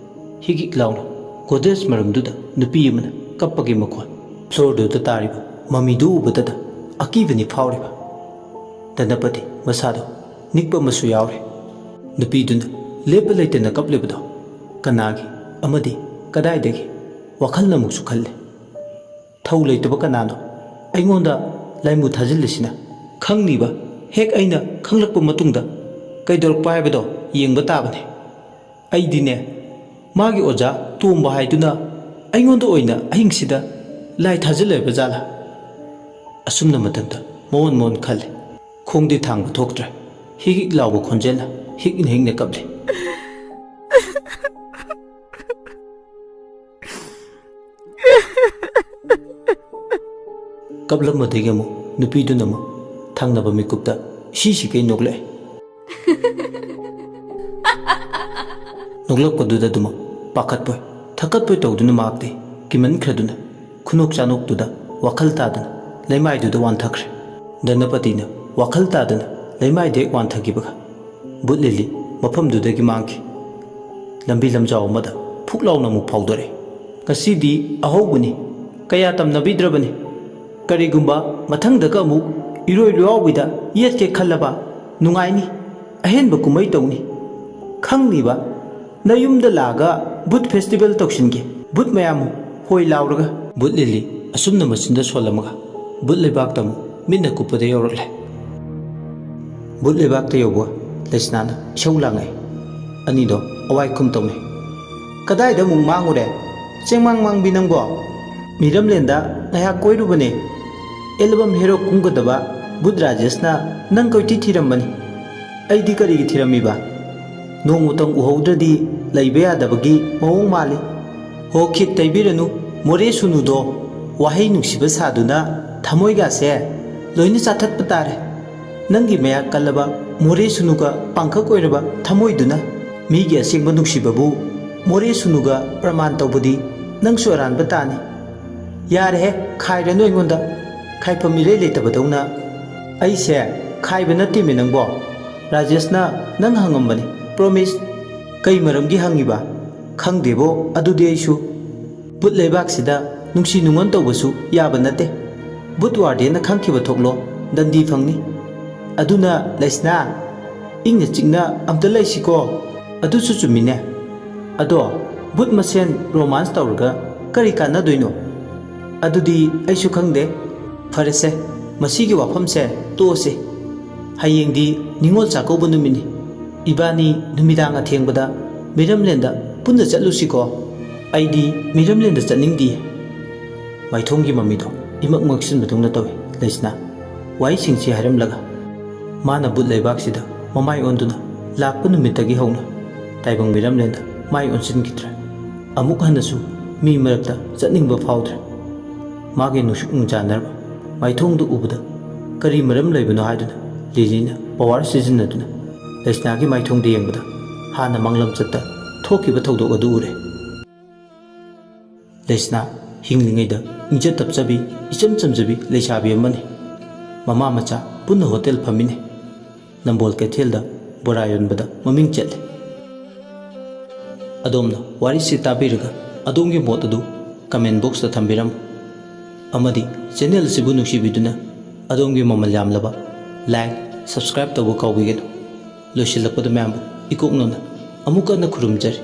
ꯍꯤꯒꯤꯛ ꯂꯥꯎꯅ ꯒꯣꯗ꯭ꯔꯦꯖ ꯃꯔꯨꯝꯗꯨꯗ ꯅꯨꯄꯤ ꯑꯃꯅ ꯀꯞꯄꯒꯤ ꯃꯈꯣꯜ, ꯐ꯭ꯂꯣꯔꯗꯨꯗ ꯇꯥꯔꯤꯕ ꯃꯃꯤꯗꯨ ꯎꯕꯗꯗ ꯑꯀꯤꯕꯅꯤ ꯐꯥꯎꯔꯤꯕ꯫ ꯙꯅꯄꯇꯤ ꯃꯁꯥꯗꯣ ꯅꯤꯛꯄ ꯑꯃꯁꯨ ꯌꯥꯎꯔꯦ꯫ ꯅꯨꯄꯤꯗꯨꯅ ꯂꯦꯞꯄ ꯂꯩꯇꯅ ꯀꯞꯂꯤꯕꯗꯣ ꯀꯅꯥꯒꯤ ꯑꯃꯗꯤ ꯀꯗꯥꯏꯗꯒꯤ ꯋꯥꯈꯜꯅ ꯑꯃꯨꯛꯁꯨ ꯈꯜꯂꯤ꯫ ꯊꯧ ꯂꯩꯇꯕ ꯀꯅꯥꯅꯣ ꯑꯩꯉꯣꯟꯗ ꯂꯥꯏꯃꯨ ꯊꯥꯖꯤꯜꯂꯤꯁꯤꯅ? ꯈꯪꯅꯤꯕ, ꯍꯦꯛ ꯑꯩꯅ ꯈꯪꯂꯛꯄ ꯃꯇꯨꯡꯗ ꯀꯩꯗꯧꯔꯛꯄ ꯍꯥꯏꯕꯗꯣ ꯌꯦꯡꯕ ꯇꯥꯕꯅꯤ꯫ ꯑꯩꯗꯤꯅꯦ, ꯃꯥꯒꯤ ꯑꯣꯖꯥ ꯇꯣꯝꯕ ꯍꯥꯏꯗꯨꯅ ꯑꯩꯉꯣꯟꯗ ꯑꯣꯏꯅ ꯑꯍꯤꯡꯁꯤꯗ ꯂꯥꯏ ꯊꯥꯖꯤꯜꯂꯣꯏꯕ ꯖꯥꯠꯂꯥ? ꯑꯁꯨꯝꯅ ꯃꯇꯝꯗ ꯃꯣꯟ ꯃꯣꯟ ꯈꯜꯂꯤ꯫ ꯈꯣꯡꯗꯤ ꯊꯥꯡꯕ ꯊꯣꯛꯇ꯭ꯔꯦ꯫ ꯍꯤꯛ ꯍꯤꯛ ꯂꯥꯎꯕ ꯈꯣꯟꯖꯦꯜꯅ ꯍꯤꯛꯅ ꯍꯤꯛꯅ ꯀꯞꯂꯤ꯫ ꯀꯞꯂꯝꯕꯗꯒꯤ ꯑꯃꯨꯛ ꯅꯨꯄꯤꯗꯨꯅ ꯑꯃꯨꯛ ꯊꯪꯅꯕ ꯃꯤꯀꯨꯞꯇ ꯏꯁꯤ ꯁꯤꯒꯩ ꯅꯣꯛꯂꯛꯑꯦ꯫ ꯅꯣꯛꯂꯛꯄꯗꯨꯗ ꯑꯗꯨꯃꯛ ꯄꯥꯈꯠꯄꯣꯏ ꯊꯛꯀꯠꯄꯣꯏ ꯇꯧꯗꯨꯅ ꯃꯍꯥꯛꯇꯤ ꯀꯤꯃꯟꯈ꯭ꯔꯗꯨꯅ ꯈꯨꯅꯣꯛ ꯆꯥꯅꯣꯛꯇꯨꯗ ꯋꯥꯈꯜ ꯇꯥꯗꯅ ꯂꯩꯃꯥꯏꯗꯨꯗ ꯋꯥꯟꯊꯈ꯭ꯔꯦ꯫ ꯙꯅꯄꯇꯤꯅ ꯋꯥꯈꯜ ꯇꯥꯗꯅ ꯂꯩꯃꯥꯏꯗ ꯍꯦꯛ ꯋꯥꯟꯊꯈꯤꯕꯒ ꯕꯨꯠ ꯂꯤꯂꯤ ꯃꯐꯝꯗꯨꯗꯒꯤ ꯃꯥꯡꯈꯤ꯫ ꯂꯝꯕꯤ ꯂꯝꯖꯥꯎ ꯑꯃꯗ ꯐꯨꯛ ꯂꯥꯎꯅ ꯑꯃꯨꯛ ꯐꯥꯎꯗꯣꯔꯛꯏ꯫ ꯉꯁꯤꯗꯤ ꯑꯍꯧꯕꯅꯤ, ꯀꯌꯥ ꯇꯝꯅꯕꯤꯗ꯭ꯔꯕꯅꯤ꯫ ꯀꯔꯤꯒꯨꯝꯕ ꯃꯊꯪꯗꯒ ꯑꯃꯨꯛ ꯏꯔꯣꯏ ꯂꯨꯌꯥꯎꯕꯤꯗ ꯌꯦꯠꯀꯦ ꯈꯜꯂꯕ? ꯅꯨꯡꯉꯥꯏꯅꯤ, ꯑꯍꯦꯟꯕ ꯀꯨꯝꯍꯩ ꯇꯧꯅꯤ꯫ ꯈꯪꯅꯤꯕ, ꯅꯌꯨꯝꯗ ꯂꯥꯛꯑꯒ ꯕꯨꯠ ꯐꯦꯁꯇꯤꯚꯦꯜ ꯇꯧꯁꯤꯟꯒꯦ꯫ ꯕꯨꯠ ꯃꯌꯥꯝ ꯍꯣꯏ ꯂꯥꯎꯔꯒ꯫ ꯕꯨꯠ ꯂꯤꯂꯤ ꯑꯁꯨꯝꯅ ꯃꯆꯤꯟꯗ ꯁꯣꯜꯂꯝꯃꯒ ꯕꯨꯠ ꯂꯩꯕꯥꯛꯇ ꯑꯃꯨꯛ ꯃꯤꯠꯅ ꯀꯨꯞꯄꯗ ꯌꯧꯔꯛꯂꯦ꯫ ꯕꯨꯠ ꯂꯩꯕꯥꯛꯇ ꯌꯧꯕ ꯂꯩꯁꯅꯥꯅ ꯏꯁꯧ ꯂꯥꯡꯉꯛꯏ꯫ ꯑꯅꯤꯗꯣ ꯑꯋꯥꯏ ꯈꯨꯝ ꯇꯧꯅꯩ꯫ "ꯀꯗꯥꯏꯗ ꯑꯃꯨꯛ ꯃꯥꯡꯉꯨꯔꯦ? ꯆꯦꯡꯃꯥꯡ ꯃꯥꯡꯕꯤ ꯅꯪꯕꯣ?" "ꯃꯤꯔꯝꯂꯦꯟꯗ ꯉꯥꯏꯍꯥꯛ ꯀꯣꯏꯔꯨꯕꯅꯦ꯫ ꯑꯦꯜꯕꯝ ꯍꯦꯔꯣ ꯀꯨꯝꯒꯗꯕ ꯕꯨꯠ ꯔꯥꯖꯦꯁꯅ ꯅꯪ ꯀꯣꯏꯊꯤ ꯊꯤꯔꯝꯕꯅꯤ꯫ ꯑꯩꯗꯤ ꯀꯔꯤꯒꯤ ꯊꯤꯔꯝꯃꯤꯕ? ꯅꯣꯡꯃꯇꯪ ꯎꯍꯧꯗ꯭ꯔꯗꯤ ꯂꯩꯕ ꯌꯥꯗꯕꯒꯤ ꯃꯑꯣꯡ ꯃꯥꯜꯂꯤ꯫ ꯍꯣ ꯈꯤꯠ ꯇꯩꯕꯤꯔꯅꯨ, ꯃꯣꯔꯦ ꯁꯨꯅꯨꯗꯣ ꯋꯥꯍꯩ ꯅꯨꯡꯁꯤꯕ ꯁꯥꯗꯨꯅ ꯊꯃꯣꯏꯒꯥꯁꯦ ꯂꯣꯏꯅ ꯆꯥꯊꯠꯄ ꯇꯥꯔꯦ꯫ ꯅꯪꯒꯤ ꯃꯌꯥ ꯀꯜꯂꯕ ꯃꯣꯔꯦ ꯁꯨꯅꯨꯒ ꯄꯥꯡꯈꯛ ꯑꯣꯏꯔꯕ ꯊꯃꯣꯏꯗꯨꯅ ꯃꯤꯒꯤ ꯑꯁꯦꯡꯕ ꯅꯨꯡꯁꯤꯕꯕꯨ ꯃꯣꯔꯦ ꯁꯨꯅꯨꯒ ꯄ꯭ꯔꯃꯥꯟ ꯇꯧꯕꯗꯤ ꯅꯪꯁꯨ ꯑꯔꯥꯟꯕ ꯇꯥꯅꯤ꯫ ꯌꯥꯔꯦꯍꯦ, ꯈꯥꯏꯔꯅꯨ ꯑꯩꯉꯣꯟꯗ꯫ ꯈꯥꯏꯐꯝ ꯏꯔꯩ ꯂꯩꯇꯕꯗꯧꯅ꯫ ꯑꯩꯁꯦ ꯈꯥꯏꯕ ꯅꯠꯇꯦꯃꯤ ꯅꯪꯕꯣ꯫ ꯔꯥꯖꯦꯁꯅ ꯅꯪ ꯍꯪꯉꯝꯕꯅꯤ꯫ ꯄ꯭ꯔꯣꯃꯤꯁ꯫ ꯀꯩ ꯃꯔꯝꯒꯤ ꯍꯪꯉꯤꯕ? ꯈꯪꯗꯦꯕꯣ, ꯑꯗꯨꯗꯤ ꯑꯩꯁꯨ꯫ ꯕꯨꯠ ꯂꯩꯕꯥꯛꯁꯤꯗ ꯅꯨꯡꯁꯤ ꯅꯨꯡꯉꯣꯟ ꯇꯧꯕꯁꯨ ꯌꯥꯕ ꯅꯠꯇꯦ꯫ ꯕꯨꯠ ꯋꯥꯔꯗꯦꯟꯅ ꯈꯪꯈꯤꯕ ꯊꯣꯛꯂꯣ, ꯗꯟꯗꯤ ꯐꯪꯅꯤ꯫ ꯑꯗꯨꯅ ꯂꯩꯁꯅꯥ, ꯏꯪꯅ ꯆꯤꯛꯅ ꯑꯝꯇ ꯂꯩꯁꯤꯀꯣ꯫ ꯑꯗꯨꯁꯨ ꯆꯨꯝꯃꯤꯅꯦ꯫ ꯑꯗꯣ ꯕꯨꯠ ꯃꯁꯦꯟ ꯔꯣꯃꯥꯟꯁ ꯇꯧꯔꯒ ꯀꯔꯤ ꯀꯥꯟꯅꯗꯣꯏꯅꯣ? ꯑꯗꯨꯗꯤ ꯑꯩꯁꯨ ꯈꯪꯗꯦ꯫ ꯐꯔꯦꯁꯦ, ꯃꯁꯤꯒꯤ ꯋꯥꯐꯝꯁꯦ ꯇꯣꯛꯑꯁꯦ꯫ ꯍꯌꯦꯡꯗꯤ ꯅꯤꯉꯣꯜ ꯆꯥꯛꯀꯧꯕ ꯅꯨꯃꯤꯠꯅꯤ꯫ ꯏꯕꯥꯅꯤ ꯅꯨꯃꯤꯗꯥꯡ ꯑꯊꯦꯡꯕꯗ ꯃꯤꯔꯝꯂꯦꯟꯗ ꯄꯨꯟꯅ ꯆꯠꯂꯨꯁꯤꯀꯣ꯫ ꯑꯩꯗꯤ ꯃꯤꯔꯝꯂꯦꯟꯗ ꯆꯠꯅꯤꯡꯗꯤꯌꯦ꯫ ꯃꯥꯏꯊꯣꯡꯒꯤ ꯃꯃꯤꯗꯣ ꯏꯃꯛ ꯃꯛꯁꯤꯟꯕꯗꯧꯅ ꯇꯧꯏ ꯂꯩꯁꯅꯥ꯫ ꯋꯥꯍꯩꯁꯤꯡꯁꯤ ꯍꯥꯏꯔꯝꯂꯒ ꯃꯥꯅ ꯕꯨꯠ ꯂꯩꯕꯥꯛꯁꯤꯗ ꯃꯃꯥꯏ ꯑꯣꯟꯗꯨꯅ ꯂꯥꯛꯄ ꯅꯨꯃꯤꯠꯇꯒꯤ ꯍꯧꯅ ꯇꯥꯏꯕꯪ ꯃꯤꯔꯝꯂꯦꯟꯗ ꯃꯥꯏ ꯑꯣꯟꯁꯤꯟꯈꯤꯗ꯭ꯔꯦ꯫ ꯑꯃꯨꯛ ꯍꯟꯅꯁꯨ ꯃꯤ ꯃꯔꯛꯇ ꯆꯠꯅꯤꯡꯕ ꯐꯥꯎꯗ꯭ꯔꯦ꯫ ꯃꯥꯒꯤ ꯅꯨꯡꯁꯨꯛ ꯅꯨꯡꯖꯥꯅꯔꯕ ꯃꯥꯏꯊꯣꯡꯗꯨ ꯎꯕꯗ ꯀꯔꯤ ꯃꯔꯝ ꯂꯩꯕꯅꯣ ꯍꯥꯏꯗꯨꯅ ꯂꯤꯂꯤꯅ ꯄꯋꯥꯔ ꯁꯤꯖꯤꯟꯅꯗꯨꯅ ꯂꯩꯁꯅꯥꯒꯤ ꯃꯥꯏꯊꯣꯡꯗ ꯌꯦꯡꯕꯗ ꯍꯥꯟꯅ ꯃꯥꯡꯂꯝꯆꯠꯇ ꯊꯣꯛꯈꯤꯕ ꯊꯧꯗꯣꯛ ꯑꯗꯨ ꯎꯔꯦ꯫ ꯂꯩꯁꯅꯥ ꯍꯤꯡꯂꯤꯉꯩꯗ ꯏꯪꯖ ꯇꯞꯆꯕꯤ, ꯏꯆꯝ ꯆꯝꯖꯕꯤ ꯂꯩꯁꯥꯕꯤ ꯑꯃꯅꯤ꯫ ꯃꯃꯥ ꯃꯆꯥ ꯄꯨꯟꯅ ꯍꯣꯇꯦꯜ ꯐꯝꯃꯤꯟꯅꯩ꯫ ꯅꯝꯕꯣꯜ ꯀꯩꯊꯦꯜꯗ ꯕꯣꯔꯥ ꯌꯣꯟꯕꯗ ꯃꯃꯤꯡ ꯆꯠꯂꯤ꯫ ꯑꯗꯣꯝꯅ ꯋꯥꯔꯤꯁꯤ ꯇꯥꯕꯤꯔꯒ ꯑꯗꯣꯝꯒꯤ ꯃꯣꯠ ꯑꯗꯨ comment boxꯇ ꯊꯝꯕꯤꯔꯝꯃꯨ꯫ ꯑꯃꯗꯤ channel ꯑꯁꯤꯕꯨ ꯅꯨꯡꯁꯤꯕꯤꯗꯨꯅ ꯑꯗꯣꯝꯒꯤ ꯃꯃꯜ ꯌꯥꯝꯂꯕ like, subscribe ꯇꯧꯕ ꯀꯥꯎꯕꯤꯒꯅꯨ꯫ ꯂꯣꯏꯁꯤꯜꯂꯛꯄꯗ ꯃꯌꯥꯝꯕꯨ ꯏꯀꯣꯛ ꯅꯧꯅ ꯑꯃꯨꯛ ꯍꯟꯅ ꯈꯨꯔꯨꯝꯖꯔꯤ꯫